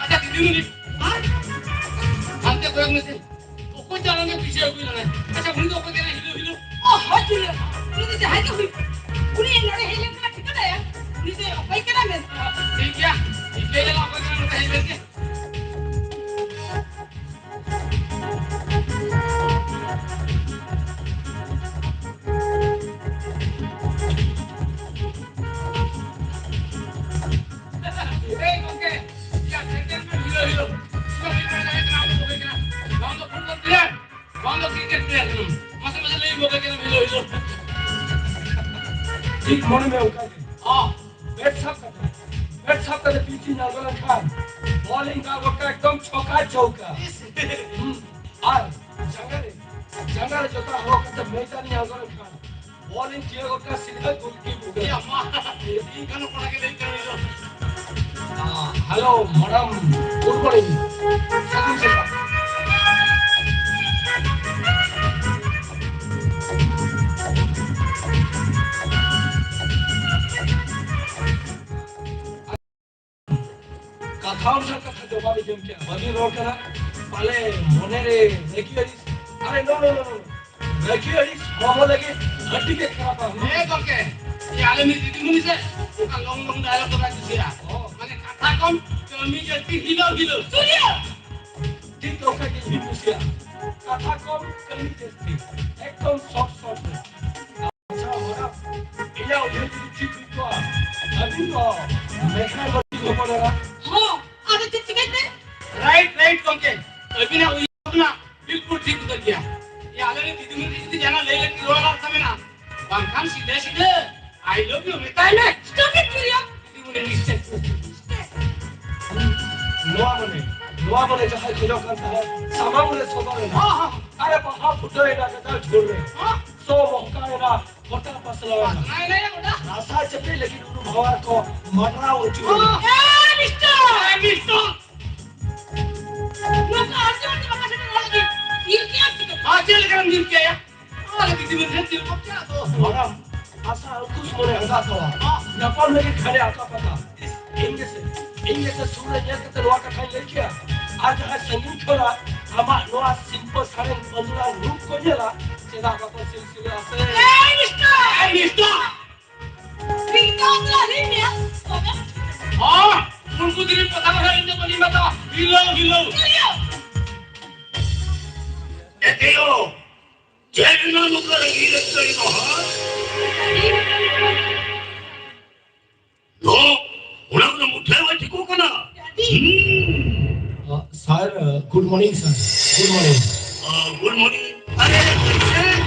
ᱟᱪᱪᱷᱟ, ᱫᱤᱫᱤᱢᱩᱱᱤ, ᱦᱮᱸ? ᱦᱟᱱᱛᱮ ᱠᱚᱭᱚᱜ ᱢᱮᱥᱮ᱾ ᱚᱠᱚᱭ ᱪᱚ ᱟᱞᱟᱝ ᱜᱮ ᱯᱤᱪᱷᱟᱹ ᱟᱹᱜᱩᱭ ᱞᱟᱝᱟᱭ᱾ ᱟᱪᱪᱷᱟ, ᱩᱱᱤ ᱫᱚ ᱚᱠᱚᱭ ᱠᱟᱱᱟᱭ ᱦᱤᱞᱳ ᱦᱤᱞᱳ? ᱚ, ᱦᱳᱭ, ᱪᱩᱨᱤᱭᱟᱹ᱾ ᱩᱱᱤ ᱫᱚ ᱡᱟᱦᱟᱸᱭ ᱜᱮ ᱦᱩᱭ᱾ ᱩᱱᱤ ᱱᱚᱰᱮ ᱦᱮᱡ ᱞᱮᱱᱠᱷᱟᱱ ᱴᱷᱤᱠᱟᱹᱱᱟᱭᱟ᱾ ᱩᱱᱤ ᱫᱚ ᱚᱠᱚᱭ ᱠᱟᱱᱟᱭ ᱢᱮᱱᱛᱮ᱾ ᱴᱷᱤᱠ ᱜᱮᱭᱟ, ᱴᱷᱤᱠ ᱜᱮᱭᱟ, ᱚᱠᱚᱭ ᱠᱟᱱᱟᱭ ᱱᱚᱰᱮ ᱦᱮᱡ ᱞᱮᱱ ᱜᱮ᱾ ᱮᱭ ᱜᱚᱢᱠᱮ, ᱭᱟ, ᱥᱮᱴᱮᱞᱢᱮᱱᱴ ᱦᱤᱞᱳ ᱦᱤᱞᱳ᱾ ᱪᱮᱫᱟᱜ ᱵᱟᱹᱧ ᱵᱟᱲᱟᱭ ᱫᱟᱲᱮᱭᱟᱜ ᱠᱟᱱᱟ ᱟᱢ ᱫᱚ ᱚᱠᱚᱭ ᱠᱟᱱᱟ? ᱵᱟᱝ ᱫᱚ ᱯᱷᱩᱴᱵᱚᱞ ᱯᱞᱮᱭᱟᱨ, ᱵᱟᱝ ᱫᱚ ᱠᱨᱤᱠᱮᱴ ᱯᱞᱮᱭᱟᱨ ᱠᱟᱱᱟᱢ᱾ ᱢᱟᱥᱮ ᱢᱟᱥᱮ ᱞᱟᱹᱭ ᱜᱚᱫ ᱟᱭ ᱠᱟᱱᱟᱢ ᱦᱤᱞᱳ ᱦᱤᱞᱳ᱾ ᱴᱷᱤᱠ ᱢᱚᱱᱮ ᱢᱮ ᱚᱱᱠᱟ ᱜᱮ᱾ ᱦᱚᱸ᱾ ᱵᱮᱴ ᱥᱟᱵ ᱠᱟᱛᱮ, ᱵᱮᱴ ᱥᱟᱵ ᱠᱟᱛᱮ ᱯᱤᱪ ᱤᱧ ᱟᱬᱜᱚ ᱞᱮᱱᱠᱷᱟᱱ ᱵᱚᱞ ᱤᱧ ᱫᱟᱞ ᱜᱚᱫ ᱠᱟᱜᱼᱟ ᱮᱠᱫᱚᱢ ᱪᱷᱚᱠᱟ ᱪᱚᱣᱠᱟ᱾ ᱤᱥ᱾ ᱦᱩᱸ᱾ ᱟᱨ ᱡᱟᱸᱜᱟ ᱨᱮ, ᱡᱟᱸᱜᱟ ᱨᱮ ᱡᱚᱛᱟ ᱦᱚᱨᱚᱜ ᱠᱟᱛᱮ ᱢᱚᱭᱫᱟᱱ ᱤᱧ ᱟᱬᱜᱚ ᱞᱮᱱᱠᱷᱟᱱ ᱵᱚᱞ ᱤᱧ ᱛᱤᱭᱟᱹᱜ ᱜᱚᱫ ᱠᱟᱜᱼᱟ ᱥᱤᱫᱷᱟᱹ ᱜᱳᱞᱠᱤᱯ ᱩᱯᱚᱨ᱾ ᱮᱭᱟ ᱢᱟ, ᱤᱧ ᱠᱟᱱ ᱠᱚᱲᱟ ᱜᱮ ᱞᱟᱹᱭ ᱠᱟᱱ ᱫᱚ᱾ Hello, madam, good morning. ᱥᱟᱹᱜᱩᱱ ᱥᱮᱛᱟᱜ᱾ ᱠᱟᱛᱷᱟ ᱚᱱᱩᱥᱟᱨ ᱠᱟᱛᱷᱟ ᱡᱚᱵᱟᱵ ᱮ ᱡᱚᱢ ᱠᱮᱜᱼᱟ᱾ ᱵᱟᱹᱜᱤ ᱨᱚᱲ ᱠᱟᱱᱟ, ᱯᱟᱞᱮ ᱢᱚᱱᱮ ᱨᱮ ᱨᱟᱹᱜᱤ ᱟᱹᱲᱤᱥ ᱟᱨᱮ, no, no, no, no. ᱨᱟᱹᱜᱤ ᱟᱹᱲᱤᱥ ᱦᱚᱲᱢᱚ ᱞᱟᱹᱜᱤᱫ ᱟᱹᱰᱤ ᱜᱮ ᱠᱷᱟᱨᱟᱯᱟ᱾ ᱦᱮᱸ ᱜᱚᱢᱠᱮ, ᱤᱭᱟᱹ ᱟᱞᱮ ᱢᱤᱫ ᱫᱤᱫᱤᱢᱩᱱᱤ ᱥᱮ ᱚᱱᱠᱟ long long dialogue ᱫᱚ ᱵᱟᱭ ᱠᱩᱥᱤᱭᱟᱜᱼᱟ᱾ ᱚ᱾ ᱢᱟᱱᱮ ᱠᱟᱛᱷᱟ ᱠᱚᱢ, ᱠᱟᱹᱢᱤ ᱡᱟᱹᱥᱛᱤ, ᱦᱤᱞᱟᱹᱣ ᱦᱤᱞᱟᱹᱣ᱾ ᱥᱩᱨᱭᱟ! ᱴᱷᱤᱠ ᱚᱱᱠᱟ ᱜᱮ ᱤᱧ ᱠᱩᱥᱤᱭᱟᱜᱼᱟ᱾ ᱠᱟᱛᱷᱟ ᱠᱚᱢ, ᱠᱟᱹᱢᱤ ᱡᱟᱹᱥᱛᱤ᱾ ᱮᱠᱫᱚᱢ short short ᱨᱮ᱾ ᱟᱪᱪᱷᱟ, ᱦᱚᱲᱟᱜ ᱤᱧᱟᱹᱜ ᱩᱭᱦᱟᱹᱨ ᱡᱩᱫᱤ ᱴᱷᱤᱠ ᱦᱩᱭ ᱠᱚᱜᱼᱟ, ᱟᱹᱵᱤᱱ ᱫᱚ ᱢᱮᱜᱷᱱᱟ ᱵᱟᱹᱴᱤ ᱦᱚᱯᱚᱱ ᱮᱨᱟ᱾ ᱦᱚᱸ, ᱟᱫᱚ ᱪᱮᱫ ᱪᱤᱠᱟᱹᱭ ᱛᱮ? Right, right ᱜᱚᱢᱠᱮ, ᱟᱹᱵᱤᱱᱟᱜ ᱩᱭᱦᱟᱹᱨ ᱵᱷᱟᱵᱽᱱᱟ ᱵᱤᱞᱠᱩᱞ ᱴᱷᱤᱠ ᱩᱛᱟᱹᱨ ᱜᱮᱭᱟ᱾ ᱭᱟ, ᱟᱞᱮ ᱨᱮᱱ ᱫᱤᱫᱤᱢᱩᱱᱤ ᱡᱩᱫᱤ ᱡᱟᱦᱟᱸᱱᱟᱜ ᱞᱟᱹᱭ ᱞᱟᱹᱠᱛᱤ ᱨᱚᱲ ᱨᱟᱠᱟᱵ ᱢᱮᱱᱟᱜᱼᱟ, ᱵᱟᱝᱠᱷᱟᱱ ᱥᱤᱫᱷᱟᱹ ᱥᱤᱫᱷᱟᱹ "I love you" ᱢᱮᱛᱟᱭ ᱢᱮ᱾ Stop it, Surya! ᱫᱤᱫᱤᱢᱩᱱᱤ ᱱᱤᱥᱪᱟᱹᱭ᱾ ᱱᱚᱣᱟ ᱢᱟᱱᱮ, ᱱᱚᱣᱟ ᱢᱟᱱᱮ ᱡᱟᱦᱟᱸᱭ ᱠᱷᱚᱡᱚᱜ ᱠᱟᱱ ᱛᱟᱦᱮᱸᱫ, ᱥᱟᱢᱟᱝ ᱨᱮ ᱥᱚᱫᱚᱨ ᱮᱱᱟ᱾ ᱦᱚᱸ, ᱦᱚᱸ᱾ ᱟᱨᱮ ᱵᱟᱦᱟ ᱯᱷᱩᱴᱟᱹᱣ ᱮᱱᱟ ᱜᱟᱫᱟᱨ ᱡᱷᱩᱲ ᱨᱮ᱾ ᱦᱚᱸ᱾ ᱥᱚ ᱢᱚᱦᱠᱟ ᱮᱱᱟ ᱜᱚᱴᱟ ᱯᱟᱥᱱᱟᱣ ᱮᱱᱟ᱾ ᱯᱟᱥᱱᱟᱣ ᱮᱱᱟ ᱜᱚᱴᱟ᱾ ᱨᱟᱥᱟ ᱪᱟᱯᱮ ᱞᱟᱹᱜᱤᱫ ᱩᱱᱩ ᱵᱷᱟᱣᱟᱨ ᱠᱚ ᱢᱟᱰᱨᱟᱣ ᱦᱚᱪᱚ ᱮᱱᱟ᱾ ᱦᱚᱸ᱾ ᱮ, ᱢᱤᱥᱴᱟᱨ! ᱮ, ᱢᱤᱥᱴᱟᱨ! ᱱᱚᱝᱠᱟ ᱟᱨᱡᱟᱣ ᱛᱮ ᱵᱟᱠᱟ ᱥᱮᱴᱮᱨ ᱞᱟᱹᱜᱤᱫ ᱛᱤᱨ ᱠᱮᱭᱟ ᱪᱤᱠᱟᱹ? ᱟᱨ ᱪᱮᱫ ᱞᱮᱠᱟᱱ ᱫᱤᱱ ᱠᱮᱭᱟ? ᱟᱨ ᱡᱩᱫᱤ ᱵᱮᱱ ᱧᱮᱞ ᱪᱮᱫ ᱠᱚ ᱪᱮᱫ ᱟᱫᱚ? ᱢᱟᱨᱟᱝ ᱟᱥᱟ ᱟᱝᱠᱩᱥ ᱢᱚᱱᱮ ᱟᱸᱜᱟ ᱠᱚᱣᱟ᱾ ᱧᱟᱯᱟᱢ ᱞᱟᱹᱜᱤᱫ ᱠᱷᱟᱱᱮ ᱟᱠᱟ ᱯᱟᱠᱟ᱾ ᱤᱧ ᱜᱮᱥᱮ, ᱤᱧ ᱜᱮᱥᱮ ᱥᱩᱨ ᱨᱮ ᱧᱮᱞ ᱠᱟᱛᱮ ᱱᱚᱣᱟ ᱠᱟᱛᱷᱟᱧ ᱞᱟᱹᱭ ᱠᱮᱭᱟ᱾ ᱟᱨ ᱡᱟᱦᱟᱸᱭ ᱥᱟᱺᱜᱤᱧ ᱠᱷᱚᱱᱟᱜ ᱟᱢᱟᱜ ᱱᱚᱣᱟ ᱥᱤᱞᱯᱟᱹ ᱥᱟᱲᱮᱱ ᱯᱟᱹᱱᱰᱩᱞᱟᱝ ᱨᱩᱯ ᱠᱚ ᱧᱮᱞᱟ, ᱪᱮᱫᱟᱜ ᱵᱟᱠᱚ ᱥᱤᱞᱥᱤᱞᱟᱹᱜᱼᱟ ᱥᱮ? ᱮᱭ ᱢᱤᱥᱴᱟᱨ! ᱮᱭ ᱢᱤᱥᱴᱟᱨ! ᱢᱤᱫᱴᱟᱝ ᱫᱚ ᱟᱹᱞᱤᱧ ᱜᱮ᱾ ᱦᱚᱸ, ᱩᱱᱠᱩ ᱫᱤᱱ ᱯᱟᱛᱟ ᱠᱚᱨᱮ ᱤᱧ ᱫᱚ ᱵᱟᱹᱞᱤᱧ ᱵᱟᱛᱟᱣᱟ᱾ ᱦᱤᱞᱟᱹᱣ, ᱦᱤᱞᱟᱹᱣ᱾ ᱪᱮᱫ ᱭᱟ? ᱮᱛᱮᱭᱚ, ᱪᱮᱫ ᱨᱮᱱᱟᱜ ᱱᱚᱝᱠᱟ ᱨᱟᱹᱜᱤ ᱨᱟᱹᱥᱠᱟᱹ ᱫᱚ, ᱦᱟᱸ? ᱫᱚ, ᱚᱱᱟ ᱠᱚᱫᱚ ᱢᱩᱴᱷᱟᱹ ᱵᱟᱭ ᱴᱷᱤᱠᱚᱜ ᱠᱟᱱᱟ᱾ ᱦᱩᱸ᱾ ᱟᱸ, sir, ᱟᱸ, good morning, sir. Good morning. ᱟᱸ, good morning. ᱟᱨᱮ,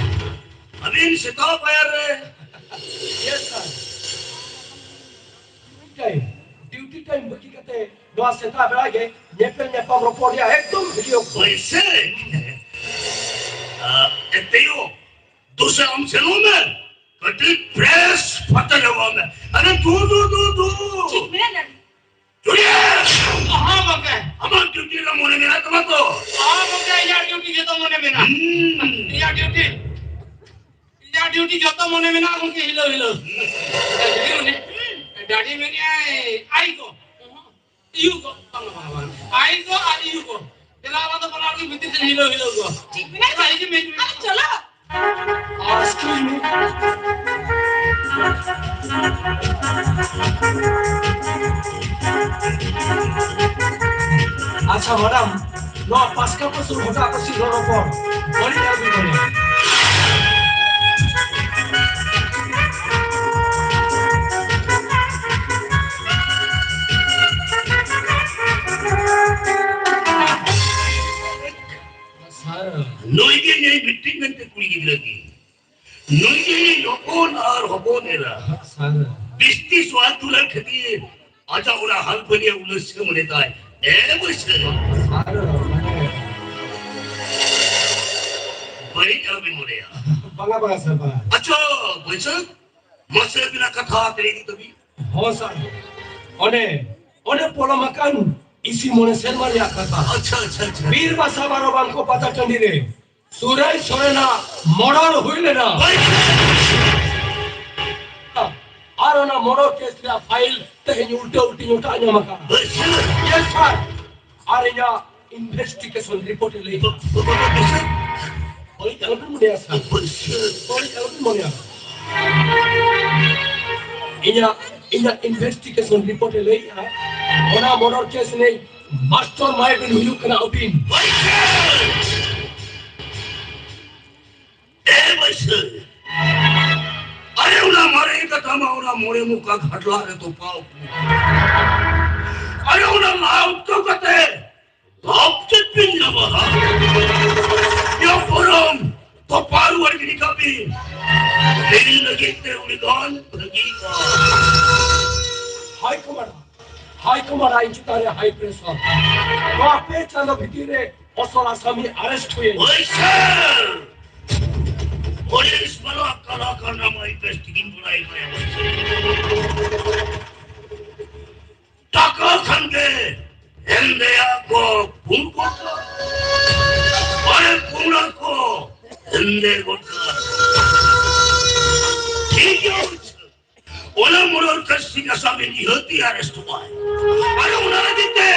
ᱟᱹᱵᱤᱱ ᱥᱮᱛᱟᱜ ᱯᱟᱭᱟᱨ ᱨᱮ? Yes, sir. Duty time, duty time ᱵᱟᱹᱜᱤ ᱠᱟᱛᱮ ᱱᱚᱣᱟ ᱥᱮᱛᱟᱜ ᱵᱮᱲᱟ ᱜᱮ ᱧᱮᱯᱮᱞ ᱧᱟᱯᱟᱢ ᱨᱚᱯᱚᱲ ᱨᱮᱭᱟᱜ ᱮᱠᱫᱚᱢ ᱵᱷᱟᱹᱜᱤ ᱚᱠᱛᱚ᱾ ᱦᱳᱭ ᱥᱮ? ᱟᱸ, ᱮᱛᱮᱭᱚ, ᱫᱩᱥᱮ ᱟᱢ ᱥᱮᱱᱚᱜ ᱢᱮ, ᱠᱟᱹᱴᱤᱡ fresh ᱯᱷᱟᱨᱪᱟ ᱧᱚᱜᱚᱜ ᱢᱮ᱾ ᱟᱨᱮ ᱫᱩ, ᱫᱩ, ᱫᱩ, ᱫᱩ᱾ ᱴᱷᱤᱠ ᱢᱮᱱᱟ ᱰᱟᱰᱤ᱾ ᱡᱩᱞᱤᱭᱟ! ᱦᱚᱸ ᱜᱚᱢᱠᱮ᱾ ᱟᱢᱟᱜ duty ᱨᱮ ᱢᱚᱱᱮ ᱢᱮᱱᱟᱜ ᱛᱟᱢᱟ ᱛᱚ? ᱦᱚᱸ ᱜᱚᱢᱠᱮ, ᱤᱧᱟᱹᱜ duty ᱡᱚᱛᱚ ᱢᱚᱱᱮ ᱢᱮᱱᱟᱜᱼᱟ᱾ ᱦᱩᱸ᱾ ᱤᱧᱟᱹᱜ duty, ᱤᱧᱟᱹᱜ duty ᱡᱚᱛᱚ ᱢᱚᱱᱮ ᱢᱮᱱᱟᱜᱼᱟ ᱜᱚᱢᱠᱮ, ᱦᱤᱞᱟᱹᱣ ᱦᱤᱞᱟᱹᱣ᱾ ᱰᱟᱰᱤ ᱢᱮᱱᱮᱜᱼᱟᱭ, ᱟᱭ ᱜᱚ᱾ ᱤᱭᱩ ᱜᱚ, ᱵᱟᱝ, ᱵᱟᱝ, ᱵᱟᱝ᱾ ᱟᱭ ᱜᱚ ᱟᱨ ᱤᱭᱩ ᱜᱚ᱾ ᱪᱟᱞᱟᱣ ᱟᱫᱚ ᱵᱟᱱᱟᱨ ᱜᱮ ᱵᱷᱤᱛᱤᱨ ᱥᱮᱱ ᱦᱤᱞᱟᱹᱣ ᱦᱤᱞᱟᱹᱣ ᱠᱚ᱾ ᱴᱷᱤᱠ ᱢᱮᱱᱟᱜ ᱪᱟᱞᱟᱜ ᱦᱤᱡᱩᱜ ᱢᱮ, ᱦᱤᱡᱩᱜ ᱢᱮ᱾ ᱟᱨᱮ, ᱪᱚᱞᱚ᱾ Excuse me. ᱟᱪᱪᱷᱟ, madam, ᱱᱚᱣᱟ ᱯᱟᱥᱠᱟ ᱯᱟᱹᱥᱩ ᱜᱷᱚᱴᱟ ᱯᱟᱹᱥᱤ ᱨᱚᱲ ᱨᱚᱯᱚᱲ ᱵᱟᱹᱲᱤᱡ ᱟᱞᱚᱵᱤᱱ ᱢᱚᱱᱮᱭᱟ᱾ ᱥᱟᱨ᱾ ᱱᱩᱭ ᱜᱮ ᱤᱧᱤᱡ ᱢᱤᱫᱴᱤᱡ ᱢᱮᱱᱛᱮ ᱠᱩᱲᱤ ᱜᱤᱫᱽᱨᱟᱹ ᱜᱮ᱾ ᱱᱩᱭ ᱜᱮ ᱤᱧᱤᱡ ᱦᱚᱯᱚᱱ ᱟᱨ ᱦᱚᱯᱚᱱ ᱮᱨᱟ᱾ ᱥᱟᱨ᱾ ᱵᱤᱥᱛᱤ ᱥᱚᱣᱟᱫ ᱫᱩᱞᱟᱹᱲ ᱠᱷᱟᱹᱛᱤᱨ ᱟᱡᱟᱜ ᱚᱱᱟ ᱦᱟᱞᱯᱟᱹᱱᱤᱭᱟᱹ ᱩᱞᱟᱹᱥ ᱜᱮ ᱢᱚᱱᱮ ᱛᱟᱭ᱾ ᱮ ᱵᱟᱹᱭᱥᱟᱹ᱾ ᱥᱟᱨ, ᱢᱟᱱᱮ ᱵᱟᱹᱲᱤᱡ ᱟᱞᱚᱵᱤᱱ ᱢᱚᱱᱮᱭᱟ᱾ ᱵᱟᱝᱟ, ᱵᱟᱝᱟ ᱥᱟᱨ, ᱵᱟᱝᱟ᱾ ᱟᱪᱪᱷᱟ, ᱵᱟᱹᱭᱥᱟᱹ, ᱢᱟᱥᱮ ᱟᱹᱵᱤᱱᱟᱜ ᱠᱟᱛᱷᱟ ᱛᱮ ᱞᱟᱹᱭ ᱤᱫᱤ ᱛᱟᱹᱵᱤᱱ᱾ ᱦᱚᱸ ᱥᱟᱨ, ᱚᱱᱮ, ᱚᱱᱮ ᱯᱚᱞᱚᱢ ᱟᱠᱟᱱ ᱤᱥᱤ ᱢᱚᱬᱮ ᱥᱮᱨᱢᱟ ᱨᱮᱭᱟᱜ ᱠᱟᱛᱷᱟ᱾ ᱟᱪᱪᱷᱟ, ᱟᱪᱪᱷᱟ, ᱟᱪᱪᱷᱟ᱾ ᱵᱤᱨ ᱵᱟᱥᱟ ᱵᱟᱨᱚ ᱵᱟᱝᱠᱚ ᱯᱟᱛᱟ ᱴᱟᱺᱰᱤ ᱨᱮ ᱥᱩᱨᱟᱹᱭ ᱥᱚᱨᱮᱱᱟᱜ murder ᱦᱩᱭ ᱞᱮᱱᱟ᱾ ᱦᱳᱭ᱾ ᱟᱨ ᱚᱱᱟ murder case ᱨᱮᱭᱟᱜ file ᱛᱮᱦᱮᱧ ᱩᱞᱴᱟᱹ ᱩᱞᱴᱤ ᱧᱚᱜ ᱧᱟᱢ ᱟᱠᱟᱫᱟ᱾ ᱦᱳᱭ, ᱥᱟᱨ᱾ Yes, sir. ᱟᱨ ᱤᱧᱟᱜ investigation report ᱮ ᱞᱟᱹᱭ ᱮᱫᱟ᱾ ᱵᱟ-, ᱵᱟ-, ᱵᱟ-, ᱵᱟ-, ᱵᱟᱹᱲᱤᱡ ᱟᱞᱚᱵᱤᱱ ᱢᱚᱱᱮᱭᱟ, ᱥᱟᱨ᱾ ᱵᱟ-, ᱵᱟ-, ᱵᱟᱹᱲᱤᱡ ᱟᱞᱚᱵᱤᱱ ᱢᱚᱱᱮᱭᱟ᱾ ᱤᱧᱟᱜ, ᱤᱧᱟᱜ investigation report ᱮ ᱞᱟᱹᱭᱮᱫᱼᱟ, ᱚᱱᱟ murder case ᱨᱤᱱᱤᱡ mastermind ᱵᱤᱱ ᱦᱩᱭᱩᱜ ᱠᱟᱱᱟ ᱟᱹᱵᱤᱱ᱾ ᱮ ᱵᱟᱹᱭᱥᱟᱹ! ᱟᱨᱮ ᱚᱱᱟ ᱢᱟᱨᱮ ᱠᱟᱛᱷᱟ ᱢᱟ ᱚᱱᱟ ᱢᱚᱬᱮ ᱢᱩᱠᱟ ᱜᱷᱟᱴᱞᱟ ᱨᱮ ᱛᱚᱯᱟ ᱩᱛᱟᱹᱨ᱾ ᱟᱨᱮ ᱚᱱᱟ ᱞᱟ ᱩᱛᱟᱹᱨ ᱠᱟᱛᱮ ᱫᱷᱟᱯ ᱪᱮᱫ ᱵᱤᱱ ᱧᱟᱢᱟ, ᱦᱟ? ᱭᱟ ᱯᱚᱨᱚᱢ, ᱛᱚᱯᱟ ᱨᱩᱣᱟᱹᱲ ᱜᱤᱰᱤ ᱠᱟᱜ ᱵᱤᱱ᱾ ᱟᱹᱞᱤᱧ ᱞᱟᱹᱜᱤᱫ ᱛᱮ ᱩᱱᱤ ᱫᱚ ᱵᱷᱟᱹᱜᱤᱜᱼᱟ᱾ High Commander, High Commander ᱤᱧ ᱪᱮᱛᱟᱱ ᱨᱮ high pressure᱾ ᱱᱚᱣᱟ ᱯᱮ ᱪᱟᱸᱫᱚ ᱵᱷᱤᱛᱤᱨ ᱨᱮ ᱚᱥᱚᱞ ᱟᱥᱟᱢᱤ arrest ᱦᱩᱭᱮᱱ᱾ ᱦᱳᱭ, ᱥᱟᱨ᱾ ᱯᱩᱞᱤᱥ ᱵᱟᱞᱟ ᱠᱟᱞᱟ ᱠᱟᱨᱱᱟᱢᱟ ᱤᱱᱵᱷᱮᱥᱴᱤᱜᱮᱴ ᱵᱟᱲᱟᱭ ᱠᱟᱱᱟ᱾ ᱴᱟᱠᱟ ᱠᱷᱟᱱ ᱜᱮ ᱦᱮᱸᱫᱮᱭᱟᱜ ᱠᱚ ᱯᱩᱸᱰ ᱜᱚᱫ ᱠᱟᱜᱼᱟ᱾ ᱟᱨ ᱯᱩᱸᱰᱟᱜ ᱠᱚ ᱦᱮᱸᱫᱮ ᱜᱚᱫ ᱠᱟᱜᱼᱟ᱾ ᱴᱷᱤᱠ ᱜᱮᱭᱟ᱾ ᱚᱱᱟ murder case ᱨᱤᱱᱤᱡ ᱟᱥᱟᱢᱤ ᱱᱤᱦᱟᱹᱛᱤ arrest ᱠᱚᱜᱼᱟᱭ᱾ ᱟᱨ ᱚᱱᱟ ᱞᱟᱹᱜᱤᱫ ᱛᱮ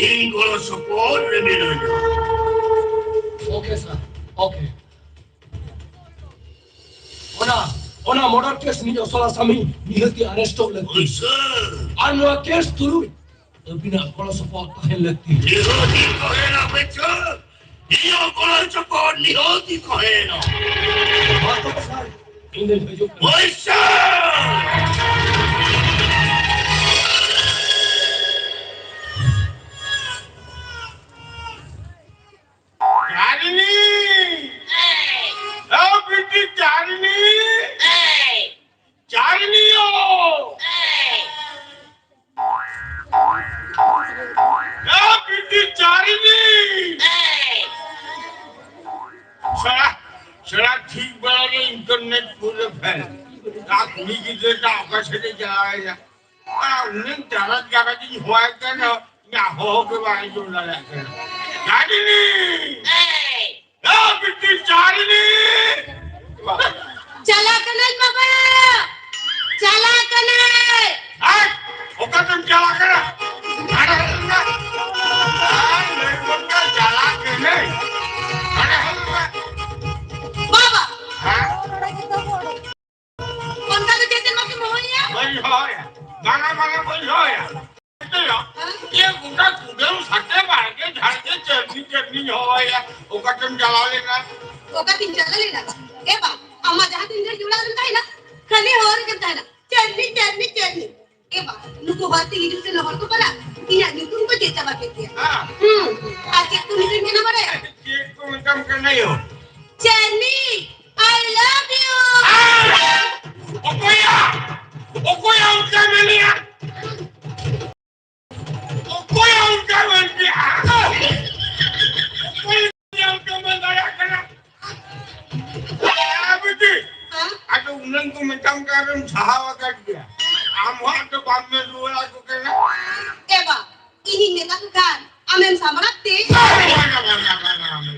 ᱤᱧ ᱜᱚᱲᱚ ᱥᱚᱯᱚᱦᱚᱫ ᱨᱮ ᱢᱤᱱᱟᱹᱧᱟ᱾ ᱳᱠᱮ ᱥᱟᱨ, ᱳᱠᱮ᱾ ᱚᱱᱟ, ᱚᱱᱟ ᱢᱟᱨᱰᱟᱨ ᱠᱮᱥ ᱨᱤᱱᱤᱡ ᱚᱥᱚᱞ ᱟᱥᱟᱢᱤ ᱱᱤᱦᱟᱹᱛᱤ ᱟᱨᱮᱥᱴᱚᱜ ᱞᱟᱹᱠᱛᱤ᱾ ᱦᱳᱭ ᱥᱟᱨ᱾ ᱟᱨ ᱱᱚᱣᱟ ᱠᱮᱥ ᱛᱩᱞᱩᱡ ᱟᱹᱵᱤᱱᱟᱜ ᱜᱚᱲᱚ ᱥᱚᱯᱚᱦᱚᱫ ᱛᱟᱦᱮᱱ ᱞᱟᱹᱠᱛᱤ᱾ ᱱᱤᱦᱟᱹᱛᱤ ᱛᱟᱦᱮᱱᱟ ᱵᱮᱪᱚ, ᱤᱧᱟᱹᱜ ᱜᱚᱲᱚ ᱥᱚᱯᱚᱦᱚᱫ ᱱᱤᱦᱟᱹᱛᱤ ᱛᱟᱦᱮᱱᱟ᱾ ᱢᱟ ᱛᱚᱵᱮ ᱥᱟᱨ, ᱤᱧ ᱫᱚᱧ ᱦᱤᱡᱩᱜ ᱠᱟᱱᱟ᱾ ᱦᱳᱭ ᱥᱟᱨ᱾ ᱪᱟᱨᱱᱤ! ᱮ ᱵᱤᱴᱤ ᱪᱟᱨᱱᱤ! ᱪᱟᱨᱱᱤ ᱳ! ᱮ ᱵᱤᱴᱤ ᱪᱟᱨᱱᱤ! ᱥᱮᱬᱟ, ᱥᱮᱬᱟ ᱴᱷᱤᱠ ᱵᱮᱲᱟ ᱨᱮ internet ᱯᱩᱨᱟᱹ fail᱾ ᱟᱨ ᱠᱩᱲᱤ ᱜᱤᱫᱽᱨᱟᱹ ᱴᱟᱜ ᱚᱠᱟ ᱥᱮᱫ ᱮ ᱪᱟᱞᱟᱣ ᱮᱱᱟ? ᱟᱨ ᱩᱱᱤ ᱪᱟᱞᱟᱜ ᱡᱟᱭᱜᱟ ᱛᱤᱧ ᱦᱚᱦᱚᱣᱟᱭ ᱠᱟᱱᱟ, ᱤᱧᱟᱹᱜ ᱦᱚᱦᱚ ᱜᱮ ᱵᱟᱭ ᱟᱸᱡᱚᱢ ᱫᱟᱲᱮᱭᱟᱜ ᱠᱟᱱᱟ᱾ ᱪᱟᱨᱱᱤ! ᱮ ᱵᱤᱴᱤ ᱪᱟᱨᱱᱤ! ᱪᱟᱞᱟᱜ ᱠᱟᱹᱱᱟᱹᱧ ᱵᱟᱵᱟ! ᱪᱟᱞᱟᱜ ᱠᱟᱹᱱᱟᱹᱧ! ᱟᱭ! ᱚᱠᱟᱛᱮᱢ ᱪᱟᱞᱟᱜ ᱠᱟᱱᱟ? ᱦᱟᱸᱰᱮ ᱦᱮᱡ ᱞᱮᱱᱟ᱾ ᱟᱭ, ᱞᱟᱹᱭ ᱜᱚᱫ ᱠᱟᱜ, ᱪᱟᱞᱟᱜ ᱠᱟᱹᱱᱟᱹᱧ᱾ ᱦᱟᱸᱰᱮ ᱦᱮᱡ ᱞᱮᱱᱟ᱾ ᱵᱟᱵᱟ! ᱦᱮᱸ? ᱚᱱᱠᱟ ᱫᱚ ᱪᱮᱫ ᱮᱢ ᱦᱚᱦᱚᱭᱟ? ᱵᱟᱹᱧ ᱦᱚᱦᱚᱭᱟ᱾ ᱵᱟᱝᱟ, ᱵᱟᱝᱟ, ᱵᱟᱹᱧ ᱦᱚᱦᱚᱭᱟ᱾ ᱪᱮᱫ ᱭᱟ? ᱦᱮᱸ? ᱤᱭᱟᱹ ᱜᱚᱴᱟ ᱠᱩᱰᱟᱹᱢ ᱥᱟᱛᱮ ᱵᱟᱲᱜᱮ ᱡᱷᱟᱲᱜᱮ ᱪᱟᱹᱨᱱᱤ ᱪᱟᱹᱨᱱᱤᱧ ᱦᱚᱦᱚᱭᱟ᱾ ᱚᱠᱟᱛᱮᱢ ᱪᱟᱞᱟᱣ ᱞᱮᱱᱟ? ᱚᱠᱟᱛᱤᱧ ᱪᱟᱞᱟᱣ ᱞᱮᱱᱟ? ᱮ ᱵᱟ, ᱟᱢ ᱢᱟ ᱡᱟᱦᱟᱸ ᱛᱤᱱ ᱜᱷᱟᱹᱲᱤᱡ ᱚᱲᱟᱜ ᱨᱮᱢ ᱛᱟᱦᱮᱱᱟ, ᱠᱷᱟᱹᱞᱤ ᱦᱚᱦᱚ ᱨᱮᱜᱮᱢ ᱛᱟᱦᱮᱱᱟ᱾ ᱪᱟᱹᱨᱱᱤ, ᱪᱟᱹᱨᱱᱤ, ᱪᱟᱹᱨᱱᱤ᱾ ᱮ ᱵᱟ, ᱱᱩᱠᱩ ᱦᱚᱨ ᱛᱮ ᱦᱤᱡᱩᱜ ᱥᱮᱱᱚᱜ ᱦᱚᱲ ᱠᱚ ᱯᱟᱞᱟ ᱤᱧᱟᱜ ᱧᱩᱛᱩᱢ ᱠᱚ ᱪᱮᱫ ᱪᱟᱵᱟ ᱠᱮᱫ ᱛᱤᱧᱟ᱾ ᱦᱮᱸ᱾ ᱦᱩᱸ, ᱟᱨ ᱪᱮᱫ ᱠᱚ ᱧᱩᱛᱩᱢ ᱠᱟᱱᱟ ᱵᱟᱲᱟᱭᱟ? ᱪᱮᱫ ᱠᱚ ᱢᱮᱛᱟᱢ ᱠᱟᱱᱟ ᱭᱳ? ᱪᱟᱨᱱᱤ, I love you. ᱚᱠᱚᱭᱟ? ᱚᱠᱚᱭᱟ ᱚᱱᱠᱟ ᱢᱮᱱᱮᱜᱼᱟ? ᱚᱠᱚᱭᱟ ᱚᱱᱠᱟ ᱢᱮᱱ ᱠᱮᱜᱼᱟ? ᱚᱠᱚᱭ ᱚᱱᱠᱟ ᱢᱮᱱ ᱫᱟᱲᱮᱭᱟᱜ ᱠᱟᱱᱟ? ᱮ ᱵᱤᱴᱤ, ᱦᱮᱸ? ᱟᱫᱚ ᱩᱱᱟᱹᱝ ᱠᱚ ᱢᱮᱛᱟᱢ ᱠᱟᱱ ᱨᱮᱢ ᱥᱟᱦᱟᱣ ᱟᱠᱟᱫ ᱜᱮᱭᱟ᱾ ᱟᱢ ᱦᱚᱸ ᱟᱫᱚ ᱵᱟᱢ ᱢᱮᱱ ᱨᱩᱣᱟᱹᱲ ᱟᱠᱚ ᱠᱟᱱᱟ᱾ ᱮ ᱵᱟ, ᱤᱧᱤᱧ ᱢᱮᱛᱟ ᱠᱚ ᱠᱷᱟᱱ ᱟᱢᱮᱢ ᱥᱟᱢᱵᱲᱟᱣ ᱛᱮ? ᱵᱟᱝᱟ, ᱵᱟᱝᱟ, ᱵᱟᱝᱟ, ᱵᱟᱝᱟ᱾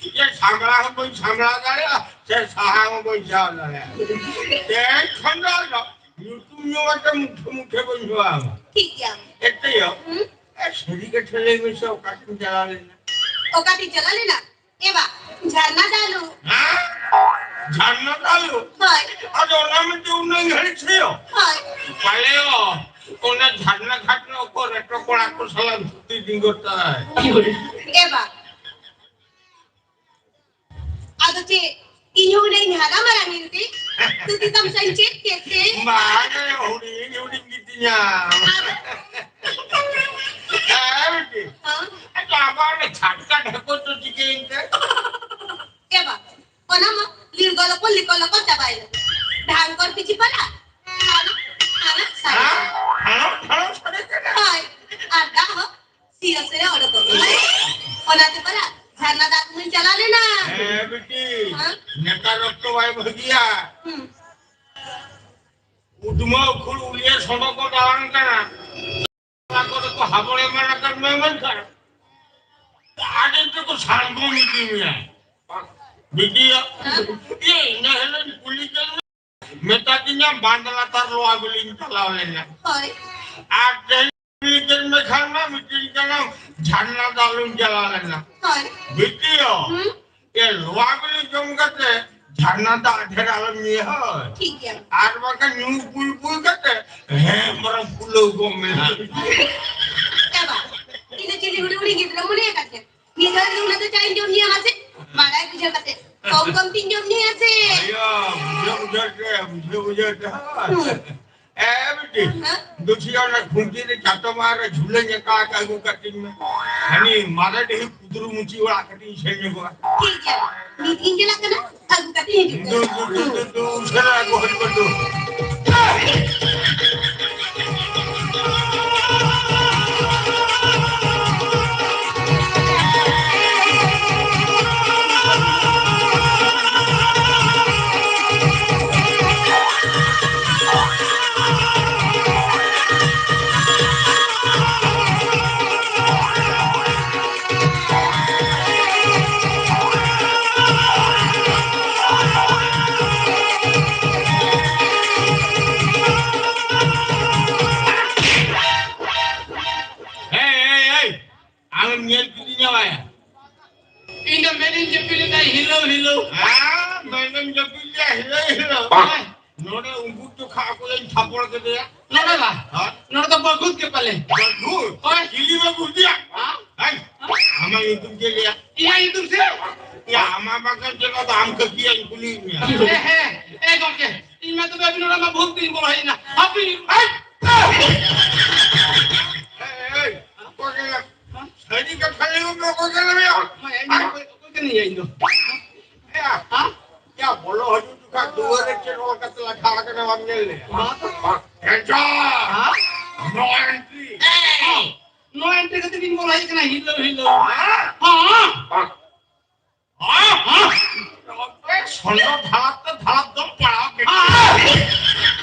ᱤᱭᱟᱹ ᱥᱟᱢᱵᱲᱟᱣ ᱦᱚᱸ ᱵᱟᱹᱧ ᱥᱟᱢᱵᱲᱟᱣ ᱫᱟᱲᱮᱭᱟᱜᱼᱟ, ᱥᱮ ᱥᱟᱦᱟ ᱦᱚᱸ ᱵᱟᱹᱧ ᱥᱟᱦᱟᱣ ᱫᱟᱲᱮᱭᱟᱜᱼᱟ᱾ ᱛᱮᱦᱮᱧ ᱠᱷᱚᱱ ᱫᱚ ᱟᱫᱚ ᱧᱩᱛᱩᱢ ᱧᱩ ᱠᱟᱛᱮ ᱢᱩᱴᱷᱟᱹ ᱢᱩᱴᱷᱟᱹ ᱵᱟᱹᱧ ᱦᱚᱦᱚᱣᱟᱢᱟ᱾ ᱴᱷᱤᱠ ᱜᱮᱭᱟ᱾ ᱮᱛᱮᱭᱚ, ᱦᱩᱸ? ᱮ, ᱥᱟᱹᱨᱤ ᱠᱟᱛᱷᱟ ᱞᱟᱹᱭ ᱢᱮᱥᱮ, ᱚᱠᱟ ᱴᱷᱮᱱ ᱪᱟᱞᱟᱣ ᱞᱮᱱᱟ? ᱚᱠᱟ ᱴᱷᱮᱱ ᱪᱟᱞᱟᱣ ᱞᱮᱱᱟ? ᱮ ᱵᱟ, ᱡᱷᱟᱨᱱᱟ ᱫᱟᱜ ᱞᱩ᱾ ᱦᱮᱸ? ᱡᱷᱟᱨᱱᱟ ᱫᱟᱜ ᱞᱩ? ᱦᱳᱭ᱾ ᱟᱫᱚ ᱚᱱᱟ ᱢᱤᱫᱴᱮᱱ ᱩᱱᱟᱹᱜ ᱜᱷᱟᱹᱲᱤᱡ ᱥᱮᱭᱚ? ᱦᱳᱭ᱾ ᱯᱟᱞᱮᱭᱚ, ᱚᱱᱟ ᱡᱷᱟᱨᱱᱟ ᱜᱷᱟᱴ ᱨᱮ ᱚᱠᱚᱭ ᱨᱮᱴᱚ ᱠᱚᱲᱟ ᱠᱚ ᱥᱟᱞᱟᱜ ᱫᱷᱩᱛᱤ ᱰᱤᱸᱜᱚ ᱛᱟᱭ᱾ ᱮ ᱵᱟ, ᱟᱫᱚ ᱪᱮᱫ, ᱤᱧ ᱦᱚᱸ ᱩᱱᱟᱹᱜ ᱤᱧ ᱦᱟᱨᱟ ᱢᱟᱨᱟᱝ ᱮᱱᱛᱮ? ᱛᱩᱛᱤ ᱛᱟᱢ ᱥᱟᱧ ᱪᱮᱫ ᱠᱮᱫ ᱛᱮ? ᱵᱟᱝ ᱮ, ᱦᱩᱰᱤᱧ ᱦᱩᱰᱤᱧ ᱜᱮᱛᱤᱧᱟ᱾ ᱟᱫᱚ? ᱦᱮᱸ, ᱵᱤᱴᱤ᱾ ᱦᱮᱸ? ᱟᱪᱪᱷᱟ, ᱟᱵᱟᱨ ᱚᱱᱟ ᱪᱷᱟᱴᱠᱟ ᱰᱷᱟᱠᱚ ᱫᱚ ᱪᱤᱠᱟᱹᱭᱮᱱ ᱛᱮ? ᱮ ᱵᱟ, ᱚᱱᱟ ᱢᱟ ᱞᱤᱲᱜᱚ ᱞᱚᱠᱚ ᱞᱤᱠᱚ ᱞᱚᱠᱚ ᱪᱟᱵᱟᱭᱮᱱᱟ᱾ ᱰᱷᱟᱝᱠᱚᱨ ᱯᱤᱪᱷᱤ ᱯᱟᱞᱟ, ᱦᱟᱱᱟ, ᱦᱟᱱᱟ, ᱥᱟᱰᱮ ᱦᱮᱸ? ᱠᱟᱱᱟ᱾ ᱦᱟᱲᱚ, ᱦᱟᱲᱚ ᱥᱟᱰᱮ ᱠᱟᱱᱟ᱾ ᱦᱳᱭ, ᱟᱨ ᱫᱟᱜ ᱦᱚᱸ ᱥᱤᱭᱟᱹ ᱥᱮᱭᱟᱹ ᱚᱰᱚᱠᱚᱜ ᱠᱟᱱᱟ᱾ ᱚᱱᱟᱛᱮ ᱯᱟᱨᱟ ᱡᱷᱟᱨᱱᱟ ᱫᱟᱜ ᱧᱩᱧ ᱪᱟᱞᱟᱣ ᱞᱮᱱᱟ᱾ ᱦᱮᱸ, ᱵᱤᱴᱤ᱾ ᱦᱮᱸ? ᱱᱮᱛᱟᱨ ᱚᱠᱛᱚ ᱵᱟᱭ ᱵᱷᱟᱹᱜᱤᱭᱟ᱾ ᱦᱩᱸ᱾ ᱩᱫᱽᱢᱟᱹᱣ ᱠᱷᱩᱲ ᱩᱞᱤᱭᱟᱹ ᱥᱚᱰᱚᱜ ᱠᱚ ᱫᱟᱬᱟᱱ ᱠᱟᱱᱟ᱾ ᱚᱱᱟ ᱠᱚᱨᱮ ᱠᱚ ᱦᱟᱵᱚᱲ ᱮᱢᱟᱱ ᱟᱠᱟᱫ ᱢᱮ ᱢᱮᱱᱠᱷᱟᱱ ᱟᱹᱰᱤ ᱛᱮᱠᱚ ᱥᱟᱬᱜᱚᱢ ᱤᱫᱤ ᱢᱮᱭᱟ᱾ ᱵᱤᱴᱤᱭᱟ, ᱦᱮᱸ? ᱤᱭᱟᱹ, ᱤᱱᱟᱹ ᱦᱤᱞᱳᱜ ᱠᱩᱞᱤ ᱠᱮᱫ ᱢᱮ᱾ ᱢᱮᱛᱟ ᱫᱤᱧᱟᱢ ᱵᱟᱸᱫᱽ ᱞᱟᱛᱟᱨ ᱞᱚᱣᱟ ᱜᱩᱞᱤᱧ ᱪᱟᱞᱟᱣ ᱞᱮᱱᱟ᱾ ᱦᱳᱭ᱾ ᱟᱨ ᱛᱮᱦᱮᱧ ᱠᱩᱞᱤ ᱠᱮᱫ ᱢᱮ ᱠᱷᱟᱱ ᱢᱟ ᱢᱤᱫᱴᱤᱱ ᱠᱟᱱᱟᱢ ᱡᱷᱟᱨᱱᱟ ᱫᱟᱜ ᱞᱩᱧ ᱪᱟᱞᱟᱣ ᱞᱮᱱᱟ᱾ ᱦᱳᱭ᱾ ᱵᱤᱴᱤᱭᱚ, ᱦᱩᱸ? ᱮ, ᱞᱚᱣᱟ ᱜᱩᱞᱤ ᱡᱚᱢ ᱠᱟᱛᱮ ᱡᱷᱟᱨᱱᱟ ᱫᱟᱜ ᱰᱷᱮᱨ ᱟᱞᱚᱢ ᱧᱩᱭᱟ, ᱦᱳᱭ᱾ ᱴᱷᱤᱠ ᱜᱮᱭᱟ᱾ ᱟᱨ ᱵᱟᱝᱠᱷᱟᱱ ᱧᱩ ᱯᱩᱭ ᱯᱩᱭ ᱠᱟᱛᱮ ᱦᱮᱸ ᱵᱚᱨᱚᱝ ᱯᱷᱩᱞᱟᱹᱣ ᱠᱚᱜ ᱢᱮ᱾ ᱮ ᱵᱟ, ᱤᱧ ᱫᱚ ᱪᱤᱞᱤ ᱦᱩᱰᱤᱧ ᱦᱩᱰᱤᱧ ᱜᱤᱫᱽᱨᱟᱹ ᱢᱚᱱᱮ ᱟᱠᱟᱫ ᱪᱮ? ᱢᱤᱫ ᱫᱷᱟᱣ ᱨᱮ ᱩᱱᱟᱹᱜ ᱫᱚ ᱪᱟᱭ ᱡᱚᱢ ᱧᱩᱭᱟ ᱢᱟᱥᱮ? ᱵᱟᱲᱟᱭ ᱵᱩᱡᱷᱟᱹᱣ ᱠᱟᱛᱮ᱾ ᱠᱚᱢ ᱠᱚᱢ ᱛᱤᱧ ᱡᱚᱢ ᱧᱩᱭᱟ ᱥᱮ? ᱟᱭᱳ, ᱵᱩᱡᱷᱟᱹᱣ ᱵᱩᱡᱷᱟᱹᱣ ᱛᱮ, ᱵᱩᱡᱷᱟᱹᱣ ᱵᱩᱡᱷᱟᱹᱣ ᱛᱮ᱾ ᱦᱩᱸ᱾ ᱮ, ᱵᱤᱴᱤ, ᱦᱮᱸ? ᱫᱩᱥᱤᱭᱟ ᱚᱱᱟ ᱠᱷᱩᱱᱴᱤ ᱨᱮ ᱪᱟᱛᱚᱢ ᱟᱨ ᱡᱷᱩᱞᱟᱹ ᱧᱟᱠᱟ ᱟᱠᱟ ᱟᱹᱜᱩ ᱠᱟᱹᱴᱤᱡ ᱢᱮ᱾ ᱦᱟᱹᱱᱤ ᱢᱟᱨᱮ ᱰᱤᱦᱤ ᱠᱩᱫᱽᱨᱩ ᱢᱩᱪᱤ ᱚᱲᱟᱜ ᱠᱟᱹᱴᱤᱡ ᱤᱧ ᱥᱮᱱ ᱧᱚᱜᱚᱜᱼᱟ᱾ ᱴᱷᱤᱠ ᱜᱮᱭᱟ᱾ ᱱᱤᱛ ᱜᱤᱧ ᱪᱟᱞᱟᱜ ᱠᱟᱱᱟ᱾ ᱟᱹᱜᱩ ᱠᱟᱛᱮ ᱦᱤᱡᱩᱜ ᱠᱟᱱᱟ᱾ ᱫᱩ, ᱫᱩ, ᱫᱩ, ᱫᱩ, ᱫᱩ, ᱩᱥᱟᱹᱨᱟ ᱟᱹᱜᱩ ᱦᱚᱫ ᱠᱚ ᱫᱩ᱾ ᱡᱟᱹᱯᱤᱫ ᱞᱮᱭᱟ, ᱦᱤᱞᱟᱹᱭ ᱦᱤᱞᱟᱹᱭ᱾ ᱵᱟᱝ᱾ ᱱᱚᱰᱮ ᱩᱸᱜᱩᱫ ᱡᱚᱠᱷᱟ ᱚᱠᱚᱭᱮᱧ ᱛᱷᱟᱯᱚᱲ ᱠᱮᱫᱮᱭᱟ? ᱱᱚᱰᱮ ᱵᱟ᱾ ᱦᱮᱸ? ᱱᱚᱰᱮ ᱫᱚ ᱵᱟᱹᱜᱩᱫ ᱜᱮ ᱯᱟᱞᱮ᱾ ᱵᱟᱹᱜᱩᱫ? ᱦᱳᱭ᱾ ᱪᱤᱞᱤ ᱵᱟᱹᱜᱩᱫ ᱭᱟ? ᱦᱮᱸ? ᱦᱮᱸ? ᱟᱢᱟᱜ ᱧᱩᱛᱩᱢ ᱪᱮᱫ ᱞᱟᱹᱭᱟ? ᱤᱧᱟᱹᱜ ᱧᱩᱛᱩᱢ ᱥᱮ? ᱭᱟ, ᱟᱢᱟᱜ ᱵᱟᱝ ᱠᱟᱱ ᱪᱮᱫ ᱫᱚ ᱟᱢ ᱠᱟᱹᱠᱤᱭᱟᱹᱧ ᱠᱩᱞᱤᱭᱮᱫ ᱢᱮᱭᱟ᱾ ᱦᱮᱸ, ᱦᱮᱸ᱾ ᱮ ᱜᱚᱢᱠᱮ, ᱤᱧ ᱢᱟ ᱛᱚᱵᱮ ᱟᱹᱵᱤᱱ ᱚᱲᱟᱜ ᱢᱟ ᱵᱷᱩᱞ ᱛᱮᱧ ᱵᱚᱞᱚ ᱦᱮᱡ ᱮᱱᱟ᱾ ᱦᱟᱯᱮ! ᱦᱮᱸ? ᱮᱭ, ᱮᱭ, ᱚᱠᱚᱭ ᱠᱟᱱᱟ? ᱥᱟᱹᱨᱤ ᱠᱟᱛᱷᱟ ᱞᱟᱹᱭ ᱢᱮ, ᱚᱠᱚᱭ ᱠᱟᱱᱟ ᱢᱮᱭᱟ? ᱢᱟ, ᱤᱧ ᱫᱚ ᱚᱠᱚᱭ, ᱚᱠᱚᱭ ᱠᱟᱹᱱᱟᱹᱧ ᱤᱧ ᱫᱚ? ᱭᱟ, ᱦᱮᱸ? ᱭᱟ, ᱵᱚᱞᱚ ᱦᱤᱡᱩᱜ ᱡᱚᱠᱷᱟᱡ ᱫᱩᱣᱟᱹᱨ ᱨᱮ ᱪᱮᱫ ᱚᱞ ᱠᱟᱛᱮ ᱞᱟᱴᱷᱟ ᱟᱠᱟᱱᱟ ᱵᱟᱢ ᱧᱮᱞ ᱞᱮᱫᱟ? ᱵᱟᱝ᱾ Danger! ᱦᱮᱸ? No entry! ᱱᱚᱣᱟ ᱮᱱᱴᱨᱤ ᱠᱟᱛᱮ ᱵᱤᱱ ᱵᱚᱞᱚ ᱦᱮᱡ ᱠᱟᱱᱟ, ᱦᱤᱞᱟᱹᱣ, ᱦᱤᱞᱟᱹᱣ᱾ ᱦᱮᱸ? ᱦᱮᱸ? ᱦᱮᱸ? ᱥᱚᱱᱰᱚ ᱫᱷᱟᱲᱟᱯ ᱛᱮ ᱫᱷᱟᱲᱟᱯ ᱫᱚᱢ ᱯᱟᱲᱟᱣ ᱠᱮᱫ᱾ ᱦᱮᱸ?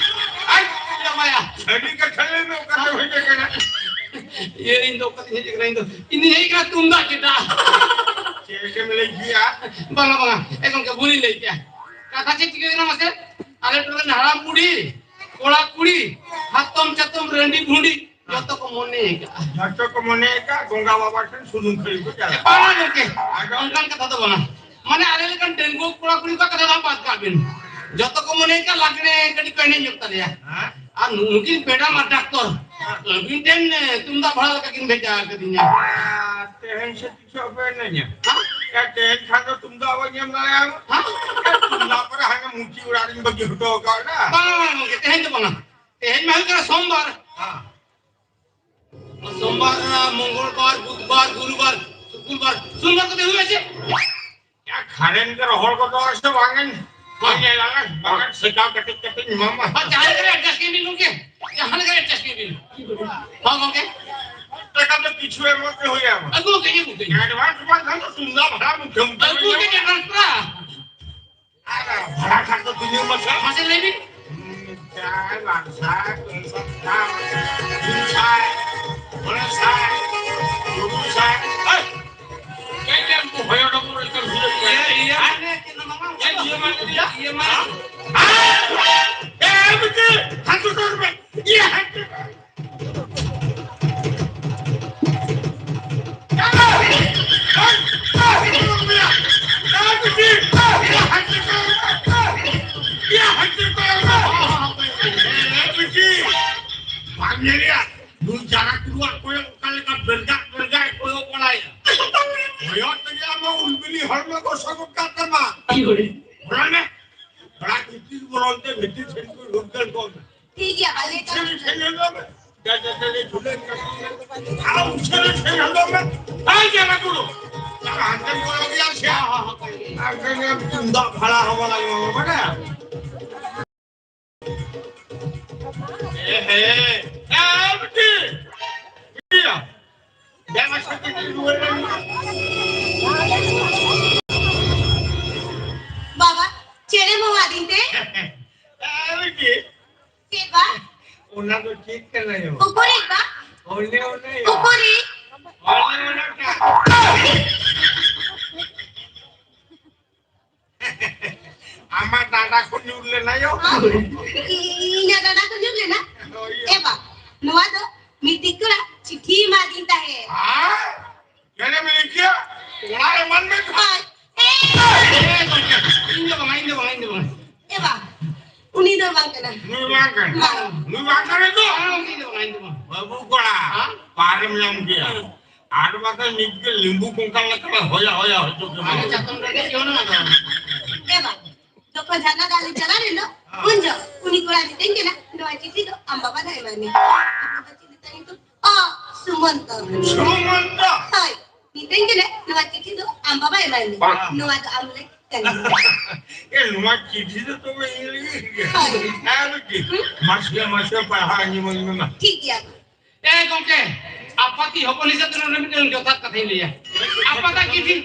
ᱟᱭ, ᱡᱟᱢᱟᱭᱟ᱾ ᱥᱟᱹᱨᱤ ᱠᱟᱛᱷᱟ ᱞᱟᱹᱭ ᱢᱮ, ᱚᱠᱟᱛᱮᱢ ᱦᱮᱡ ᱟᱠᱟᱱᱟ? ᱤᱭᱟᱹ, ᱤᱧ ᱫᱚ ᱚᱠᱟᱛᱮᱧ ᱦᱮᱡ ᱟᱠᱟᱱᱟ? ᱤᱧ ᱫᱚ, ᱤᱧ ᱫᱚᱧ ᱦᱮᱡ ᱟᱠᱟᱱᱟ ᱛᱩᱢᱫᱟᱜ ᱪᱮᱴᱟᱜ᱾ ᱪᱮᱫ ᱮᱢ ᱞᱟᱹᱭ ᱠᱮᱜᱼᱟ? ᱵᱟᱝᱟ, ᱵᱟᱝᱟ᱾ ᱮ ᱜᱚᱢᱠᱮ, ᱵᱷᱩᱞᱤᱧ ᱞᱟᱹᱭ ᱠᱮᱜᱼᱟ᱾ ᱠᱟᱛᱷᱟ ᱪᱮᱫ ᱪᱤᱠᱟᱹ ᱠᱟᱱᱟ ᱢᱟᱥᱮ? ᱟᱞᱮ ᱴᱚᱞᱟ ᱨᱮᱱ ᱦᱟᱲᱟᱢ ᱵᱩᱲᱦᱤ, ᱠᱚᱲᱟ ᱠᱩᱲᱤ, ᱦᱟᱛᱚᱢ ᱪᱟᱛᱚᱢ, ᱨᱟᱺᱰᱤ ᱵᱷᱩᱸᱰᱤ, ᱡᱚᱛᱚ ᱠᱚ ᱢᱚᱱᱮ ᱟᱠᱟᱫᱼᱟ᱾ ᱡᱚᱛᱚ ᱠᱚ ᱢᱚᱱᱮ ᱟᱠᱟᱫ, ᱜᱚᱝᱜᱟ ᱵᱟᱵᱟ ᱴᱷᱮᱱ ᱥᱩᱱᱩᱢ ᱠᱷᱟᱹᱞᱤ ᱠᱚ ᱪᱟᱞᱟᱜᱼᱟ᱾ ᱵᱟᱝᱟ ᱜᱚᱢᱠᱮ, ᱟᱫᱚ? ᱚᱱᱠᱟᱱ ᱠᱟᱛᱷᱟ ᱫᱚ ᱵᱟᱝᱟ᱾ ᱢᱟᱱᱮ ᱟᱞᱮ ᱞᱮᱠᱟᱱ ᱰᱟᱺᱜᱩᱣᱟᱹ ᱠᱚᱲᱟ ᱠᱩᱲᱤ ᱠᱚᱣᱟᱜ ᱠᱟᱛᱷᱟ ᱫᱚ ᱵᱟᱫ ᱠᱟᱜ ᱵᱤᱱ᱾ ᱡᱚᱛᱚ ᱠᱚ ᱢᱚᱱᱮ ᱟᱠᱟᱫ ᱞᱟᱜᱽᱬᱮ ᱠᱟᱹᱴᱤᱡ ᱠᱚ ᱮᱱᱮᱡ ᱧᱚᱜ ᱛᱟᱞᱮᱭᱟ᱾ ᱦᱮᱸ? ᱟᱨ ᱱᱩᱠᱤᱱ ᱯᱮᱰᱟ ᱢᱟᱨ ᱰᱟᱠᱛᱚᱨ, ᱦᱮᱸ᱾ ᱟᱹᱵᱤᱱ ᱴᱷᱮᱱ, ᱮ, ᱛᱩᱢᱫᱟᱜ ᱵᱷᱟᱲᱟ ᱞᱮᱠᱟ ᱠᱤᱱ ᱵᱷᱮᱡᱟ ᱟᱠᱟᱫᱤᱧᱟ᱾ ᱟᱨ ᱛᱮᱦᱮᱧ ᱥᱮ ᱛᱤᱥᱚᱜ ᱯᱮ ᱮᱱᱮᱡᱟ? ᱦᱮᱸ? ᱮ, ᱛᱮᱦᱮᱧ ᱠᱷᱟᱱ ᱫᱚ ᱛᱩᱢᱫᱟᱜ ᱵᱟᱹᱧ ᱮᱢ ᱫᱟᱲᱮᱭᱟᱢᱟ᱾ ᱦᱮᱸ? ᱮ, ᱛᱩᱢᱫᱟᱜ ᱯᱚᱨᱮ ᱦᱟᱱᱮ ᱢᱩᱪᱤ ᱚᱲᱟᱜ ᱨᱤᱧ ᱵᱟᱹᱜᱤ ᱦᱚᱴᱚ ᱟᱠᱟᱫ ᱚᱱᱟ᱾ ᱵᱟᱝ, ᱵᱟᱝ, ᱜᱚᱢᱠᱮ, ᱛᱮᱦᱮᱧ ᱫᱚ ᱵᱟᱝᱟ᱾ ᱛᱮᱦᱮᱧ ᱢᱟ ᱦᱩᱭᱩᱜ ᱠᱟᱱᱟ ᱥᱳᱢᱵᱟᱨ᱾ ᱦᱮᱸ᱾ ᱥᱳᱢᱵᱟᱨ, ᱢᱚᱝᱜᱚᱞᱵᱟᱨ, ᱵᱩᱫᱷᱵᱟᱨ, ᱜᱩᱨᱩᱵᱟᱨ, ᱥᱩᱠᱩᱨᱵᱟᱨ, ᱥᱳᱢᱵᱟᱨ ᱠᱚᱛᱮ ᱦᱩᱭᱩᱜᱼᱟ ᱪᱮ? ᱭᱟ, ᱠᱷᱟᱨᱮᱱ ᱜᱮ ᱨᱚᱦᱚᱲ ᱜᱚᱫᱚᱜ ᱟᱥᱮ ᱵᱟᱝ ᱤᱧ ᱵᱟᱹᱧ ᱧᱮᱞ ᱟᱠᱟᱫ, ᱵᱟᱠᱷᱟᱱ ᱥᱮᱠᱟᱣ ᱠᱟᱹᱴᱤᱡ ᱠᱟᱹᱴᱤᱡ ᱤᱧ ᱮᱢᱟᱢᱟ᱾ ᱵᱟ, ᱡᱟᱦᱟᱸ ᱞᱮᱠᱟ ᱨᱮ adjust ᱠᱮᱫ ᱵᱤᱱ ᱜᱚᱢᱠᱮ, ᱡᱟᱦᱟᱸ ᱞᱮᱠᱟ ᱨᱮ adjust ᱠᱮᱫ ᱵᱤᱱ᱾ ᱦᱚᱸ ᱜᱚᱢᱠᱮ? ᱴᱟᱠᱟ ᱫᱚ ᱠᱤᱪᱷᱩ ᱮᱢᱚᱜ ᱜᱮ ᱦᱩᱭ ᱟᱢᱟ᱾ ᱟᱹᱜᱩ ᱠᱟᱜ ᱜᱮ, ᱟᱹᱜᱩ ᱠᱟᱜ ᱜᱮ᱾ Advance ᱵᱟᱝᱠᱷᱟᱱ ᱫᱚ ᱛᱩᱢᱫᱟᱜ ᱵᱷᱟᱲᱟ ᱢᱩᱴᱷᱟᱹ ᱢᱩᱴᱷᱟᱹ ᱟᱹᱜᱩ ᱦᱩᱭ ᱠᱟᱜ ᱜᱮ, ᱟᱢᱟ᱾ Advance ᱯᱮᱲᱟ᱾ ᱟᱨ ᱵᱷᱟᱲᱟ ᱠᱷᱟᱱ ᱫᱚ ᱛᱤᱱᱟᱹᱜ ᱢᱟᱥᱮ? ᱢᱟᱥᱮ ᱞᱟᱹᱭ ᱵᱤᱱ᱾ ᱢᱤᱫ ᱥᱟᱭ, ᱵᱟᱨ ᱥᱟᱭ, ᱯᱮ ᱥᱟᱭ, ᱯᱩᱱ ᱥᱟᱭ, ᱢᱚᱬᱮ ᱥᱟᱭ, ᱛᱩᱨᱩᱭ ᱥᱟᱭ᱾ ᱦᱮᱭ! ᱪᱮᱫ ᱮᱢ ᱠᱚ ᱦᱚᱭᱚ ᱰᱚᱵᱚᱨ ᱞᱮᱠᱟᱢ ᱦᱤᱡᱩᱜ ᱠᱟᱱᱟ? ᱤᱭᱟᱹ, ᱤᱭᱟᱹ᱾ ᱪᱮᱫ ᱤᱭᱟᱹ ᱢᱟᱱᱮ? ᱤᱭᱟᱹ ᱢᱟᱱᱮ? ᱦᱮᱸ? ᱦᱮᱸ? ᱮ, ᱢᱤᱫᱴᱤᱡ ᱦᱟᱹᱠᱩ ᱥᱟᱵ ᱢᱮ᱾ ᱤᱭᱟᱹ, ᱦᱟᱹᱠᱩ᱾ ᱧᱮᱞᱮᱭᱟ, ᱱᱩᱭ ᱡᱟᱨᱟ ᱠᱩᱲᱩᱣᱟᱜ ᱠᱚᱭᱚᱜ ᱚᱠᱟ ᱞᱮᱠᱟ ᱵᱮᱨᱜᱟᱜ ᱵᱮᱨᱜᱟᱜ ᱮ ᱠᱚᱭᱚᱜ ᱵᱟᱲᱟᱭᱟ᱾ ᱠᱚᱭᱚᱜ ᱛᱮᱜᱮ ᱟᱢᱟᱜ ᱩᱞ ᱵᱤᱞᱤ ᱦᱚᱲᱢᱚ ᱠᱚ ᱥᱚᱜᱚᱫ ᱠᱟᱜ ᱛᱟᱢᱟ᱾ ᱚᱱᱟ ᱢᱮ, ᱛᱷᱚᱲᱟ ᱠᱤᱪᱨᱤᱡ ᱵᱚᱞᱚᱱ ᱛᱮ ᱵᱷᱤᱛᱤᱨ ᱥᱮᱱ ᱠᱚ ᱨᱩᱴ ᱜᱟᱹᱲ ᱠᱚᱜ ᱢᱮ᱾ ᱴᱷᱤᱠ ᱜᱮᱭᱟ, ᱵᱟᱞᱮ ᱪᱟᱞᱟᱜ ᱩᱥᱟᱹᱨᱟ ᱥᱮᱱ ᱦᱚᱫᱚᱜ ᱢᱮ᱾ ᱫᱮ, ᱫᱮ, ᱫᱮ, ᱫᱮ, ᱡᱷᱩᱞᱟᱹ ᱠᱟᱹᱴᱤᱡ ᱢᱮ᱾ ᱟᱨ ᱩᱥᱟᱹᱨᱟ ᱥᱮᱱ ᱦᱚᱫᱚᱜ ᱢᱮ᱾ ᱦᱮᱸ, ᱡᱟᱨᱟ ᱠᱩᱲᱩ᱾ ᱟᱨ ᱦᱟᱱᱛᱮᱢ ᱵᱚᱞᱚ ᱜᱮᱭᱟ ᱥᱮ? ᱦᱮᱸ, ᱦᱮᱸ, ᱦᱮᱸ᱾ ᱟᱨ ᱛᱩᱢᱫᱟᱜ ᱵᱷᱟᱲᱟ ᱦᱚᱸ ᱵᱟᱞᱟᱝ ᱮᱢᱟᱢᱟ, ᱵᱟᱰᱟᱭᱟᱢ? ᱮ ᱦᱮ, ᱮ ᱵᱤᱴᱤ, ᱤᱭᱟᱹ, ᱫᱮᱞᱟ ᱥᱮ ᱠᱟᱹᱴᱤᱡ ᱨᱩᱣᱟᱹᱲ ᱞᱮᱱ ᱢᱟ᱾ ᱵᱟᱵᱟ, ᱪᱮᱫ ᱮᱢ ᱦᱚᱦᱚ ᱟᱹᱫᱤᱧ ᱛᱮ? ᱮ ᱵᱤᱴᱤ᱾ ᱪᱮᱫ ᱵᱟ? ᱚᱱᱟ ᱫᱚ ᱪᱮᱫ ᱠᱟᱱᱟ ᱭᱳ? ᱩᱠᱩᱨᱤᱡ ᱵᱟ? ᱚᱱᱮ ᱚᱱᱮ ᱭᱳ᱾ ᱩᱠᱩᱨᱤᱡ? ᱚᱱᱮ ᱚᱱᱟᱴᱟᱜ᱾ ᱟᱢᱟᱜ ᱰᱟᱸᱰᱟ ᱠᱚ ᱧᱩᱨ ᱞᱮᱱᱟ ᱭᱳ᱾ ᱦᱮᱸ? ᱤᱧᱟᱜ ᱰᱟᱸᱰᱟ ᱠᱚ ᱧᱩᱨ ᱞᱮᱱᱟ? ᱦᱳᱭ ᱭᱳ᱾ ᱮ ᱵᱟ, ᱱᱚᱣᱟ ᱫᱚ ᱢᱤᱫᱴᱤᱡ ᱠᱚᱲᱟ ᱪᱤᱴᱷᱤ ᱮᱢᱟᱫᱤᱧ ᱛᱟᱦᱮᱸᱫ᱾ ᱦᱮᱸ? ᱪᱮᱫ ᱮᱢ ᱞᱟᱹᱭ ᱠᱮᱭᱟ? ᱠᱚᱲᱟ ᱮᱢᱟᱱ ᱢᱮ᱾ ᱦᱳᱭ᱾ ᱮ ᱜᱚᱢᱠᱮ, ᱤᱧ ᱫᱚ ᱵᱟᱝ, ᱤᱧ ᱫᱚ ᱵᱟᱝ, ᱤᱧ ᱫᱚ ᱵᱟᱝ᱾ ᱮ ᱵᱟ, ᱩᱱᱤ ᱫᱚ ᱵᱟᱝ ᱠᱟᱱᱟ᱾ ᱱᱩᱭ ᱵᱟᱝ ᱠᱟᱱᱟ᱾ ᱵᱟᱝ᱾ ᱱᱩᱭ ᱵᱟᱝ ᱠᱟᱱᱟ ᱛᱚ? ᱵᱟᱝ, ᱤᱧ ᱫᱚ ᱵᱟᱝ, ᱤᱧ ᱫᱚ ᱵᱟᱝ᱾ ᱵᱟᱹᱵᱩ ᱠᱚᱲᱟ, ᱦᱮᱸ? ᱯᱟᱨᱮᱢ ᱧᱟᱢ ᱠᱮᱭᱟ᱾ ᱦᱮᱸ᱾ ᱟᱨ ᱵᱟᱠᱷᱟᱱ ᱱᱤᱛ ᱜᱮ ᱞᱤᱢᱵᱩ ᱠᱚᱝᱠᱟᱞ ᱞᱮᱠᱟ ᱞᱮ ᱦᱚᱭᱟ ᱦᱚᱭᱟ ᱦᱚᱪᱚ ᱠᱮᱢᱟ᱾ ᱟᱞᱮ ᱪᱟᱛᱚᱢ ᱨᱮᱜᱮ ᱡᱚᱱᱟ ᱫᱚ᱾ ᱮ ᱵᱟ, ᱡᱚᱠᱷᱚᱱ ᱡᱷᱟᱨᱱᱟ ᱫᱟᱜ ᱞᱤᱧ ᱪᱟᱞᱟᱣ ᱞᱮᱱ ᱫᱚ, ᱦᱮᱸ᱾ ᱩᱱ ᱡᱚᱦᱚᱜ ᱩᱱᱤ ᱠᱚᱲᱟ ᱢᱤᱛᱟᱹᱧ ᱠᱟᱱᱟ, "ᱱᱚᱣᱟ ᱪᱤᱴᱷᱤ ᱫᱚ ᱟᱢ ᱵᱟᱵᱟ ᱫᱚ ᱮᱢᱟᱭ ᱢᱮ᱾ ᱟᱢ ᱵᱟᱵᱟ ᱪᱮᱫ ᱞᱮᱠᱟ ᱧᱩᱛᱩᱢ?" ᱚ, ᱥᱩᱢᱚᱱᱛᱚ᱾ ᱥᱩᱢᱚᱱᱛᱚ? ᱦᱳᱭ᱾ ᱢᱤᱛᱟᱹᱧ ᱠᱟᱱᱟ, "ᱱᱚᱣᱟ ᱪᱤᱴᱷᱤ ᱫᱚ ᱟᱢ ᱵᱟᱵᱟ ᱮᱢᱟᱭ ᱢᱮ᱾ ᱵᱟᱝ᱾ ᱱᱚᱣᱟ ᱫᱚ ᱟᱢ ᱞᱟᱹᱜᱤᱫ ᱠᱟᱱᱟ᱾" ᱮ, ᱱᱚᱣᱟ ᱪᱤᱴᱷᱤ ᱫᱚ ᱛᱚᱵᱮ ᱤᱧ ᱞᱟᱹᱜᱤᱫ ᱜᱮ᱾ ᱦᱳᱭ᱾ ᱦᱮᱸ, ᱵᱤᱴᱤ᱾ ᱦᱩᱸ? ᱢᱟᱥᱮ, ᱢᱟᱥᱮ ᱯᱟᱲᱦᱟᱣ ᱟᱸᱡᱚᱢᱟᱹᱧ ᱢᱮ ᱢᱟ᱾ ᱴᱷᱤᱠ ᱜᱮᱭᱟ᱾ ᱮ ᱜᱚᱢᱠᱮ, ᱟᱯᱟᱛᱤ ᱦᱚᱯᱚᱱ ᱦᱤᱥᱟᱹᱵ ᱛᱮ ᱱᱚᱰᱮ ᱢᱤᱫᱴᱟᱝ ᱡᱚᱛᱷᱟᱛ ᱠᱟᱛᱷᱟᱧ ᱞᱟᱹᱭᱟ᱾ ᱟᱯᱟᱛᱟᱜ ᱪᱤᱴᱷᱤ,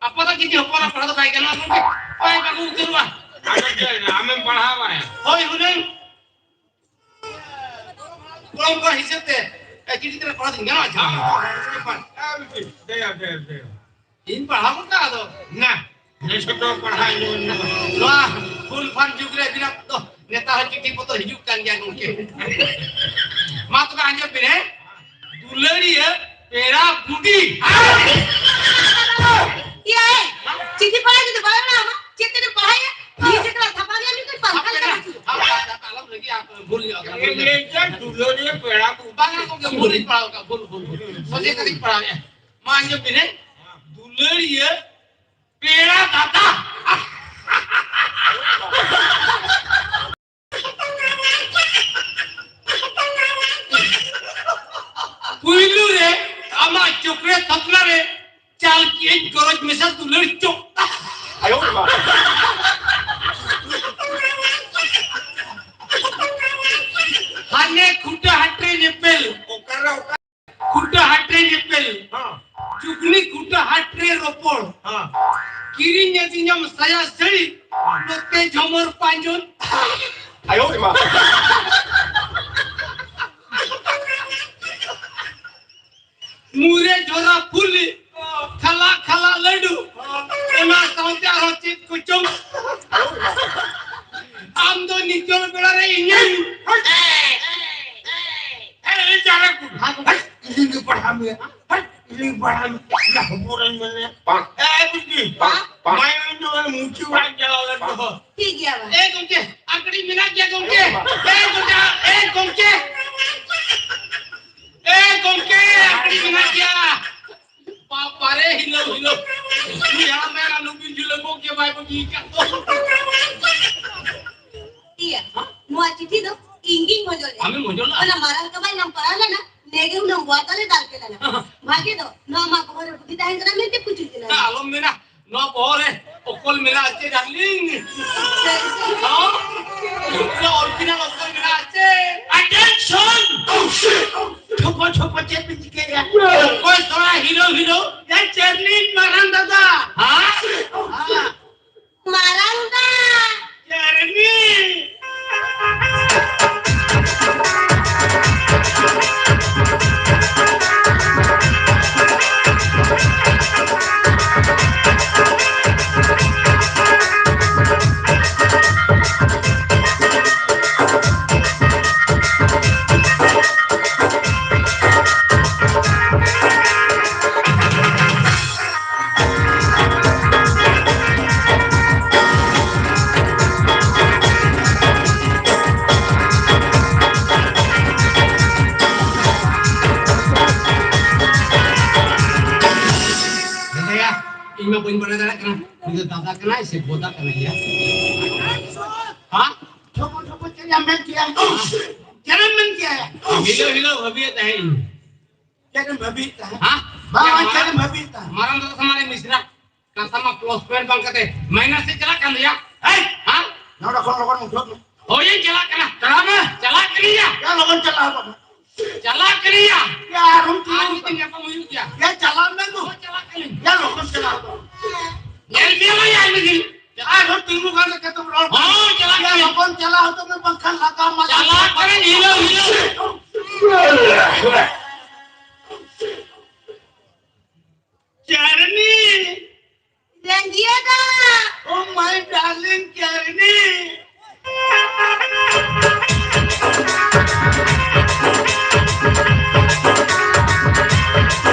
ᱟᱯᱟᱛᱟᱜ ᱪᱤᱴᱷᱤ ᱦᱚᱯᱚᱱᱟᱜ ᱯᱟᱲᱦᱟᱣ ᱫᱚ ᱵᱟᱭ ᱜᱟᱱᱚᱜᱼᱟ ᱜᱚᱢᱠᱮ᱾ ᱵᱟᱭ ᱵᱟᱹᱜᱩ ᱩᱛᱟᱹᱨᱚᱜᱼᱟ᱾ ᱟᱫᱚ ᱪᱮᱫ, ᱟᱢᱮᱢ ᱯᱟᱲᱦᱟᱣ ᱵᱟᱲᱟᱭᱟ? ᱦᱳᱭ, ᱦᱩᱱᱟᱹᱝ᱾ ᱜᱚᱲᱚᱢ ᱠᱚᱲᱟ ᱦᱤᱥᱟᱹᱵ ᱛᱮ, ᱮ, ᱪᱤᱴᱷᱤ ᱛᱮ ᱯᱟᱲᱦᱟᱣ ᱫᱚᱧ ᱜᱟᱱᱚᱜᱼᱟ ᱪᱮ? ᱦᱮᱸ, ᱦᱮᱸ, ᱦᱮᱸ, ᱦᱮᱸ, ᱦᱮᱸ, ᱦᱮᱸ, ᱦᱮᱸ᱾ ᱤᱧ ᱯᱟᱲᱦᱟᱣ ᱜᱚᱫ ᱠᱟᱜᱼᱟ ᱟᱫᱚ᱾ ᱱᱟ, ᱱᱮᱥ ᱫᱚ ᱯᱟᱲᱦᱟᱣ ᱤᱧ ᱫᱚ᱾ ᱱᱚᱣᱟ ᱯᱷᱩᱞ ᱯᱷᱟᱱ ᱡᱩᱜᱽ ᱨᱮ ᱟᱹᱵᱤᱱᱟᱜ ᱫᱚ ᱱᱮᱛᱟᱨ ᱦᱚᱸ ᱪᱤᱴᱷᱤ ᱯᱚᱛᱚᱵ ᱦᱤᱡᱩᱜ ᱠᱟᱱ ᱜᱮᱭᱟ ᱜᱚᱢᱠᱮ᱾ ᱢᱟ ᱛᱚᱵᱮ ᱟᱸᱡᱚᱢ ᱵᱤᱱ, ᱦᱮᱸ? ᱫᱩᱞᱟᱹᱲᱤᱭᱟᱹ ᱯᱮᱲᱟ ᱵᱩᱰᱤ᱾ ᱮᱭᱟᱭ, ᱪᱤᱴᱷᱤ ᱯᱟᱲᱦᱟᱣ ᱡᱩᱫᱤ ᱵᱟᱭ ᱵᱟᱲᱟᱭᱟ, ᱪᱮᱫ ᱛᱮᱫᱚ ᱯᱟᱲᱦᱟᱭᱟ? ᱱᱤᱡᱮ ᱛᱮ ᱛᱷᱟᱯᱟ ᱜᱮ ᱟᱹᱞᱤᱧ ᱫᱚ ᱯᱟᱲᱦᱟᱣ ᱦᱟᱯᱮ ᱠᱟᱱᱟ᱾ ᱱᱟ, ᱦᱟᱯᱮ, ᱟᱞᱚᱢ ᱨᱟᱹᱜᱤᱜᱼᱟ᱾ ᱤᱧ ᱞᱟᱹᱭ ᱠᱮᱫ ᱫᱩᱞᱟᱹᱲᱤᱭᱟᱹ ᱯᱮᱲᱟ ᱠᱚ᱾ ᱵᱟᱝᱟ ᱜᱚᱢᱠᱮ, ᱵᱷᱩᱞᱤᱧ ᱯᱟᱲᱦᱟᱣ ᱠᱟᱜᱼᱟ, ᱵᱷᱩᱞ, ᱵᱷᱩᱞ, ᱵᱷᱩᱞ᱾ ᱥᱚᱡᱷᱮ ᱠᱟᱛᱮᱧ ᱯᱟᱲᱦᱟᱣᱮᱫᱼᱟ᱾ ᱢᱟ ᱟᱸᱡᱚᱢ ᱵᱤᱱ, ᱦᱮᱸ? ᱫᱩᱞᱟᱹᱲᱤᱭᱟᱹ ᱯᱮᱲᱟ ᱫᱟᱫᱟ᱾ ᱯᱩᱭᱞᱩ ᱨᱮ ᱟᱢᱟᱜ ᱪᱚᱠᱞᱮᱴ ᱛᱷᱚᱛᱞᱟ ᱨᱮ ᱪᱟᱞ ᱠᱮᱜᱼᱟᱹᱧ ᱜᱚᱨᱚᱡᱽ ᱢᱮᱥᱟ ᱫᱩᱞᱟᱹᱲ ᱪᱚᱠ᱾ ᱟᱭᱳ ᱵᱟᱵᱟ᱾ ᱦᱟᱱᱮ ᱠᱷᱩᱴᱟᱹ ᱦᱟᱴ ᱨᱮ ᱧᱮᱯᱮᱞ᱾ ᱚᱠᱟᱨᱮ, ᱚᱠᱟ? ᱠᱷᱩᱴᱟᱹ ᱦᱟᱴ ᱨᱮ ᱧᱮᱯᱮᱞ᱾ ᱦᱮᱸ᱾ ᱡᱩᱜᱽᱱᱤ ᱠᱷᱩᱴᱟᱹ ᱦᱟᱴ ᱨᱮ ᱨᱚᱯᱚᱲ᱾ ᱦᱮᱸ᱾ ᱠᱤᱨᱤᱧ ᱟᱹᱫᱤᱧᱟᱢ ᱥᱟᱭᱟ ᱥᱟᱹᱲᱤ, ᱱᱚᱛᱮ ᱡᱷᱚᱢᱚᱨ ᱯᱟᱸᱡᱚᱱ᱾ ᱟᱭᱳ ᱨᱮ ᱢᱟ᱾ ᱢᱩᱨᱮ ᱡᱷᱚᱨᱟ ᱯᱷᱩᱞᱤ, ᱠᱷᱟᱞᱟ ᱠᱷᱟᱞᱟ ᱞᱟᱹᱰᱩ, ᱚᱱᱟ ᱥᱟᱶᱛᱮ ᱟᱨᱦᱚᱸ ᱪᱮᱫ ᱠᱚᱪᱚᱝ᱾ ᱟᱢ ᱫᱚ ᱱᱤᱪᱚᱞ ᱵᱮᱲᱟ ᱨᱮ ᱤᱧᱤᱧ ᱦᱮᱸ, ᱤᱧ ᱡᱟᱦᱟᱸ ᱨᱮ ᱦᱮᱸ, ᱤᱧ ᱜᱮ ᱯᱟᱲᱦᱟᱣ ᱢᱮᱭᱟ᱾ ᱦᱮᱸ, ᱤᱧ ᱯᱟᱲᱦᱟᱣ ᱢᱮᱭᱟ᱾ ᱤᱧ ᱦᱚᱯᱚᱱ ᱤᱧ ᱢᱮᱱᱮ᱾ ᱯᱟᱸᱠ᱾ ᱮ, ᱵᱩᱡᱽ ᱠᱤ? ᱯᱟᱸᱠ, ᱯᱟᱸᱠ᱾ ᱢᱟᱭ ᱤᱧ ᱫᱚ ᱢᱩᱪᱤ ᱚᱲᱟᱜ ᱪᱟᱞᱟᱣ ᱞᱮᱱ ᱫᱚ᱾ ᱴᱷᱤᱠ ᱜᱮᱭᱟ ᱵᱟ᱾ ᱮ, ᱜᱚᱢᱠᱮ, ᱟᱠᱲᱤ ᱢᱮᱱᱟᱜ ᱜᱮᱭᱟ, ᱜᱚᱢᱠᱮ᱾ ᱮ, ᱜᱚᱢᱠᱮ, ᱮ, ᱜᱚᱢᱠᱮ᱾ ᱮ, ᱜᱚᱢᱠᱮ, ᱟᱠᱲᱤ ᱢᱮᱱᱟᱜ ᱜᱮᱭᱟ᱾ ᱵᱟᱵᱟᱨᱮ, ᱦᱤᱞᱟᱹᱣ, ᱦᱤᱞᱟᱹᱣ᱾ ᱩᱱᱤ ᱦᱟᱲᱟᱢ ᱮᱨᱟ ᱱᱩᱠᱤᱱ ᱡᱩᱞᱟᱹ ᱜᱚᱢᱠᱮ ᱵᱟᱭ ᱵᱟᱹᱜᱤ ᱟᱠᱟᱫ ᱫᱚ᱾ ᱤᱭᱟᱹ, ᱱᱚᱣᱟ ᱪᱤᱴᱷᱤ ᱫᱚ ᱤᱧ ᱜᱤᱧ ᱢᱚᱡᱚᱞ ᱞᱮᱫᱟ᱾ ᱟᱢᱮᱢ ᱢᱚᱡᱚᱞ ᱞᱮᱫᱟ? ᱚᱱᱟ ᱢᱟᱨᱟᱝ ᱠᱟᱵᱟᱭ ᱱᱟᱢ ᱯᱟᱲᱟᱣ ᱞᱮᱱᱟ, ᱱᱮᱜᱮ ᱦᱩᱱᱟᱹᱝ ᱵᱚᱣᱟ ᱛᱟᱞᱮ ᱫᱟᱞ ᱠᱮᱫᱟ ᱱᱟ᱾ ᱵᱷᱟᱜᱮ ᱫᱚ, ᱱᱚᱣᱟ ᱢᱟ ᱵᱚᱦᱚᱜ ᱨᱮ ᱵᱩᱫᱷᱤ ᱛᱟᱦᱮᱸ ᱠᱟᱱᱟ ᱢᱮᱱᱛᱮ ᱯᱩᱪᱩᱡ ᱠᱮᱫᱟ ᱱᱟ᱾ ᱟᱞᱚᱢ ᱢᱮᱱᱟ, ᱱᱚᱣᱟ ᱵᱚᱦᱚᱜ ᱨᱮ ᱚᱠᱚᱞ ᱢᱮᱱᱟᱜᱼᱟ ᱪᱮ, ᱰᱟᱨᱞᱤᱝ? ᱦᱚᱸ? ᱱᱚᱣᱟ original ᱚᱠᱚᱞ ᱢᱮᱱᱟᱜᱼᱟ ᱪᱮ? Attention! ᱴᱷᱚᱯᱚ ᱴᱷᱚᱯᱚ ᱪᱮᱫ ᱯᱮ ᱪᱤᱠᱟᱹᱭᱟ? ᱚᱠᱚᱭ ᱛᱷᱚᱲᱟ ᱦᱤᱨᱳ ᱦᱤᱨᱳ? ᱮ ᱪᱟᱨᱞᱤᱱ ᱢᱟᱨᱟᱝ ᱫᱟᱫᱟ᱾ ᱦᱮᱸ? ᱦᱮᱸ᱾ ᱢᱟᱨᱟᱝ ᱫᱟ᱾ ᱪᱟᱨᱞᱤᱱ᱾ ᱠᱟᱱᱟᱭ ᱥᱮ ᱵᱚᱫᱟ ᱠᱟᱱᱟᱭ ᱭᱟ? ᱦᱮᱸ? ᱴᱷᱚᱯᱚ ᱴᱷᱚᱯᱚ ᱪᱮᱫ ᱮᱢ ᱢᱮᱱ ᱠᱮᱭᱟ? ᱪᱮᱫ ᱮᱢ ᱢᱮᱱ ᱠᱮᱭᱟ? ᱦᱤᱞᱳ ᱦᱤᱞᱳ ᱵᱷᱟᱹᱵᱤᱭᱮᱫ ᱛᱟᱦᱮᱸᱫ ᱤᱧ᱾ ᱪᱮᱫ ᱮᱢ ᱵᱷᱟᱹᱵᱤᱭᱮᱫ ᱛᱟᱦᱮᱸᱫ? ᱦᱮᱸ? ᱵᱟᱝ, ᱪᱮᱫ ᱮᱢ ᱵᱷᱟᱹᱵᱤᱭᱮᱫ ᱛᱟᱦᱮᱸᱫ? ᱢᱟᱨᱟᱝ ᱫᱟᱫᱟ ᱥᱟᱢᱟᱝ ᱨᱮ ᱢᱤᱥᱨᱟ ᱠᱟᱱ ᱛᱟᱢᱟ, ᱯᱞᱟᱥ ᱯᱚᱭᱮᱱᱴ ᱵᱟᱝ ᱠᱟᱛᱮ ᱢᱟᱭᱱᱟᱥ ᱥᱮᱫ ᱪᱟᱞᱟᱜ ᱠᱟᱱ ᱫᱚᱭᱟ᱾ ᱦᱮᱸ? ᱦᱮᱸ? ᱱᱚᱰᱮ ᱠᱷᱚᱱ ᱞᱚᱜᱚᱱ ᱩᱰᱩᱠ ᱢᱮ᱾ ᱦᱳᱭ, ᱤᱧ ᱪᱟᱞᱟᱜ ᱠᱟᱱᱟ᱾ ᱪᱟᱞᱟᱜ ᱢᱮ᱾ ᱪᱟᱞᱟᱜ ᱠᱟᱹᱱᱟᱹᱧ ᱭᱟ᱾ ᱭᱟ, ᱞᱚᱜᱚᱱ ᱪᱟᱞᱟᱜ ᱦᱚᱫᱚᱜ ᱢᱮ᱾ ᱪᱟᱞᱟᱜ ᱠᱟᱹᱱᱟᱹᱧ ᱭᱟ᱾ ᱭᱟ, ᱟᱨᱦᱚᱸ ᱛᱤᱸᱜᱩ ᱟᱨ ᱢᱤᱫ ᱫᱤᱱ ᱧᱟᱯᱟᱢ ᱦᱩᱭᱩᱜ ᱜᱮᱭᱟ᱾ ᱭᱟ, ᱪᱟᱞᱟᱜ ᱢᱮ ᱫᱩ᱾ ᱦᱳᱭ, ᱪᱟᱞᱟᱜ ᱠᱟᱹᱱᱟᱹᱧ᱾ ᱭᱟ, ᱞᱚᱜᱚᱱ ᱪᱟᱞᱟᱜ ᱦᱚᱫᱚᱜ ᱢᱮ᱾ ᱧᱮᱞ ᱢᱮᱭᱟ ᱞᱟᱝ ᱭᱟ ᱢᱤᱫ ᱫᱤᱱ᱾ ᱟᱨᱦᱚᱸ ᱛᱤᱸᱜᱩ ᱠᱟᱱ ᱨᱮ ᱠᱟᱹᱴᱩᱵ ᱨᱚᱲ᱾ ᱦᱳᱭ, ᱪᱟᱞᱟᱜ ᱭᱟ, ᱠᱟᱹᱱᱟᱹᱧ᱾ ᱞᱚᱜᱚᱱ ᱪᱟᱞᱟᱜ ᱦᱚᱫᱚᱜ ᱢᱮ, ᱵᱟᱝᱠᱷᱟᱱ ᱞᱟᱜᱟ ᱢᱟᱞᱟ᱾ ᱪᱟᱞᱟᱜ ᱠᱟᱹᱱᱟᱹᱧ, ᱦᱤᱞᱳ, ᱦᱤᱞᱳ᱾ ᱪᱟᱨᱱᱤ! ᱨᱮᱸᱜᱤᱭᱟ ᱫᱟ! Oh my darling ᱪᱟᱨᱱᱤ!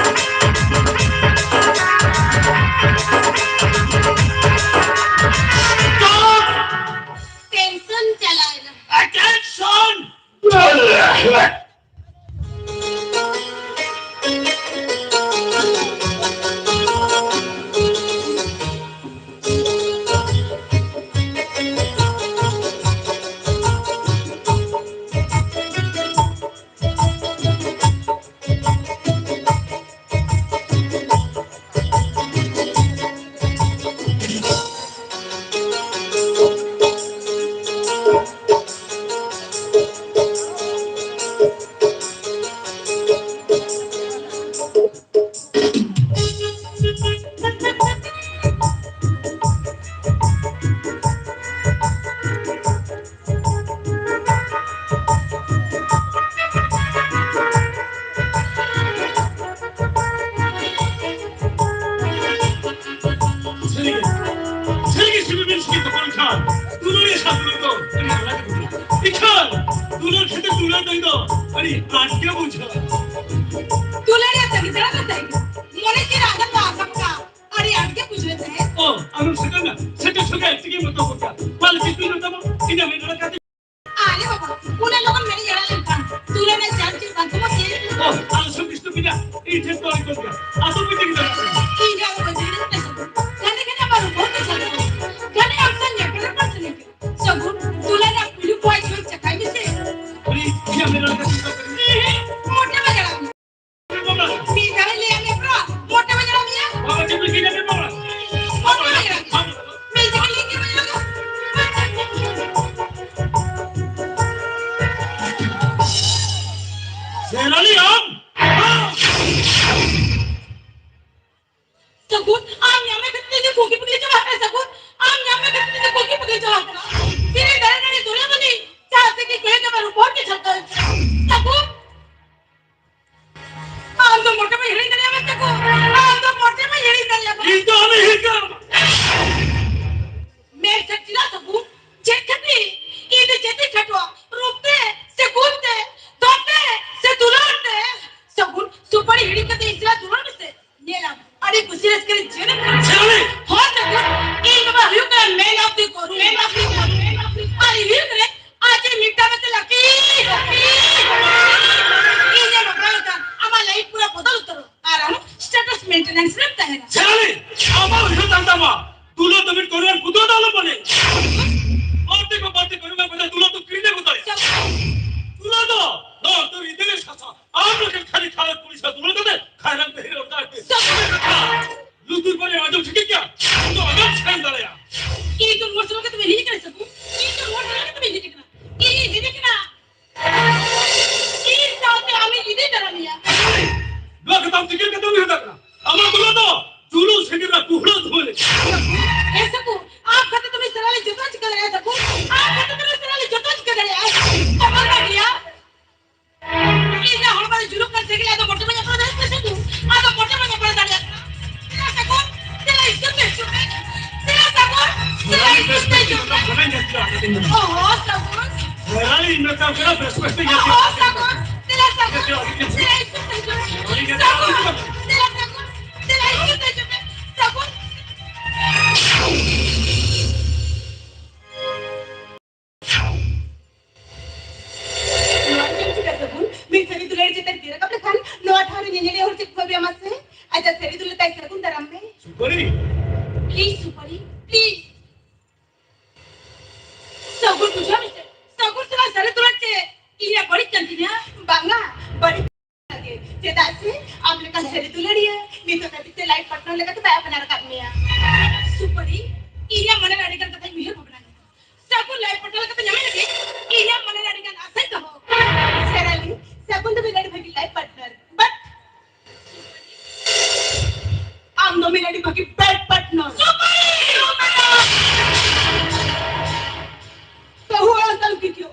ᱴᱮᱱᱥᱚᱱ ᱪᱟᱞᱟᱣ ᱮᱱᱟ᱾ Attention! ᱥᱟᱹᱨᱤᱜᱮ, ᱥᱟᱹᱨᱤᱜᱮ ᱥᱤᱵᱤᱞ ᱵᱤᱱ ᱥᱤᱵᱤᱞ ᱛᱟᱵᱚᱱ ᱠᱷᱟᱱ, ᱫᱩᱞᱟᱹᱲ ᱮ ᱥᱟᱵ ᱫᱩᱞᱟᱹᱲ ᱫᱚ ᱟᱹᱰᱤ ᱟᱞᱟᱫᱟ ᱜᱮ ᱵᱩᱡᱷᱟᱹᱜᱼᱟ᱾ ᱤᱠᱷᱟᱹᱱ ᱫᱩᱞᱟᱹᱲ ᱠᱷᱟᱹᱛᱤᱨ ᱫᱩᱞᱟᱹᱲ ᱫᱚ ᱤᱧ ᱫᱚ ᱟᱹᱰᱤ ᱟᱸᱴ ᱜᱮ ᱵᱩᱡᱷᱟᱹᱜᱼᱟ᱾ ᱫᱩᱞᱟᱹᱲ ᱮ ᱛᱟᱹᱜᱤ ᱛᱟᱲᱟ ᱠᱟᱛᱮ ᱢᱚᱱᱮ ᱡᱤᱣᱤ ᱨᱮ ᱟᱱᱚᱱᱫᱚ ᱟᱥᱟᱯᱠᱟ ᱟᱹᱰᱤ ᱟᱸᱴ ᱜᱮ ᱵᱩᱡᱷᱟᱹᱜ ᱛᱟᱦᱮᱸᱫ᱾ ᱚ, ᱟᱢᱮᱢ ᱥᱮᱴᱮᱨ ᱮᱱᱟ? ᱥᱮᱴᱮᱨ ᱥᱚᱸᱜᱮ ᱟᱡ ᱛᱮᱜᱮ ᱢᱚᱛᱚ ᱜᱚᱫ ᱠᱟᱜᱼᱟ᱾ ᱢᱟ ᱞᱟᱹᱜᱤᱫ ᱫᱩᱧ ᱢᱮᱛᱟᱢᱟ, ᱤᱧᱟᱹᱜ ᱢᱮᱫ ᱦᱟᱲᱟ ᱠᱟᱛᱮ ᱟᱞᱮ ᱵᱟᱵᱟ, ᱩᱱᱟᱹᱜ ᱞᱚᱜᱚᱱ ᱢᱮᱱᱮᱡ ᱮᱲᱟ ᱞᱮᱱᱠᱷᱟᱱ, ᱛᱩᱞᱟᱹ ᱨᱮᱱᱟᱜ ᱪᱟᱱᱥ ᱪᱮᱫ ᱵᱟᱝ ᱛᱟᱢᱟ ᱥᱮ? ᱚ, ᱟᱞᱚ ᱥᱩᱠ ᱵᱤᱥᱱᱩ ᱯᱤᱡᱟ, ᱤᱧ ᱴᱷᱮᱱ ᱠᱚ ᱟᱹᱜᱩ ᱠᱚᱣᱟ᱾ ᱟᱫᱚ ᱢᱤᱫ ᱫᱤᱱ ᱫᱟᱲᱮᱭᱟᱜ ᱠᱟᱱᱟ᱾ ᱤᱧ ᱦᱚᱸ ᱵᱟᱹᱧ ᱫᱟᱲᱮᱭᱟᱜ ᱠᱟᱱᱟ᱾ ᱜᱟᱛᱮ ᱠᱟᱱᱟ ᱵᱟᱹᱱᱩᱜ, ᱵᱚᱦᱩᱛ ᱠᱤᱪᱷᱩ ᱟᱞᱮ ᱵᱟᱵᱟ᱾ ᱚᱦᱚ, ᱥᱟᱹᱜᱩᱱ᱾ ᱦᱮᱨᱟᱞᱤᱧ ᱢᱮᱛᱟᱢ ᱠᱟᱱᱟ, ᱵᱮᱥ ᱵᱮᱥ ᱛᱮ ᱧᱮᱞ ᱚᱦᱚ, ᱥᱟᱹᱜᱩᱱ᱾ ᱫᱮᱞᱟ, ᱥᱟᱹᱜᱩᱱ᱾ ᱫᱮᱞᱟ, ᱤᱧ ᱥᱟᱹᱜᱩᱱ᱾ ᱫᱮᱞᱟ, ᱥᱟᱹᱜᱩᱱ᱾ ᱫᱮᱞᱟ, ᱤᱧ ᱥᱟᱹᱜᱩᱱ᱾ ᱥᱟᱹᱜᱩᱱ᱾ ᱱᱚᱣᱟ ᱪᱮᱫ ᱪᱤᱠᱟᱹ ᱥᱟᱹᱜᱩᱱ? ᱢᱤᱫ ᱥᱟᱹᱨᱤ ᱫᱩᱞᱟᱹᱲ ᱪᱮᱛᱟᱱ ᱛᱤ ᱨᱟᱠᱟᱵ ᱞᱮᱠᱷᱟᱱ ᱱᱚᱣᱟ ᱴᱷᱟᱶ ᱨᱮ ᱧᱮᱧᱮᱞᱤᱭᱟᱹ ᱦᱚᱲ ᱪᱮᱫ ᱠᱚ ᱵᱷᱟᱵᱤᱭᱟ ᱢᱟᱥᱮ? ᱟᱡᱟᱜ ᱥᱟᱹᱨᱤ ᱫᱩᱞᱟᱹᱲ ᱛᱟᱭ ᱥᱟᱹᱜᱩᱱ ᱫᱟᱨᱟᱢ ᱢᱮ᱾ ᱥᱩᱯᱟᱹᱨᱤ? Please ᱥᱩᱯᱟᱹᱨᱤ, please᱾ ᱥᱟᱹᱜᱩᱱ ᱵᱩᱡᱷᱟᱹᱣ ᱢᱮᱥᱮ, ᱥᱟᱹᱜᱩᱱ ᱥᱟᱞᱟᱜ ᱥᱟᱹᱨᱤ ᱫᱩᱞᱟᱹᱲ ᱪᱮᱫ ᱤᱧᱟᱹᱜ ᱵᱟᱹᱲᱤᱡ ᱠᱟᱱ ᱛᱤᱧᱟ? ᱵᱟᱝᱟ, ᱵᱟᱹᱲᱤᱡ ᱜᱮ᱾ ᱪᱮᱫᱟᱜ ᱥᱮ ᱟᱢ ᱞᱮᱠᱟᱱ ᱥᱟᱹᱨᱤ ᱫᱩᱞᱟᱹᱲᱤᱭᱟᱹ ᱱᱤᱛᱚᱜ ᱫᱷᱟᱹᱵᱤᱡ ᱛᱮ life partner ᱞᱮᱠᱟᱛᱮ ᱵᱟᱭ ᱟᱯᱱᱟᱨ ᱟᱠᱟᱫ ᱢᱮᱭᱟ᱾ ᱥᱩᱯᱟᱹᱨᱤ, ᱤᱧᱟᱹᱜ ᱢᱚᱱᱮ ᱨᱮ ᱟᱹᱰᱤ ᱜᱟᱱ ᱠᱟᱛᱷᱟᱧ ᱩᱭᱦᱟᱹᱨ ᱵᱷᱟᱵᱽᱱᱟ ᱠᱮᱫᱟ᱾ ᱥᱟᱹᱜᱩᱱ life partner ᱞᱮᱠᱟᱛᱮ ᱧᱟᱢᱮ ᱞᱟᱹᱜᱤᱫ ᱤᱧᱟᱹᱜ ᱢᱚᱱᱮ ᱨᱮ ᱟᱹᱰᱤ ᱜᱟᱱ ᱟᱥᱟᱧ ᱫᱚᱦᱚ ᱟᱠᱟᱫᱟ᱾ ᱥᱮᱨᱟᱞᱤ, ᱥᱟᱹᱜᱩᱱ ᱫᱚ ᱢᱤᱫ ᱟᱹᱰᱤ ᱵᱷᱟᱹᱜᱤ life partner, but ᱟᱢ ᱫᱚ ᱢᱤᱫ ᱟᱹᱰᱤ ᱵᱷᱟᱹᱜᱤ bad partner᱾ ᱥᱩᱯᱟᱹᱨᱤ! ᱵᱟᱹᱦᱩ ᱟᱲᱟᱝ ᱛᱟᱞ ᱵᱤᱰᱤᱭᱳ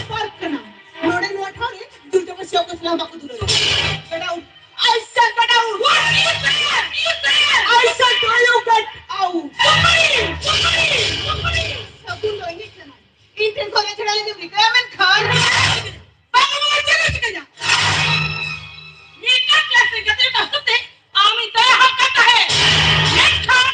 ᱯᱟᱨᱠ ᱠᱟᱱᱟ᱾ ᱱᱚᱰᱮ ᱱᱚᱣᱟ ᱴᱷᱟᱶ ᱨᱮ ᱫᱩᱨᱜᱟ ᱯᱟᱹᱥᱤ ᱚᱠᱚᱭ ᱥᱟᱞᱟᱜ ᱵᱟᱠᱚ ᱫᱩᱞᱟᱹᱲᱟ᱾ Get out! I said get out! What? You said! You said! I said do you get out? ᱥᱩᱯᱟᱹᱨᱤ! ᱥᱩᱯᱟᱹᱨᱤ! ᱥᱩᱯᱟᱹᱨᱤ! ᱥᱟᱹᱜᱩᱱ ᱫᱚ ᱤᱧᱤᱡ ᱠᱟᱱᱟᱭ᱾ ᱤᱧ ᱴᱷᱮᱱ ᱠᱷᱚᱱ ᱮ ᱪᱷᱟᱲᱟ ᱞᱟᱹᱜᱤᱫ ᱨᱤᱠᱟᱹᱭᱟ, ᱢᱮᱱᱠᱷᱟᱱ ᱵᱟᱝ, ᱵᱟᱝ, ᱪᱮᱫ ᱮᱢ ᱪᱤᱠᱟᱹᱧᱟ? ᱢᱤᱫᱴᱟᱝ ᱠᱞᱟᱥ ᱨᱮ ᱜᱟᱛᱮ ᱠᱚ ᱦᱚᱛᱮ ᱛᱮ ᱟᱢ ᱤᱧ ᱫᱚᱭᱟ ᱦᱟᱢ ᱠᱟᱱ ᱛᱟᱦᱮᱸ, ᱢᱮᱱᱠᱷᱟᱱ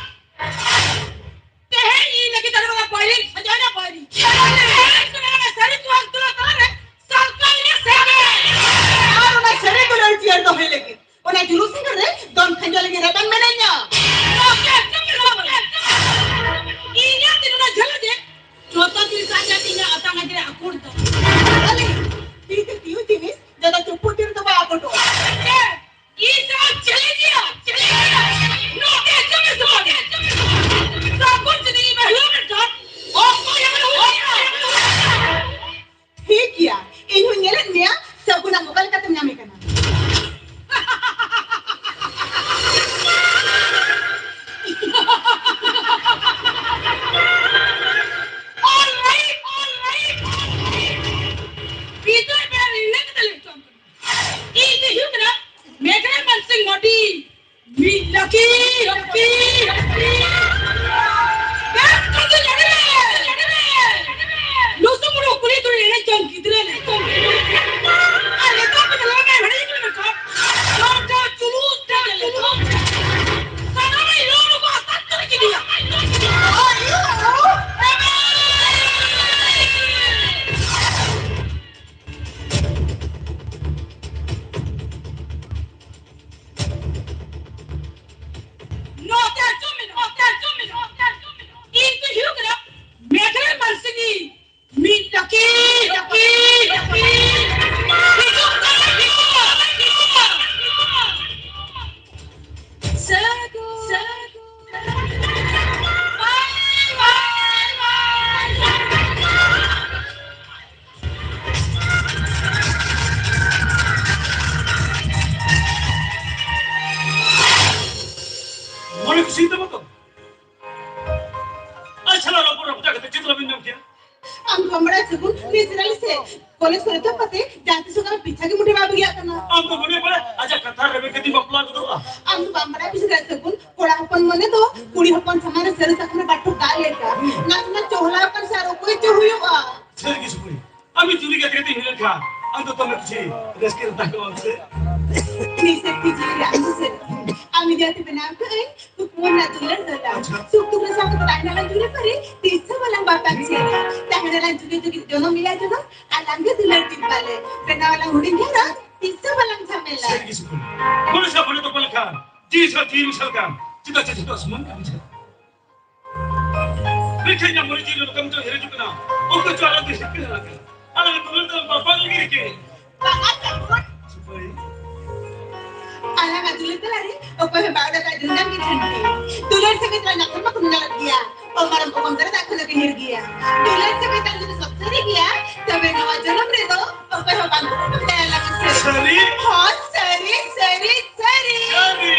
ᱛᱮᱦᱮᱧ ᱤᱧ ᱞᱟᱹᱜᱤᱫ ᱟᱨ ᱵᱟᱝ ᱵᱟᱭᱨᱤ ᱥᱟᱡᱟᱣ ᱮᱱᱟ ᱵᱟᱭᱨᱤ᱾ ᱛᱮᱦᱮᱧ ᱥᱮ ᱢᱮᱱᱟ ᱥᱟᱹᱨᱤ ᱫᱩᱣᱟᱨ ᱫᱩᱣᱟᱨ ᱛᱟᱞᱟ ᱨᱮ ᱥᱟᱞᱠᱟ ᱤᱧᱟᱹ ᱥᱮᱨᱮᱧ᱾ ᱟᱨ ᱚᱱᱟ ᱥᱟᱹᱨᱤ ᱫᱩᱞᱟᱹᱲ ᱪᱤᱭᱟᱹᱲ ᱫᱚᱦᱚᱭ ᱞᱟᱹᱜᱤᱫ ᱚᱱᱟ ᱡᱩᱞᱩᱥ ᱥᱟᱸᱜᱷᱟᱨ ᱨᱮ ᱫᱚᱱ ᱠᱷᱟᱸᱡᱚ ᱞᱟᱹᱜᱤᱫ ᱨᱮᱵᱮᱱ ᱢᱮᱱᱟᱧᱟ᱾ ᱤᱧᱟᱹᱜ ᱛᱤ ᱱᱚᱰᱮ ᱡᱷᱟᱹᱞ ᱡᱮ ᱡᱚᱛᱚ ᱫᱤᱱ ᱥᱟᱸᱡᱟ ᱤᱧᱟᱹᱜ ᱟᱛᱟᱝ ᱟᱡᱨᱮ ᱟᱠᱚᱴ ᱫᱚ᱾ ᱟᱞᱮ ᱛᱤ ᱛᱮ ᱛᱤᱭᱩ ᱡᱤᱱᱤᱥ ᱡᱚᱛᱚ ᱪᱩᱯᱩᱫ ᱫᱤᱱ ᱫᱚ ᱵᱟᱭ ᱟᱠᱚᱴᱚᱜᱼᱟ᱾ ᱤᱧ ᱫᱚ ᱪᱮᱞᱮᱧᱡᱤᱭᱟ, ᱪᱮᱞᱮᱧᱡᱤᱭᱟ᱾ ᱱᱚᱰᱮ ᱟᱸᱡᱚᱢ ᱢᱮ ᱥᱮ ᱵᱟᱝ? ᱥᱟᱹᱜᱩᱱ ᱡᱩᱫᱤ ᱤᱧ ᱵᱟᱹᱦᱩ ᱢᱮᱱᱠᱷᱟᱱ, ᱚᱠᱚᱭ ᱦᱚᱸ ᱵᱟᱹᱦᱩ ᱵᱟᱭ ᱧᱟᱢᱟ᱾ ᱴᱷᱤᱠ ᱜᱮᱭᱟ, ᱤᱧ ᱦᱚᱸᱧ ᱧᱮᱞᱮᱫ ᱢᱮᱭᱟ, ᱥᱟᱹᱜᱩᱱ ᱟᱢ ᱚᱠᱟ ᱞᱮᱠᱟᱛᱮᱢ ᱧᱟᱢᱮ ᱠᱟᱱᱟ᱾ All right, all right, all right. ᱵᱤᱫᱟᱹᱭ ᱢᱮ, ᱨᱤᱞᱟᱹ ᱠᱟᱛᱮ ᱞᱟᱹᱭ ᱦᱚᱪᱚᱣᱟᱢ ᱠᱟᱱᱟ᱾ ᱢᱚᱱᱮ ᱠᱩᱥᱤ ᱛᱟᱢᱟ ᱛᱚ? ᱟᱪᱪᱷᱟ, ᱨᱚᱯᱚᱲ ᱨᱚᱯᱚᱲ ᱠᱟᱛᱮ ᱪᱮᱫ ᱞᱟᱵᱷ ᱤᱧ ᱧᱟᱢ ᱠᱮᱭᱟ? ᱟᱢ ᱵᱟᱢ ᱵᱟᱲᱟᱭᱟ ᱥᱟᱹᱜᱩᱱ, ᱱᱤᱭᱟᱹ ᱥᱮᱨᱮᱧ ᱥᱮ ᱠᱚᱞᱮᱡᱽ ᱠᱚᱨᱮ ᱛᱚ ᱯᱟᱛᱮ ᱡᱟᱦᱟᱸ ᱛᱤᱥ ᱦᱚᱸ ᱯᱤᱪᱷᱟ ᱜᱮ ᱢᱩᱴᱷᱟᱹ ᱵᱟᱭ ᱵᱟᱹᱜᱤᱭᱟᱜ ᱠᱟᱱᱟ᱾ ᱟᱢ ᱫᱚ ᱢᱚᱱᱮ ᱵᱟᱲᱟ ᱟᱡᱟᱜ ᱠᱟᱛᱷᱟ ᱨᱮᱵᱮᱱ ᱠᱟᱛᱮ ᱵᱟᱯᱞᱟ ᱜᱚᱫᱚᱜᱼᱟ᱾ ᱟᱢ ᱫᱚ ᱵᱟᱢ ᱵᱟᱲᱟᱭᱟ ᱵᱤᱥᱮᱥ ᱠᱟᱭ ᱥᱟᱹᱜᱩᱱ, ᱠᱚᱲᱟ ᱦᱚᱯᱚᱱ ᱢᱚᱱᱮ ᱫᱚ ᱠᱩᱲᱤ ᱦᱚᱯᱚᱱ ᱥᱟᱢᱟᱝ ᱨᱮ ᱥᱟᱹᱨᱩ ᱥᱟᱠᱟᱢ ᱨᱮ ᱵᱟᱹᱴᱩ ᱫᱟᱜ ᱞᱮᱠᱟ᱾ ᱱᱟᱥᱮᱱᱟᱜ ᱪᱚᱦᱞᱟ ᱟᱠᱟᱱ ᱥᱮ ᱟᱨ ᱚᱠᱚᱭ ᱪᱚ ᱦᱩᱭᱩᱜᱼᱟ᱾ ᱥᱟᱹᱨᱤ ᱜᱮ ᱥᱩᱠᱨᱤ, ᱟᱢ ᱡᱩᱫᱤ ᱜᱟᱛᱮ ᱜᱟᱛᱮ ᱦᱩᱭ ᱞᱮᱱᱠᱷᱟᱱ ᱟᱢ ᱫᱚ ᱫᱚᱢᱮ ᱠᱩᱥᱤ ᱨᱟᱹᱥᱠᱟᱹ ᱨᱮ ᱛᱟᱦᱮᱸ ᱠᱚᱜᱼᱟ ᱥᱮ? ᱱᱤᱥᱟᱹ ᱠᱩᱥᱤ ᱨᱮ ᱟᱢ ᱫᱚ ᱥᱟᱹᱨᱤ᱾ ᱟᱢ ᱡᱟᱛᱮ ᱵᱮᱱᱟᱣ ᱠᱟᱹᱜ ᱟᱹᱧ ᱛᱩᱠᱩ ᱨᱮᱱᱟᱜ ᱫᱩᱞᱟᱹᱲ ᱫᱚᱞᱟ᱾ ᱟᱪᱪᱷᱟ᱾ ᱥᱩᱠ ᱫᱩᱠ ᱨᱮ ᱥᱟᱶ ᱛᱮ ᱛᱟᱦᱮᱱᱟ ᱞᱟᱝ ᱡᱩᱨᱤ ᱯᱟᱹᱨᱤ, ᱛᱤᱥ ᱦᱚᱸ ᱵᱟᱞᱟᱝ ᱵᱟᱯᱟᱜ ᱡᱤᱭᱟᱹᱲᱟ᱾ ᱛᱟᱦᱮᱱᱟ ᱞᱟᱝ ᱡᱩᱜᱮ ᱡᱩᱜᱮ ᱡᱚᱱᱚᱢ ᱮᱭᱟᱭ ᱡᱚᱱᱚᱢ, ᱟᱞᱟᱝ ᱜᱮ ᱫᱩᱞᱟᱹᱲ ᱠᱤᱱ ᱯᱟᱞᱮ᱾ ᱵᱮᱱᱟᱣ ᱟᱞᱟᱝ ᱦᱩᱰᱤᱧ ᱜᱷᱟᱨᱚᱸᱡᱽ, ᱛᱤᱥ ᱦᱚᱸ ᱵᱟᱞᱟᱝ ᱡᱷᱟᱢᱮᱞᱟ᱾ ᱥᱟᱹᱨᱤ ᱜᱮ ᱥᱩᱠᱩᱱ᱾ ᱢᱚᱱᱮ ᱥᱟᱶ ᱢᱚᱱᱮ ᱛᱚᱯᱚᱞ ᱞᱮᱠᱷᱟᱱ, ᱡᱤᱣᱤ ᱥᱟᱶ ᱡᱤᱣᱤ ᱢᱮᱥᱟ ᱞᱮᱠᱷᱟᱱ, ᱪᱮᱫᱟᱜ ᱪᱮ ᱡᱷᱚᱛᱚ ᱥᱚᱢᱟᱱ ᱜᱮ ᱵᱩᱡᱷᱟᱹᱜᱼᱟ᱾ ᱢᱮᱱᱠᱷᱟᱱ ᱤᱧᱟᱹᱜ ᱢᱚᱱᱮ ᱡᱤᱣᱤ ᱨᱮ ᱱᱚᱝᱠᱟᱱ ᱢᱤᱫᱴᱟᱝ ᱩᱭᱦᱟᱹᱨ ᱦᱤᱡᱩᱜ ᱠᱟᱱᱟ, ᱚᱠᱚᱭ ᱪᱚ ᱟᱞᱟᱝ ᱫᱚ ᱦᱤᱨᱠᱟᱹ ᱟᱞᱟᱝ ᱠᱟᱱᱟ᱾ ᱟᱞᱟᱝ ᱫᱚ ᱫᱩᱞᱟᱹᱲ ᱫᱚ ᱵᱟᱯᱞᱟ ᱞᱟᱹᱜᱤᱫ ᱨᱮᱜᱮ᱾ ᱵᱟᱝᱟ ᱛᱟᱵᱚᱱ᱾ ᱥᱩᱯᱟᱹᱨᱤ᱾ ᱟᱞᱟᱝᱟᱜ ᱫᱩᱞᱟᱹᱲ ᱛᱟᱞᱟᱨᱮ ᱚᱠᱚᱭ ᱦᱚᱸ ᱵᱟᱭ ᱚᱰᱚᱠᱟ ᱫᱩᱞᱟᱹᱲ ᱜᱮ ᱴᱷᱟᱹᱱᱴᱤ᱾ ᱫᱩᱞᱟᱹᱲ ᱥᱟᱹᱜᱟᱹᱭ ᱛᱟᱞᱟ ᱧᱟᱯᱟᱢ ᱢᱟ ᱠᱚᱱᱚ ᱜᱟᱱᱚᱜ ᱜᱮᱭᱟ᱾ ᱚ ᱢᱟᱨᱟᱝ ᱚᱜᱚᱢ ᱫᱟᱨᱮ ᱫᱟᱜ ᱠᱷᱚᱱ ᱫᱚ ᱜᱟᱹᱦᱤᱨ ᱜᱮᱭᱟ᱾ ᱫᱩᱞᱟᱹᱲ ᱥᱟᱹᱜᱟᱹᱭ ᱛᱟᱞᱟ ᱡᱩᱫᱤ ᱥᱚᱛ ᱥᱟᱹᱨᱤ ᱜᱮᱭᱟ, ᱛᱚᱵᱮ ᱱᱚᱣᱟ ᱡᱚᱱᱚᱢ ᱨᱮᱫᱚ ᱚᱠᱚᱭ ᱦᱚᱸ ᱵᱟᱝ ᱠᱚ ᱵᱟᱰᱟᱭᱟ ᱟᱞᱟᱝ ᱥᱟᱹᱨᱤ᱾ ᱥᱟᱹᱨᱤ? ᱦᱚᱸ, ᱥᱟᱹᱨᱤ, ᱥᱟᱹᱨᱤ, ᱥᱟᱹᱨᱤ᱾ ᱥᱟᱹᱨᱤ᱾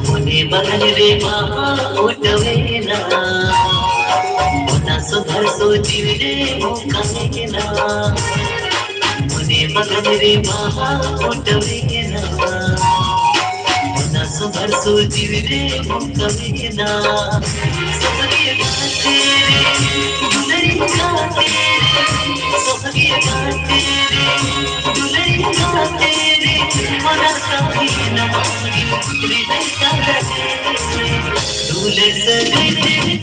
ᱢᱚᱱᱮ ᱵᱟᱜᱟᱱ ᱨᱮ ᱵᱟᱦᱟ ᱯᱷᱩᱴᱟᱹᱣᱮᱱᱟ, ᱚᱱᱟ ᱥᱚᱸᱫᱷᱟᱲ ᱥᱚ ᱡᱤᱣᱤ ᱨᱮ ᱚᱱᱠᱟᱭᱮᱱᱟ᱾ ᱵᱟᱜᱟᱱ ᱨᱮ ᱵᱟᱦᱟ ᱯᱷᱳᱴᱳ ᱢᱮᱱᱟᱜᱼᱟ, ᱚᱱᱟ ᱥᱚᱵᱷᱟᱨ ᱥᱩᱨ ᱡᱤᱣᱤ ᱨᱮ ᱢᱚᱱ ᱠᱟᱹᱢᱤ ᱢᱮᱱᱟᱜᱼᱟ᱾ ᱥᱚᱦᱟᱜᱮ ᱜᱟᱛᱮ ᱨᱮ, ᱫᱩᱞᱟᱹᱲᱤ ᱜᱟᱛᱮ ᱨᱮ, ᱥᱚᱦᱟᱜᱮ ᱜᱟᱛᱮ ᱨᱮ, ᱫᱩᱞᱟᱹᱲᱤ ᱜᱟᱛᱮ ᱨᱮ, ᱚᱱᱟ ᱠᱟᱹᱢᱤ ᱢᱮᱱᱟᱜᱼᱟ᱾ ᱫᱩᱞᱟᱹᱲ ᱥᱟᱹᱜᱟᱹᱭ ᱛᱮ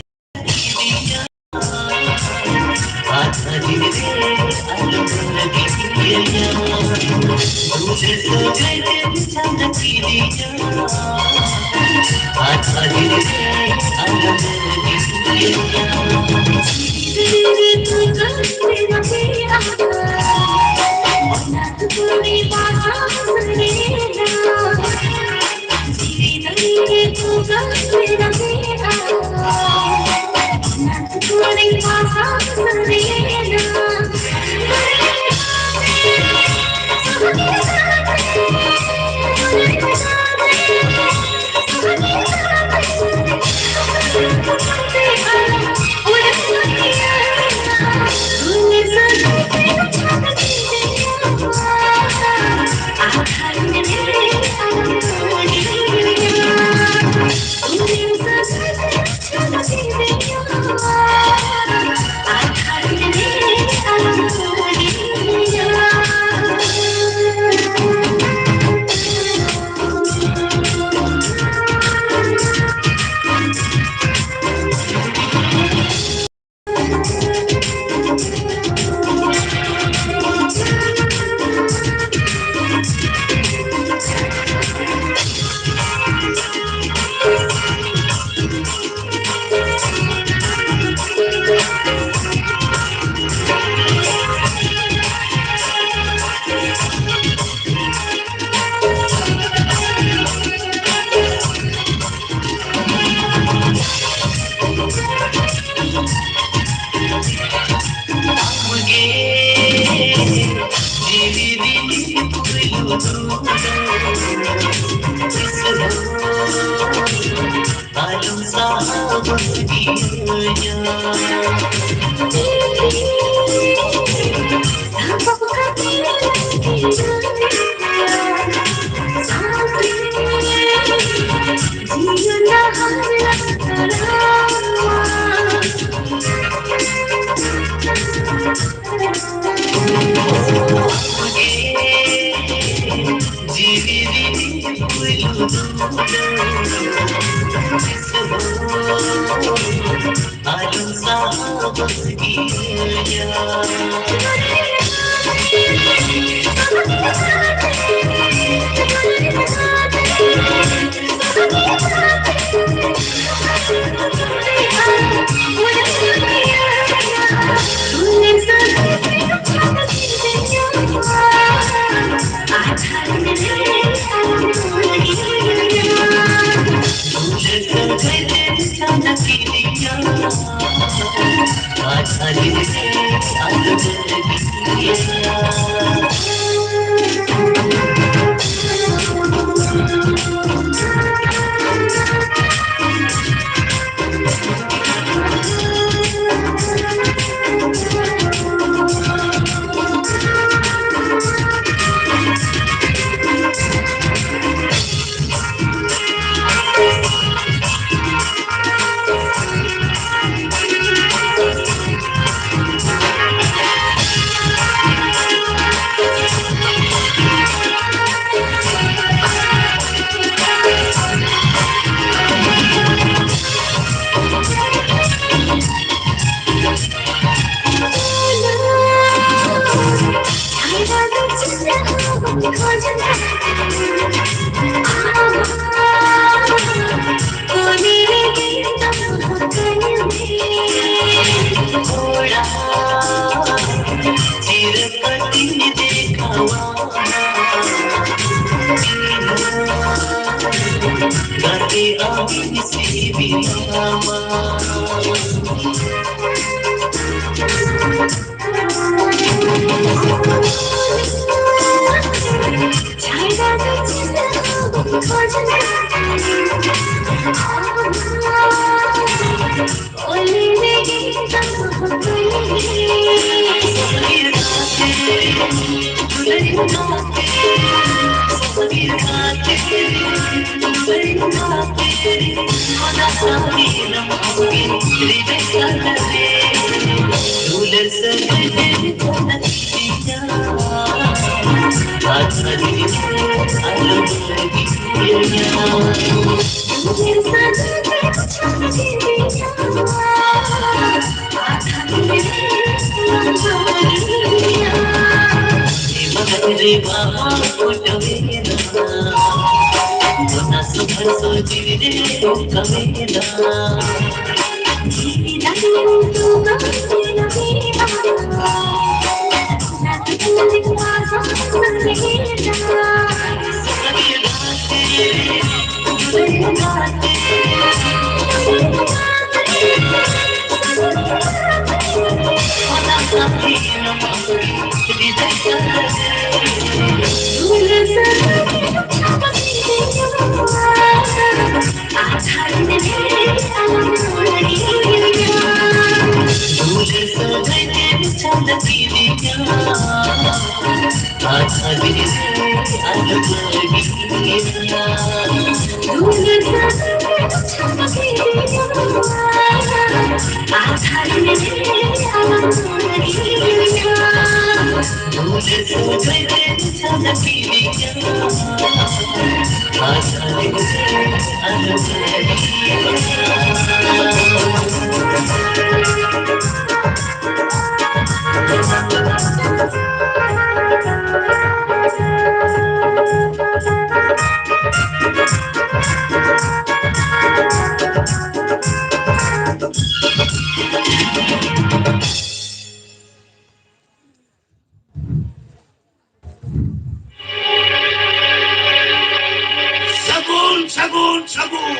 ᱥᱟᱹᱜᱩᱱ, ᱥᱟᱹᱜᱩᱱ, ᱥᱟᱹᱜᱩᱱ᱾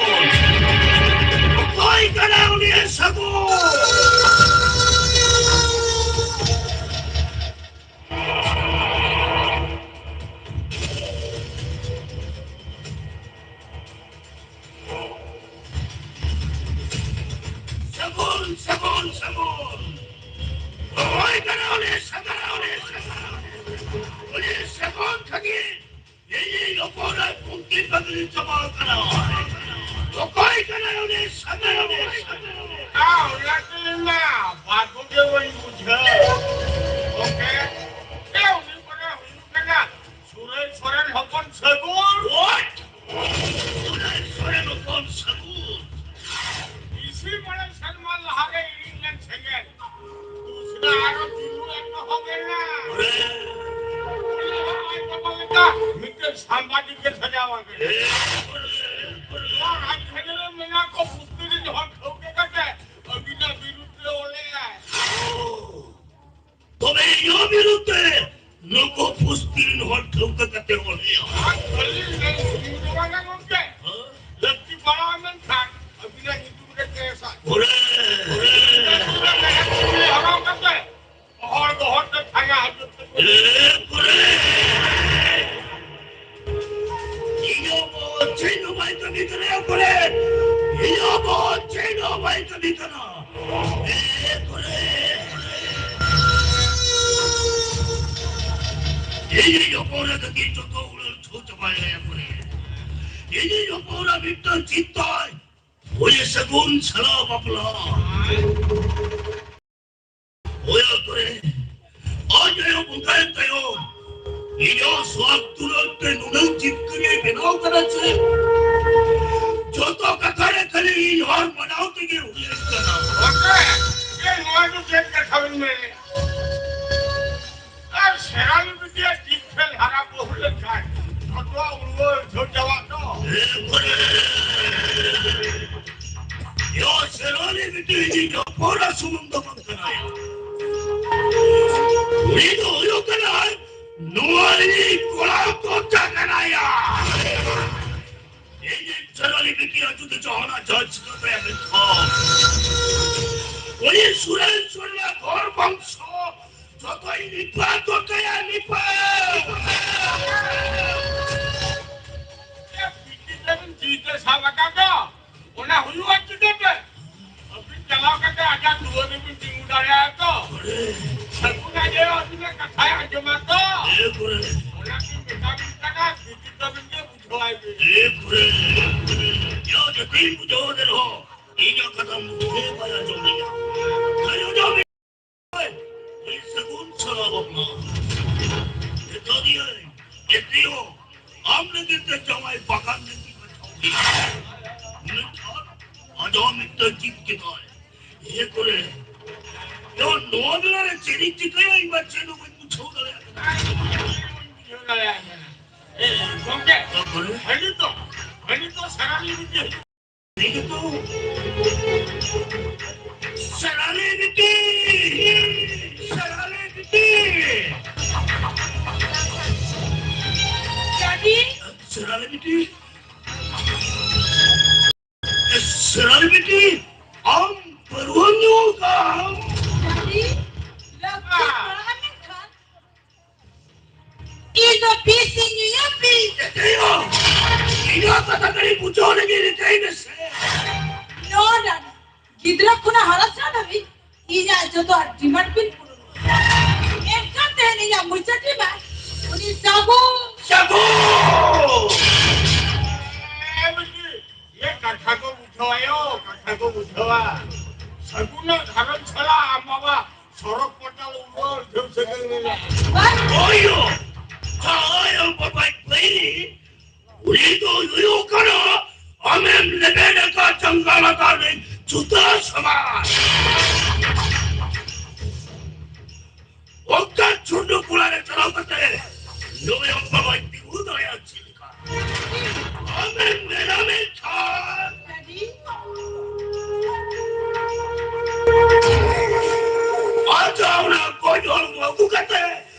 ᱚᱠᱚᱭ ᱠᱟᱱᱟ ᱩᱱᱤ ᱥᱟᱹᱜᱩᱱ? ᱥᱟᱹᱜᱩᱱ, ᱥᱟᱹᱜᱩᱱ, ᱥᱟᱹᱜᱩᱱ᱾ ᱚᱠᱚᱭ ᱠᱟᱱᱟ ᱩᱱᱤ ᱥᱟᱹᱜᱩᱱ? ᱩᱱᱤ ᱥᱟᱹᱜᱩᱱ ᱠᱷᱟᱹᱜᱤ ᱤᱧᱤᱡ ᱦᱚᱯᱚᱱ ᱟᱨ ᱠᱷᱩᱱᱴᱤ ᱵᱟᱹᱜᱽᱨᱤ ᱪᱟᱵᱟ ᱟᱠᱟᱱᱟ᱾ ᱚᱠᱚᱭ ᱠᱟᱱᱟᱭ ᱩᱱᱤ ᱥᱟᱹᱜᱩᱱ? ᱟ, ᱚᱱᱟ ᱛᱮᱞᱤᱧ ᱢᱟ ᱵᱟᱹᱵᱩ ᱜᱮ ᱵᱟᱹᱧ ᱵᱩᱡᱷᱟᱹᱣ᱾ ᱜᱚᱢᱠᱮ, ᱮ, ᱩᱱᱤ ᱯᱟᱨᱟ ᱦᱩᱭᱩᱜ ᱠᱟᱱᱟ ᱥᱩᱨᱟᱹᱭ ᱥᱚᱨᱮᱱ ᱦᱚᱯᱚᱱ ᱥᱟᱹᱜᱩᱱ᱾ ᱳᱭ! ᱥᱟᱢᱵᱟᱫᱤᱠ ᱮ ᱥᱟᱡᱟᱣ ᱟᱠᱟᱱᱟ᱾ ᱱᱚᱣᱟ ᱨᱟᱡᱽᱫᱷᱟᱱᱤ ᱨᱮ ᱢᱮᱱᱟᱜ ᱠᱚ ᱯᱩᱥᱛᱤ ᱨᱤᱱ ᱦᱚᱲ ᱴᱷᱟᱹᱣᱠᱟᱹ ᱠᱟᱛᱮ ᱟᱹᱵᱤᱱᱟᱜ ᱵᱤᱨᱩᱫᱷ ᱨᱮ ᱚᱞᱮᱜᱼᱟᱭ᱾ ᱛᱚᱵᱮ ᱤᱧᱟᱹᱜ ᱵᱤᱨᱩᱫᱷ ᱨᱮ ᱱᱩᱠᱩ ᱯᱩᱥᱛᱤ ᱨᱤᱱ ᱦᱚᱲ ᱴᱷᱟᱹᱣᱠᱟᱹ ᱠᱟᱛᱮ ᱚᱞᱮᱜᱼᱟ᱾ ᱟᱨ ᱠᱷᱟᱹᱞᱤ ᱤᱱᱟᱹ ᱥᱩᱢᱩᱝ ᱫᱚ ᱵᱟᱝᱟ ᱜᱚᱢᱠᱮ᱾ ᱦᱮᱸ? ᱞᱟᱹᱠᱛᱤ ᱯᱟᱲᱟᱣ ᱢᱮᱱᱠᱷᱟᱱ ᱟᱹᱵᱤᱱᱟᱜ ᱧᱩᱛᱩᱢ ᱨᱮ ᱠᱮᱥᱟ᱾ ᱚᱨᱮ, ᱚᱨᱮ᱾ ᱦᱚᱨᱚᱜ ᱠᱟᱛᱮ ᱦᱚᱲ ᱫᱚ ᱦᱚᱲ ᱛᱮ ᱯᱷᱟᱭᱟ ᱦᱚᱪᱚ ᱛᱮ ᱮ ᱠᱚᱨᱮ! ᱤᱧᱟᱹᱜ ᱵᱚᱦᱚᱜ ᱪᱮᱫ ᱦᱚᱸ ᱵᱟᱭ ᱠᱟᱹᱢᱤ ᱠᱟᱱᱟ ᱭᱟ ᱠᱚᱨᱮ! ᱤᱧᱟᱹᱜ ᱵᱚᱦᱚᱜ ᱪᱮᱫ ᱦᱚᱸ ᱵᱟᱭ ᱠᱟᱹᱢᱤ ᱠᱟᱱᱟ! ᱮ ᱠᱚᱨᱮ! ᱤᱧᱤᱡ ᱦᱚᱯᱚᱱ ᱮᱨᱟ ᱛᱟᱹᱠᱤᱱ ᱡᱚᱛᱚ ᱩᱲᱟᱹᱱ ᱪᱷᱩ ᱪᱟᱵᱟᱭᱮᱱᱟ ᱭᱟ ᱠᱚᱨᱮ! ᱤᱧᱤᱡ ᱦᱚᱯᱚᱱ ᱮᱨᱟ ᱢᱤᱫᱴᱟᱝ ᱪᱤᱱᱛᱟᱹᱭ ᱦᱩᱭ ᱥᱟᱹᱜᱩᱱ ᱥᱟᱞᱟ ᱵᱟᱯᱞᱟ᱾ ᱦᱳᱭ ᱛᱚᱨᱮ, ᱟᱡ ᱟᱭᱳ ᱵᱚᱸᱜᱟᱭᱮᱱ ᱛᱟᱭᱚᱢ, ᱤᱧᱟᱹᱜ ᱥᱚᱣᱟᱜ ᱫᱩᱞᱟᱹᱲ ᱛᱮ ᱱᱩᱱᱟᱹᱝ ᱡᱤᱛᱠᱟᱹᱨᱤᱭ ᱵᱮᱱᱟᱣ ᱠᱟᱱᱟ ᱥᱮ, ᱡᱚᱛᱚ ᱠᱟᱛᱷᱟ ᱨᱮ ᱠᱷᱟᱹᱞᱤ ᱤᱧ ᱦᱚᱲ ᱢᱟᱱᱟᱣ ᱛᱮᱜᱮ ᱦᱩᱭᱩᱜ ᱠᱟᱱᱟ᱾ ᱜᱚᱢᱠᱮ, ᱪᱮᱫ ᱱᱚᱣᱟ ᱫᱚ ᱪᱮᱫ ᱠᱟᱛᱷᱟ ᱵᱮᱱ ᱢᱮᱱᱮᱫᱼᱟ? ᱟᱨ ᱥᱮᱨᱟᱞᱤ ᱵᱤᱴᱤᱭᱟᱜ ᱴᱷᱤᱠ ᱯᱷᱮᱞ ᱦᱟᱨᱟ ᱵᱚᱦᱩ ᱞᱮᱱᱠᱷᱟᱱ ᱡᱚᱛᱚᱣᱟᱜ ᱩᱲᱣᱟᱹ ᱡᱷᱟᱹᱣ ᱪᱟᱵᱟᱜ ᱫᱚ᱾ ᱮ ᱠᱚᱨᱮ! ᱭᱟ ᱥᱮᱨᱟᱞᱤ ᱵᱤᱴᱤ ᱤᱧᱤᱡ ᱦᱚᱯᱚᱱ ᱮᱨᱟ ᱥᱩᱢᱩᱝ ᱫᱚ ᱵᱟᱝ ᱠᱟᱱᱟᱭ᱾ ᱩᱱᱤ ᱫᱚ ᱦᱩᱭᱩᱜ ᱠᱟᱱᱟᱭ ᱱᱚᱣᱟ ᱨᱤᱱᱤᱡ ᱠᱚᱲᱟ ᱠᱚᱪᱟ ᱠᱟᱱᱟᱭᱟ᱾ ᱤᱧᱤᱡ ᱥᱮᱨᱟᱞᱤ ᱵᱤᱴᱤᱭᱟᱜ ᱡᱩᱫᱤ ᱡᱟᱦᱟᱱᱟᱜ ᱡᱟᱦᱟᱸ ᱪᱤᱠᱟᱹ ᱛᱟᱭᱟ ᱢᱮᱱᱠᱷᱟᱱ ᱩᱱᱤ ᱥᱩᱨᱮᱥ ᱥᱚᱨᱮᱱᱟᱜ ᱜᱷᱚᱨ ᱵᱚᱝᱥᱚ ᱡᱚᱛᱚᱭ ᱱᱤᱯᱟᱹᱴ ᱜᱚᱫ ᱠᱟᱭᱟ, ᱱᱤᱯᱟᱹᱴ! ᱵᱤᱴᱤ ᱛᱟᱵᱤᱱ ᱡᱤᱣᱤ ᱛᱮ ᱥᱟᱵ ᱟᱠᱟᱫ ᱫᱚ, ᱚᱱᱟ ᱦᱩᱭᱩᱜᱼᱟ ᱪᱤᱠᱟᱹᱛᱮ? ᱟᱹᱵᱤᱱ ᱪᱟᱞᱟᱣ ᱠᱟᱛᱮ ᱟᱡᱟᱜ ᱫᱩᱣᱟᱹᱨ ᱨᱮᱵᱤᱱ ᱛᱤᱸᱜᱩ ᱫᱟᱲᱮᱭᱟᱜᱼᱟ ᱛᱚ? ᱥᱟᱹᱜᱩᱱ ᱟᱡ ᱟᱹᱵᱤᱱᱟᱜ ᱠᱟᱛᱷᱟᱭ ᱟᱸᱡᱚᱢᱟ ᱛᱚ? ᱮ ᱠᱚᱨᱮ᱾ ᱚᱱᱟᱛᱤᱧ ᱢᱮᱛᱟ ᱵᱤᱱ ᱠᱟᱱᱟ, ᱵᱤᱴᱤ ᱛᱟᱵᱤᱱ ᱜᱮ ᱵᱩᱡᱷᱟᱹᱣᱟᱭ ᱵᱤᱱ᱾ ᱮ ᱠᱚᱨᱮ᱾ ᱭᱟ ᱡᱟᱹᱛᱤᱧ ᱵᱩᱡᱷᱟᱹᱣ ᱫᱮ ᱨᱮᱦᱚᱸ, ᱤᱧᱟᱜ ᱠᱟᱛᱷᱟ ᱢᱩᱴᱷᱟᱹ ᱵᱟᱭ ᱟᱸᱡᱚᱢ ᱞᱤᱧᱟ᱾ ᱟᱸᱡᱚᱢ ᱥᱟᱹᱜᱩᱱ ᱥᱟᱞᱟ ᱵᱟᱯᱞᱟ᱾ ᱢᱮᱛᱟ ᱫᱤᱭᱟᱹᱧ, ᱡᱮᱛᱮ ᱦᱚᱸ ᱟᱢ ᱞᱟᱹᱜᱤᱫ ᱛᱮ ᱡᱟᱶᱟᱭ ᱵᱟᱜᱟᱱ ᱞᱟᱹᱜᱤᱫ ᱵᱟᱪᱷᱟᱣ ᱠᱮᱫᱟ᱾ ᱢᱮᱱᱠᱷᱟᱱ ᱟᱡᱟᱜ ᱢᱤᱫᱴᱟᱝ ᱡᱤᱫ ᱠᱮᱫᱟᱭ᱾ ᱤᱭᱟᱹ ᱠᱚᱨᱮ, ᱛᱚ ᱱᱚᱣᱟ ᱵᱮᱲᱟ ᱨᱮ ᱪᱮᱫ ᱤᱧ ᱪᱤᱠᱟᱹᱭᱟ? ᱤᱧ ᱢᱟ ᱪᱮᱫ ᱦᱚᱸ ᱵᱟᱹᱧ ᱵᱩᱡᱷᱟᱹᱣ ᱫᱟᱲᱮᱭᱟᱜ ᱠᱟᱱᱟ᱾ ᱵᱩᱡᱷᱟᱹᱣ ᱫᱟᱲᱮᱭᱟᱜ ᱠᱟᱱᱟ᱾ ᱮ, ᱥᱮᱬᱟ ᱞᱮ ᱵᱤᱴᱤ, ᱥᱮᱬᱟ ᱞᱮ ᱵᱤᱴᱤ᱾ ᱰᱟᱰᱤ᱾ ᱥᱮᱬᱟ ᱞᱮ ᱵᱤᱴᱤ, ᱥᱮᱬᱟ ᱞᱮ ᱵᱤᱴᱤ, ᱟᱢ ᱯᱟᱹᱨᱣᱟᱹᱢ ᱧᱩ ᱟᱠᱟᱫᱼᱟ? ᱰᱟᱰᱤ, ᱞᱟᱹᱠᱛᱤ ᱯᱟᱲᱟᱜ ᱞᱮᱱᱠᱷᱟᱱ ᱤᱧ ᱫᱚ ᱵᱤᱥ ᱤᱧ ᱧᱩᱭᱟ, ᱵᱤᱥ᱾ ᱨᱤᱠᱟᱹᱭ ᱢᱮ᱾ ᱤᱧᱟᱹᱜ ᱠᱟᱛᱷᱟ ᱠᱟᱹᱴᱤᱡ ᱵᱩᱡᱷᱟᱹᱣ ᱞᱟᱹᱜᱤᱫ ᱨᱤᱠᱟᱹᱭ ᱢᱮᱥᱮ᱾ No, ᱰᱟᱰᱤ᱾ ᱜᱤᱫᱽᱨᱟᱹ ᱠᱷᱚᱱᱟᱜ ᱦᱟᱨᱟ ᱥᱮᱬᱟ ᱫᱷᱟᱹᱵᱤᱡ ᱤᱧᱟᱜ ᱡᱚᱛᱚ demand ᱵᱤᱱ ᱯᱩᱨᱩᱱ᱾ ᱮᱱᱠᱷᱟᱱ ᱛᱮᱦᱮᱧ ᱤᱧᱟᱜ ᱢᱩᱪᱟᱹᱫ demand, ᱩᱱᱤ ᱥᱟᱹᱜᱩᱱ᱾ ᱥᱟᱹᱜᱩᱱ! ᱮ ᱵᱤᱴᱤ, ᱤᱭᱟᱹ ᱠᱟᱛᱷᱟ ᱠᱚ ᱵᱩᱡᱷᱟᱹᱣ ᱟᱭᱳ, ᱠᱟᱛᱷᱟ ᱠᱚ ᱵᱩᱡᱷᱟᱹᱣᱟ᱾ ᱥᱟᱹᱜᱩᱱᱟᱜ ᱜᱷᱟᱨᱚᱸᱡᱽ ᱥᱟᱞᱟᱜ ᱟᱢ ᱵᱟᱵᱟ ᱥᱚᱲᱚᱠ ᱯᱟᱴᱟ ᱩᱨᱣᱟ ᱡᱷᱟᱹᱣ ᱥᱟᱹᱜᱟᱹᱭ ᱢᱮᱱᱟᱜᱼᱟ᱾ ᱵᱟᱝ᱾ ᱳᱭᱳ, ᱡᱟᱦᱟᱸᱭ ᱟᱢ ᱵᱟᱵᱟᱭ ᱵᱟᱹᱭᱨᱤ, ᱩᱱᱤ ᱫᱚ ᱦᱩᱭᱩᱜ ᱠᱟᱱᱟ ᱟᱢᱮᱢ ᱞᱮᱵᱮᱫ ᱟᱠᱟᱫ ᱡᱟᱸᱜᱟ ᱞᱟᱛᱟᱨ ᱨᱮ ᱡᱩᱛᱟᱹ ᱥᱚᱢᱟᱱ᱾ ᱚᱱᱠᱟᱱ ᱪᱷᱩᱰᱩ ᱠᱚᱲᱟ ᱨᱮ ᱪᱟᱞᱟᱣ ᱠᱟᱛᱮ ᱱᱩᱭ ᱟᱢ ᱵᱟᱵᱟᱭ ᱛᱤᱸᱜᱩ ᱫᱟᱲᱮᱭᱟᱜᱼᱟ ᱪᱮᱫ ᱞᱮᱠᱟ? ᱟᱢᱮᱢ ᱢᱮᱱᱟ ᱢᱮᱱᱠᱷᱟᱱ ᱟᱡ ᱚᱱᱟ ᱜᱚᱡ ᱦᱚᱲᱢᱚ ᱟᱹᱜᱩ ᱠᱟᱛᱮ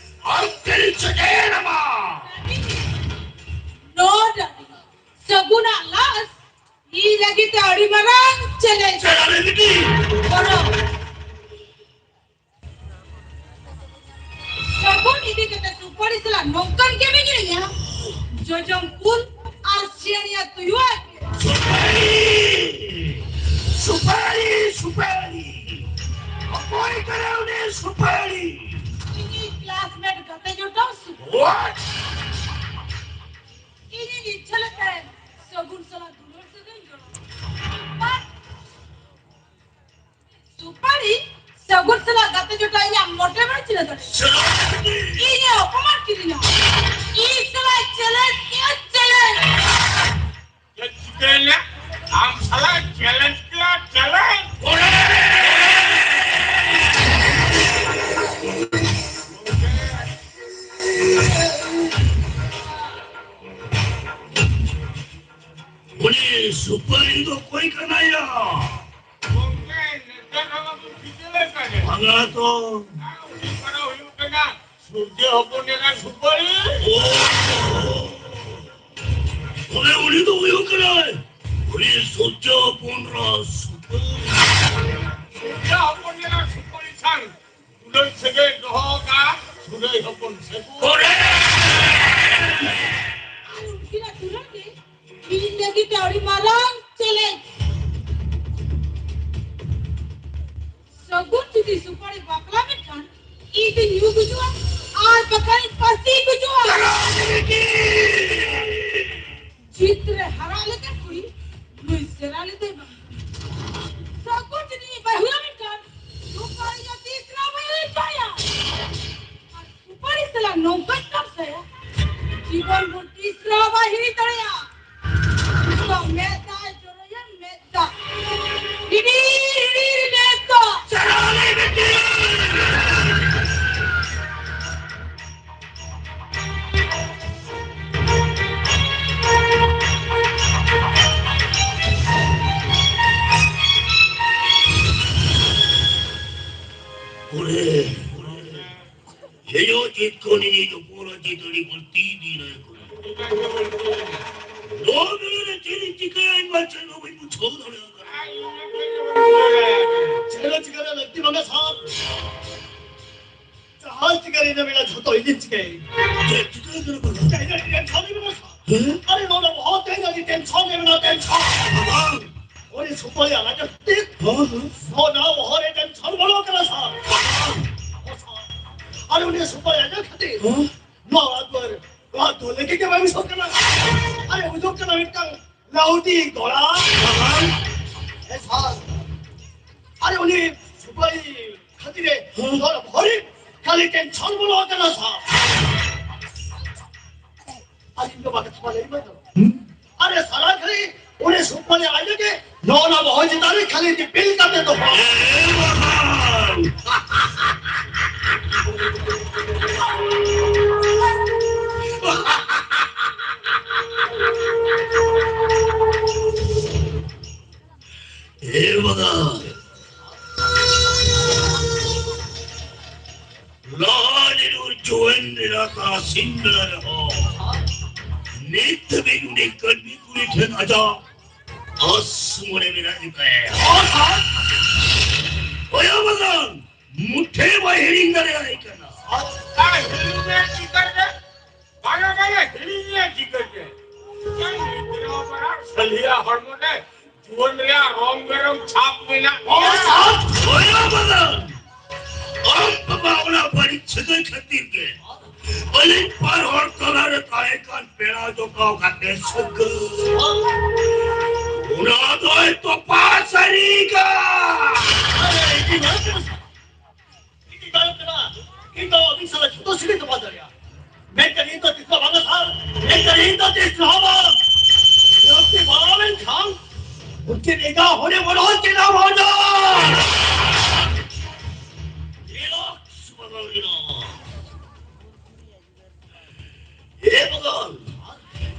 ᱟᱢ ᱴᱷᱮᱱ ᱥᱮᱴᱮᱨ ᱟᱢᱟ᱾ No, ᱰᱟᱰᱤ᱾ ᱥᱟᱹᱜᱩᱱᱟᱜ ᱞᱟᱥ ᱤᱧ ᱞᱟᱹᱜᱤᱫ ᱛᱮ ᱟᱹᱰᱤ ᱢᱟᱨᱟᱝ challenge᱾ ᱪᱮᱫ ᱟᱞᱮ ᱵᱤᱴᱤ? ᱵᱚᱨᱚ᱾ ᱥᱟᱹᱜᱩᱱ ᱤᱫᱤ ᱠᱟᱛᱮ ᱥᱩᱯᱟᱹᱲᱤ ᱥᱟᱞᱟᱜ ᱱᱚᱝᱠᱟᱱ ᱜᱮ ᱢᱤᱱᱟᱹᱧᱟ, ᱡᱚᱡᱚᱢ ᱠᱩᱞ ᱟᱨ ᱥᱤᱭᱟᱹᱲᱤᱭᱟᱹ ᱛᱩᱭᱩ ᱟᱨ ᱜᱮ᱾ ᱥᱩᱯᱟᱹᱲᱤ! ᱥᱩᱯᱟᱹᱲᱤ! ᱥᱩᱯᱟᱹᱲᱤ! ᱚᱠᱚᱭ ᱠᱟᱱᱟ ᱩᱱᱤ ᱥᱩᱯᱟᱹᱲᱤ? ᱤᱧᱤᱡ classmate ᱜᱟᱛᱮ ᱡᱚᱴᱟᱣ ᱥᱩᱯᱟᱹᱲᱤ᱾ What? ᱤᱧᱤᱧ ᱤᱪᱪᱷᱟᱹ ᱞᱮᱫ ᱛᱟᱦᱮᱸᱫ ᱥᱟᱹᱜᱩᱱ ᱥᱟᱞᱟᱜ ᱫᱩᱞᱟᱹᱲ ᱥᱟᱹᱜᱟᱹᱭ ᱡᱚᱲᱟᱣ᱾ But ᱥᱩᱯᱟᱹᱲᱤ, ᱥᱟᱹᱜᱩᱱ ᱥᱟᱞᱟᱜ ᱜᱟᱛᱮ ᱡᱚᱴᱟᱣ ᱤᱧᱟᱜ ᱢᱚᱴᱮ ᱵᱟᱭ ᱪᱤᱱᱦᱟᱹ ᱫᱟᱲᱮᱭᱟᱜᱼᱟ᱾ ᱤᱧᱮ ᱚᱯᱚᱢᱟᱱ ᱠᱤᱫᱤᱧᱟ᱾ ᱤᱧ ᱥᱟᱞᱟᱜ challenge ᱠᱮᱫᱼᱟ, challenge᱾ ᱪᱮᱫ ᱪᱤᱠᱟᱹᱭᱮᱱᱟ? ᱟᱢ ᱥᱟᱞᱟᱜ challenge ᱠᱮᱫᱼᱟ, challenge᱾ ᱩᱱᱤ ᱥᱩᱯᱟᱹᱨᱤ ᱫᱚ ᱚᱠᱚᱭ ᱠᱟᱱᱟᱭᱟ? ᱜᱚᱢᱠᱮ, ᱱᱮᱛᱟᱨ ᱦᱚᱸ ᱵᱟᱵᱚᱱ ᱴᱷᱤᱠᱟᱹ ᱞᱮᱠᱟ ᱜᱮ᱾ ᱵᱟᱝᱟ ᱛᱚ᱾ ᱟᱨ ᱩᱱᱤ ᱯᱟᱲᱦᱟᱣ ᱦᱩᱭᱩᱜ ᱠᱟᱱᱟ᱾ ᱥᱩᱨᱡᱟᱹ ᱦᱚᱯᱚᱱ ᱮᱨᱟ ᱥᱩᱯᱟᱹᱨᱤ᱾ ᱚ, ᱛᱚᱵᱮ ᱩᱱᱤ ᱫᱚ ᱦᱩᱭᱩᱜ ᱠᱟᱱᱟᱭ ᱩᱱᱤ ᱥᱩᱨᱡᱟᱹ ᱦᱚᱯᱚᱱ ᱮᱨᱟ ᱥᱩᱯᱟᱹᱨᱤ᱾ ᱥᱩᱨᱡᱟᱹ ᱦᱚᱯᱚᱱ ᱮᱨᱟ ᱥᱩᱯᱟᱹᱨᱤ ᱥᱟᱶ ᱫᱩᱞᱟᱹᱲ ᱥᱟᱹᱜᱟᱹᱭ ᱫᱚᱦᱚ ᱠᱟᱜᱼᱟ ᱥᱩᱨᱟᱹᱭ ᱦᱚᱯᱚᱱ ᱥᱟᱹᱜᱩᱱ᱾ ᱟᱨ ᱩᱱᱠᱤᱱᱟᱜ ᱫᱩᱞᱟᱹᱲ ᱜᱮ ᱤᱧ ᱞᱟᱹᱜᱤᱫ ᱛᱮ ᱟᱹᱰᱤ ᱢᱟᱨᱟᱝ challenge᱾ ᱥᱟᱹᱜᱩᱱ ᱡᱩᱫᱤ ᱥᱩᱯᱟᱹᱲᱤ ᱵᱟᱯᱞᱟ ᱢᱮᱱᱠᱷᱟᱱ ᱤᱧ ᱫᱚᱧ ᱧᱩ ᱜᱩᱡᱩᱜᱼᱟ ᱟᱨ ᱵᱟᱠᱷᱟᱱ ᱤᱧ ᱯᱟᱹᱥᱤ ᱜᱩᱡᱩᱜᱼᱟ᱾ ᱡᱤᱛ ᱨᱮ ᱦᱟᱨᱟ ᱞᱮᱠᱟᱱ ᱠᱩᱲᱤ ᱱᱩᱭ ᱥᱮᱨᱟ ᱞᱮᱫᱮ ᱵᱟᱝ᱾ ᱥᱟᱹᱜᱩᱱ ᱡᱩᱫᱤ ᱵᱟᱹᱦᱩᱭᱟ ᱢᱮᱱᱠᱷᱟᱱ ᱥᱩᱯᱟᱹᱲᱤ ᱫᱚ ᱛᱤᱥ ᱨᱮᱦᱚᱸ ᱵᱟᱹᱧ ᱦᱤᱲᱤᱧ ᱫᱟᱲᱮᱭᱟᱜᱼᱟ᱾ ᱟᱨ ᱥᱩᱯᱟᱹᱲᱤ ᱥᱟᱞᱟᱜ ᱱᱚᱝᱠᱟᱧ ᱛᱟᱢᱥᱟᱭᱟ, ᱡᱤᱵᱚᱱ ᱵᱷᱳᱨ ᱛᱤᱥ ᱨᱮᱦᱚᱸ ᱵᱟᱭ ᱦᱤᱲᱤᱧ ᱫᱟᱲᱮᱭᱟᱜᱼᱟ᱾ ᱩᱱᱤ ᱫᱚ ᱢᱮᱫ ᱫᱟᱜ ᱮ ᱡᱚᱨᱚᱭᱟ, ᱢᱮᱫ ᱫᱟᱜ᱾ ᱦᱤᱰᱤᱨ, ᱦᱤᱰᱤᱨ ᱢᱮᱫ ᱫᱟᱜ᱾ ᱚᱨᱮ, ᱦᱮᱡᱚᱜ ᱪᱮᱫ ᱠᱚ ᱱᱤᱭᱟᱹ ᱡᱚᱯᱚᱲ ᱪᱮᱫ ᱟᱹᱰᱤ ᱵᱟᱹᱲᱛᱤ ᱤᱫᱤᱭᱮᱱᱟ ᱮᱠᱷᱚᱱ᱾ ᱱᱚᱣᱟ ᱵᱮᱲᱟ ᱨᱮ ᱪᱮᱫ ᱤᱧ ᱪᱤᱠᱟᱹᱭᱟ, ᱤᱧ ᱢᱟ ᱪᱮᱫ ᱦᱚᱸ ᱵᱟᱹᱧ ᱵᱩᱡᱷᱟᱹᱣ ᱫᱟᱲᱮᱭᱟᱜ ᱠᱟᱱᱟ᱾ ᱪᱮᱫ ᱦᱚᱸ ᱪᱤᱠᱟᱹ ᱨᱮᱭᱟᱜ ᱞᱟᱹᱠᱛᱤ ᱵᱟᱝᱟ ᱥᱟᱨ᱾ ᱡᱟᱦᱟᱸ ᱪᱤᱠᱟᱹ ᱨᱮᱭᱟᱜ ᱢᱮᱱᱟᱜᱼᱟ, ᱡᱷᱚᱛᱚ ᱤᱧᱤᱧ ᱪᱤᱠᱟᱹᱭᱟ᱾ ᱪᱮᱫ ᱪᱤᱠᱟᱹ ᱠᱟᱱᱟ ᱵᱟᱵᱟ? ᱛᱮᱦᱮᱧ ᱟᱹᱰᱤ tension ᱨᱮ ᱢᱮᱱᱟᱜᱼᱟ ᱥᱟᱨ᱾ ᱦᱮᱸ? ᱟᱨᱮ ᱱᱚᱰᱮ ᱵᱚᱦᱚᱜ ᱛᱮᱦᱮᱧ ᱟᱹᱰᱤ tension ᱨᱮ ᱢᱮᱱᱟᱜᱼᱟ, tension᱾ ᱵᱟᱵᱟ᱾ ᱩᱱᱤ ᱥᱩᱯᱟᱹᱲᱤ ᱟᱞᱟᱝ ᱠᱷᱟᱹᱛᱤᱨ᱾ ᱦᱚᱸ, ᱦᱚᱸ᱾ ᱱᱚᱣᱟ ᱵᱚᱦᱚᱜ ᱨᱮ tension ᱵᱚᱞᱚ ᱠᱟᱱᱟ ᱥᱟᱨ᱾ ᱟᱨ ᱩᱱᱤ ᱥᱩᱯᱟᱹᱲᱤ ᱟᱞᱟᱝ ᱠᱷᱟᱹᱛᱤᱨ᱾ ᱦᱚᱸ᱾ ᱱᱚᱣᱟ ᱫᱩᱣᱟᱹᱨ, ᱱᱚᱣᱟ ᱫᱩᱣᱟᱹᱨ ᱞᱟᱹᱜᱤᱫ ᱜᱮ ᱵᱟᱝ ᱥᱚᱨ ᱠᱟᱱᱟ᱾ ᱟᱨᱮ ᱩᱫᱩᱜ ᱠᱟᱱᱟ ᱢᱤᱫᱴᱟᱝ ᱞᱟᱹᱣᱰᱤ ᱜᱚᱲᱟ᱾ ᱦᱮᱸ ᱥᱟᱨ᱾ ᱟᱨᱮ ᱩᱱᱤ ᱥᱩᱯᱟᱹᱲᱤ ᱠᱷᱟᱹᱛᱤᱨ ᱨᱮ ᱦᱚᱸ᱾ ᱱᱚᱣᱟ ᱵᱚᱦᱚᱜ ᱨᱮ ᱠᱷᱟᱹᱞᱤ tension ᱵᱚᱞᱚ ᱠᱟᱱᱟ ᱥᱟᱨ᱾ ᱟᱨ ᱤᱧ ᱫᱚ ᱵᱟᱠᱟ ᱛᱷᱟᱯᱟ ᱞᱟᱹᱭ ᱢᱟ ᱫᱚ᱾ ᱦᱩᱸ? ᱟᱨᱮ ᱥᱟᱨᱟ ᱜᱷᱟᱹᱲᱤ ᱩᱱᱤ ᱥᱩᱯᱟᱹᱲᱤ ᱟᱡ ᱜᱮ ᱱᱚᱜᱼᱚ ᱱᱟ ᱵᱚᱦᱚᱜ ᱪᱮᱛᱟᱱ ᱨᱮ ᱠᱷᱟᱹᱞᱤ ᱫᱤᱯᱤᱞ ᱠᱟᱛᱮ ᱫᱚᱦᱚ᱾ ᱮ ᱵᱟᱵᱟ! ᱛᱟᱨᱟᱥᱤᱧ ᱵᱮᱲᱟ ᱨᱮᱦᱚᱸ ᱱᱤᱛ ᱫᱷᱟᱹᱵᱤᱡ ᱩᱱᱤ ᱠᱟᱹᱰᱢᱤ ᱠᱩᱲᱤ ᱴᱷᱮᱱ ᱟᱡᱟᱜ ᱟᱸᱥ ᱢᱚᱱᱮ ᱢᱮᱱᱟᱜ ᱜᱮᱛᱟᱭᱟ᱾ ᱚᱭᱟ ᱵᱟᱜᱟᱱ ᱢᱩᱴᱷᱮ ᱵᱟᱭ ᱦᱤᱲᱤᱧ ᱫᱟᱲᱮᱭᱟᱭ ᱠᱟᱱᱟ᱾ ᱟᱨ ᱦᱤᱲᱤᱧ ᱮ ᱪᱤᱠᱟᱹᱭᱟ? ᱵᱟᱝᱟ, ᱵᱟᱝᱟ, ᱦᱤᱲᱤᱧ ᱮ ᱪᱤᱠᱟᱹᱭᱟ? ᱪᱮᱫ ᱜᱤᱫᱽᱨᱟᱹ ᱵᱟᱲᱟ ᱥᱟᱹᱞᱤᱭᱟ ᱦᱚᱲᱢᱚ ᱨᱮ ᱡᱩᱣᱟᱹᱱ ᱨᱮᱭᱟᱜ ᱨᱚᱝ ᱵᱮᱨᱚᱝ ᱪᱷᱟᱯ ᱢᱮᱱᱟᱜ ᱜᱮᱭᱟ᱾ ᱚᱭᱟ ᱵᱟᱜᱟᱱ, ᱟᱢ ᱵᱟᱵᱟ ᱚᱱᱟ ᱵᱟᱹᱲᱤᱡ ᱥᱟᱹᱜᱟᱹᱭ ᱠᱷᱟᱹᱛᱤᱨ ᱜᱮ ᱟᱹᱞᱤᱧ ᱵᱟᱨ ᱦᱚᱲ ᱛᱟᱞᱟᱨᱮ ᱛᱟᱦᱮᱸ ᱠᱟᱱ ᱯᱮᱲᱟ ᱡᱚᱴᱟᱣ ᱠᱟᱛᱮ ᱥᱟᱹᱜᱟᱹᱭ ᱚᱱᱟ ᱫᱚᱭ ᱛᱚᱯᱟ ᱥᱟᱹᱨᱤ ᱠᱟᱜ᱾ ᱤᱧ ᱫᱚ ᱟᱹᱵᱤᱱ ᱥᱟᱞᱟᱜ ᱡᱷᱚᱛᱚ ᱥᱟᱹᱜᱟᱹᱭ ᱛᱚᱯᱟ ᱫᱟᱲᱮᱭᱟᱜᱼᱟ᱾ ᱢᱮᱱᱠᱷᱟᱱ ᱤᱧ ᱫᱚ ᱛᱤᱥ ᱦᱚᱸ ᱵᱟᱝᱟ ᱥᱟᱨ, ᱢᱮᱱᱠᱷᱟᱱ ᱤᱧ ᱫᱚ ᱛᱤᱥ ᱨᱮᱦᱚᱸ ᱵᱟᱝ᱾ ᱞᱟᱹᱠᱛᱤ ᱯᱟᱲᱟᱣ ᱞᱮᱱᱠᱷᱟᱱ ᱩᱱᱠᱤᱱ ᱮᱸᱜᱟ ᱦᱚᱲᱮ ᱵᱚᱞᱚ ᱦᱚᱪᱚᱭᱟ ᱵᱷᱟᱣᱱᱟ᱾ ᱮ ᱵᱚᱫᱚᱞ,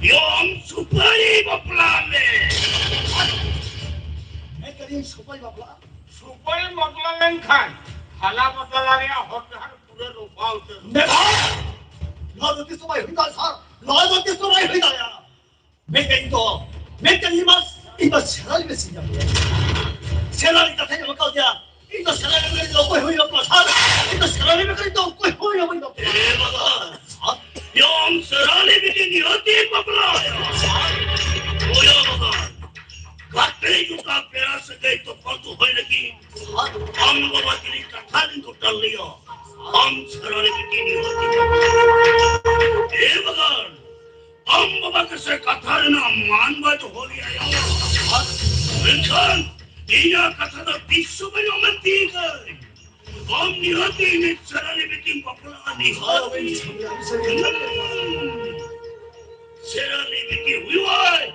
ᱭᱚᱢ ᱥᱩᱯᱟᱹᱨᱤ ᱵᱟᱯᱞᱟ ᱢᱮ᱾ ᱢᱮᱱᱠᱷᱟᱱ ᱤᱧ ᱥᱩᱯᱟᱹᱨᱤ ᱵᱟᱯᱞᱟ? ᱥᱩᱯᱟᱹᱨᱤ ᱵᱟᱯᱞᱟ ᱞᱮᱱᱠᱷᱟᱱ ᱦᱟᱞᱟ ᱵᱟᱯᱞᱟ ᱨᱮᱭᱟᱜ ᱦᱚᱨ ᱰᱟᱦᱟᱨ ᱯᱩᱨᱟᱹ ᱨᱚᱯᱷᱟ ᱩᱛᱟᱹᱨ᱾ ᱢᱮᱱᱠᱷᱟᱱ ᱱᱚᱣᱟ ᱫᱚ ᱛᱤᱥ ᱦᱚᱸ ᱵᱟᱭ ᱦᱩᱭ ᱫᱟᱲᱮᱭᱟᱜᱼᱟ ᱥᱟᱨ, ᱱᱚᱣᱟ ᱫᱚ ᱛᱤᱥ ᱦᱚᱸ ᱵᱟᱭ ᱦᱩᱭ ᱫᱟᱲᱮᱭᱟᱜᱼᱟ᱾ ᱢᱮᱱᱠᱷᱟᱱ ᱤᱧ ᱫᱚ, ᱢᱮᱱᱠᱷᱟᱱ ᱤᱧ ᱢᱟ, ᱤᱧ ᱢᱟ ᱥᱮᱞᱟᱨᱤ ᱵᱮᱥᱤᱧ ᱧᱟᱢ ᱜᱮᱭᱟ᱾ ᱥᱮᱞᱟᱨᱤ ᱠᱟᱛᱷᱟᱧ ᱮᱢ ᱠᱟᱣᱫᱮᱭᱟ᱾ ᱤᱧ ᱫᱚ ᱥᱮᱞᱟᱨᱤ ᱵᱮᱜᱚᱨ ᱫᱚ ᱚᱠᱚᱭ ᱦᱚᱸ ᱵᱟᱹᱧ ᱵᱟᱯᱞᱟᱜᱼᱟ ᱥᱟᱨ᱾ ᱤᱧ ᱫᱚ ᱥᱮᱞᱟᱨᱤ ᱵᱮᱜᱚᱨ ᱫᱚ ᱚᱠᱚᱭ ᱦᱚᱸ ᱵᱟᱹᱧ ᱵᱟᱯᱞᱟᱜᱼᱟ᱾ ᱮ ᱵᱟᱵᱟ, ᱥᱟᱨ, ᱭᱚᱢ ᱥᱮᱞᱟᱨᱤ ᱵᱤᱴᱤ ᱱᱤᱦᱟᱹᱛᱤ ᱵᱟᱯᱞᱟᱭᱟ᱾ ᱦᱳᱭ ᱵᱟᱵᱟ, ᱜᱟᱛᱮ ᱡᱚᱴᱟᱣ ᱯᱮᱲᱟ ᱥᱟᱹᱜᱟᱹᱭ ᱛᱚᱯᱚᱞ ᱫᱚᱦᱚᱭ ᱞᱟᱹᱜᱤᱫ ᱟᱢ ᱵᱟᱵᱟ ᱛᱤᱱᱤᱡ ᱠᱟᱛᱷᱟ ᱨᱤᱧ ᱜᱚᱴᱟ ᱞᱮᱭᱟ᱾ ᱟᱢ ᱥᱮᱞᱟᱨᱤ ᱵᱤᱴᱤ ᱱᱤᱦᱟᱹᱛᱤ ᱵᱟᱯᱞᱟᱭᱟ᱾ ᱮ ᱵᱟᱵᱟ, ᱟᱢ ᱵᱟᱵᱟ ᱜᱮᱥᱮ ᱠᱟᱛᱷᱟ ᱨᱮᱱᱟᱜ ᱢᱟᱱ ᱵᱟᱭ ᱫᱚᱦᱚ ᱞᱮᱭᱟ᱾ ᱢᱮᱱᱠᱷᱟᱱ ᱤᱧᱟᱹᱜ ᱠᱟᱛᱷᱟ ᱫᱚ ᱛᱤᱥ ᱦᱚᱸ ᱵᱟᱹᱧ ᱚᱢᱮᱫ ᱛᱤᱧ ᱠᱟᱹᱧ᱾ ᱟᱢ ᱱᱤᱦᱟᱹᱛᱤ ᱤᱧ ᱥᱮᱨᱟᱞᱤ ᱵᱤᱴᱤᱢ ᱵᱟᱯᱞᱟᱜᱼᱟ, ᱱᱤᱦᱟᱹᱛᱤ᱾ ᱥᱮᱨᱟᱞᱤ ᱵᱤᱴᱤ ᱦᱩᱭᱩᱜᱼᱟᱭ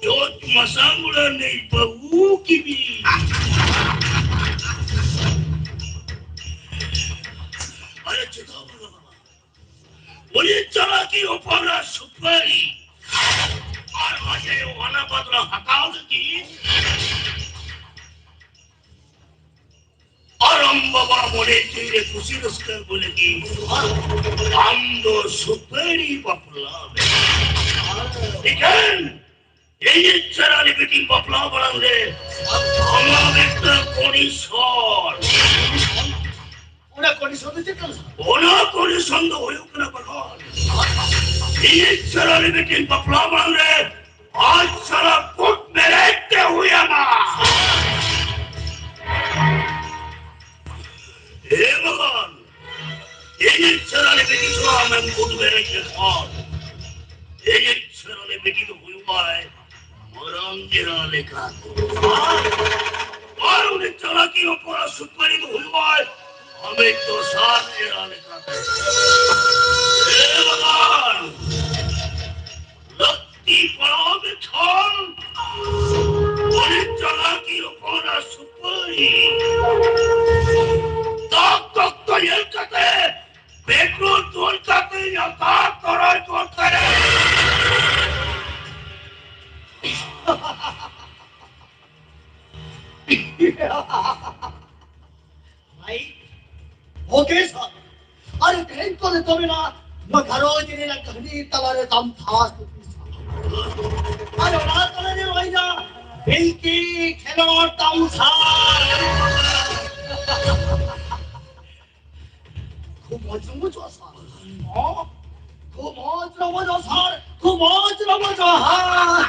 ᱡᱚᱡ ᱢᱟᱥᱟᱝ ᱩᱲᱟᱹᱱᱤᱡ ᱵᱟᱹᱦᱩ ᱠᱤᱵᱤ᱾ ᱟᱨᱮ ᱪᱮᱫᱟᱜ ᱵᱟᱝ ᱵᱟᱵᱟ? ᱩᱱᱤ ᱪᱟᱞᱟᱠᱤ ᱦᱚᱯᱚᱱ ᱥᱩᱯᱟᱹᱨᱤ ᱟᱨ ᱟᱡᱟᱭ ᱚᱱᱟ ᱵᱟᱫᱞᱟ ᱦᱟᱛᱟᱣ ᱞᱟᱹᱜᱤᱫ ᱟᱨ ᱟᱢ ᱵᱟᱵᱟ ᱢᱚᱱᱮ ᱡᱤᱣᱤ ᱨᱮ ᱠᱩᱥᱤ ᱨᱟᱹᱥᱠᱟᱹ ᱟᱹᱜᱩ ᱞᱟᱹᱜᱤᱫ ᱟᱢ ᱫᱚ ᱥᱩᱯᱟᱹᱨᱤ ᱵᱟᱯᱞᱟ ᱢᱮ᱾ ᱴᱷᱤᱠᱟᱹᱱ? ᱤᱧᱤᱡ ᱪᱮᱨᱟᱞᱤ ᱵᱤᱴᱤ ᱵᱟᱯᱞᱟ ᱢᱟᱲᱟᱝ ᱨᱮ ᱟᱢᱟᱜ ᱢᱤᱫᱴᱟᱝ condition᱾ ᱚᱱᱟ condition ᱫᱚ ᱪᱮᱫ ᱠᱟᱱᱟ? ᱚᱱᱟ condition ᱫᱚ ᱦᱩᱭᱩᱜ ᱠᱟᱱᱟ ᱵᱟᱜᱟᱱ᱾ ᱤᱧᱤᱡ ᱪᱮᱨᱟᱞᱤ ᱵᱤᱴᱤ ᱵᱟᱯᱞᱟ ᱢᱟᱲᱟᱝ ᱨᱮ ᱟᱡ ᱥᱟᱞᱟᱜ ᱠᱳᱨᱴ ᱢᱮᱨᱮᱡ ᱛᱮ ᱦᱩᱭ ᱟᱢᱟ᱾ ᱦᱮ ᱵᱟᱜᱟᱱ, ᱤᱧᱤᱡ ᱪᱮᱨᱟᱞᱤ ᱵᱤᱴᱤ ᱥᱟᱞᱟᱜ ᱟᱢᱮᱢ ᱠᱳᱨᱴ ᱢᱮᱨᱮᱡ ᱞᱮᱠᱷᱟᱱ, ᱤᱧᱤᱡ ᱪᱮᱨᱟᱞᱤ ᱵᱤᱴᱤ ᱫᱚ ᱦᱩᱭᱩᱜᱼᱟᱭ ᱢᱟᱨᱟᱝ ᱮᱨᱟ ᱞᱮᱠᱟᱛᱮ᱾ ᱟᱨ ᱩᱱᱤ ᱪᱟᱞᱟᱠᱤ ᱦᱚᱯᱚᱱᱟᱜ ᱥᱩᱯᱟᱹᱨᱤ ᱫᱚ ᱦᱩᱭᱩᱜᱼᱟᱭ ᱟᱢᱤᱡ ᱫᱚᱥᱟᱨ ᱮᱨᱟ ᱞᱮᱠᱟᱛᱮ᱾ ᱦᱮ ᱵᱟᱜᱟᱱ, ᱞᱟᱹᱠᱛᱤ ᱯᱟᱲᱟᱣ ᱞᱮᱠᱷᱟᱱ ᱩᱱᱤ ᱪᱟᱞᱟᱠᱤ ᱦᱚᱯᱚᱱᱟᱜ ᱥᱩᱯᱟᱹᱨᱤ ᱛᱚᱠ ᱛᱚᱠ ᱛᱚ ᱧᱮᱞ ᱠᱟᱛᱮ ᱵᱮᱠᱨᱩ ᱛᱩᱞ ᱠᱟᱛᱮ ᱧᱟᱯᱟᱢ ᱛᱚᱨᱚᱡ ᱜᱚᱫ ᱠᱟᱭᱟ᱾ ᱵᱷᱟᱭ, ᱳᱠᱮ ᱥᱟᱨ᱾ ᱟᱨ ᱛᱮᱦᱮᱧ ᱠᱚ ᱱᱤᱛᱚᱜ ᱢᱮᱱᱟᱜᱼᱟ, ᱱᱚᱣᱟ ᱜᱷᱟᱨᱚᱸᱡᱽ ᱨᱮᱱᱟᱜ ᱠᱟᱹᱦᱱᱤ ᱛᱟᱞᱟᱨᱮ ᱛᱟᱢ ᱛᱷᱟᱥ᱾ ᱟᱨ ᱚᱱᱟ ᱛᱟᱞᱟᱨᱮ ᱱᱚᱜᱼᱚᱭ ᱡᱟ ᱵᱤᱱᱛᱤ ᱠᱷᱮᱞᱳᱰ ᱛᱟᱢ ᱥᱟᱨ᱾ ᱠᱷᱩᱵ ᱢᱚᱡᱽ ᱨᱚᱢᱚᱡᱚᱜᱼᱟ ᱥᱟᱨ᱾ ᱦᱚᱸ? ᱠᱷᱩᱵ ᱢᱚᱡᱽ ᱨᱚᱢᱚᱡᱚᱜᱼᱟ ᱥᱟᱨ᱾ ᱠᱷᱩᱵ ᱢᱚᱡᱽ ᱨᱚᱢᱚᱡᱚᱜᱼᱟ ᱦᱟᱸ᱾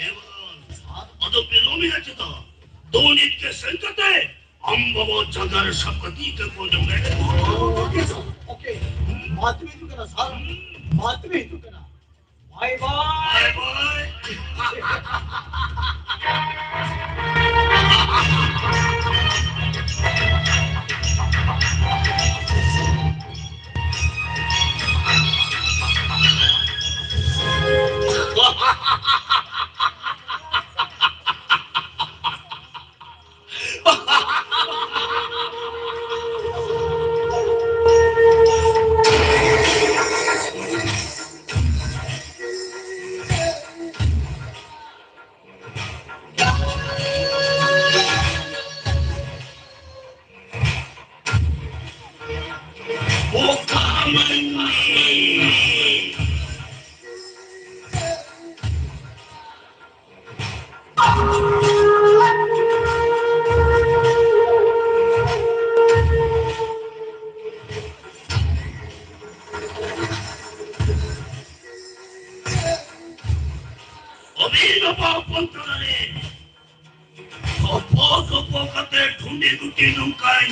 ᱮ ᱵᱟᱵᱟ, ᱟᱫᱚ ᱵᱤᱞᱚᱢᱮᱜᱼᱟ ᱪᱮᱫᱟᱜ? ᱫᱚ ᱱᱤᱛ ᱜᱮ ᱥᱮᱱ ᱠᱟᱛᱮ ᱟᱢ ᱵᱟᱵᱟ ᱡᱟᱸᱜᱟ ᱨᱮ ᱥᱟᱵ ᱠᱟᱛᱮ ᱤᱠᱟᱹ ᱠᱚ ᱚᱪᱚᱜ ᱢᱮ᱾ ᱳᱠᱮ ᱥᱟᱨ, ᱳᱠᱮ᱾ ᱢᱟ ᱛᱚᱵᱮ ᱦᱤᱡᱩᱜ ᱠᱟᱱᱟ ᱥᱟᱨ᱾ ᱢᱟ ᱛᱚᱵᱮ ᱦᱤᱡᱩᱜ ᱠᱟᱱᱟ᱾ ᱵᱟᱭ ᱵᱟᱭ᱾ ᱵᱟᱭ ᱵᱟᱭ᱾ ᱵᱚᱠᱟ ᱢᱟᱹᱱᱢᱤ᱾ ᱚᱵᱤᱨ ᱵᱟᱵᱟ ᱦᱚᱯᱚᱱ ᱛᱟᱞᱟᱨᱮ ᱜᱚᱯᱚ ᱜᱚᱯᱚ ᱠᱟᱛᱮ ᱴᱷᱩᱸᱰᱤ ᱜᱩᱴᱤ ᱱᱚᱝᱠᱟᱧ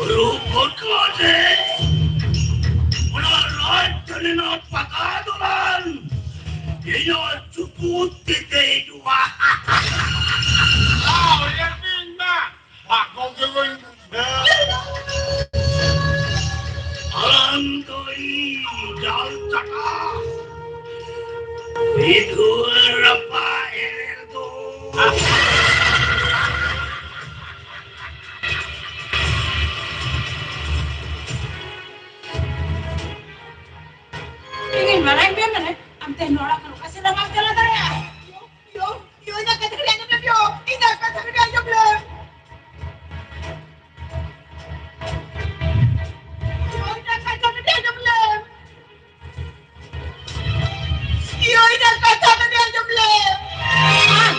ᱨᱩᱯ ᱜᱚᱫ ᱠᱟᱫᱮ᱾ ᱚᱱᱟ ᱨᱟᱡᱽ ᱨᱮᱱᱟᱜ ᱯᱟᱠᱟ ᱫᱚᱞᱟᱱ ᱤᱧᱟᱹᱜ ᱪᱩᱯᱩᱫ ᱛᱤᱛᱮ ᱦᱤᱡᱩᱜᱼᱟ᱾ ᱟᱣ, ᱞᱮᱯᱤᱧ ᱢᱟ, ᱵᱟᱠᱚ ᱜᱮ ᱵᱟᱹᱧ ᱵᱩᱡᱷᱟᱹᱣ᱾ ᱟᱢ ᱫᱚ ᱤᱧ ᱡᱟᱞ ᱪᱟᱠᱟ, ᱵᱤᱫᱷᱩᱣᱟᱹ ᱨᱟᱯᱟᱜ ᱮᱨᱮᱞ ᱫᱚ᱾ ᱤᱧᱤᱧ ᱵᱟᱲᱟᱭ ᱯᱮ ᱢᱟᱱᱮ, ᱟᱢ ᱛᱮᱦᱮᱧ ᱚᱲᱟᱜ ᱠᱷᱚᱱ ᱚᱠᱟ ᱥᱮᱫ ᱦᱚᱸ ᱵᱟᱢ ᱪᱟᱞᱟᱣ ᱫᱟᱲᱮᱭᱟᱜᱼᱟ᱾ ᱭᱳ, ᱭᱳ, ᱤᱧᱟᱜ ᱠᱟᱛᱷᱟ ᱠᱟᱹᱴᱤᱡ ᱟᱸᱡᱚᱢ ᱞᱮᱢ ᱭᱳ, ᱤᱧᱟᱜ ᱠᱟᱛᱷᱟ ᱠᱟᱹᱴᱤᱡ ᱟᱸᱡᱚᱢ ᱞᱮᱢ᱾ ᱭᱳ, ᱤᱧᱟᱜ ᱠᱟᱛᱷᱟ ᱠᱟᱹᱴᱤᱡ ᱟᱸᱡᱚᱢ ᱞᱮᱢ᱾ ᱭᱳ, ᱤᱧᱟᱜ ᱠᱟᱛᱷᱟ ᱠᱟᱹᱴᱤᱡ ᱟᱸᱡᱚᱢ ᱞᱮᱢ᱾ ᱟᱢ,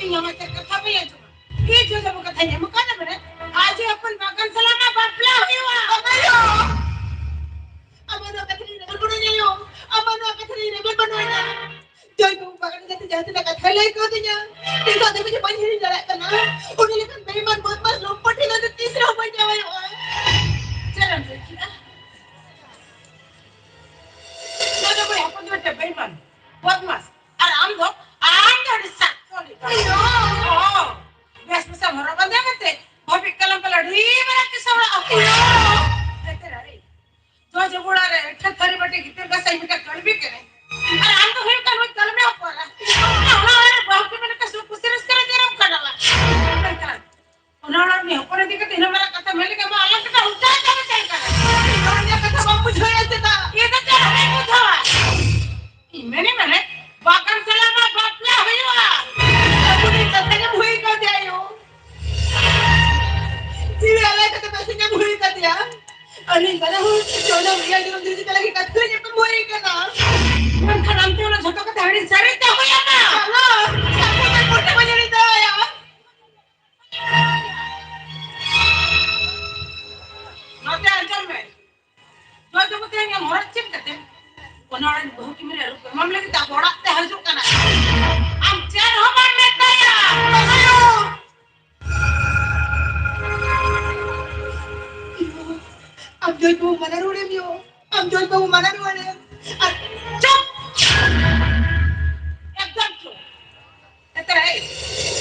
ᱤᱧ ᱟᱢᱟᱜ ᱪᱮᱫ ᱠᱟᱛᱷᱟ ᱵᱟᱹᱧ ᱟᱸᱡᱚᱢᱟ? ᱤᱧ ᱡᱚᱛᱚ ᱠᱟᱛᱷᱟᱧ ᱟᱸᱡᱚᱢ ᱠᱟᱱᱟ ᱢᱟᱱᱮ, ᱟᱡ ᱦᱚᱯᱚᱱ ᱵᱟᱜᱟᱱ ᱥᱟᱞᱟᱜ ᱢᱟ ᱵᱟᱯᱞᱟ ᱦᱩᱭᱩᱜᱼᱟ᱾ ᱵᱟᱵᱟ ᱭᱳ, ᱟᱢᱟᱜ ᱱᱚᱣᱟ ᱠᱟᱛᱷᱟ ᱨᱮ ᱨᱮᱵᱮᱱ ᱵᱟᱹᱱᱩᱧᱟ ᱭᱳ, ᱟᱢᱟᱜ ᱱᱚᱣᱟ ᱠᱟᱛᱷᱟ ᱨᱮ ᱨᱮᱵᱮᱱ ᱵᱟᱹᱱᱩᱧᱟ᱾ ᱡᱚᱭ ᱵᱟᱹᱵᱩ ᱵᱟᱜᱟᱱ ᱤᱫᱤ ᱠᱟᱛᱮ ᱡᱟᱦᱟᱸ ᱛᱤᱱᱟᱹᱜ ᱠᱟᱛᱷᱟᱭ ᱞᱟᱹᱭ ᱠᱟᱣᱫᱤᱧᱟ, ᱱᱤᱛᱚᱜ ᱫᱷᱟᱹᱵᱤᱡ ᱵᱟᱹᱧ ᱦᱤᱲᱤᱧ ᱫᱟᱲᱮᱭᱟᱜ ᱠᱟᱱᱟ᱾ ᱩᱱᱤ ᱞᱮᱠᱟᱱ ᱵᱮᱭᱤᱢᱟᱱ ᱵᱚᱫᱢᱟᱥ ᱞᱚᱢᱯᱚᱴ ᱴᱷᱮᱱ ᱫᱚ ᱛᱤᱥ ᱨᱮᱦᱚᱸ ᱵᱟᱹᱧ ᱡᱟᱶᱟᱭᱚᱜᱼᱟ᱾ ᱪᱮᱫ ᱮᱢ ᱞᱟᱹᱭ ᱠᱮᱫᱟ? ᱱᱚᱣᱟ ᱫᱚ ᱵᱟᱹᱭ ᱦᱚᱯᱚᱱ ᱫᱚ ᱢᱤᱫᱴᱮᱱ ᱵᱮᱭᱤᱢᱟᱱ, ᱵᱚᱫᱢᱟᱥ᱾ ᱟᱨ ᱟᱢ ᱫᱚ, ᱟᱢ ᱫᱚ ᱟᱹᱰᱤ ᱥᱟᱠᱛᱚ ᱞᱮᱠᱟ᱾ ᱚ, ᱵᱮᱥ ᱵᱮᱥ ᱮᱢ ᱦᱚᱨᱚᱜ ᱵᱟᱸᱫᱮ ᱠᱟᱛᱮ ᱦᱟᱹᱵᱤᱡ ᱠᱟᱞᱟᱢ ᱯᱟᱞᱮ ᱟᱹᱰᱤ ᱢᱟᱨᱟᱝ ᱠᱤᱥᱟᱹᱬ ᱚᱲᱟᱜ ᱦᱚᱯᱚᱱ᱾ ᱡᱮᱛᱮ ᱨᱟᱲᱮ᱾ ᱡᱚ ᱡᱚᱵᱚᱲᱟ ᱨᱮ ᱮᱴᱷᱮ ᱛᱷᱟᱹᱨᱤ ᱵᱟᱹᱴᱤ ᱜᱤᱛᱤᱞ ᱜᱟᱥᱟᱧ ᱢᱤᱫᱴᱮᱱ ᱠᱟᱹᱲᱢᱤ ᱠᱟᱹᱱᱟᱹᱧ᱾ ᱟᱨ ᱟᱢ ᱫᱚ ᱦᱩᱭᱩᱜ ᱠᱟᱱ ᱢᱤᱫ ᱠᱟᱹᱲᱢᱤ ᱦᱚᱯᱚᱱ ᱮᱨᱟ᱾ ᱚᱱᱟ ᱚᱲᱟᱜ ᱨᱮ ᱵᱟᱹᱦᱩ ᱠᱤ ᱢᱮᱱ ᱞᱮᱠᱟ ᱥᱩᱠ ᱠᱩᱥᱤ ᱨᱟᱹᱥᱠᱟᱹ ᱨᱮ ᱡᱤᱭᱚᱱᱮᱢ ᱠᱷᱟᱸᱰᱟᱣᱟ᱾ ᱢᱮᱱᱠᱷᱟᱱ ᱚᱱᱟ ᱚᱲᱟᱜ ᱨᱤᱱᱤᱡ ᱦᱚᱯᱚᱱ ᱤᱫᱤ ᱠᱟᱛᱮ ᱤᱱᱟᱹ ᱢᱟᱨᱟᱝ ᱠᱟᱛᱷᱟ ᱢᱮᱱ ᱞᱮᱠᱟ ᱢᱟ ᱟᱞᱟᱝ ᱠᱟᱴᱟ ᱩᱞᱴᱟ ᱪᱟᱞᱟᱜ ᱠᱟᱱᱟ᱾ ᱟᱹᱞᱤᱧ ᱵᱟᱱᱟ ᱦᱚᱲ ᱡᱚᱱᱚᱢ ᱨᱮᱭᱟᱜ ᱡᱚᱱᱚᱢ ᱫᱤᱱ ᱛᱟᱞᱟ ᱜᱮ ᱠᱟᱛᱷᱟ ᱞᱮ ᱧᱟᱯᱟᱢ ᱦᱩᱭ ᱠᱟᱱᱟ᱾ ᱢᱮᱱᱠᱷᱟᱱ ᱟᱢ ᱴᱷᱮᱱ ᱚᱱᱟ ᱡᱷᱚᱛᱚ ᱠᱟᱛᱷᱟ ᱟᱹᱰᱤ ᱥᱟᱹᱨᱤ ᱛᱮ ᱦᱩᱭ ᱟᱢᱟ᱾ ᱵᱟᱝᱟ, ᱥᱟᱹᱨᱤ ᱛᱮ ᱢᱚᱴᱷᱮ ᱵᱟᱹᱧ ᱞᱟᱹᱭ ᱫᱟᱲᱮᱭᱟᱜᱼᱟ᱾ ᱱᱚᱛᱮ ᱟᱸᱡᱚᱢ ᱢᱮ᱾ ᱡᱚᱭ ᱫᱚ ᱛᱮᱦᱮᱧ ᱟᱢ ᱦᱚᱨᱚᱜ ᱪᱮᱫ ᱠᱟᱛᱮ ᱚᱱᱟ ᱚᱲᱟᱜ ᱨᱮᱱ ᱵᱟᱹᱦᱩ ᱠᱤᱢᱤᱱ ᱨᱮ ᱟᱹᱨᱩᱵ ᱠᱟᱢᱟᱢ ᱞᱟᱹᱜᱤᱫ ᱟᱵᱚ ᱚᱲᱟᱜ ᱛᱮ ᱦᱤᱡᱩᱜ ᱠᱟᱱᱟ᱾ ᱟᱢ ᱪᱮᱫ ᱦᱚᱸ ᱵᱟᱢ ᱢᱮᱛᱟᱭᱟ᱾ ᱟᱢ ᱡᱚᱭ ᱵᱟᱹᱵᱩ ᱢᱟᱱᱟ ᱨᱩᱣᱟᱹᱲᱮᱢ ᱭᱳ᱾ ᱟᱢ ᱡᱚᱭ ᱵᱟᱹᱵᱩ ᱢᱟᱱᱟ ᱨᱩᱣᱟᱹᱲᱮᱢ᱾ ᱟᱨ ᱪᱩᱯ! ᱮᱠᱫᱚᱢ ᱪᱩᱯ! ᱮᱛᱨᱟ, ᱮᱭ,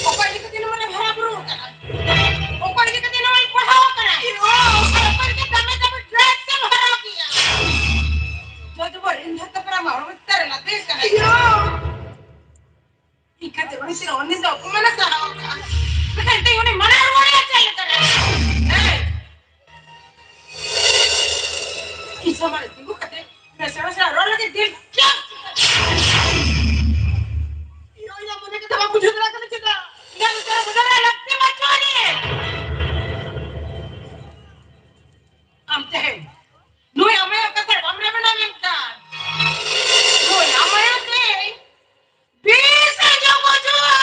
ᱚᱠᱚᱭ ᱤᱫᱤ ᱠᱟᱛᱮ ᱱᱚᱣᱟ ᱞᱮ ᱦᱟᱨᱟ ᱵᱩᱨᱩ ᱟᱠᱟᱱᱟ? ᱚᱠᱚᱭ ᱤᱫᱤ ᱠᱟᱛᱮ ᱱᱚᱣᱟ ᱞᱮ ᱯᱟᱲᱦᱟᱣ ᱟᱠᱟᱱᱟ? ᱟᱨ ᱚᱠᱚᱭ ᱤᱫᱤ ᱠᱟᱛᱮ ᱫᱟᱢᱮ ᱫᱟᱢᱮ dress ᱮᱢ ᱦᱚᱨᱚᱜ ᱮᱫᱟ? ᱡᱚᱭ ᱵᱟᱹᱵᱩ ᱨᱤᱱ ᱫᱷᱟᱨ ᱛᱟᱯᱟᱨᱟ ᱢᱟ ᱦᱚᱲᱢᱚ ᱪᱮᱛᱟᱱ ᱨᱮ ᱞᱟᱫᱮ ᱟᱠᱟᱱᱟ᱾ ᱤᱱᱠᱟᱹᱛᱮ ᱩᱱᱤ ᱥᱮ ᱩᱱᱤ ᱫᱚ ᱚᱯᱚᱢᱟᱱ ᱮ ᱥᱟᱦᱟᱣ ᱟᱠᱟᱫᱼᱟ᱾ ᱢᱮᱱᱠᱷᱟᱱ ᱛᱮᱦᱮᱧ ᱩᱱᱤ ᱢᱟᱱᱟ ᱨᱩᱣᱟᱹᱲᱮᱭᱟ ᱪᱮᱫ ᱞᱮᱠᱟᱨᱮ? ᱦᱮᱸ? ᱤᱧ ᱥᱟᱢᱟᱝ ᱨᱮ ᱛᱤᱸᱜᱩ ᱠᱟᱛᱮ ᱢᱮᱥᱟ ᱢᱮᱥᱟ ᱨᱚᱲ ᱞᱟᱹᱜᱤᱫ ᱫᱤᱞ ᱪᱟᱯ ᱪᱮᱫᱟᱜ? ᱤᱧ ᱤᱧᱟᱹᱜ ᱢᱚᱱᱮ ᱠᱟᱛᱷᱟ ᱵᱟᱢ ᱵᱩᱡᱷᱟᱹᱣ ᱫᱟᱲᱮᱭᱟᱜ ᱠᱟᱱᱟ ᱪᱮᱫᱟᱜ? ᱤᱧᱟᱹᱜ ᱢᱚᱱᱮ ᱵᱩᱡᱷᱟᱹᱣ ᱨᱮᱭᱟᱜ ᱞᱟᱹᱠᱛᱤ ᱵᱟᱹᱪᱩᱜ ᱟᱹᱱᱤᱡ᱾ ᱟᱢ ᱛᱮᱦᱮᱧ ᱱᱩᱭ ᱟᱢᱟᱭᱚ ᱠᱟᱛᱷᱟ ᱵᱟᱢ ᱨᱮᱵᱮᱱᱟ ᱢᱮᱱᱠᱷᱟᱱ ᱱᱩᱭ ᱟᱢᱟᱭᱚ ᱛᱮ ᱵᱤᱥ ᱮ ᱡᱚᱢ ᱦᱚᱪᱚᱣᱟ᱾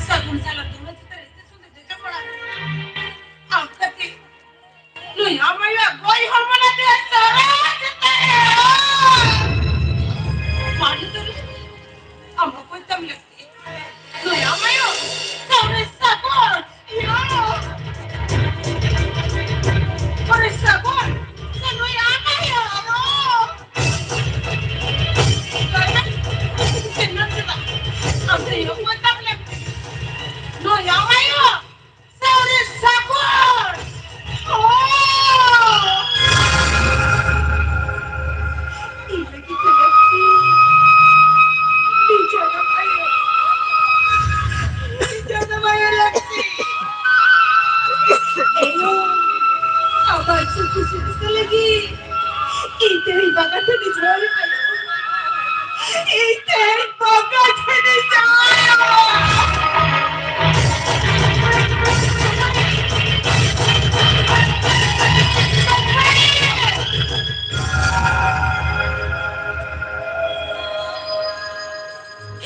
ᱥᱟᱹᱜᱩᱱ ᱥᱟᱞᱟᱜ ᱫᱩᱞᱟᱹᱲ ᱪᱮᱛᱟᱱ ᱨᱮ ᱤᱛᱟᱹ ᱥᱩᱱᱫᱚᱨ ᱡᱚᱡᱚ ᱠᱚᱲᱟ᱾ ᱟᱢ ᱠᱷᱟᱹᱛᱤᱨ ᱱᱩᱭ ᱟᱢ ᱟᱭᱳ ᱜᱚᱡ ᱦᱚᱲᱢᱚ ᱞᱟᱫᱮ ᱥᱟᱨᱟ ᱪᱮᱛᱟᱱ ᱨᱮ᱾ ᱢᱟᱹᱱᱤ ᱛᱩᱞᱩᱡ ᱟᱢ ᱚᱠᱚᱭ ᱛᱟᱢ ᱞᱟᱹᱜᱤᱫ? ᱱᱩᱭ ᱟᱢ ᱟᱭᱳ ᱥᱟᱶᱨᱮ ᱥᱟᱹᱜᱩᱱ᱾ ᱤᱭᱳ! ᱥᱟᱹᱜᱩᱱ ᱥᱟᱹᱜᱩᱱ ᱥᱮ ᱱᱩᱭ ᱟᱢ ᱟᱭᱳ? ᱤᱭᱳ! ᱥᱮ ᱱᱩᱭ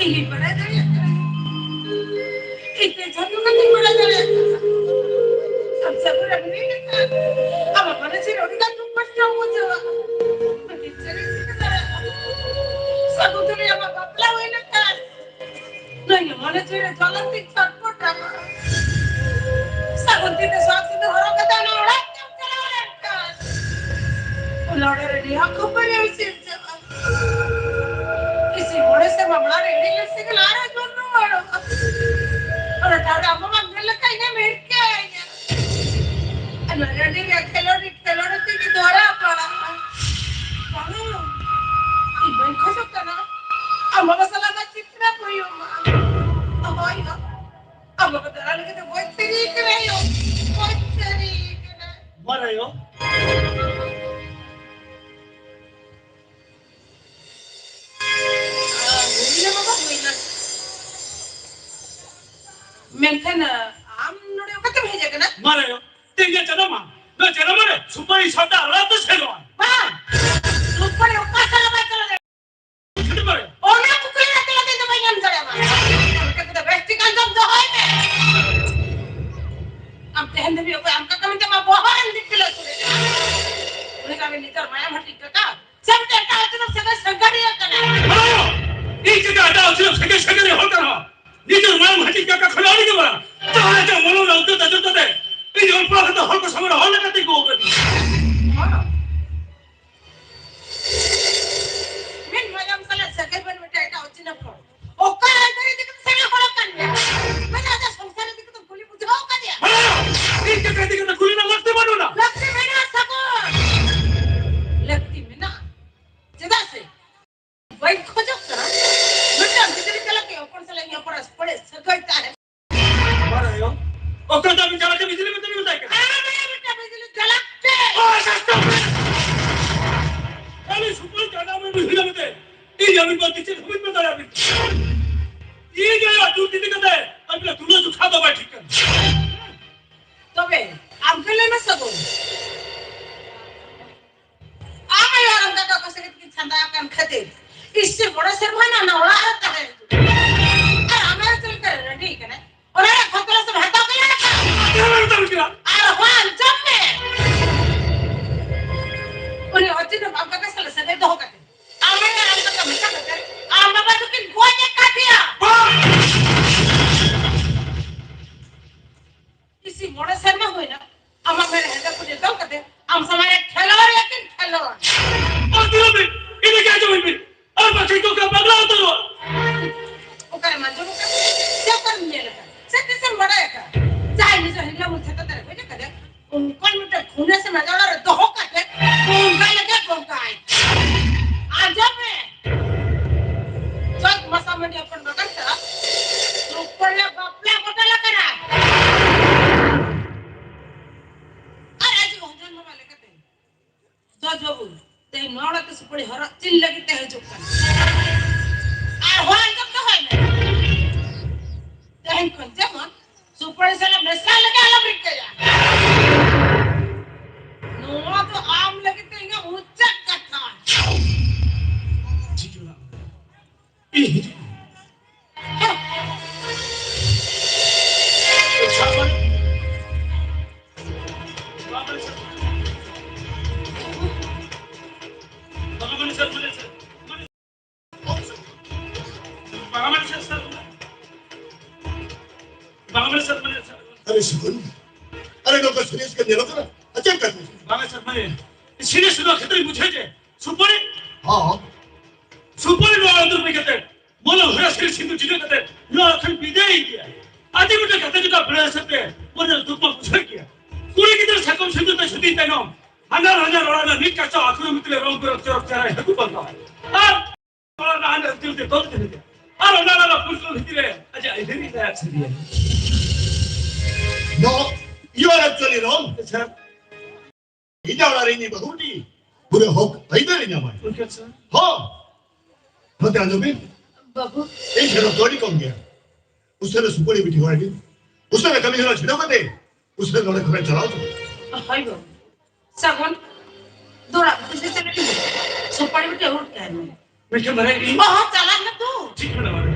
ᱤᱧᱤᱧ ᱵᱟᱲᱟᱭ ᱫᱟᱲᱮᱭᱟᱜ ᱠᱟᱱᱟ᱾ ᱤᱧ ᱛᱮ ᱡᱷᱚᱛᱚ ᱠᱟᱛᱷᱟᱧ ᱵᱟᱲᱟᱭ ᱫᱟᱲᱮᱭᱟᱜ ᱠᱟᱱᱟ᱾ ᱟᱢ ᱥᱟᱹᱜᱩᱱ ᱮᱢ ᱞᱟᱹᱭ ᱞᱮᱠᱷᱟᱱ ᱟᱢᱟᱜ ᱢᱚᱱᱮ ᱡᱤᱣᱤ ᱟᱹᱰᱤ ᱜᱟᱱ ᱫᱩᱠ ᱠᱚᱥᱴᱚᱢ ᱵᱩᱡᱷᱟᱹᱣᱟ᱾ ᱢᱮᱱᱠᱷᱟᱱ ᱪᱮᱫ ᱮᱢ ᱪᱤᱠᱟᱹ ᱫᱟᱲᱮᱭᱟᱜᱼᱟ? ᱥᱟᱹᱜᱩᱱ ᱛᱩᱞᱩᱡ ᱟᱢᱟᱜ ᱵᱟᱯᱞᱟ ᱦᱩᱭ ᱞᱮᱱᱠᱷᱟᱱ ᱱᱚᱣᱟ ᱢᱚᱱᱮ ᱡᱤᱣᱤ ᱨᱮ ᱡᱚᱞᱟᱱ ᱛᱤᱧ ᱪᱷᱚᱴᱯᱚᱴ ᱟᱠᱟᱱᱟ᱾ ᱥᱟᱹᱜᱩᱱ ᱛᱤ ᱛᱮ ᱥᱟᱨ ᱥᱤᱸᱫᱩᱨ ᱦᱚᱨᱚᱜ ᱠᱟᱛᱮ ᱚᱱᱟ ᱚᱲᱟᱜ ᱛᱮᱢ ᱪᱟᱞᱟᱣ ᱞᱮᱱᱠᱷᱟᱱ ᱚᱱᱟ ᱚᱲᱟᱜ ᱨᱮ ᱱᱤᱭᱟᱹ ᱠᱷᱟᱹᱯᱟᱹᱨᱤ ᱦᱩᱭ ᱥᱤᱨᱡᱟᱹᱜᱼᱟ᱾ ᱤᱥᱤ ᱢᱚᱬᱮ ᱥᱮᱨᱢᱟ ᱢᱟᱲᱟᱝ ᱨᱮ ᱤᱧ ᱥᱤᱸᱜᱤᱞ ᱟᱨᱚ ᱡᱚᱱᱢᱚ ᱨᱩᱣᱟᱹᱲᱚᱜᱼᱟ᱾ ᱚᱱᱟ ᱴᱷᱟᱶ ᱨᱮ ᱟᱢ ᱵᱟᱢ ᱧᱮᱞ ᱞᱮᱠᱷᱟᱱ ᱤᱧᱮᱢ ᱦᱤᱨᱠᱟᱹ ᱤᱧᱟ᱾ ᱟᱨ ᱱᱚᱣᱟ ᱨᱟᱺᱰᱤ ᱨᱮ ᱠᱷᱮᱞᱳᱰ ᱠᱷᱮᱞᱳᱰ ᱛᱮᱜᱮ ᱫᱷᱚᱨᱟ ᱯᱟᱲᱟᱜᱼᱟ᱾ ᱵᱟᱝᱟ, ᱤᱧ ᱵᱟᱹᱧ ᱠᱷᱚᱡᱚᱜ ᱠᱟᱱᱟ ᱟᱢ ᱵᱟᱵᱟ ᱥᱟᱞᱟᱜ ᱫᱚ ᱪᱤᱛᱨᱟ ᱦᱩᱭᱩᱜ ᱢᱟ᱾ ᱦᱳᱭ, ᱦᱳᱭ᱾ ᱟᱢ ᱵᱟᱵᱟ ᱫᱟᱨᱟ ᱞᱟᱹᱜᱤᱫ ᱫᱚ ᱜᱚᱡ ᱛᱮᱜᱮ ᱠᱟᱱᱟᱭ, ᱜᱚᱡ ᱛᱮᱜᱮ ᱠᱟᱱᱟᱭ᱾ ᱢᱟᱨᱟᱭᱚ᱾ ᱦᱩᱭᱱᱟ ᱵᱟᱵᱟ, ᱦᱩᱭᱱᱟ᱾ ᱢᱮᱱᱠᱷᱟᱱ, ᱟᱢ ᱱᱚᱰᱮ ᱚᱠᱟᱛᱮᱢ ᱦᱮᱡ ᱟᱠᱟᱱᱟ? ᱢᱟᱨᱟᱭᱚ, ᱛᱮᱦᱮᱧ ᱡᱟᱱᱟᱢ ᱢᱟᱦᱟ᱾ ᱱᱚᱣᱟ ᱡᱟᱱᱟᱢ ᱢᱟᱦᱟ ᱨᱮ ᱥᱩᱯᱟᱨᱤ ᱥᱟᱶᱛᱮ ᱟᱲᱟᱜ ᱛᱮ ᱥᱮᱱᱚᱜᱼᱟ᱾ ᱵᱟᱝ! ᱥᱩᱯᱟᱨᱤ ᱚᱠᱟ ᱥᱟᱞᱟᱜ ᱵᱟᱭ ᱪᱟᱞᱟᱣ ᱫᱟᱲᱮᱭᱟᱜᱼᱟ? ᱪᱷᱩᱴᱤ ᱯᱚᱨᱮ᱾ ᱚᱱᱟ ᱠᱩᱠᱞᱤ ᱨᱮᱱᱟᱜ ᱛᱮᱞᱟ ᱫᱚ ᱤᱧ ᱫᱚ ᱵᱟᱹᱧ ᱮᱢ ᱫᱟᱲᱮᱭᱟᱢᱟ᱾ ᱟᱢ ᱠᱟᱛᱷᱟ ᱫᱚ ᱵᱮᱥ ᱴᱷᱤᱠ ᱟᱸᱡᱚᱢ ᱫᱚᱦᱚᱭ ᱢᱮ᱾ ᱟᱢ ᱛᱮᱦᱮᱧ ᱫᱷᱟᱹᱵᱤᱡ ᱚᱠᱚᱭ ᱟᱢ ᱠᱟᱠᱟ ᱢᱮᱱᱛᱮ ᱟᱢᱟᱜ ᱵᱚᱦᱚᱜ ᱨᱮᱢ ᱫᱤᱯᱤᱞ ᱟᱹᱪᱩᱨᱮᱫᱼᱟ? ᱩᱱᱤ ᱫᱚ ᱟᱢ ᱱᱤᱡᱮᱨ ᱢᱟᱭᱟᱢ ᱦᱟᱹᱴᱤᱧ ᱠᱟᱠᱟ᱾ ᱥᱮ ᱢᱤᱫᱴᱮᱱ ᱮᱴᱟᱜ ᱦᱚᱲ ᱥᱟᱞᱟᱜ ᱥᱟᱹᱜᱟᱹᱭ ᱥᱟᱹᱜᱟᱹᱲᱤᱭᱟᱹ ᱠᱟᱱᱟ? ᱵᱟᱝ! ᱤᱧ ᱪᱮᱫ ᱮᱴᱟᱜ ᱦᱚᱲ ᱥᱟᱞᱟᱜ ᱥᱟᱹᱜᱟᱹᱭ ᱥᱟᱹᱜᱟᱹᱲᱤᱭᱟᱹ ᱦᱚᱲ ᱠᱟᱱᱟ? ᱱᱤᱡᱮᱨ ᱢᱟᱭᱟᱢ ᱦᱟᱹᱴᱤᱧ ᱠᱟᱠᱟ ᱠᱷᱚᱱ ᱟᱹᱰᱤ ᱜᱮ ᱢᱟᱨᱟᱝ᱾ ᱛᱟᱦᱞᱮ ᱪᱮᱫ ᱢᱚᱞᱚᱝ ᱨᱮ ᱩᱛᱟᱹᱨ ᱛᱟᱡᱚᱨ ᱠᱟᱛᱮ ᱤᱧ ᱚᱞᱯᱚ ᱠᱟᱛᱮ ᱦᱚᱲ ᱠᱚ ᱥᱟᱢᱟᱝ ᱨᱮ ᱦᱚᱲ ᱞᱮᱠᱟᱛᱮ ᱜᱚᱜ ᱠᱟᱹᱫᱤᱧᱟ? ᱵᱟᱝ᱾ ᱢᱮᱱ ᱢᱟᱭᱟᱢ ᱥᱟᱞᱟᱜ ᱥᱟᱹᱜᱟᱹᱭ ᱵᱟᱹᱱᱩᱜ ᱢᱤᱫᱴᱟᱝ ᱮᱴᱟᱜ ᱚᱪᱤᱱᱦᱟᱹ ᱦᱚᱲ᱾ ᱚᱠᱟ ᱟᱡᱟᱨ ᱤᱫᱤ ᱠᱟᱛᱮ ᱥᱟᱸᱜᱮ ᱦᱚᱲ ᱠᱟᱱ ᱜᱮᱭᱟ? ᱢᱟᱱᱮ ᱟᱡᱟᱜ ᱥᱚᱝᱥᱟᱨ ᱤᱫᱤ ᱠᱟᱛᱮ ᱠᱩᱞᱤ ᱵᱩᱡᱷᱟᱹᱣ ᱠᱟᱫᱮᱭᱟ? ᱦᱮᱸ! ᱤᱧ ᱪᱮᱫ ᱤᱫᱤ ᱠᱟᱛᱮ ᱠᱩᱞᱤ ᱨᱮᱱᱟᱜ ᱞᱟᱹᱠᱛᱤ ᱵᱟᱹᱱᱩᱜᱼᱟ᱾ ᱞᱟᱹᱠᱛᱤ ᱢᱮᱱᱟᱜᱼᱟ ᱥᱟᱹᱜᱩᱱ᱾ ᱞᱟᱹᱠᱛᱤ ᱢᱮᱱᱟᱜᱼᱟ᱾ ᱪᱮᱫᱟᱜ ᱥᱮ ᱵᱟᱹᱧ ᱠᱷᱚᱡᱚᱜ ᱠᱟᱱᱟ ᱢᱤᱫᱴᱟᱝ ᱵᱤᱡᱽᱞᱤ ᱪᱟᱞᱟᱜ ᱠᱟᱱᱟ, ᱦᱚᱯᱚᱱ ᱥᱟᱞᱟᱜ ᱤᱧ ᱦᱚᱯᱚᱱ ᱮᱨᱟ ᱥᱟᱹᱜᱟᱹᱭ ᱛᱟᱦᱮᱸ᱾ ᱵᱟᱲᱟᱭᱚ, ᱚᱠᱚᱭ ᱫᱚ ᱟᱹᱵᱤᱱ ᱪᱟᱞᱟᱜ ᱛᱮ ᱵᱤᱡᱽᱞᱤ ᱢᱮᱱᱛᱮ ᱵᱤᱱ ᱢᱮᱛᱟᱭ ᱠᱟᱱᱟ? ᱟᱨ ᱢᱤᱫᱴᱟᱝ ᱵᱤᱡᱽᱞᱤ ᱪᱟᱞᱟᱜ ᱛᱮ᱾ ᱚ, ᱥᱟᱥᱛᱚ ᱢᱮ᱾ ᱟᱹᱞᱤᱧ ᱥᱩᱯᱩᱨ ᱪᱟᱸᱫᱟ ᱢᱮ ᱵᱤᱡᱽᱞᱤ ᱢᱮᱱᱛᱮ᱾ ᱤᱧ ᱟᱹᱵᱤᱱ ᱵᱟᱹᱫᱤ ᱪᱮᱫ ᱦᱚᱸ ᱵᱟᱹᱧ ᱢᱮᱛᱟ ᱟᱹᱵᱤᱱ᱾ ᱤᱧ ᱟᱭᱟᱜ ᱫᱩᱠ ᱤᱫᱤ ᱠᱟᱛᱮ ᱟᱹᱵᱤᱱᱟᱜ ᱛᱩᱞᱟᱹ ᱡᱚᱠᱷᱟ ᱫᱚ ᱵᱟᱭ ᱴᱷᱤᱠ ᱠᱟᱱᱟ᱾ ᱛᱚᱵᱮ ᱟᱢ ᱜᱮ ᱞᱟᱹᱭ ᱢᱮ ᱥᱟᱹᱜᱩᱱ᱾ ᱟᱢ ᱟᱭᱳ ᱟᱨ ᱟᱢ ᱫᱟᱫᱟ ᱚᱠᱟ ᱥᱟᱹᱜᱟᱹᱭ ᱛᱮᱠᱤᱱ ᱪᱷᱟᱸᱫᱟ ᱟᱠᱟᱱ ᱠᱷᱟᱹᱛᱤᱨ ᱤᱥᱤ ᱢᱚᱬᱮ ᱥᱮᱨᱢᱟ ᱱᱟ ᱱᱚᱣᱟ ᱚᱲᱟᱜ ᱨᱮ ᱛᱟᱦᱮᱸ ᱦᱩᱭᱩᱜᱼᱟ᱾ ᱵᱟᱝ ᱢᱮᱱ ᱥᱮ ᱥᱟᱨ᱾ ᱵᱟᱝ ᱢᱮᱱ ᱥᱮ ᱢᱟᱱᱮ ᱥᱟᱨ᱾ ᱟᱨᱮ ᱥᱩᱠᱩᱱ, ᱟᱨᱮ ᱱᱚᱝᱠᱟ ᱥᱤᱨᱤᱭᱟᱥ ᱜᱮ ᱧᱮᱞᱚᱜ ᱠᱟᱱᱟ᱾ ᱟᱪᱪᱷᱟ, ᱠᱟᱛᱷᱟ᱾ ᱵᱟᱝ ᱥᱟᱨ, ᱢᱟᱱᱮ ᱥᱤᱨᱤᱭᱟᱥ ᱱᱚᱣᱟ ᱠᱷᱟᱹᱛᱤᱨ ᱤᱧ ᱵᱩᱡᱷᱟᱹᱣ ᱡᱮ ᱥᱩᱯᱟᱹᱨᱤ, ᱦᱚᱸ᱾ ᱥᱩᱯᱟᱹᱨᱤ ᱱᱚᱣᱟ ᱟᱹᱛᱩ ᱨᱮ ᱠᱟᱛᱮ ᱢᱚᱱᱮ ᱦᱩᱭᱟ ᱥᱤᱨᱤᱭᱟᱥ ᱥᱤᱸᱫᱩᱨ ᱡᱩᱴᱟᱹ ᱠᱟᱛᱮ ᱱᱚᱣᱟ ᱠᱷᱚᱱ ᱵᱤᱫᱟᱹᱭ ᱤᱫᱤᱭᱟ᱾ ᱟᱹᱰᱤ ᱢᱤᱫᱴᱟᱝ ᱠᱟᱛᱷᱟ ᱡᱩᱫᱤ ᱵᱮᱲᱟ ᱦᱤᱥᱟᱹᱵ ᱛᱮ ᱢᱚᱱᱮ ᱫᱩᱠ ᱢᱟ ᱵᱩᱡᱷᱟᱹᱜ ᱜᱮᱭᱟ᱾ ᱠᱩᱲᱤ ᱜᱤᱫᱽᱨᱟᱹ ᱥᱟᱠᱚᱢ ᱥᱤᱸᱫᱩᱨ ᱛᱮ ᱪᱷᱩᱴᱤ ᱛᱟᱭᱱᱚᱢ ᱦᱟᱱᱟ ᱦᱟᱱᱟ ᱨᱚᱲ ᱨᱮᱱᱟᱜ ᱢᱤᱫ ᱠᱟᱪᱟ ᱟᱹᱛᱩ ᱢᱤᱫ ᱨᱮ ᱨᱚᱝ ᱵᱮᱨᱚᱝ ᱪᱚᱨᱚᱠ ᱪᱮᱦᱨᱟᱭ ᱦᱟᱹᱠᱩ ᱯᱟᱱᱛᱟᱣᱟ᱾ ᱟᱨ ᱚᱱᱟ ᱟᱹᱰᱤ ᱫᱤᱞ ᱛᱮ ᱛᱚᱞ ᱛᱟᱦᱮᱸ ᱠᱟᱱᱟ᱾ ᱟᱨ ᱚᱱᱟ ᱨᱮᱱᱟᱜ ᱯᱩᱨᱠᱟᱹᱣ ᱵᱷᱤᱛᱤᱨ ᱨᱮ ᱟᱡᱟᱜ ᱟᱹᱭᱫᱟᱹᱨᱤ ᱞᱟᱭᱟ ᱥᱟᱹᱨᱤᱭᱟ᱾ No, you are actually wrong. ᱟᱪᱪᱷᱟ᱾ ᱤᱧᱟᱹᱜ ᱚᱲᱟᱜ ᱨᱮ ᱤᱧ ᱵᱟᱹᱦᱩ ᱴᱤ ᱯᱩᱨᱟᱹ ᱦᱚᱠ ᱟᱹᱭᱫᱟᱹᱨᱤ ᱧᱟᱢᱟᱭ᱾ ᱳᱠᱮ, ᱥᱟᱨ᱾ ᱦᱚᱸ᱾ ᱱᱚᱛᱮ ᱟᱸᱡᱚᱢ ᱵᱤᱱ᱾ ᱵᱟᱹᱵᱩ᱾ ᱤᱧ ᱴᱷᱮᱱ ᱚᱠᱛᱚ ᱟᱹᱰᱤ ᱠᱚᱢ ᱜᱮᱭᱟ᱾ ᱩᱥᱟᱹᱨᱟ ᱥᱩᱯᱟᱹᱲᱤ ᱵᱤᱴᱤ ᱦᱚᱦᱚᱭ ᱵᱤᱱ᱾ ᱩᱥᱟᱹᱨᱟ ᱠᱟᱹᱢᱤ ᱦᱚᱨᱟ ᱪᱷᱤᱰᱟᱹᱣ ᱠᱟᱛᱮ ᱩᱥᱟᱹᱨᱟ ᱱᱚᱰᱮ ᱠᱷᱚᱱᱟᱜ ᱪᱟᱞᱟᱣ ᱪᱚ᱾ ᱦᱳᱭ ᱵᱟᱹᱵᱩ᱾ ᱥᱟᱹᱜᱩᱱ, ᱫᱚᱲᱟ ᱵᱩᱴᱟᱹ ᱥᱮ ᱪᱟᱞᱟᱜ ᱢᱮ᱾ ᱥᱩᱯᱟᱹᱲᱤ ᱵᱩᱴᱟᱹ ᱩᱨ ᱠᱟᱭ ᱢᱮ᱾ ᱢᱮᱱᱠᱷᱟᱱ ᱢᱟᱨᱟᱝ ᱤᱧ ᱚᱦᱚ, ᱪᱟᱞᱟᱜ ᱢᱮ ᱛᱚ᱾ ᱴᱷᱤᱠ ᱢᱮᱱᱟᱜᱼᱟ ᱢᱟᱨᱟᱝ᱾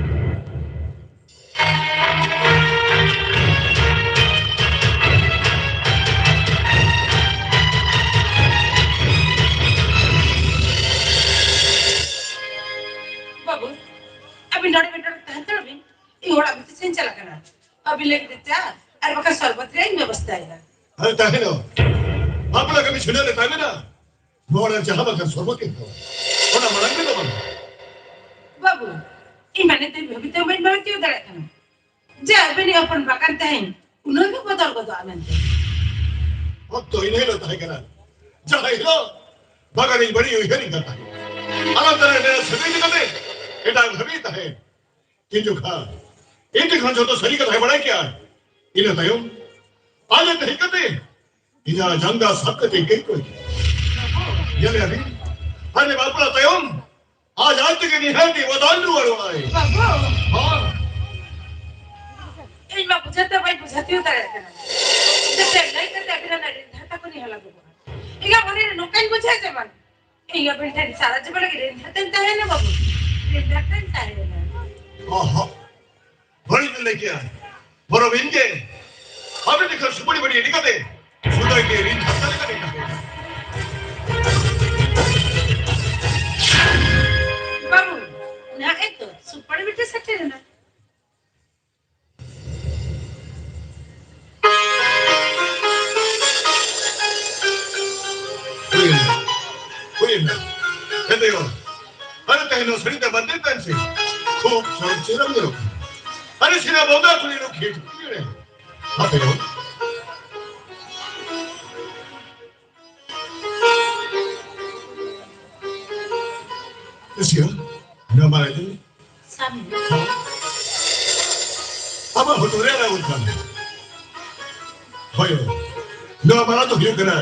ᱵᱟᱹᱵᱩ, ᱟᱹᱵᱤᱱ ᱱᱚᱰᱮ ᱵᱤᱱ ᱱᱚᱰᱮ ᱛᱟᱦᱮᱸ ᱦᱟᱛᱟᱲ ᱵᱤᱱ᱾ ᱤᱧ ᱚᱲᱟᱜ ᱵᱷᱤᱛᱤᱨ ᱥᱮᱫ ᱤᱧ ᱪᱟᱞᱟᱜ ᱠᱟᱱᱟ᱾ ᱟᱹᱵᱤᱱ ᱞᱟᱹᱜᱤᱫ ᱛᱮ ᱪᱟ ᱟᱨ ᱵᱟᱠᱷᱟᱱ ᱥᱚᱨᱵᱚᱛ ᱨᱮᱭᱟᱜ ᱤᱧ ᱵᱮᱵᱚᱥᱛᱷᱟᱭᱟ᱾ ᱦᱮᱸ, ᱛᱟᱦᱮᱸ ᱫᱚ᱾ ᱵᱟᱯᱞᱟ ᱠᱟᱹᱢᱤ ᱪᱷᱤᱰᱟᱹᱣ ᱞᱮ ᱛᱟᱦᱮᱸ ᱢᱮᱱᱟ᱾ ᱱᱚᱣᱟ ᱚᱲᱟᱜ ᱡᱟᱦᱟᱸ ᱵᱟᱠᱷᱟᱱ ᱥᱚᱨᱵᱚᱛ ᱤᱧ ᱦᱟᱛᱟᱣᱟ᱾ ᱚᱱᱟ ᱢᱟᱲᱟᱝ ᱨᱮᱫᱚ ᱵᱟᱝ᱾ ᱵᱟᱹᱵᱩ, ᱤᱧ ᱢᱟ ᱱᱤᱛ ᱫᱷᱟᱹᱵᱤᱡ ᱵᱷᱟᱹᱵᱤᱛᱮ ᱦᱚᱸ ᱵᱟᱹᱧ ᱵᱷᱟᱹᱵᱤᱛ ᱛᱤᱭᱳᱜ ᱫᱟᱲᱮᱭᱟᱜ ᱠᱟᱱᱟ᱾ ᱡᱮ ᱟᱹᱵᱤᱱᱤᱡ ᱦᱚᱯᱚᱱ ᱵᱟᱜᱟᱱ ᱛᱮᱦᱮᱧ ᱩᱱᱟᱹᱜ ᱜᱮ ᱵᱚᱫᱚᱞ ᱜᱚᱫᱚᱜᱼᱟ ᱢᱮᱱᱛᱮ᱾ ᱚᱠᱛᱚ ᱤᱱᱟᱹ ᱦᱤᱞᱳᱜ ᱛᱟᱦᱮᱸ ᱠᱟᱱᱟ᱾ ᱡᱟᱦᱟᱸ ᱦᱤᱞᱳᱜ ᱵᱟᱜᱟᱱᱤᱧ ᱵᱟᱹᱲᱤᱡ ᱩᱭᱦᱟᱹᱨᱤᱧ ᱠᱟᱱ ᱛᱟᱦᱮᱸᱫ᱾ ᱟᱞᱟᱝ ᱛᱟᱞᱟ ᱨᱮ ᱥᱟᱹᱜᱟᱹᱭ ᱤᱫᱤ ᱠᱟᱛᱮ ᱮᱴᱟᱜ ᱵᱷᱟᱹᱵᱤ ᱛᱟᱦᱮᱸᱫ᱾ ᱤᱧ ᱡᱚᱠᱷᱟ, ᱤᱧ ᱡᱚᱠᱷᱚᱱ ᱡᱚᱛᱚ ᱥᱟᱹᱨᱤ ᱠᱟᱛᱷᱟᱭ ᱵᱟᱲᱟᱭ ᱠᱮᱜᱼᱟ, ᱤᱱᱟᱹ ᱛᱟᱭᱚᱢ ᱟᱞᱮ ᱛᱮ ᱦᱮᱡ ᱠᱟᱛᱮ ᱤᱧᱟᱹᱜ ᱡᱟᱸᱜᱟ ᱥᱟᱵ ᱠᱟᱛᱮ ᱠᱟᱹᱡ ᱠᱚ ᱧᱮᱞᱮᱭᱟ ᱵᱤᱱ᱾ ᱟᱨ ᱵᱟᱯᱞᱟ ᱛᱟᱭᱚᱢ ᱟᱡ ᱟᱡ ᱛᱮᱜᱮ ᱱᱤᱦᱟᱹᱛ ᱜᱮ ᱵᱚᱫᱚᱞ ᱨᱩᱣᱟᱹᱲᱚᱜᱼᱟᱭ᱾ ᱵᱟᱹᱵᱩ᱾ ᱦᱚᱸ᱾ ᱤᱧ ᱢᱟ ᱵᱩᱡᱷᱟᱹᱣ ᱛᱮ ᱵᱟᱹᱧ ᱵᱩᱡᱷᱟᱹᱣ ᱛᱤᱭᱳᱜ ᱫᱟᱲᱮᱭᱟᱜ ᱠᱟᱱᱟ᱾ ᱡᱮ ᱪᱮᱫ ᱞᱟᱹᱭ ᱠᱟᱛᱮ ᱟᱹᱵᱤᱱ ᱚᱱᱟ ᱨᱤᱱ ᱫᱷᱟᱨᱛᱟ ᱠᱚ ᱧᱮᱞ ᱟᱹᱜᱩ ᱠᱚᱣᱟ᱾ ᱤᱧᱟᱹᱜ ᱢᱚᱱᱮ ᱨᱮ ᱱᱚᱝᱠᱟᱧ ᱵᱩᱡᱷᱟᱹᱣ ᱡᱮ ᱵᱟᱝ, ᱤᱧ ᱟᱹᱵᱤᱱ ᱴᱷᱮᱱ ᱥᱟᱨᱟ ᱡᱤᱵᱚᱱ ᱞᱟᱹᱜᱤᱫ ᱨᱤᱱ ᱫᱷᱟᱨᱛᱟᱧ ᱛᱟᱦᱮᱸᱭᱮᱱᱟ ᱵᱟᱹᱵᱩ᱾ ᱨᱤᱱ ᱫᱷᱟᱨᱛᱟᱧ ᱛᱟᱦᱮᱸᱭᱮᱱᱟ᱾ ᱚᱦᱚ᱾ ᱵᱟᱹᱲᱤᱡ ᱵᱤᱱ ᱞᱟᱹᱭ ᱠᱮᱜᱼᱟ᱾ ᱵᱚᱨᱚᱝ ᱤᱧ ᱜᱮ ᱟᱹᱵᱤᱱ ᱴᱷᱮᱱ ᱠᱷᱚᱱ ᱥᱩᱯᱟᱹᱲᱤ ᱵᱟᱹᱴᱤ ᱤᱫᱤ ᱠᱟᱛᱮ ᱥᱩᱫᱷᱟᱹ ᱜᱮ ᱨᱤᱱ ᱫᱷᱟᱨᱛᱟ ᱞᱮᱠᱟ ᱞᱤᱧ ᱛᱟᱦᱮᱸᱭᱮᱱᱟ᱾ ᱵᱟᱹᱵᱩ, ᱱᱟᱦᱟᱜ ᱜᱮᱛᱚ ᱥᱩᱯᱟᱹᱲᱤ ᱵᱤᱴᱤ ᱥᱮᱴᱮᱨ ᱮᱱᱟ᱾ ᱦᱩᱭᱮᱱᱟ, ᱦᱩᱭᱮᱱᱟ᱾ ᱦᱮᱸ ᱫᱟᱹᱭ ᱵᱟ᱾ ᱟᱨᱮ ᱛᱮᱦᱮᱧ ᱱᱚᱣᱟ ᱥᱟᱹᱲᱤ ᱛᱮ ᱵᱟᱸᱫᱮ ᱛᱟᱭ ᱥᱮ᱾ ᱠᱷᱩᱵ ᱪᱚᱨᱚᱠ ᱪᱮᱦᱨᱟᱢ ᱧᱮᱞᱚᱜ ᱠᱟᱱᱟ᱾ ᱟᱨᱮ ᱥᱮᱱᱟ ᱵᱚᱸᱜᱟ ᱠᱩᱲᱤ ᱨᱩᱠᱷᱤᱭᱟᱹ ᱴᱷᱤᱠ ᱨᱮ᱾ ᱦᱟᱯᱮ ᱫᱟᱹᱭ ᱵᱟ᱾ ᱤᱥᱤᱭᱟ, ᱱᱚᱣᱟ ᱢᱟ ᱤᱫᱤ᱾ ᱥᱟᱢᱤ᱾ ᱟᱢᱟᱜ ᱦᱚᱴᱚᱜ ᱨᱮ ᱟᱨᱟᱜ ᱩᱞ ᱠᱟᱱ᱾ ᱦᱳᱭ, ᱦᱳᱭ᱾ ᱱᱚᱣᱟ ᱢᱟᱞᱟ ᱫᱚ ᱦᱩᱭᱩᱜ ᱠᱟᱱᱟ,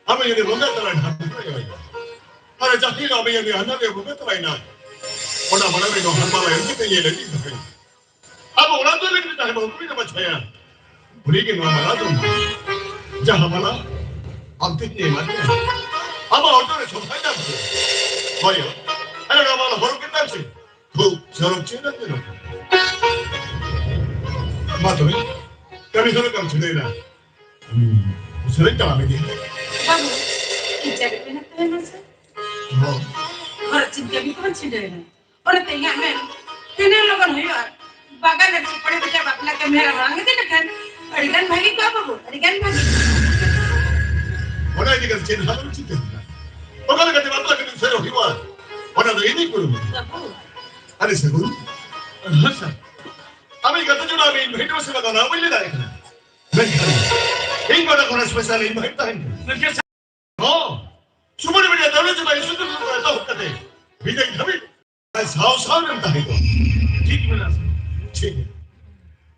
ᱟᱢ ᱡᱩᱫᱤ ᱵᱚᱸᱜᱟ ᱛᱟᱞᱟᱭ ᱱᱟᱦᱟᱜ ᱦᱩᱭᱩᱜ ᱠᱟᱱᱟ᱾ ᱟᱨ ᱡᱟᱦᱟᱸ ᱦᱤᱞᱳᱜ ᱟᱢ ᱡᱩᱫᱤ ᱦᱟᱱᱟ ᱨᱮ ᱵᱚᱸᱜᱟ ᱛᱟᱞᱟᱭ ᱱᱟ, ᱚᱱᱟ ᱢᱟᱲᱟᱝ ᱨᱮ ᱱᱚᱣᱟ ᱢᱟᱞᱟ ᱤᱫᱤ ᱠᱟᱛᱮ ᱧᱮᱞ ᱤᱫᱤ ᱛᱟᱦᱮᱸ᱾ ᱟᱵᱚ ᱚᱲᱟᱜ ᱫᱩᱣᱟᱹᱨ ᱨᱮ ᱡᱩᱫᱤ ᱛᱟᱦᱮᱸ ᱵᱟᱹᱦᱩ ᱠᱩᱲᱤ ᱫᱚ ᱵᱟᱪᱷᱟᱭᱟ, ᱩᱱᱤ ᱜᱮ ᱱᱚᱣᱟ ᱢᱟᱞᱟ ᱫᱚ ᱮᱢᱟᱭᱟ᱾ ᱡᱟᱦᱟᱸ ᱢᱟᱞᱟ ᱟᱢ ᱛᱮᱧ ᱮᱢᱟᱫ ᱢᱮᱭᱟ᱾ ᱟᱢᱟᱜ ᱦᱚᱴᱚᱜ ᱨᱮ ᱥᱚᱫᱷᱟᱭ ᱧᱟᱢ ᱠᱮᱫᱟ᱾ ᱦᱳᱭ, ᱦᱳᱭ᱾ ᱟᱨ ᱱᱚᱣᱟ ᱢᱟᱞᱟ ᱦᱚᱨᱚᱜ ᱠᱮᱫᱟᱢ ᱥᱮ? ᱠᱷᱩᱵ ᱪᱚᱨᱚᱠ ᱪᱮᱦᱨᱟ ᱧᱮᱞᱚᱜ ᱠᱟᱱᱟ᱾ ᱢᱟ ᱛᱚᱵᱮ, ᱠᱟᱹᱢᱤ ᱦᱚᱨᱟ ᱠᱟᱢ ᱪᱷᱤᱰᱟᱹᱭᱮᱱᱟ᱾ ᱦᱩᱸ, ᱩᱥᱟᱹᱨᱟᱧ ᱛᱟᱲᱟᱢ ᱤᱫᱤᱭᱟ᱾ ᱵᱟᱹᱵᱩ, ᱤᱧ ᱪᱟᱹᱰᱤ ᱯᱮᱱᱟ ᱛᱟᱦᱮᱱᱟ ᱥᱮ? ᱦᱚᱸ᱾ ᱦᱚᱨᱚᱜ ᱪᱤᱱ ᱠᱟᱹᱢᱤ ᱠᱚᱦᱚᱸ ᱪᱷᱤᱰᱟᱹᱭᱮᱱᱟ᱾ ᱚᱱᱟᱛᱮ ᱤᱧᱟᱹᱜ ᱢᱮᱱ, ᱛᱤᱱᱟᱹᱜ ᱞᱚᱜᱚᱱ ᱦᱩᱭᱩᱜᱼᱟ? ᱵᱟᱜᱟᱱ ᱨᱮ ᱪᱤᱯᱲᱤ ᱵᱮᱴᱟ ᱵᱟᱯᱞᱟ ᱠᱟᱹᱢᱤ ᱦᱚᱨᱟ ᱢᱟᱲᱟᱝ ᱤᱫᱤ ᱞᱮᱠᱷᱟᱱ ᱟᱹᱰᱤ ᱜᱟᱱ ᱵᱷᱟᱹᱜᱤ ᱠᱚᱜᱼᱟ ᱵᱟᱹᱵᱩ, ᱟᱹᱰᱤ ᱜᱟᱱ ᱵᱷᱟᱹᱜᱤ᱾ ᱚᱱᱟ ᱤᱫᱤ ᱠᱟᱛᱮ ᱪᱮᱫ ᱦᱚᱸ ᱟᱞᱚᱢ ᱪᱤᱱᱛᱟᱹ ᱦᱟᱛᱟᱲᱟ᱾ ᱚᱠᱟ ᱞᱮᱠᱟᱛᱮ ᱵᱟᱯᱞᱟ ᱠᱟᱹᱢᱤ ᱥᱮᱱᱚᱜ ᱦᱩᱭᱩᱜᱼᱟ, ᱚᱱᱟ ᱫᱚ ᱤᱧᱤᱧ ᱠᱩᱨᱩᱢᱩᱴᱩᱭᱟ᱾ ᱵᱟᱹᱵᱩ᱾ ᱟᱨᱮ ᱥᱟᱹᱜᱩᱱ᱾ ᱦᱮᱸ, ᱥᱟᱨ᱾ ᱟᱢᱤᱡ ᱜᱟᱛᱮ ᱡᱚᱱᱟ ᱟᱢᱤᱡ ᱵᱷᱮᱴ ᱢᱮᱥᱟ ᱞᱟᱜᱟᱣ ᱱᱟ, ᱵᱟᱹᱧ ᱞᱟᱹᱭ ᱫᱟᱲᱮᱭᱟᱜ ᱠᱟᱱᱟ᱾ ᱢᱮᱱᱠᱷᱟᱱ ᱤᱧ ᱯᱟᱦᱴᱟ ᱠᱷᱚᱱ special invite ᱛᱟᱦᱮᱱ ᱠᱟᱱᱟ᱾ ᱢᱮᱱᱠᱷᱟᱱ ᱦᱚᱸ, ᱥᱩᱢᱩᱱ ᱢᱤᱰᱤᱭᱟ ᱫᱟᱣᱞᱟ ᱪᱮᱛᱟᱱ ᱥᱩᱫᱷᱩ ᱮᱛᱚᱦᱚᱵ ᱠᱟᱛᱮ ᱵᱤᱫᱟᱹᱭ ᱫᱷᱟᱹᱵᱤᱡ ᱥᱟᱶ ᱥᱟᱶ ᱨᱮᱢ ᱛᱟᱦᱮᱸ ᱠᱚᱜᱼᱟ᱾ ᱴᱷᱤᱠ ᱢᱮᱱᱟᱜᱼᱟ, ᱥᱟᱨ᱾ ᱴᱷᱤᱠ ᱜᱮᱭᱟ᱾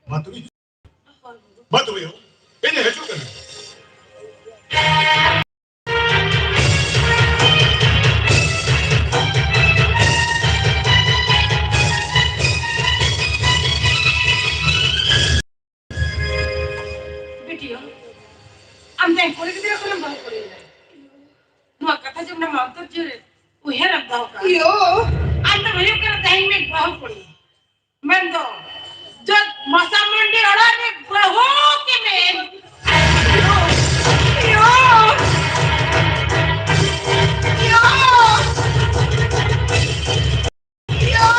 ᱢᱟ ᱛᱚᱵᱮ, ᱢᱟ ᱛᱚᱵᱮ, ᱤᱧ ᱦᱤᱡᱩᱜ ᱠᱟᱱᱟ᱾ ᱵᱤᱴᱤᱭᱳ, ᱟᱢ ᱫᱚ ᱠᱩᱲᱤ ᱜᱤᱫᱽᱨᱟᱹ ᱠᱷᱚᱱᱮᱢ ᱵᱟᱹᱦᱩ ᱠᱩᱲᱤᱭᱮᱱᱟ᱾ ᱱᱚᱣᱟ ᱠᱟᱛᱷᱟ ᱡᱮ ᱚᱱᱟ ᱢᱟᱢᱛᱚ ᱡᱤᱣᱤ ᱨᱮ ᱩᱭᱦᱟᱹᱨ ᱮᱢ ᱫᱚᱦᱚ ᱠᱟᱜᱼᱟ᱾ ᱤᱭᱳ! ᱟᱢ ᱫᱚᱢ ᱦᱩᱭᱩᱜ ᱠᱟᱱᱟ ᱛᱮᱦᱮᱧ ᱢᱤᱫ ᱵᱟᱹᱦᱩ ᱠᱩᱲᱤ᱾ ᱢᱮᱱᱫᱚ, ᱡᱚᱛ ᱢᱟᱥᱟ ᱢᱟᱱᱰᱤ ᱚᱲᱟᱜ ᱨᱮ ᱵᱟᱹᱦᱩ ᱠᱮᱢᱮᱢ᱾ ᱤᱭᱳ! ᱤᱭᱳ! ᱤᱭᱳ!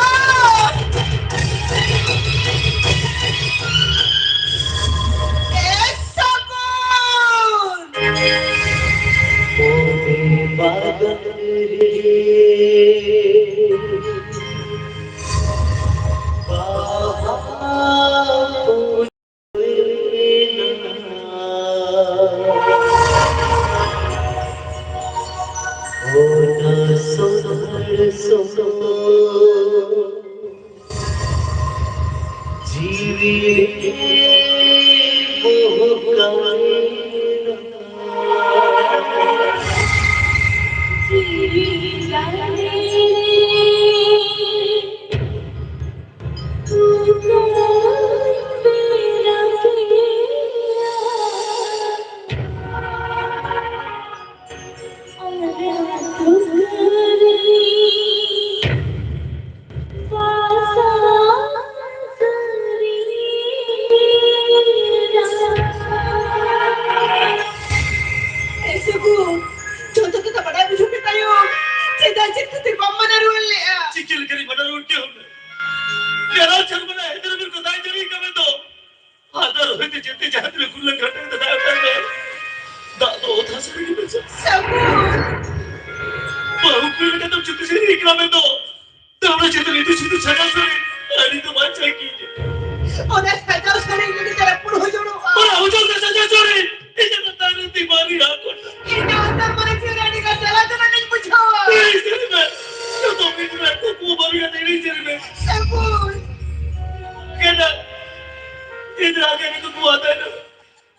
ᱡᱤᱣᱤ ᱨᱮ ᱵᱚᱦᱚᱜ ᱠᱟᱱ ᱮ ᱥᱟᱹᱜᱩᱱ, ᱡᱚᱛᱚ ᱠᱟᱛᱷᱟ ᱵᱟᱰᱟᱭ ᱵᱩᱡᱷᱟᱹᱣ ᱠᱮᱫ ᱛᱟᱭᱚᱢ, ᱪᱮᱫᱟᱜ ᱪᱮᱫ ᱠᱷᱟᱹᱛᱤᱨ ᱵᱟᱢ ᱢᱟᱱᱟ ᱨᱩᱣᱟᱹᱲ ᱞᱮᱜᱼᱟ? ᱪᱤᱠᱟᱹ ᱞᱮᱠᱟᱛᱮᱧ ᱢᱟᱱᱟ ᱨᱩᱣᱟᱹᱲ ᱠᱮᱭᱟ? ᱡᱟᱱᱟᱢ ᱥᱮᱨᱢᱟ ᱨᱮ ᱦᱟᱭᱫᱨᱟᱵᱟᱫᱽ ᱠᱟᱛᱷᱟᱭ ᱡᱟᱹᱲᱤ ᱠᱟᱜ ᱢᱮ ᱫᱚ᱾ ᱟᱫᱚ ᱨᱚᱦᱚᱭ ᱛᱮ ᱪᱮᱫ ᱛᱮ ᱡᱟᱦᱟᱸ ᱛᱤᱱᱟᱹᱜ ᱠᱩᱞᱟᱹᱝ ᱜᱷᱟᱴᱟ ᱠᱟᱛᱮ ᱫᱟᱜ ᱮᱢ ᱠᱟᱱ ᱫᱚ, ᱫᱟᱜ ᱫᱚ ᱚᱛ ᱦᱟᱥᱟ ᱨᱮᱜᱮ ᱢᱮᱥᱟᱜᱼᱟ᱾ ᱥᱟᱹᱜᱩᱱ! ᱵᱟᱹᱦᱩ ᱠᱩᱲᱤ ᱞᱮᱠᱟᱛᱮᱢ ᱪᱷᱩᱴᱤ ᱥᱮᱫ ᱤᱫᱤ ᱠᱟᱱᱟ ᱢᱮᱱᱫᱚ, ᱫᱟᱣᱲᱟ ᱪᱮᱛᱟᱱ ᱤᱫᱤ ᱪᱷᱩᱴᱤ ᱥᱟᱡᱟᱣ ᱥᱟᱹᱨᱤ, ᱟᱹᱰᱤ ᱫᱚ ᱵᱟᱝ ᱪᱟᱭ ᱜᱮ᱾ ᱚᱱᱟ ᱥᱟᱡᱟᱣ ᱥᱟᱹᱨᱤ ᱞᱟᱹᱜᱤᱫ ᱛᱮ ᱨᱟᱹᱯᱩᱫ ᱦᱚᱡᱚᱲᱚᱜᱼᱟ᱾ ᱚᱱᱟ ᱦᱚᱡᱚᱲ ᱛᱮ ᱥᱟᱡᱟᱣ ᱥᱟᱹᱨᱤ, ᱤᱧᱟᱹᱜ ᱫᱚ ᱛᱟᱭᱱᱚᱢ ᱛᱮ ᱵᱟᱝ ᱦᱩᱭᱩᱜᱼᱟ ᱠᱚᱴᱟ᱾ ᱤᱧ ᱫᱚ ᱚᱱᱛᱚᱨ ᱢᱚᱱᱮ ᱡᱤᱣᱤ ᱨᱮ ᱟᱹᱰᱤ ᱜᱟᱱ ᱡᱟᱞᱟ ᱡᱟᱞᱟ ᱞᱤᱧ ᱵᱩᱡᱷᱟᱹᱣᱟ᱾ ᱤᱧ ᱥᱟᱹᱨᱤ ᱢᱮ, ᱡᱚᱛᱚ ᱢᱤᱫ ᱨᱮ ᱠᱩᱠᱢᱩ ᱵᱟᱹᱜᱤ ᱠᱟᱛᱮ ᱤᱧ ᱥᱟᱹᱨᱤ ᱢᱮ᱾ ᱥᱟᱹᱜᱩᱱ! ᱜᱮᱰᱮ, ᱜᱤᱫᱽᱨᱟᱹ ᱜᱮ ᱱᱤᱛᱚᱜ ᱱᱚᱣᱟ ᱛᱟᱭᱱᱚᱢ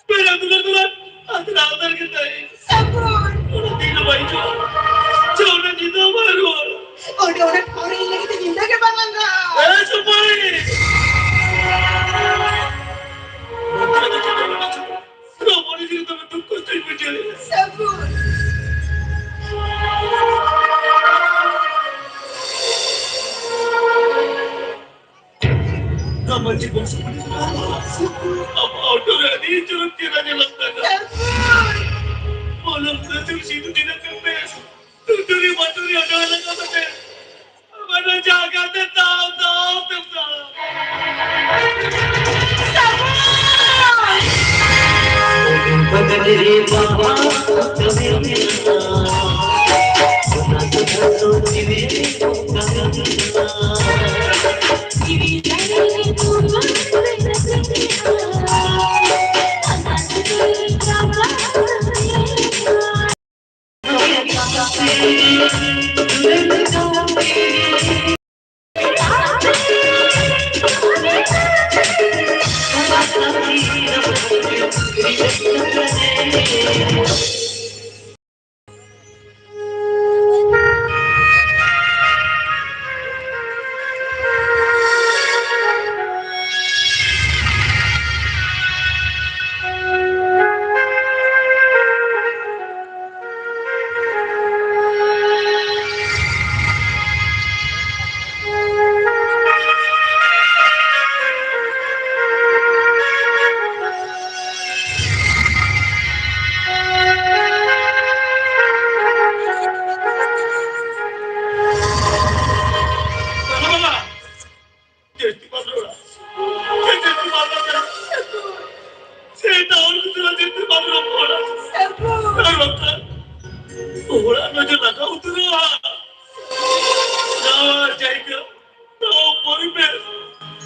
ᱯᱮᱲᱟ ᱫᱩᱞᱟᱹᱲ ᱫᱩᱞᱟᱹᱲ, ᱟᱫᱽᱨᱟ ᱟᱫᱟᱨ ᱜᱮ ᱛᱟᱭ᱾ ᱥᱟᱹᱜᱩᱱ! ᱚᱱᱟ ᱫᱤᱱ ᱦᱚᱸ ᱵᱟᱭ ᱦᱤᱡᱩᱜᱼᱟ᱾ ᱪᱮ ᱚᱱᱟ ᱧᱤᱫᱟᱹ ᱦᱚᱸ ᱵᱟᱭ ᱨᱩᱣᱟᱹᱲᱟ᱾ ᱚᱸᱰᱮ ᱚᱱᱟ ᱴᱷᱟᱶ ᱨᱮ ᱤᱧ ᱞᱟᱹᱜᱤᱫ ᱛᱮ ᱧᱤᱫᱟᱹ ᱜᱮ ᱵᱟᱝ ᱞᱟᱸᱜᱟᱜᱼᱟ᱾ ᱮ ᱥᱩᱯᱟᱹᱲᱤ! ᱱᱚᱝᱠᱟ ᱫᱚ ᱪᱮᱫ ᱦᱚᱸ ᱵᱟᱝ ᱦᱤᱡᱩᱜᱼᱟ᱾ ᱱᱚᱣᱟ ᱢᱚᱱᱮ ᱡᱤᱣᱤ ᱫᱚᱢᱮ ᱫᱩᱠ ᱠᱚᱥᱴᱚᱧ ᱵᱩᱡᱷᱟᱹᱣᱮᱫᱼᱟ᱾ ᱥᱟᱹᱜᱩᱱ! ᱱᱚᱣᱟ ᱢᱟᱹᱡᱷᱤ ᱵᱚᱝᱥᱚ ᱠᱚ ᱟᱢᱟᱜ ᱦᱚᱴᱚᱜ ᱨᱮ ᱟᱹᱰᱤ ᱪᱚᱨᱚᱠ ᱪᱮᱦᱨᱟ ᱧᱮᱞᱚᱜ ᱠᱟᱱᱟ᱾ ᱢᱚᱞᱚᱝ ᱥᱤᱸᱫᱩᱨ ᱥᱤᱸᱫᱩᱨ ᱛᱤᱱᱟᱹᱜ ᱠᱟᱛᱮ, ᱴᱩᱴᱩᱨᱤ ᱢᱟᱴᱩᱨᱤ ᱟᱰᱟ ᱞᱟᱜᱟ ᱠᱟᱛᱮ, ᱟᱵᱟᱨ ᱡᱟᱭᱜᱟ ᱛᱮ ᱫᱟᱣ ᱫᱟᱣ ᱛᱮ ᱫᱟᱣ᱾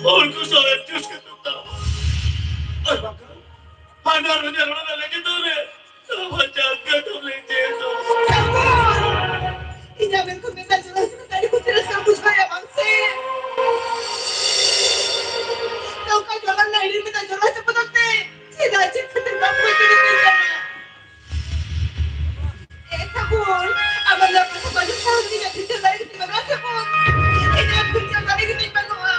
ᱦᱚᱲ ᱠᱚ ᱥᱟᱶ adjust ᱠᱟᱛᱮ ᱛᱟᱦᱮᱸ᱾ ᱟᱨ ᱵᱟᱝᱠᱷᱟᱱ ᱦᱟᱱᱟ ᱨᱚᱡᱟ ᱨᱚᱲ ᱞᱟᱹᱜᱤᱫ ᱫᱚ ᱨᱮ ᱱᱚᱣᱟ ᱡᱟᱭᱜᱟ ᱫᱚ ᱞᱮ ᱪᱮᱫ ᱫᱚ᱾ ᱤᱧᱟᱜ ᱢᱮᱱ ᱠᱷᱚᱱ ᱢᱮᱱᱟᱜ ᱡᱚᱞᱟ ᱥᱮ ᱢᱮᱱᱟᱜ ᱟᱹᱰᱤ ᱠᱩᱥᱤ ᱨᱟᱹᱥᱠᱟᱹ ᱵᱩᱡᱷᱟᱹᱣ ᱭᱟ ᱵᱟᱝ ᱥᱮ? ᱱᱚᱝᱠᱟ ᱡᱚᱞᱟ ᱨᱮᱱᱟᱜ ᱟᱹᱰᱤ ᱢᱮᱱᱟᱜ ᱡᱚᱞᱟ ᱥᱮ ᱵᱚᱫᱚᱞ ᱛᱮ ᱪᱮᱫᱟᱜ ᱪᱮᱫ ᱠᱷᱟᱹᱛᱤᱨ ᱵᱟᱢ ᱵᱩᱡᱽ ᱫᱟᱲᱮᱭᱟᱜ ᱠᱟᱱᱟ? ᱮ ᱥᱟᱹᱜᱩᱱ, ᱟᱢᱟᱜ ᱞᱟᱹᱭ ᱠᱟᱛᱷᱟ ᱵᱟᱹᱧ ᱥᱟᱦᱟᱣ ᱫᱟᱲᱮᱭᱟᱜ ᱠᱟᱱᱟ, ᱵᱩᱡᱷᱟᱹᱣ ᱫᱟᱲᱮ ᱠᱟᱛᱮ ᱵᱟᱹᱱᱩᱜᱼᱟ ᱥᱟᱹᱜᱩᱱ᱾ ᱤᱧᱟᱜ ᱵᱩᱡᱷᱟᱹᱣ ᱫᱟᱲᱮ ᱠᱟᱛᱮ ᱵᱟᱹᱱᱩᱜᱼᱟ᱾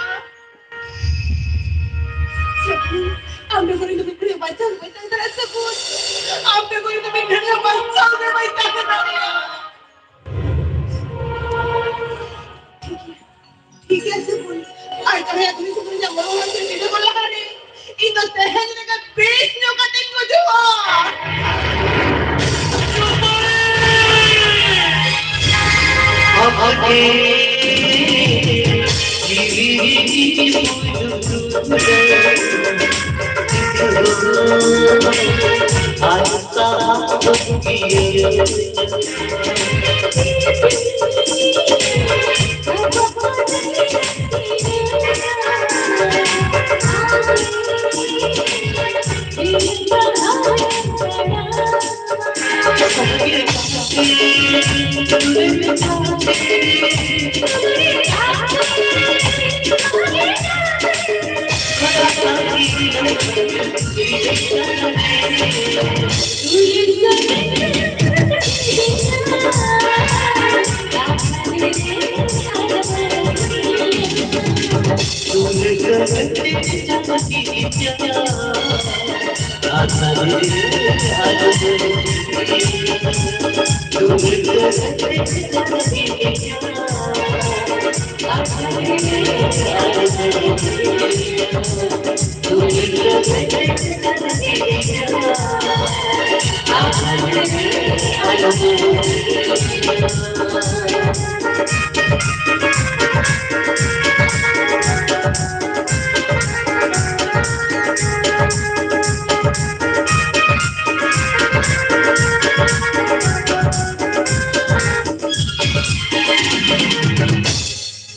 ᱥᱟᱹᱜᱩᱱ, ᱟᱢ ᱵᱮᱜᱚᱨ ᱤᱧ ᱫᱚ ᱢᱤᱫ ᱜᱷᱟᱹᱲᱤᱡ ᱵᱟᱧᱪᱟᱣ ᱜᱮ ᱵᱟᱹᱧ ᱛᱟᱦᱮᱸ ᱫᱟᱲᱮᱭᱟᱜᱼᱟ ᱥᱟᱹᱜᱩᱱ᱾ ᱟᱢ ᱵᱮᱜᱚᱨ ᱤᱧ ᱫᱚ ᱢᱤᱫ ᱜᱷᱟᱹᱲᱤᱡ ᱵᱟᱧᱪᱟᱣ ᱜᱮ ᱵᱟᱹᱧ ᱛᱟᱦᱮᱸ ᱫᱟᱲᱮᱭᱟᱜᱼᱟ᱾ ᱴᱷᱤᱠ ᱜᱮᱭᱟ᱾ ᱴᱷᱤᱠ ᱜᱮᱭᱟ ᱥᱟᱹᱜᱩᱱ᱾ ᱟᱨ ᱛᱟᱦᱞᱮ ᱟᱹᱛᱩ ᱫᱤᱥᱚᱢ ᱨᱮᱱᱟᱜ ᱢᱚᱬᱮ ᱦᱚᱲ ᱴᱷᱮᱱ ᱵᱤᱰᱟᱹᱣ ᱜᱚᱫ ᱞᱟᱜᱟᱣ ᱞᱮ᱾ ᱤᱧ ᱫᱚ ᱛᱮᱦᱮᱧ ᱨᱮᱜᱮ ᱵᱮᱥ ᱧᱚᱜ ᱠᱟᱛᱮᱧ ᱜᱩᱡᱩᱜᱼᱟ᱾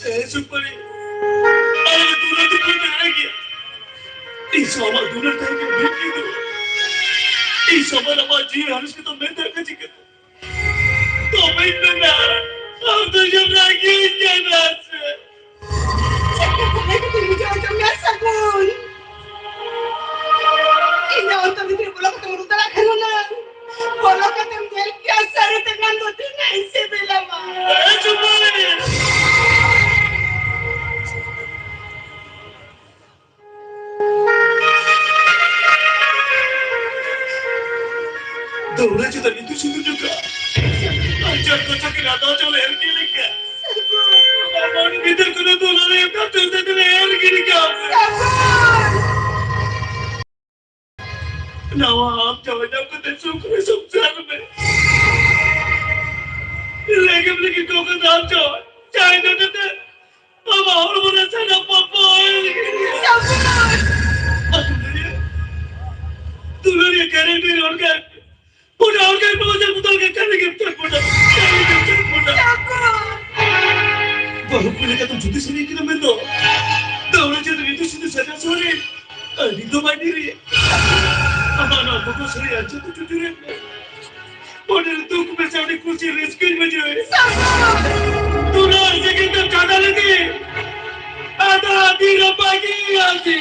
ᱮ ᱥᱩᱯᱟᱹᱨᱤ, ᱟᱞᱮ ᱫᱩᱞᱟᱹᱲ ᱫᱚ ᱟᱢᱟᱜ ᱫᱩᱞᱟᱹᱲ ᱛᱟᱦᱮᱸ ᱠᱟᱱᱟ ᱢᱤᱫ ᱧᱤᱫᱟᱹ᱾ ᱤᱧ ᱥᱚᱢᱚᱭ ᱟᱢᱟᱜ ᱡᱤᱣᱤ ᱦᱟᱹᱨᱩᱥ ᱠᱟᱛᱮ ᱢᱮᱱ ᱫᱟᱲᱮᱭᱟᱜ ᱠᱟᱱᱟ ᱪᱤᱠᱟᱹᱛᱮ? ᱛᱚᱵᱮᱧ ᱢᱮᱱᱟ, ᱟᱢ ᱫᱚ ᱡᱚᱢ ᱨᱟᱹᱜᱤᱭᱟᱹᱧ ᱠᱟᱱᱟ ᱥᱮ? ᱪᱮᱫ ᱠᱟᱛᱷᱟ ᱞᱟᱹᱭ ᱠᱟᱛᱮᱧ ᱵᱩᱡᱷᱟᱹᱣ ᱦᱚᱪᱚ ᱢᱮᱭᱟ ᱥᱟᱹᱜᱩᱱ? ᱤᱧ ᱫᱚ ᱚᱱᱛᱚᱨ ᱵᱷᱤᱛᱤᱨ ᱵᱚᱞᱚ ᱠᱟᱛᱮᱢ ᱨᱩ ᱫᱟᱲᱮᱭᱟᱜ ᱠᱷᱟᱱ ᱦᱩᱱᱟᱹᱝ, ᱵᱚᱞᱚ ᱠᱟᱛᱮᱢ ᱧᱮᱞ ᱠᱮᱭᱟ ᱥᱟᱹᱨᱤ ᱛᱮ ᱜᱟᱱ ᱫᱚ ᱛᱤᱱᱟᱹᱜ ᱤᱧ ᱥᱤᱵᱤᱞᱟᱢᱟ᱾ ᱮ, ᱪᱩᱯ ᱢᱮ! ᱫᱟᱹᱣᱲᱟᱹ ᱪᱮᱛᱟᱱ ᱤᱛᱩᱫ ᱥᱤᱸᱫᱩᱨ ᱡᱚᱠᱷᱟ ᱟᱡᱟᱜ ᱠᱚᱪᱟ ᱠᱤᱱ ᱟᱫᱟ ᱦᱚᱪᱚ ᱞᱮ ᱮᱨ ᱜᱤᱰᱤ ᱞᱮᱠᱟ᱾ ᱟᱢᱟᱜ ᱜᱤᱫᱟᱹᱨ ᱠᱚᱫᱚ ᱫᱩᱞᱟᱹᱲᱤᱭᱟᱹ ᱠᱟᱛᱮ ᱛᱮ ᱮᱨ ᱜᱤᱰᱤ ᱠᱟᱜ ᱢᱮ᱾ ᱱᱟᱣᱟ ᱟᱢ ᱡᱟᱶᱟᱭ ᱧᱟᱢ ᱠᱟᱛᱮ ᱥᱩᱠ ᱨᱮ ᱥᱚᱝᱥᱟᱨ ᱢᱮ᱾ ᱞᱮᱜᱮᱢ ᱞᱟᱹᱜᱤᱫ ᱠᱚ ᱠᱟᱛᱷᱟ ᱟᱢ ᱡᱟᱶᱟᱭ ᱡᱟᱶᱟᱭ ᱧᱟᱢ ᱠᱟᱛᱮ ᱟᱢᱟᱜ ᱦᱚᱲᱢᱚ ᱨᱮ ᱥᱟᱱᱟᱢ ᱯᱟᱯ ᱚᱞ ᱜᱤᱰᱤ᱾ ᱟᱨ ᱫᱩᱞᱟᱹᱲᱤᱭᱟᱹ, ᱫᱩᱞᱟᱹᱲᱤᱭᱟᱹ ᱠᱟᱨᱮᱱᱴ ᱨᱮ ᱚᱱᱠᱟ ᱯᱩᱱᱟ ᱚᱱᱠᱟ ᱵᱟᱵᱟ ᱡᱟᱱ ᱵᱩᱛᱟᱞ ᱠᱟ ᱠᱟᱨᱮ ᱜᱮ ᱪᱟᱠ ᱯᱩᱱᱟ, ᱠᱟᱨᱮ ᱜᱮ ᱪᱟᱠ ᱯᱩᱱᱟ᱾ ᱵᱟᱹᱦᱩ ᱠᱩᱲᱤ ᱞᱮᱠᱟᱛᱮ ᱡᱩᱫᱤ ᱥᱟᱹᱨᱤ ᱠᱤᱱᱟ ᱢᱮᱱᱫᱚ, ᱫᱟᱹᱣᱲᱟᱹ ᱪᱮᱛᱟᱱ ᱨᱮ ᱡᱩᱫᱤ ᱥᱟᱡᱟ ᱥᱚᱨᱮ, ᱟᱹᱰᱤ ᱫᱚ ᱵᱟᱭ ᱰᱮᱨᱤᱭᱟ᱾ ᱟᱢᱟᱜ ᱱᱚᱣᱟ ᱵᱚᱛᱚᱨ ᱥᱟᱹᱨᱤ ᱟᱨ ᱡᱚᱛᱚ ᱪᱩᱪᱩᱨᱮ᱾ ᱢᱚᱱᱮ ᱨᱮ ᱫᱩᱠ ᱢᱮᱥᱟ ᱟᱹᱰᱤ ᱠᱩᱥᱤ ᱨᱟᱹᱥᱠᱟᱹᱧ ᱵᱩᱡᱷᱟᱹᱣᱮᱫ᱾ ᱫᱩᱞᱟᱹᱲ ᱥᱟᱹᱜᱟᱹᱭ ᱛᱮᱢ ᱪᱟᱸᱫᱟ ᱞᱮᱫᱮ, ᱟᱫᱚ ᱟᱹᱰᱤ ᱨᱟᱯᱟᱜᱤᱧ ᱟᱹᱰᱤ᱾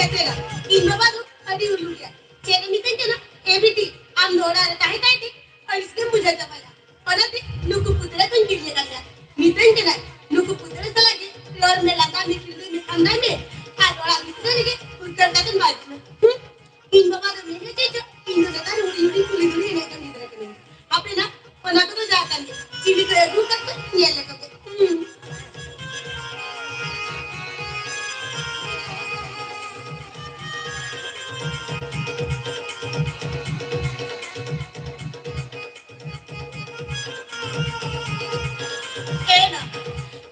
ᱮᱛᱮᱫᱟ, ᱤᱧ ᱵᱟᱵᱟ ᱫᱚ ᱟᱹᱰᱤ ᱩᱞᱩ ᱜᱮᱭᱟ᱾ ᱪᱮᱫ ᱮ ᱢᱤᱛᱟᱹᱧ ᱠᱟᱱᱟ? "ᱮ ᱵᱤᱴᱤ, ᱟᱢ ᱫᱚ ᱚᱲᱟᱜ ᱨᱮ ᱛᱟᱦᱮᱸ ᱛᱟᱦᱮᱸ ᱛᱮ ᱟᱹᱲᱤᱥ ᱜᱮᱢ ᱵᱩᱡᱷᱟᱹᱣ ᱪᱟᱵᱟᱭᱟ᱾ ᱚᱱᱟᱛᱮ ᱱᱩᱠᱩ ᱯᱩᱛᱲᱟᱹ ᱠᱚᱧ ᱠᱤᱨᱤᱧ ᱟᱠᱟᱫ ᱢᱮᱭᱟ᱾" ᱢᱤᱛᱟᱹᱧ ᱠᱟᱱᱟᱭ, "ᱱᱩᱠᱩ ᱯᱩᱛᱲᱟᱹ ᱥᱟᱞᱟᱜ ᱜᱮ ᱨᱚᱲ ᱢᱮ, ᱞᱟᱸᱫᱟᱭ ᱢᱮ, ᱠᱷᱤᱞᱰᱩᱭ ᱢᱮ, ᱯᱷᱟᱸᱫᱟᱭ ᱢᱮ, ᱟᱨ ᱚᱲᱟᱜ ᱵᱷᱤᱛᱨᱤ ᱨᱮᱜᱮ ᱩᱫᱽᱜᱟᱹᱨ ᱠᱟᱛᱮᱢ ᱵᱟᱹᱜᱤ ᱢᱮ᱾" ᱦᱩᱸ? ᱤᱧ ᱵᱟᱵᱟ ᱫᱚ ᱢᱮᱱᱟ ᱪᱮᱫ ᱪᱚ, ᱤᱧ ᱫᱚ ᱱᱮᱛᱟᱨ ᱦᱩᱰᱤᱧ ᱦᱩᱰᱤᱧ ᱠᱩᱞᱦᱤ ᱠᱩᱞᱦᱤ ᱮᱱᱮᱡ ᱨᱮᱱ ᱜᱤᱫᱽᱨᱟᱹ ᱠᱟᱹᱱᱟᱹᱧ᱾ ᱦᱟᱯᱮ ᱱᱟ, ᱚᱱᱟ ᱠᱚᱫᱚ ᱡᱟ ᱠᱟᱱ ᱜᱮ, ᱪᱤᱞᱤ ᱠᱚ ᱟᱹᱜᱩ ᱠᱟᱫ ᱠᱚ ᱧᱮᱞ ᱞᱮᱠᱚ ᱜᱮ᱾ ᱦᱩᱸ᱾ ᱮ ᱱᱟ,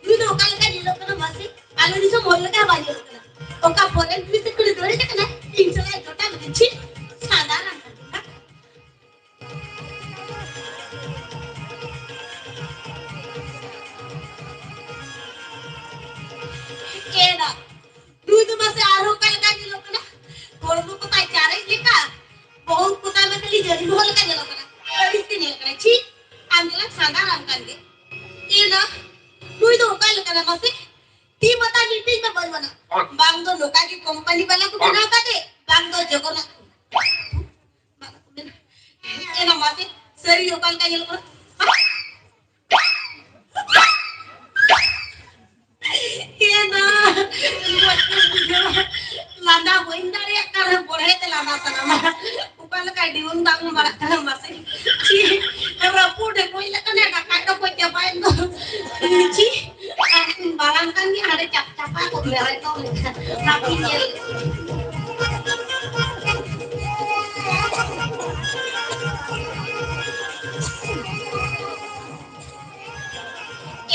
ᱱᱩᱭ ᱫᱚ ᱚᱠᱟ ᱞᱮᱠᱟ ᱧᱮᱞᱚᱜ ᱠᱟᱱᱟ ᱢᱟᱥᱮ? ᱟᱞᱮ ᱫᱤᱥᱚᱢ ᱦᱚᱲ ᱞᱮᱠᱟ ᱵᱟᱭ ᱧᱮᱞᱚᱜ ᱠᱟᱱᱟ᱾ ᱚᱠᱟ foreign dress ᱮ ᱠᱩᱲᱤ ᱫᱚ ᱦᱮᱡ ᱟᱠᱟᱱᱟ, ᱤᱧ ᱥᱟᱞᱟᱜ ᱮ ᱡᱚᱴᱟᱣ ᱞᱟᱹᱜᱤᱫ᱾ ᱪᱷᱤ, ᱥᱟᱫᱟ ᱨᱟᱝ ᱠᱟᱱᱟ᱾ ᱮ ᱱᱟ, ᱱᱩᱭ ᱫᱚ ᱢᱟᱥᱮ ᱟᱨᱦᱚᱸ ᱚᱠᱟ ᱞᱮᱠᱟ ᱧᱮᱞᱚᱜ ᱠᱟᱱᱟ? ᱦᱚᱲᱢᱚ ᱠᱚ ᱛᱟᱭ ᱪᱟᱨᱮᱡ ᱞᱮᱠᱟ, ᱵᱚᱦᱚᱜ ᱠᱚ ᱛᱟᱭ ᱢᱟ ᱠᱷᱟᱹᱞᱤ ᱡᱟᱹᱞᱤ ᱵᱚᱦᱚᱜ ᱞᱮᱠᱟ ᱧᱮᱞᱚᱜ ᱠᱟᱱᱟ᱾ ᱟᱹᱲᱤᱥ ᱜᱮ ᱧᱮᱞᱚᱜ ᱠᱟᱱᱟ᱾ ᱪᱷᱤ, ᱟᱢ ᱧᱮᱞᱟᱢ ᱥᱟᱫᱟ ᱨᱟᱝ ᱠᱟᱱ ᱜᱮ᱾ ᱮ ᱱᱟ, ᱱᱩᱭ ᱫᱚ ᱚᱠᱟ ᱞᱮᱠᱟᱱᱟ ᱢᱟᱥᱮ? ᱛᱤ ᱢᱟᱛᱟ ᱢᱤᱫᱴᱤᱡ ᱢᱟ ᱵᱟᱹᱱᱩᱜ ᱟᱱᱟ᱾ ᱵᱟᱝ ᱫᱚ ᱱᱚᱝᱠᱟ ᱜᱮ ᱠᱳᱢᱯᱟᱱᱤ ᱵᱟᱞᱟ ᱠᱚ ᱵᱮᱱᱟᱣ ᱠᱟᱫᱮ, ᱵᱟᱝ ᱫᱚ ᱡᱚᱜᱚᱱᱱᱟᱛᱷ᱾ ᱮ ᱱᱟ ᱢᱟᱥᱮ, ᱥᱟᱹᱨᱤ ᱚᱠᱟ ᱞᱮᱠᱟ ᱧᱮᱞᱚᱜ ᱠᱟᱱᱟ? ᱞᱟᱸᱫᱟ ᱵᱟᱹᱧ ᱫᱟᱲᱮᱭᱟᱜ ᱠᱟᱱᱟ, ᱵᱚᱲᱦᱮ ᱛᱮ ᱞᱟᱸᱫᱟ ᱥᱟᱱᱟᱢᱟ᱾ ᱚᱠᱟ ᱞᱮᱠᱟᱭ ᱰᱤᱣᱩᱱ ᱫᱟᱜ ᱵᱟᱲᱟᱜ ᱠᱟᱱᱟ ᱢᱟᱥᱮ᱾ ᱪᱤ, ᱨᱟᱹᱯᱩᱫ ᱰᱷᱮᱠᱚᱡ ᱞᱮᱠᱟᱱᱮ ᱰᱟᱠᱟᱭ ᱰᱚᱠᱚᱡ ᱪᱟᱵᱟᱭᱮᱱ ᱫᱚ᱾ ᱪᱤ, ᱟᱨ ᱢᱟᱨᱟᱝ ᱠᱟᱱ ᱜᱮ ᱦᱟᱸᱰᱮ ᱪᱟᱯ ᱪᱟᱯᱟ ᱠᱚ ᱢᱮᱨᱮ ᱠᱚ ᱢᱮᱱᱠᱷᱟᱱ ᱦᱟᱯᱤ ᱧᱮᱞ᱾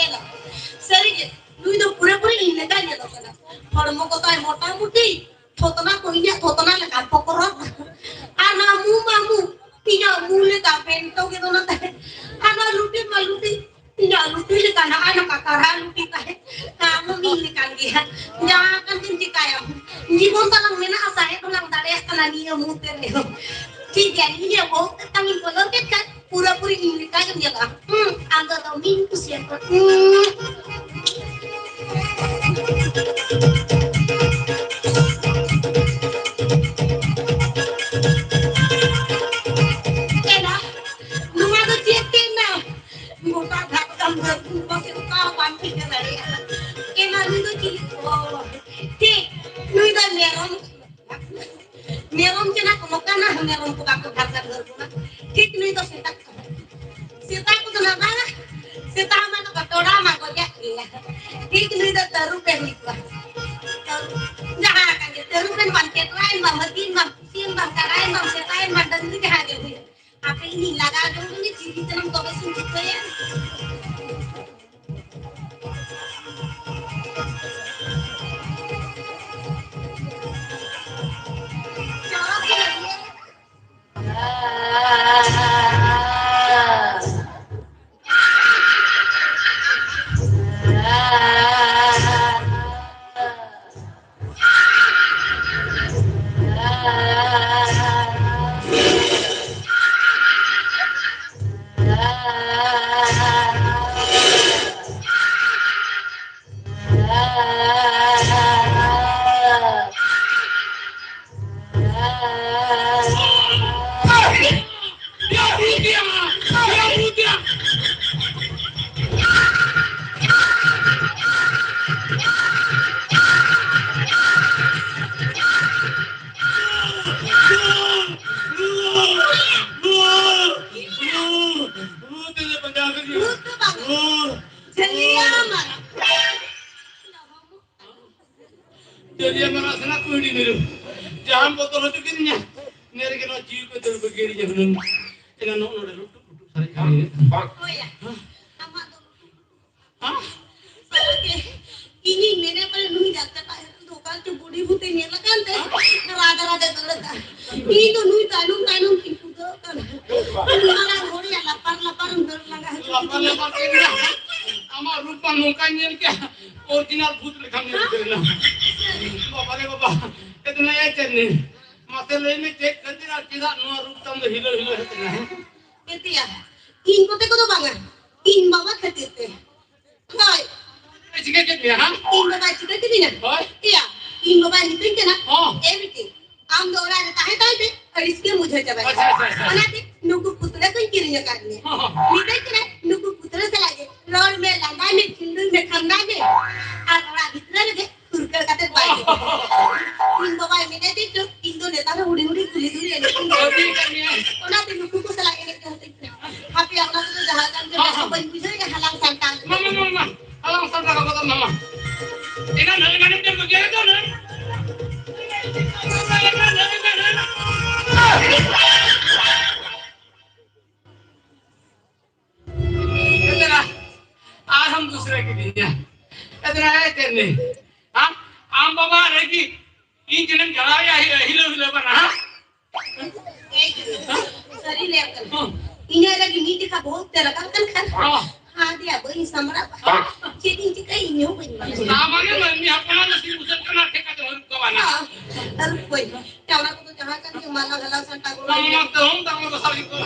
ᱮᱞᱟ, ᱥᱟᱹᱨᱤ ᱜᱮ᱾ ᱱᱩᱭ ᱫᱚ ᱯᱩᱨᱟᱹᱯᱩᱨᱤ ᱤᱧ ᱞᱮᱠᱟᱭ ᱧᱮᱞᱚᱜ ᱠᱟᱱᱟ᱾ ᱦᱚᱲᱢᱚ ᱠᱚ ᱛᱟᱭ ᱢᱚᱴᱟᱢᱩᱴᱤ, ᱛᱷᱚᱛᱱᱟ ᱠᱚ ᱤᱧᱟᱹᱜ ᱛᱷᱚᱛᱱᱟ ᱞᱮᱠᱟ ᱯᱚᱠᱨᱚᱛ᱾ ᱟᱨ ᱱᱚᱣᱟ ᱢᱩ ᱢᱟ ᱢᱩ, ᱤᱧᱟᱹᱜ ᱢᱩ ᱞᱮᱠᱟ ᱵᱮᱱᱴᱚ ᱜᱮ ᱫᱚ ᱱᱚᱛᱮ᱾ ᱟᱨ ᱱᱚᱣᱟ ᱞᱩᱴᱤ ᱢᱟ ᱞᱩᱴᱤ, ᱤᱧᱟᱹᱜ ᱞᱩᱴᱤ ᱞᱮᱠᱟ ᱱᱚᱜᱼᱚᱭ ᱱᱚᱝᱠᱟ ᱠᱟᱨᱦᱟ ᱞᱩᱴᱤ ᱛᱟᱦᱮᱸ᱾ ᱟᱢ ᱦᱚᱸ ᱢᱤᱫ ᱞᱮᱠᱟᱱ ᱜᱮᱭᱟ᱾ ᱡᱟᱦᱟᱸ ᱠᱟᱱ ᱪᱮᱢ ᱪᱤᱠᱟᱹᱭᱟ? ᱡᱤᱵᱚᱱ ᱛᱟᱞᱟᱝ ᱢᱮᱱᱟᱜᱼᱟ, ᱥᱟᱦᱮᱫ ᱦᱚᱸᱞᱟᱝ ᱫᱟᱲᱮᱭᱟᱜ ᱠᱟᱱᱟ ᱱᱤᱭᱟᱹ ᱢᱩ ᱛᱮ ᱨᱮᱦᱚᱸ᱾ ᱴᱷᱤᱠ ᱜᱮᱭᱟ, ᱱᱤᱭᱟᱹ ᱵᱚᱦᱚᱜ ᱛᱮ ᱛᱟᱝ ᱤᱧ ᱵᱚᱞᱚ ᱠᱮᱫ ᱠᱷᱟᱱ ᱯᱩᱨᱟᱹᱯᱩᱨᱤ ᱤᱧ ᱞᱮᱠᱟ ᱜᱮᱢ ᱧᱮᱞᱚᱜᱼᱟ᱾ ᱦᱩᱸ, ᱟᱢ ᱫᱚ ᱫᱚᱢᱮᱧ ᱠᱩᱥᱤᱭᱟᱠᱚᱣᱟ᱾ ᱦᱩᱸ᱾ ᱮᱱᱟ, ᱱᱚᱣᱟ ᱫᱚ ᱪᱮᱫ ᱛᱮ ᱮᱱᱟ? ᱜᱚᱴᱟ ᱫᱷᱟᱯᱠᱟᱢ ᱫᱷᱟᱹᱨᱛᱤ ᱯᱟᱥᱮ ᱚᱠᱟ ᱦᱚᱸ ᱵᱟᱢ ᱴᱷᱤᱠᱟᱹ ᱫᱟᱲᱮᱭᱟᱜᱼᱟ᱾ ᱮᱱᱟ, ᱱᱩᱭ ᱫᱚ ᱪᱤᱞᱤ? ᱚ, ᱴᱷᱤᱠ, ᱱᱩᱭ ᱫᱚ ᱢᱮᱨᱚᱢ᱾ ᱢᱮᱨᱚᱢ ᱪᱮ ᱱᱟᱜ ᱱᱚᱝᱠᱟᱱᱟᱜ ᱢᱮᱨᱚᱢ ᱠᱚ ᱵᱟᱠᱚ ᱵᱷᱟᱜᱟ ᱫᱷᱟᱹᱨ ᱠᱚᱣᱟ᱾ ᱴᱷᱤᱠ ᱱᱩᱭ ᱫᱚ ᱥᱮᱛᱟ ᱠᱟᱱᱟᱭ᱾ ᱥᱮᱛᱟ ᱠᱚᱫᱚ ᱱᱟᱜ ᱵᱟᱝᱟ, ᱥᱮᱛᱟ ᱢᱟ ᱱᱚᱝᱠᱟ ᱴᱚᱲᱟ ᱢᱟ ᱜᱚᱡᱟᱜ ᱜᱮᱭᱟ᱾ ᱴᱷᱤᱠ ᱱᱩᱭ ᱫᱚ ᱛᱟᱹᱨᱩᱵ ᱮ ᱦᱩᱭ ᱠᱚᱣᱟ᱾ ᱛᱟᱹᱨᱩᱵ, ᱡᱟᱦᱟᱸ ᱟᱠᱟᱱ ᱜᱮ, ᱛᱟᱹᱨᱩᱵ ᱮᱱ ᱵᱟᱝ, ᱪᱮᱴᱨᱟ ᱮᱱ ᱵᱟᱝ, ᱦᱟᱹᱛᱤ ᱮᱱ ᱵᱟᱝ, ᱯᱩᱥᱤ ᱮᱱ ᱵᱟᱝ, ᱠᱟᱰᱟ ᱮᱱ ᱵᱟᱝ, ᱥᱮᱛᱟ ᱮᱱ ᱵᱟᱝ, ᱰᱟᱹᱝᱨᱤ ᱡᱟᱦᱟᱸ ᱜᱮ ᱦᱩᱭᱩᱜ᱾ ᱟᱯᱮ ᱤᱧᱤᱧ ᱞᱟᱜᱟ ᱡᱚᱝ ᱫᱚ ᱡᱤᱣᱤ ᱛᱮᱢ ᱛᱚᱵᱮ ᱥᱮᱧ ᱴᱷᱤᱠᱟᱹᱭᱟ᱾ ᱫᱟᱹᱨᱭᱟᱹ ᱢᱟᱨᱟᱜ ᱥᱮᱱᱟᱜ ᱠᱩᱭᱰᱤ ᱢᱤᱨᱩ᱾ ᱡᱟᱦᱟᱸᱢ ᱵᱚᱛᱚᱨ ᱦᱚᱪᱚ ᱠᱤᱫᱤᱧᱟ, ᱱᱤᱭᱟᱹ ᱨᱮᱜᱮ ᱱᱚᱣᱟ ᱡᱤᱣᱤ ᱠᱚ ᱫᱟᱹᱲ ᱵᱟᱹᱜᱤᱭᱟᱫᱤᱧᱟ ᱦᱩᱱᱟᱹᱝ᱾ ᱮᱱᱟ ᱱᱚᱜᱼᱚ ᱱᱚᱰᱮ ᱞᱩᱴᱩ ᱯᱩᱴᱩ ᱥᱟᱨᱮᱡ ᱠᱟᱱ ᱜᱮᱭᱟ᱾ ᱦᱳᱭᱟ᱾ ᱟᱢᱟᱜ ᱫᱚ ᱦᱮᱸ? ᱥᱟᱹᱨᱤ ᱜᱮ, ᱤᱧᱤᱧ ᱢᱮᱱᱮᱫ ᱯᱟᱞᱮ ᱱᱩᱭ ᱰᱟᱠᱛᱟᱨ ᱯᱟᱭ ᱫᱚ ᱚᱠᱟ ᱪᱚ ᱵᱩᱰᱷᱤ ᱵᱷᱩᱛᱮ ᱧᱮᱞ ᱟᱠᱟᱱ ᱛᱮ ᱨᱟᱜᱟ ᱨᱟᱜᱟ ᱫᱟᱹᱲ ᱟᱠᱟᱫ᱾ ᱤᱧ ᱫᱚ ᱱᱩᱭ ᱛᱟᱭᱱᱚᱢ ᱛᱟᱭᱱᱚᱢ ᱛᱤᱧ ᱠᱩᱫᱟᱹᱣ ᱠᱟᱱᱟ᱾ ᱩᱱᱤ ᱢᱟᱨᱟᱝ ᱦᱚᱲ ᱭᱟ ᱞᱟᱯᱟᱨ ᱞᱟᱯᱟᱨ ᱮᱢ ᱫᱟᱹᱲ ᱞᱟᱸᱜᱟ ᱦᱚᱪᱚ ᱞᱟᱯᱟᱨ ᱠᱤᱫᱤᱧᱟ᱾ ᱞᱟᱯᱟᱨ ᱪᱮᱫ ᱞᱮᱠᱟ? ᱟᱢᱟᱜ ᱨᱩᱯ ᱢᱟ ᱱᱚᱝᱠᱟᱧ ᱧᱮᱞ ᱠᱮᱫ, original ᱵᱷᱩᱛ ᱞᱮᱠᱟᱢ ᱧᱮᱞ ᱩᱛᱟᱹᱨ ᱮᱱᱟ᱾ ᱵᱟᱵᱟ ᱨᱮ ᱵᱟᱵᱟ, ᱮ ᱫᱩᱱᱤᱭᱟᱹ ᱪᱮᱫ ᱱᱮ? ᱢᱟᱥᱮ ᱞᱟᱹᱭ ᱢᱮ, ᱪᱮᱫ ᱠᱷᱟᱹᱛᱤᱨ ᱟᱨ ᱪᱮᱫᱟᱜ ᱱᱚᱣᱟ ᱨᱩᱯ ᱛᱟᱢ ᱫᱚ ᱦᱤᱞᱟᱹᱣ ᱦᱤᱞᱟᱹᱣ ᱦᱮᱡ ᱮᱱᱟ, ᱦᱮᱸ? ᱮᱛᱮᱭᱟ, ᱤᱧ ᱠᱚᱛᱮ ᱠᱚᱫᱚ ᱵᱟᱝᱟ, ᱤᱧ ᱵᱟᱵᱟ ᱠᱷᱟᱹᱛᱤᱨ ᱛᱮ᱾ ᱦᱳᱭ᱾ ᱪᱤᱠᱟᱹ ᱠᱮᱫ ᱢᱮᱭᱟ, ᱦᱮᱸ? ᱤᱧ ᱵᱟᱵᱟᱭ ᱪᱤᱠᱟᱹ ᱠᱤᱫᱤᱧᱟ? ᱦᱳᱭ᱾ ᱮᱭᱟ, ᱤᱧ ᱵᱟᱵᱟᱭ ᱢᱤᱛᱟᱹᱧ ᱠᱟᱱᱟ, ᱦᱚᱸ᱾ "ᱮ ᱵᱤᱴᱤ, ᱟᱢ ᱫᱚ ᱚᱲᱟᱜ ᱨᱮ ᱛᱟᱦᱮᱸ ᱛᱟᱦᱮᱸ ᱛᱮ ᱟᱹᱲᱤᱥ ᱜᱮᱢ ᱵᱩᱡᱷᱟᱹᱣ ᱪᱟᱵᱟᱭᱟ᱾ ᱟᱪᱪᱷᱟ, ᱟᱪᱪᱷᱟ, ᱟᱪᱪᱷᱟ᱾ ᱚᱱᱟᱛᱮ ᱱᱩᱠᱩ ᱯᱩᱛᱲᱟᱹ ᱠᱚᱧ ᱠᱤᱨᱤᱧ ᱟᱠᱟᱫ ᱢᱮᱭᱟ᱾" ᱦᱚᱸ, ᱦᱚᱸ᱾ ᱢᱤᱛᱟᱹᱧ ᱠᱟᱱᱟ, "ᱱᱩᱠᱩ ᱯᱩᱛᱲᱟᱹ ᱥᱟᱞᱟᱜ ᱜᱮ ᱨᱚᱲ ᱢᱮ, ᱞᱟᱸᱫᱟᱭ ᱢᱮ, ᱠᱷᱤᱞᱰᱩᱭ ᱢᱮ, ᱠᱷᱟᱱᱫᱟᱭ ᱢᱮ, ᱟᱨ ᱚᱲᱟᱜ ᱵᱷᱤᱛᱨᱤ ᱨᱮᱜᱮ ᱯᱷᱩᱨᱠᱟᱹ ᱠᱟᱛᱮ ᱵᱟᱭ ᱦᱤᱡᱩᱜᱼᱟ᱾" ᱤᱧ ᱵᱟᱵᱟᱭ ᱢᱮᱱᱮᱫ ᱛᱤᱧ ᱪᱚ, ᱤᱧ ᱫᱚ ᱱᱮᱛᱟᱨ ᱦᱚᱸ ᱦᱩᱰᱤᱧ ᱦᱩᱰᱤᱧ ᱠᱩᱞᱦᱤ ᱫᱷᱩᱲᱤ ᱮᱱᱮᱡ ᱤᱧ ᱵᱟᱹᱜᱤ ᱟᱠᱟᱫ ᱢᱮᱭᱟ᱾ ᱚᱱᱟᱛᱮ ᱱᱩᱠᱩ ᱠᱚ ᱥᱟᱞᱟᱜ ᱮᱱᱮᱡ ᱫᱚ ᱦᱟᱯᱮ ᱚᱱᱟ ᱠᱚᱫᱚ ᱡᱟᱦᱟᱸ ᱠᱟᱱ ᱜᱮ, ᱦᱚᱸ, ᱵᱮᱥ ᱦᱚᱸ᱾ ᱵᱟᱹᱧ ᱵᱩᱡᱷᱟᱹᱣᱮᱫᱼᱟ, ᱦᱟᱞᱟᱝ ᱥᱟᱢᱴᱟᱣ ᱢᱟ, ᱢᱟ, ᱢᱟ, ᱢᱟ᱾ ᱦᱟᱞᱟᱝ ᱥᱟᱢᱴᱟᱣ ᱠᱟᱜᱚ ᱛᱟᱢ ᱢᱟ᱾ ᱮᱱᱟ ᱱᱟᱹᱭ ᱢᱟᱱᱮ ᱪᱮᱫ ᱵᱟᱹᱜᱤ ᱟᱠᱟᱫ ᱫᱚ ᱱᱟᱹᱭ? ᱮᱛᱮᱨᱟ, ᱟᱨᱦᱚᱸᱢ ᱫᱩᱥᱨᱟᱹ ᱠᱤᱫᱤᱧᱟ᱾ ᱮᱛᱮᱨᱟ, ᱮ ᱛᱮᱨᱱᱤ᱾ ᱟᱢ, ᱟᱢ ᱵᱟᱵᱟ ᱨᱮᱜᱮ ᱤᱧ ᱴᱷᱮᱱᱮᱢ ᱡᱟᱲᱟᱣᱮᱭᱟ, ᱦᱤ-, ᱦᱤᱞᱟᱹᱣ ᱦᱤᱞᱟᱹᱣ ᱠᱟᱱᱟ, ᱦᱮᱸ? ᱮᱭ ᱡᱩᱞᱩ, ᱥᱟᱹᱨᱤ ᱞᱟᱹᱭ ᱠᱟᱱᱟ᱾ ᱦᱚᱸ᱾ ᱤᱧᱟᱹᱜ ᱞᱟᱹᱜᱤᱫ ᱢᱤᱫ ᱡᱚᱠᱷᱟ ᱵᱚᱦᱚᱜ ᱛᱮ ᱨᱟᱠᱟᱵ ᱠᱟᱱ ᱠᱷᱟᱱ, ᱦᱚᱸ᱾ ᱦᱟᱸ ᱫᱤᱭᱟ ᱵᱟᱹᱧ ᱥᱟᱢᱵᱲᱟᱣᱟ᱾ ᱦᱚᱸ᱾ ᱪᱮᱫ ᱤᱧ ᱪᱤᱠᱟᱹᱭᱟ ᱤᱧ ᱦᱚᱸ ᱵᱟᱹᱧ ᱵᱟᱲᱟᱭᱟ᱾ ᱟᱢ ᱜᱮ ᱢᱟᱹᱱᱢᱤ ᱦᱚᱯᱚᱱᱟᱜ ᱫᱚ ᱥᱤᱢ ᱵᱩᱥᱟᱹᱜ ᱠᱟᱱᱟ, ᱴᱷᱮᱠᱟ ᱫᱚ ᱵᱟᱹᱱᱩᱜ ᱛᱟᱵᱚᱱᱟ᱾ ᱦᱚᱸ᱾ ᱟᱹᱨᱩᱵ ᱠᱚᱧ᱾ ᱚᱱᱟ ᱠᱚᱫᱚ ᱡᱟᱦᱟᱸ ᱠᱟᱱ ᱜᱮ ᱢᱟᱞᱟ ᱜᱷᱟᱞᱟ ᱥᱟᱢᱴᱟᱣ ᱜᱚᱲᱚ ᱵᱟᱝ, ᱦᱩᱭᱩᱜᱼᱟ᱾ ᱵᱟᱝ, ᱛᱟᱹᱦᱩᱢ ᱛᱟᱢ ᱫᱚ ᱥᱟᱹᱨᱤ ᱠᱚ᱾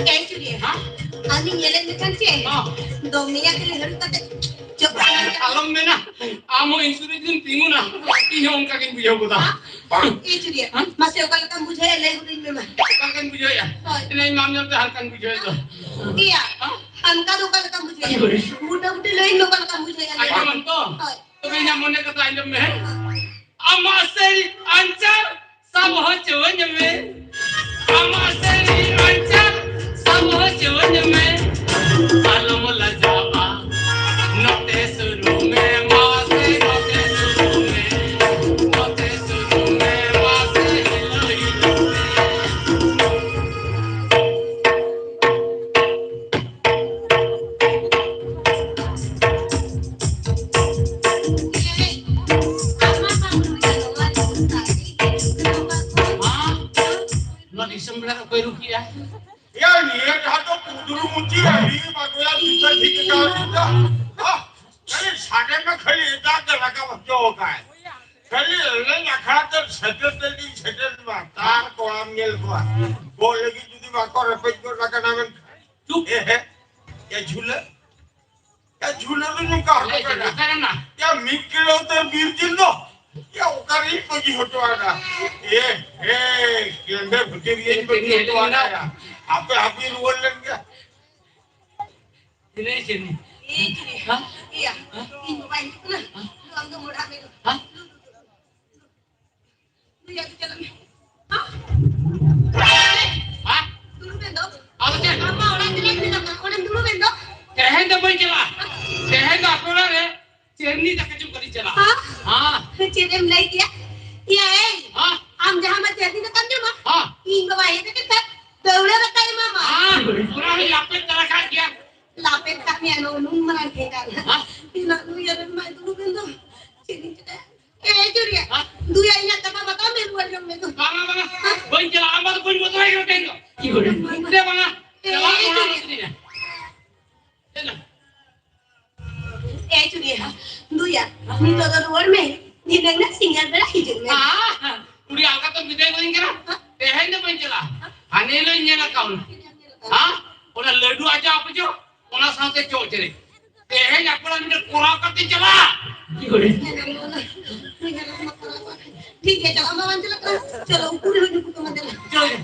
ᱮᱭ ᱪᱩᱨᱤᱭᱟᱹ, ᱦᱮᱸ? ᱟᱢᱤᱧ ᱧᱮᱞᱮᱫ ᱢᱮᱠᱷᱟᱱ ᱪᱮ? ᱦᱮᱸ᱾ ᱫᱚᱢᱮᱭᱟ ᱠᱷᱟᱹᱞᱤ ᱦᱟᱹᱲᱩᱵ ᱠᱟᱛᱮ ᱪᱚᱯ ᱥᱟᱱᱟᱧ ᱠᱟᱱᱟ᱾ ᱟᱞᱚᱢ ᱢᱮᱱᱟ, ᱟᱢ ᱦᱚᱸ ᱤᱧ ᱥᱩᱨ ᱨᱮ ᱡᱩᱫᱤᱢ ᱛᱤᱸᱜᱩᱱᱟ, ᱤᱧ ᱦᱚᱸ ᱚᱱᱠᱟ ᱜᱤᱧ ᱵᱩᱡᱷᱟᱹᱣ ᱜᱚᱫᱟ᱾ ᱮᱭ ᱪᱩᱨᱤᱭᱟᱹ, ᱦᱮᱸ? ᱢᱟᱥᱮ ᱚᱠᱟ ᱞᱮᱠᱟᱢ ᱵᱩᱡᱷᱟᱹᱣᱮᱫᱼᱟ ᱞᱟᱹᱭ ᱜᱚᱫᱟᱹᱧ ᱢᱮ ᱢᱟ᱾ ᱚᱠᱟ ᱞᱮᱠᱟᱧ ᱵᱩᱡᱷᱟᱹᱣᱮᱫᱼᱟ? ᱦᱳᱭ᱾ ᱤᱧ ᱢᱟᱢ ᱧᱮᱞᱛᱮ ᱦᱟᱞᱠᱟᱧ ᱵᱩᱡᱷᱟᱹᱣᱮᱫ ᱫᱚ᱾ ᱮᱭᱟ, ᱦᱮᱸ? ᱦᱟᱞᱠᱟ ᱫᱚ ᱚᱠᱟ ᱞᱮᱠᱟᱢ ᱵᱩᱡᱷᱟᱹᱣᱮᱫᱼᱟ? ᱦᱳᱭ᱾ ᱢᱚᱴᱟᱢᱩᱴᱤ ᱞᱟᱹᱭᱟᱹᱧ ᱢᱮ ᱚᱠᱟ ᱞᱮᱠᱟᱢ ᱵᱩᱡᱷᱟᱹᱣᱮᱫᱼᱟ ᱞᱟᱹᱭ ᱟᱸᱡᱚᱢ ᱢᱮ᱾ ᱟᱢ ᱛᱚ? ᱢᱚᱱᱮ ᱠᱟᱛᱷᱟ ᱟᱸᱡᱚᱢ ᱢᱮ᱾ ᱟᱢᱟᱜ ᱥᱟᱹᱲᱤ ᱟᱧᱪᱟᱨ ᱥᱟᱵ ᱦᱚᱪᱚᱧ ᱢᱮ᱾ ᱟᱢᱟᱜ ᱥᱟᱹᱲᱤ ᱟᱧᱪᱟᱨ ᱥᱟᱵ ᱦᱚᱪᱚᱧ ᱢᱮ᱾ ᱟᱞᱚᱢ ᱞᱟᱡᱟᱜᱼᱟ, ᱱᱚᱛᱮ ᱥᱩᱨᱩᱜ ᱢᱮ, ᱢᱟᱥᱮ ᱱᱚᱛᱮ ᱥᱩᱨᱩᱜ ᱢᱮ᱾ ᱱᱚᱛᱮ ᱥᱩᱨᱩᱜ ᱢᱮ, ᱢᱟᱥᱮ ᱦᱤᱞᱳᱜ ᱦᱤᱞᱳᱜ ᱛᱮ᱾ ᱱᱚᱣᱟ ᱫᱤᱥᱚᱢ ᱵᱮᱲᱟ ᱚᱠᱚᱭ ᱨᱩᱠᱷᱤᱭᱟ? ᱭᱟ, ᱱᱤᱭᱟᱹ ᱫᱷᱟᱣ ᱫᱚ ᱠᱩᱫᱽᱨᱩ ᱢᱩᱪᱤ ᱟᱹᱰᱤ ᱵᱟᱜᱚᱭᱟ ᱡᱩᱛᱟᱹ ᱴᱷᱤᱠ ᱠᱟᱣ ᱫᱤᱱ ᱫᱚ᱾ ᱦᱟ, ᱠᱷᱟᱹᱞᱤ ᱥᱟᱰᱮ ᱢᱟ ᱠᱷᱟᱹᱞᱤ ᱮᱴᱟᱜ ᱜᱮ ᱨᱟᱠᱟᱵ ᱦᱚᱪᱚ ᱟᱠᱟᱫ᱾ ᱠᱷᱟᱹᱞᱤ ᱮᱱᱮᱡ ᱟᱠᱷᱲᱟ ᱛᱮ ᱥᱮᱴᱮᱨ ᱛᱮ ᱥᱮᱴᱮᱨ ᱢᱟ᱾ ᱛᱟᱨ ᱠᱚᱲᱟᱢ ᱧᱮᱞ ᱠᱚᱣᱟ᱾ ᱜᱚᱜ ᱞᱟᱹᱜᱤᱫ ᱡᱩᱫᱤ ᱵᱟᱠᱚ ᱨᱮᱯᱮᱡ ᱜᱚᱫ ᱟᱠᱟᱱᱟ ᱢᱮᱱᱠᱷᱟᱱ᱾ ᱪᱩᱯ᱾ ᱮ ᱦᱮ, ᱮ ᱡᱷᱩᱞᱟᱹ᱾ ᱮ ᱡᱷᱩᱞᱟᱹ ᱫᱚ ᱱᱚᱝᱠᱟ ᱦᱚᱲ ᱮ, ᱠᱟᱱᱟ᱾ ᱡᱷᱩᱞᱟᱹ ᱠᱟᱱᱟ᱾ ᱭᱟ, ᱢᱤᱫ ᱠᱤᱞᱳ ᱛᱮ ᱵᱤᱨ ᱡᱤᱞ ᱫᱚ᱾ ᱭᱟ, ᱚᱠᱟᱨᱮᱧ ᱵᱟᱹᱜᱤ ᱦᱚᱴᱚ ᱟᱫᱟ? ᱮ, ᱮ, ᱠᱮᱸᱰᱮ ᱵᱷᱤᱛᱤᱨ ᱨᱮᱧ ᱵᱟᱹᱜᱤ ᱦᱚᱴᱚ ᱟᱫᱟ᱾ ᱭᱟ, ᱟᱯᱮ ᱦᱟᱯᱮ ᱨᱩᱣᱟᱹᱲ ᱞᱮᱱ ᱜᱮ᱾ ᱪᱤᱞᱤ, ᱪᱤᱞᱤ? ᱮ, ᱪᱤᱞᱤ? ᱦᱟ? ᱤᱭᱟ, ᱦᱟ? ᱤᱧ ᱵᱟᱵᱟ ᱦᱤᱡᱩᱜ ᱠᱟᱱᱟ᱾ ᱦᱟ? ᱟᱢ ᱫᱚ ᱢᱚᱲᱟ ᱢᱮ᱾ ᱦᱟ? ᱫᱩᱭᱟ ᱫᱚ ᱪᱟᱞᱟᱜ ᱢᱮ᱾ ᱦᱟ? ᱦᱟ? ᱫᱩᱲᱩᱵ ᱮᱱ ᱫᱚ᱾ ᱟᱫᱚ ᱪᱮᱫ? ᱟᱢ ᱢᱟ ᱚᱲᱟᱜ ᱪᱟᱞᱟᱜ ᱢᱮ, ᱚᱸᱰᱮᱢ ᱫᱩᱲᱩᱵ ᱮᱱ ᱫᱚ᱾ ᱛᱮᱦᱮᱧ ᱫᱚ ᱵᱟᱹᱧ ᱪᱟᱞᱟᱜᱼᱟ᱾ ᱛᱮᱦᱮᱧ ᱫᱚ ᱟᱯᱮ ᱚᱲᱟᱜ ᱨᱮ ᱪᱮᱨᱱᱤ ᱫᱟᱠᱟ ᱡᱚᱢ ᱠᱟᱛᱮᱧ ᱪᱟᱞᱟᱜᱼᱟ᱾ ᱦᱟ? ᱦᱟ? ᱪᱮᱫ ᱮᱢ ᱞᱟᱹᱭ ᱠᱮᱭᱟ? ᱤᱭᱟ, ᱮᱭ᱾ ᱦᱟ? ᱟᱢ ᱡᱟᱦᱟᱸ ᱢᱟ ᱪᱮᱨᱱᱤ ᱫᱟᱠᱟᱢ ᱡᱚᱢᱟ, ᱦᱟ? ᱤᱧ ᱵᱟᱵᱟ ᱦᱮᱡ ᱠᱟᱛᱮ ᱫᱟᱹᱣᱲᱟᱹ ᱫᱟᱠᱟᱭ ᱮᱢᱟᱢᱟ᱾ ᱦᱟ? ᱚᱱᱟ ᱦᱚᱸᱧ ᱞᱟᱯᱮ ᱛᱟᱨᱟ ᱠᱟᱜ ᱜᱮᱭᱟ᱾ ᱞᱟᱯᱮ ᱠᱟᱜ ᱢᱮᱭᱟ, ᱱᱚᱜᱼᱚ ᱱᱩᱱ ᱢᱟᱨᱟᱝ ᱴᱷᱮᱸᱜᱟ ᱨᱮ᱾ ᱦᱟ? ᱤᱧ ᱞᱟᱹᱭ ᱫᱩᱧ ᱫᱩᱲᱩᱵ ᱮᱱ ᱫᱚ᱾ ᱪᱮᱫ ᱤᱧ ᱪᱤᱠᱟᱹᱭᱟ? ᱮ, ᱪᱩᱨᱤᱭᱟ᱾ ᱦᱟ? ᱫᱩᱭᱟ, ᱤᱧᱟᱜ ᱠᱟᱛᱷᱟ ᱵᱟᱛᱟᱣ ᱢᱮ, ᱨᱩᱣᱟᱹᱲ ᱡᱚᱝ ᱢᱮ ᱫᱩ᱾ ᱵᱟᱝᱟ, ᱵᱟᱝᱟ᱾ ᱵᱟᱹᱧ ᱪᱟᱞᱟᱜᱼᱟ, ᱟᱢ ᱫᱚ ᱵᱟᱹᱧ ᱵᱚᱛᱚᱨᱟᱭ ᱠᱟᱱᱟ ᱛᱮᱦᱮᱧ ᱫᱚ᱾ ᱪᱮᱫ ᱮ, ᱵᱟᱝᱟ᱾ ᱪᱟᱞᱟᱜ ᱪᱩᱨᱤᱭᱟ᱾ ᱚᱲᱟᱜ ᱨᱮ ᱛᱤᱧᱟ᱾ ᱪᱮᱫ ᱮ? ᱮ, ᱪᱩᱨᱤᱭᱟ᱾ ᱫᱩᱭᱟ, ᱱᱤᱛᱚᱜ ᱫᱚ ᱨᱩᱣᱟᱹᱲ ᱢᱮ᱾ ᱫᱷᱤᱱᱟᱹᱝ ᱱᱟᱜ ᱥᱤᱸᱜᱟᱹᱲ ᱵᱮᱲᱟ ᱦᱤᱡᱩᱜ ᱢᱮ᱾ ᱦᱟ? ᱩᱱᱤ ᱟᱞᱜᱟ ᱛᱮᱢ ᱵᱤᱫᱟᱹᱭ ᱜᱚᱫᱤᱧ ᱠᱟᱱᱟ? ᱛᱮᱦᱮᱧ ᱫᱚ ᱵᱟᱹᱧ ᱪᱟᱞᱟᱜᱼᱟ᱾ ᱦᱟᱱᱮ ᱦᱤᱞᱳᱜ ᱤᱧ ᱧᱮᱞ ᱟᱠᱟᱫ ᱩᱱᱤ᱾ ᱦᱟ? ᱚᱱᱟ ᱞᱟᱹᱰᱩ ᱟᱡᱟᱜ ᱟᱯᱮ ᱪᱚ? ᱚᱱᱟ ᱥᱟᱶᱛᱮ ᱪᱚᱜ ᱪᱮᱨᱮᱡ᱾ ᱛᱮᱦᱮᱧ ᱟᱯᱮ ᱚᱲᱟᱜ ᱢᱤᱫᱴᱮᱱ ᱠᱚᱨᱟᱣ ᱠᱟᱛᱮ ᱪᱟᱞᱟᱜ᱾ ᱴᱷᱤᱠ ᱜᱮᱭᱟ, ᱪᱟᱞᱟᱜ ᱢᱟ ᱵᱟᱝ ᱪᱟᱞᱟᱜ ᱠᱟᱱᱟ᱾ ᱪᱚᱞᱚ, ᱩᱠᱩᱨ ᱦᱩᱭ ᱱᱩᱠᱩ ᱠᱚ ᱢᱟ ᱫᱮᱞᱟ᱾ ᱪᱚᱞᱚ᱾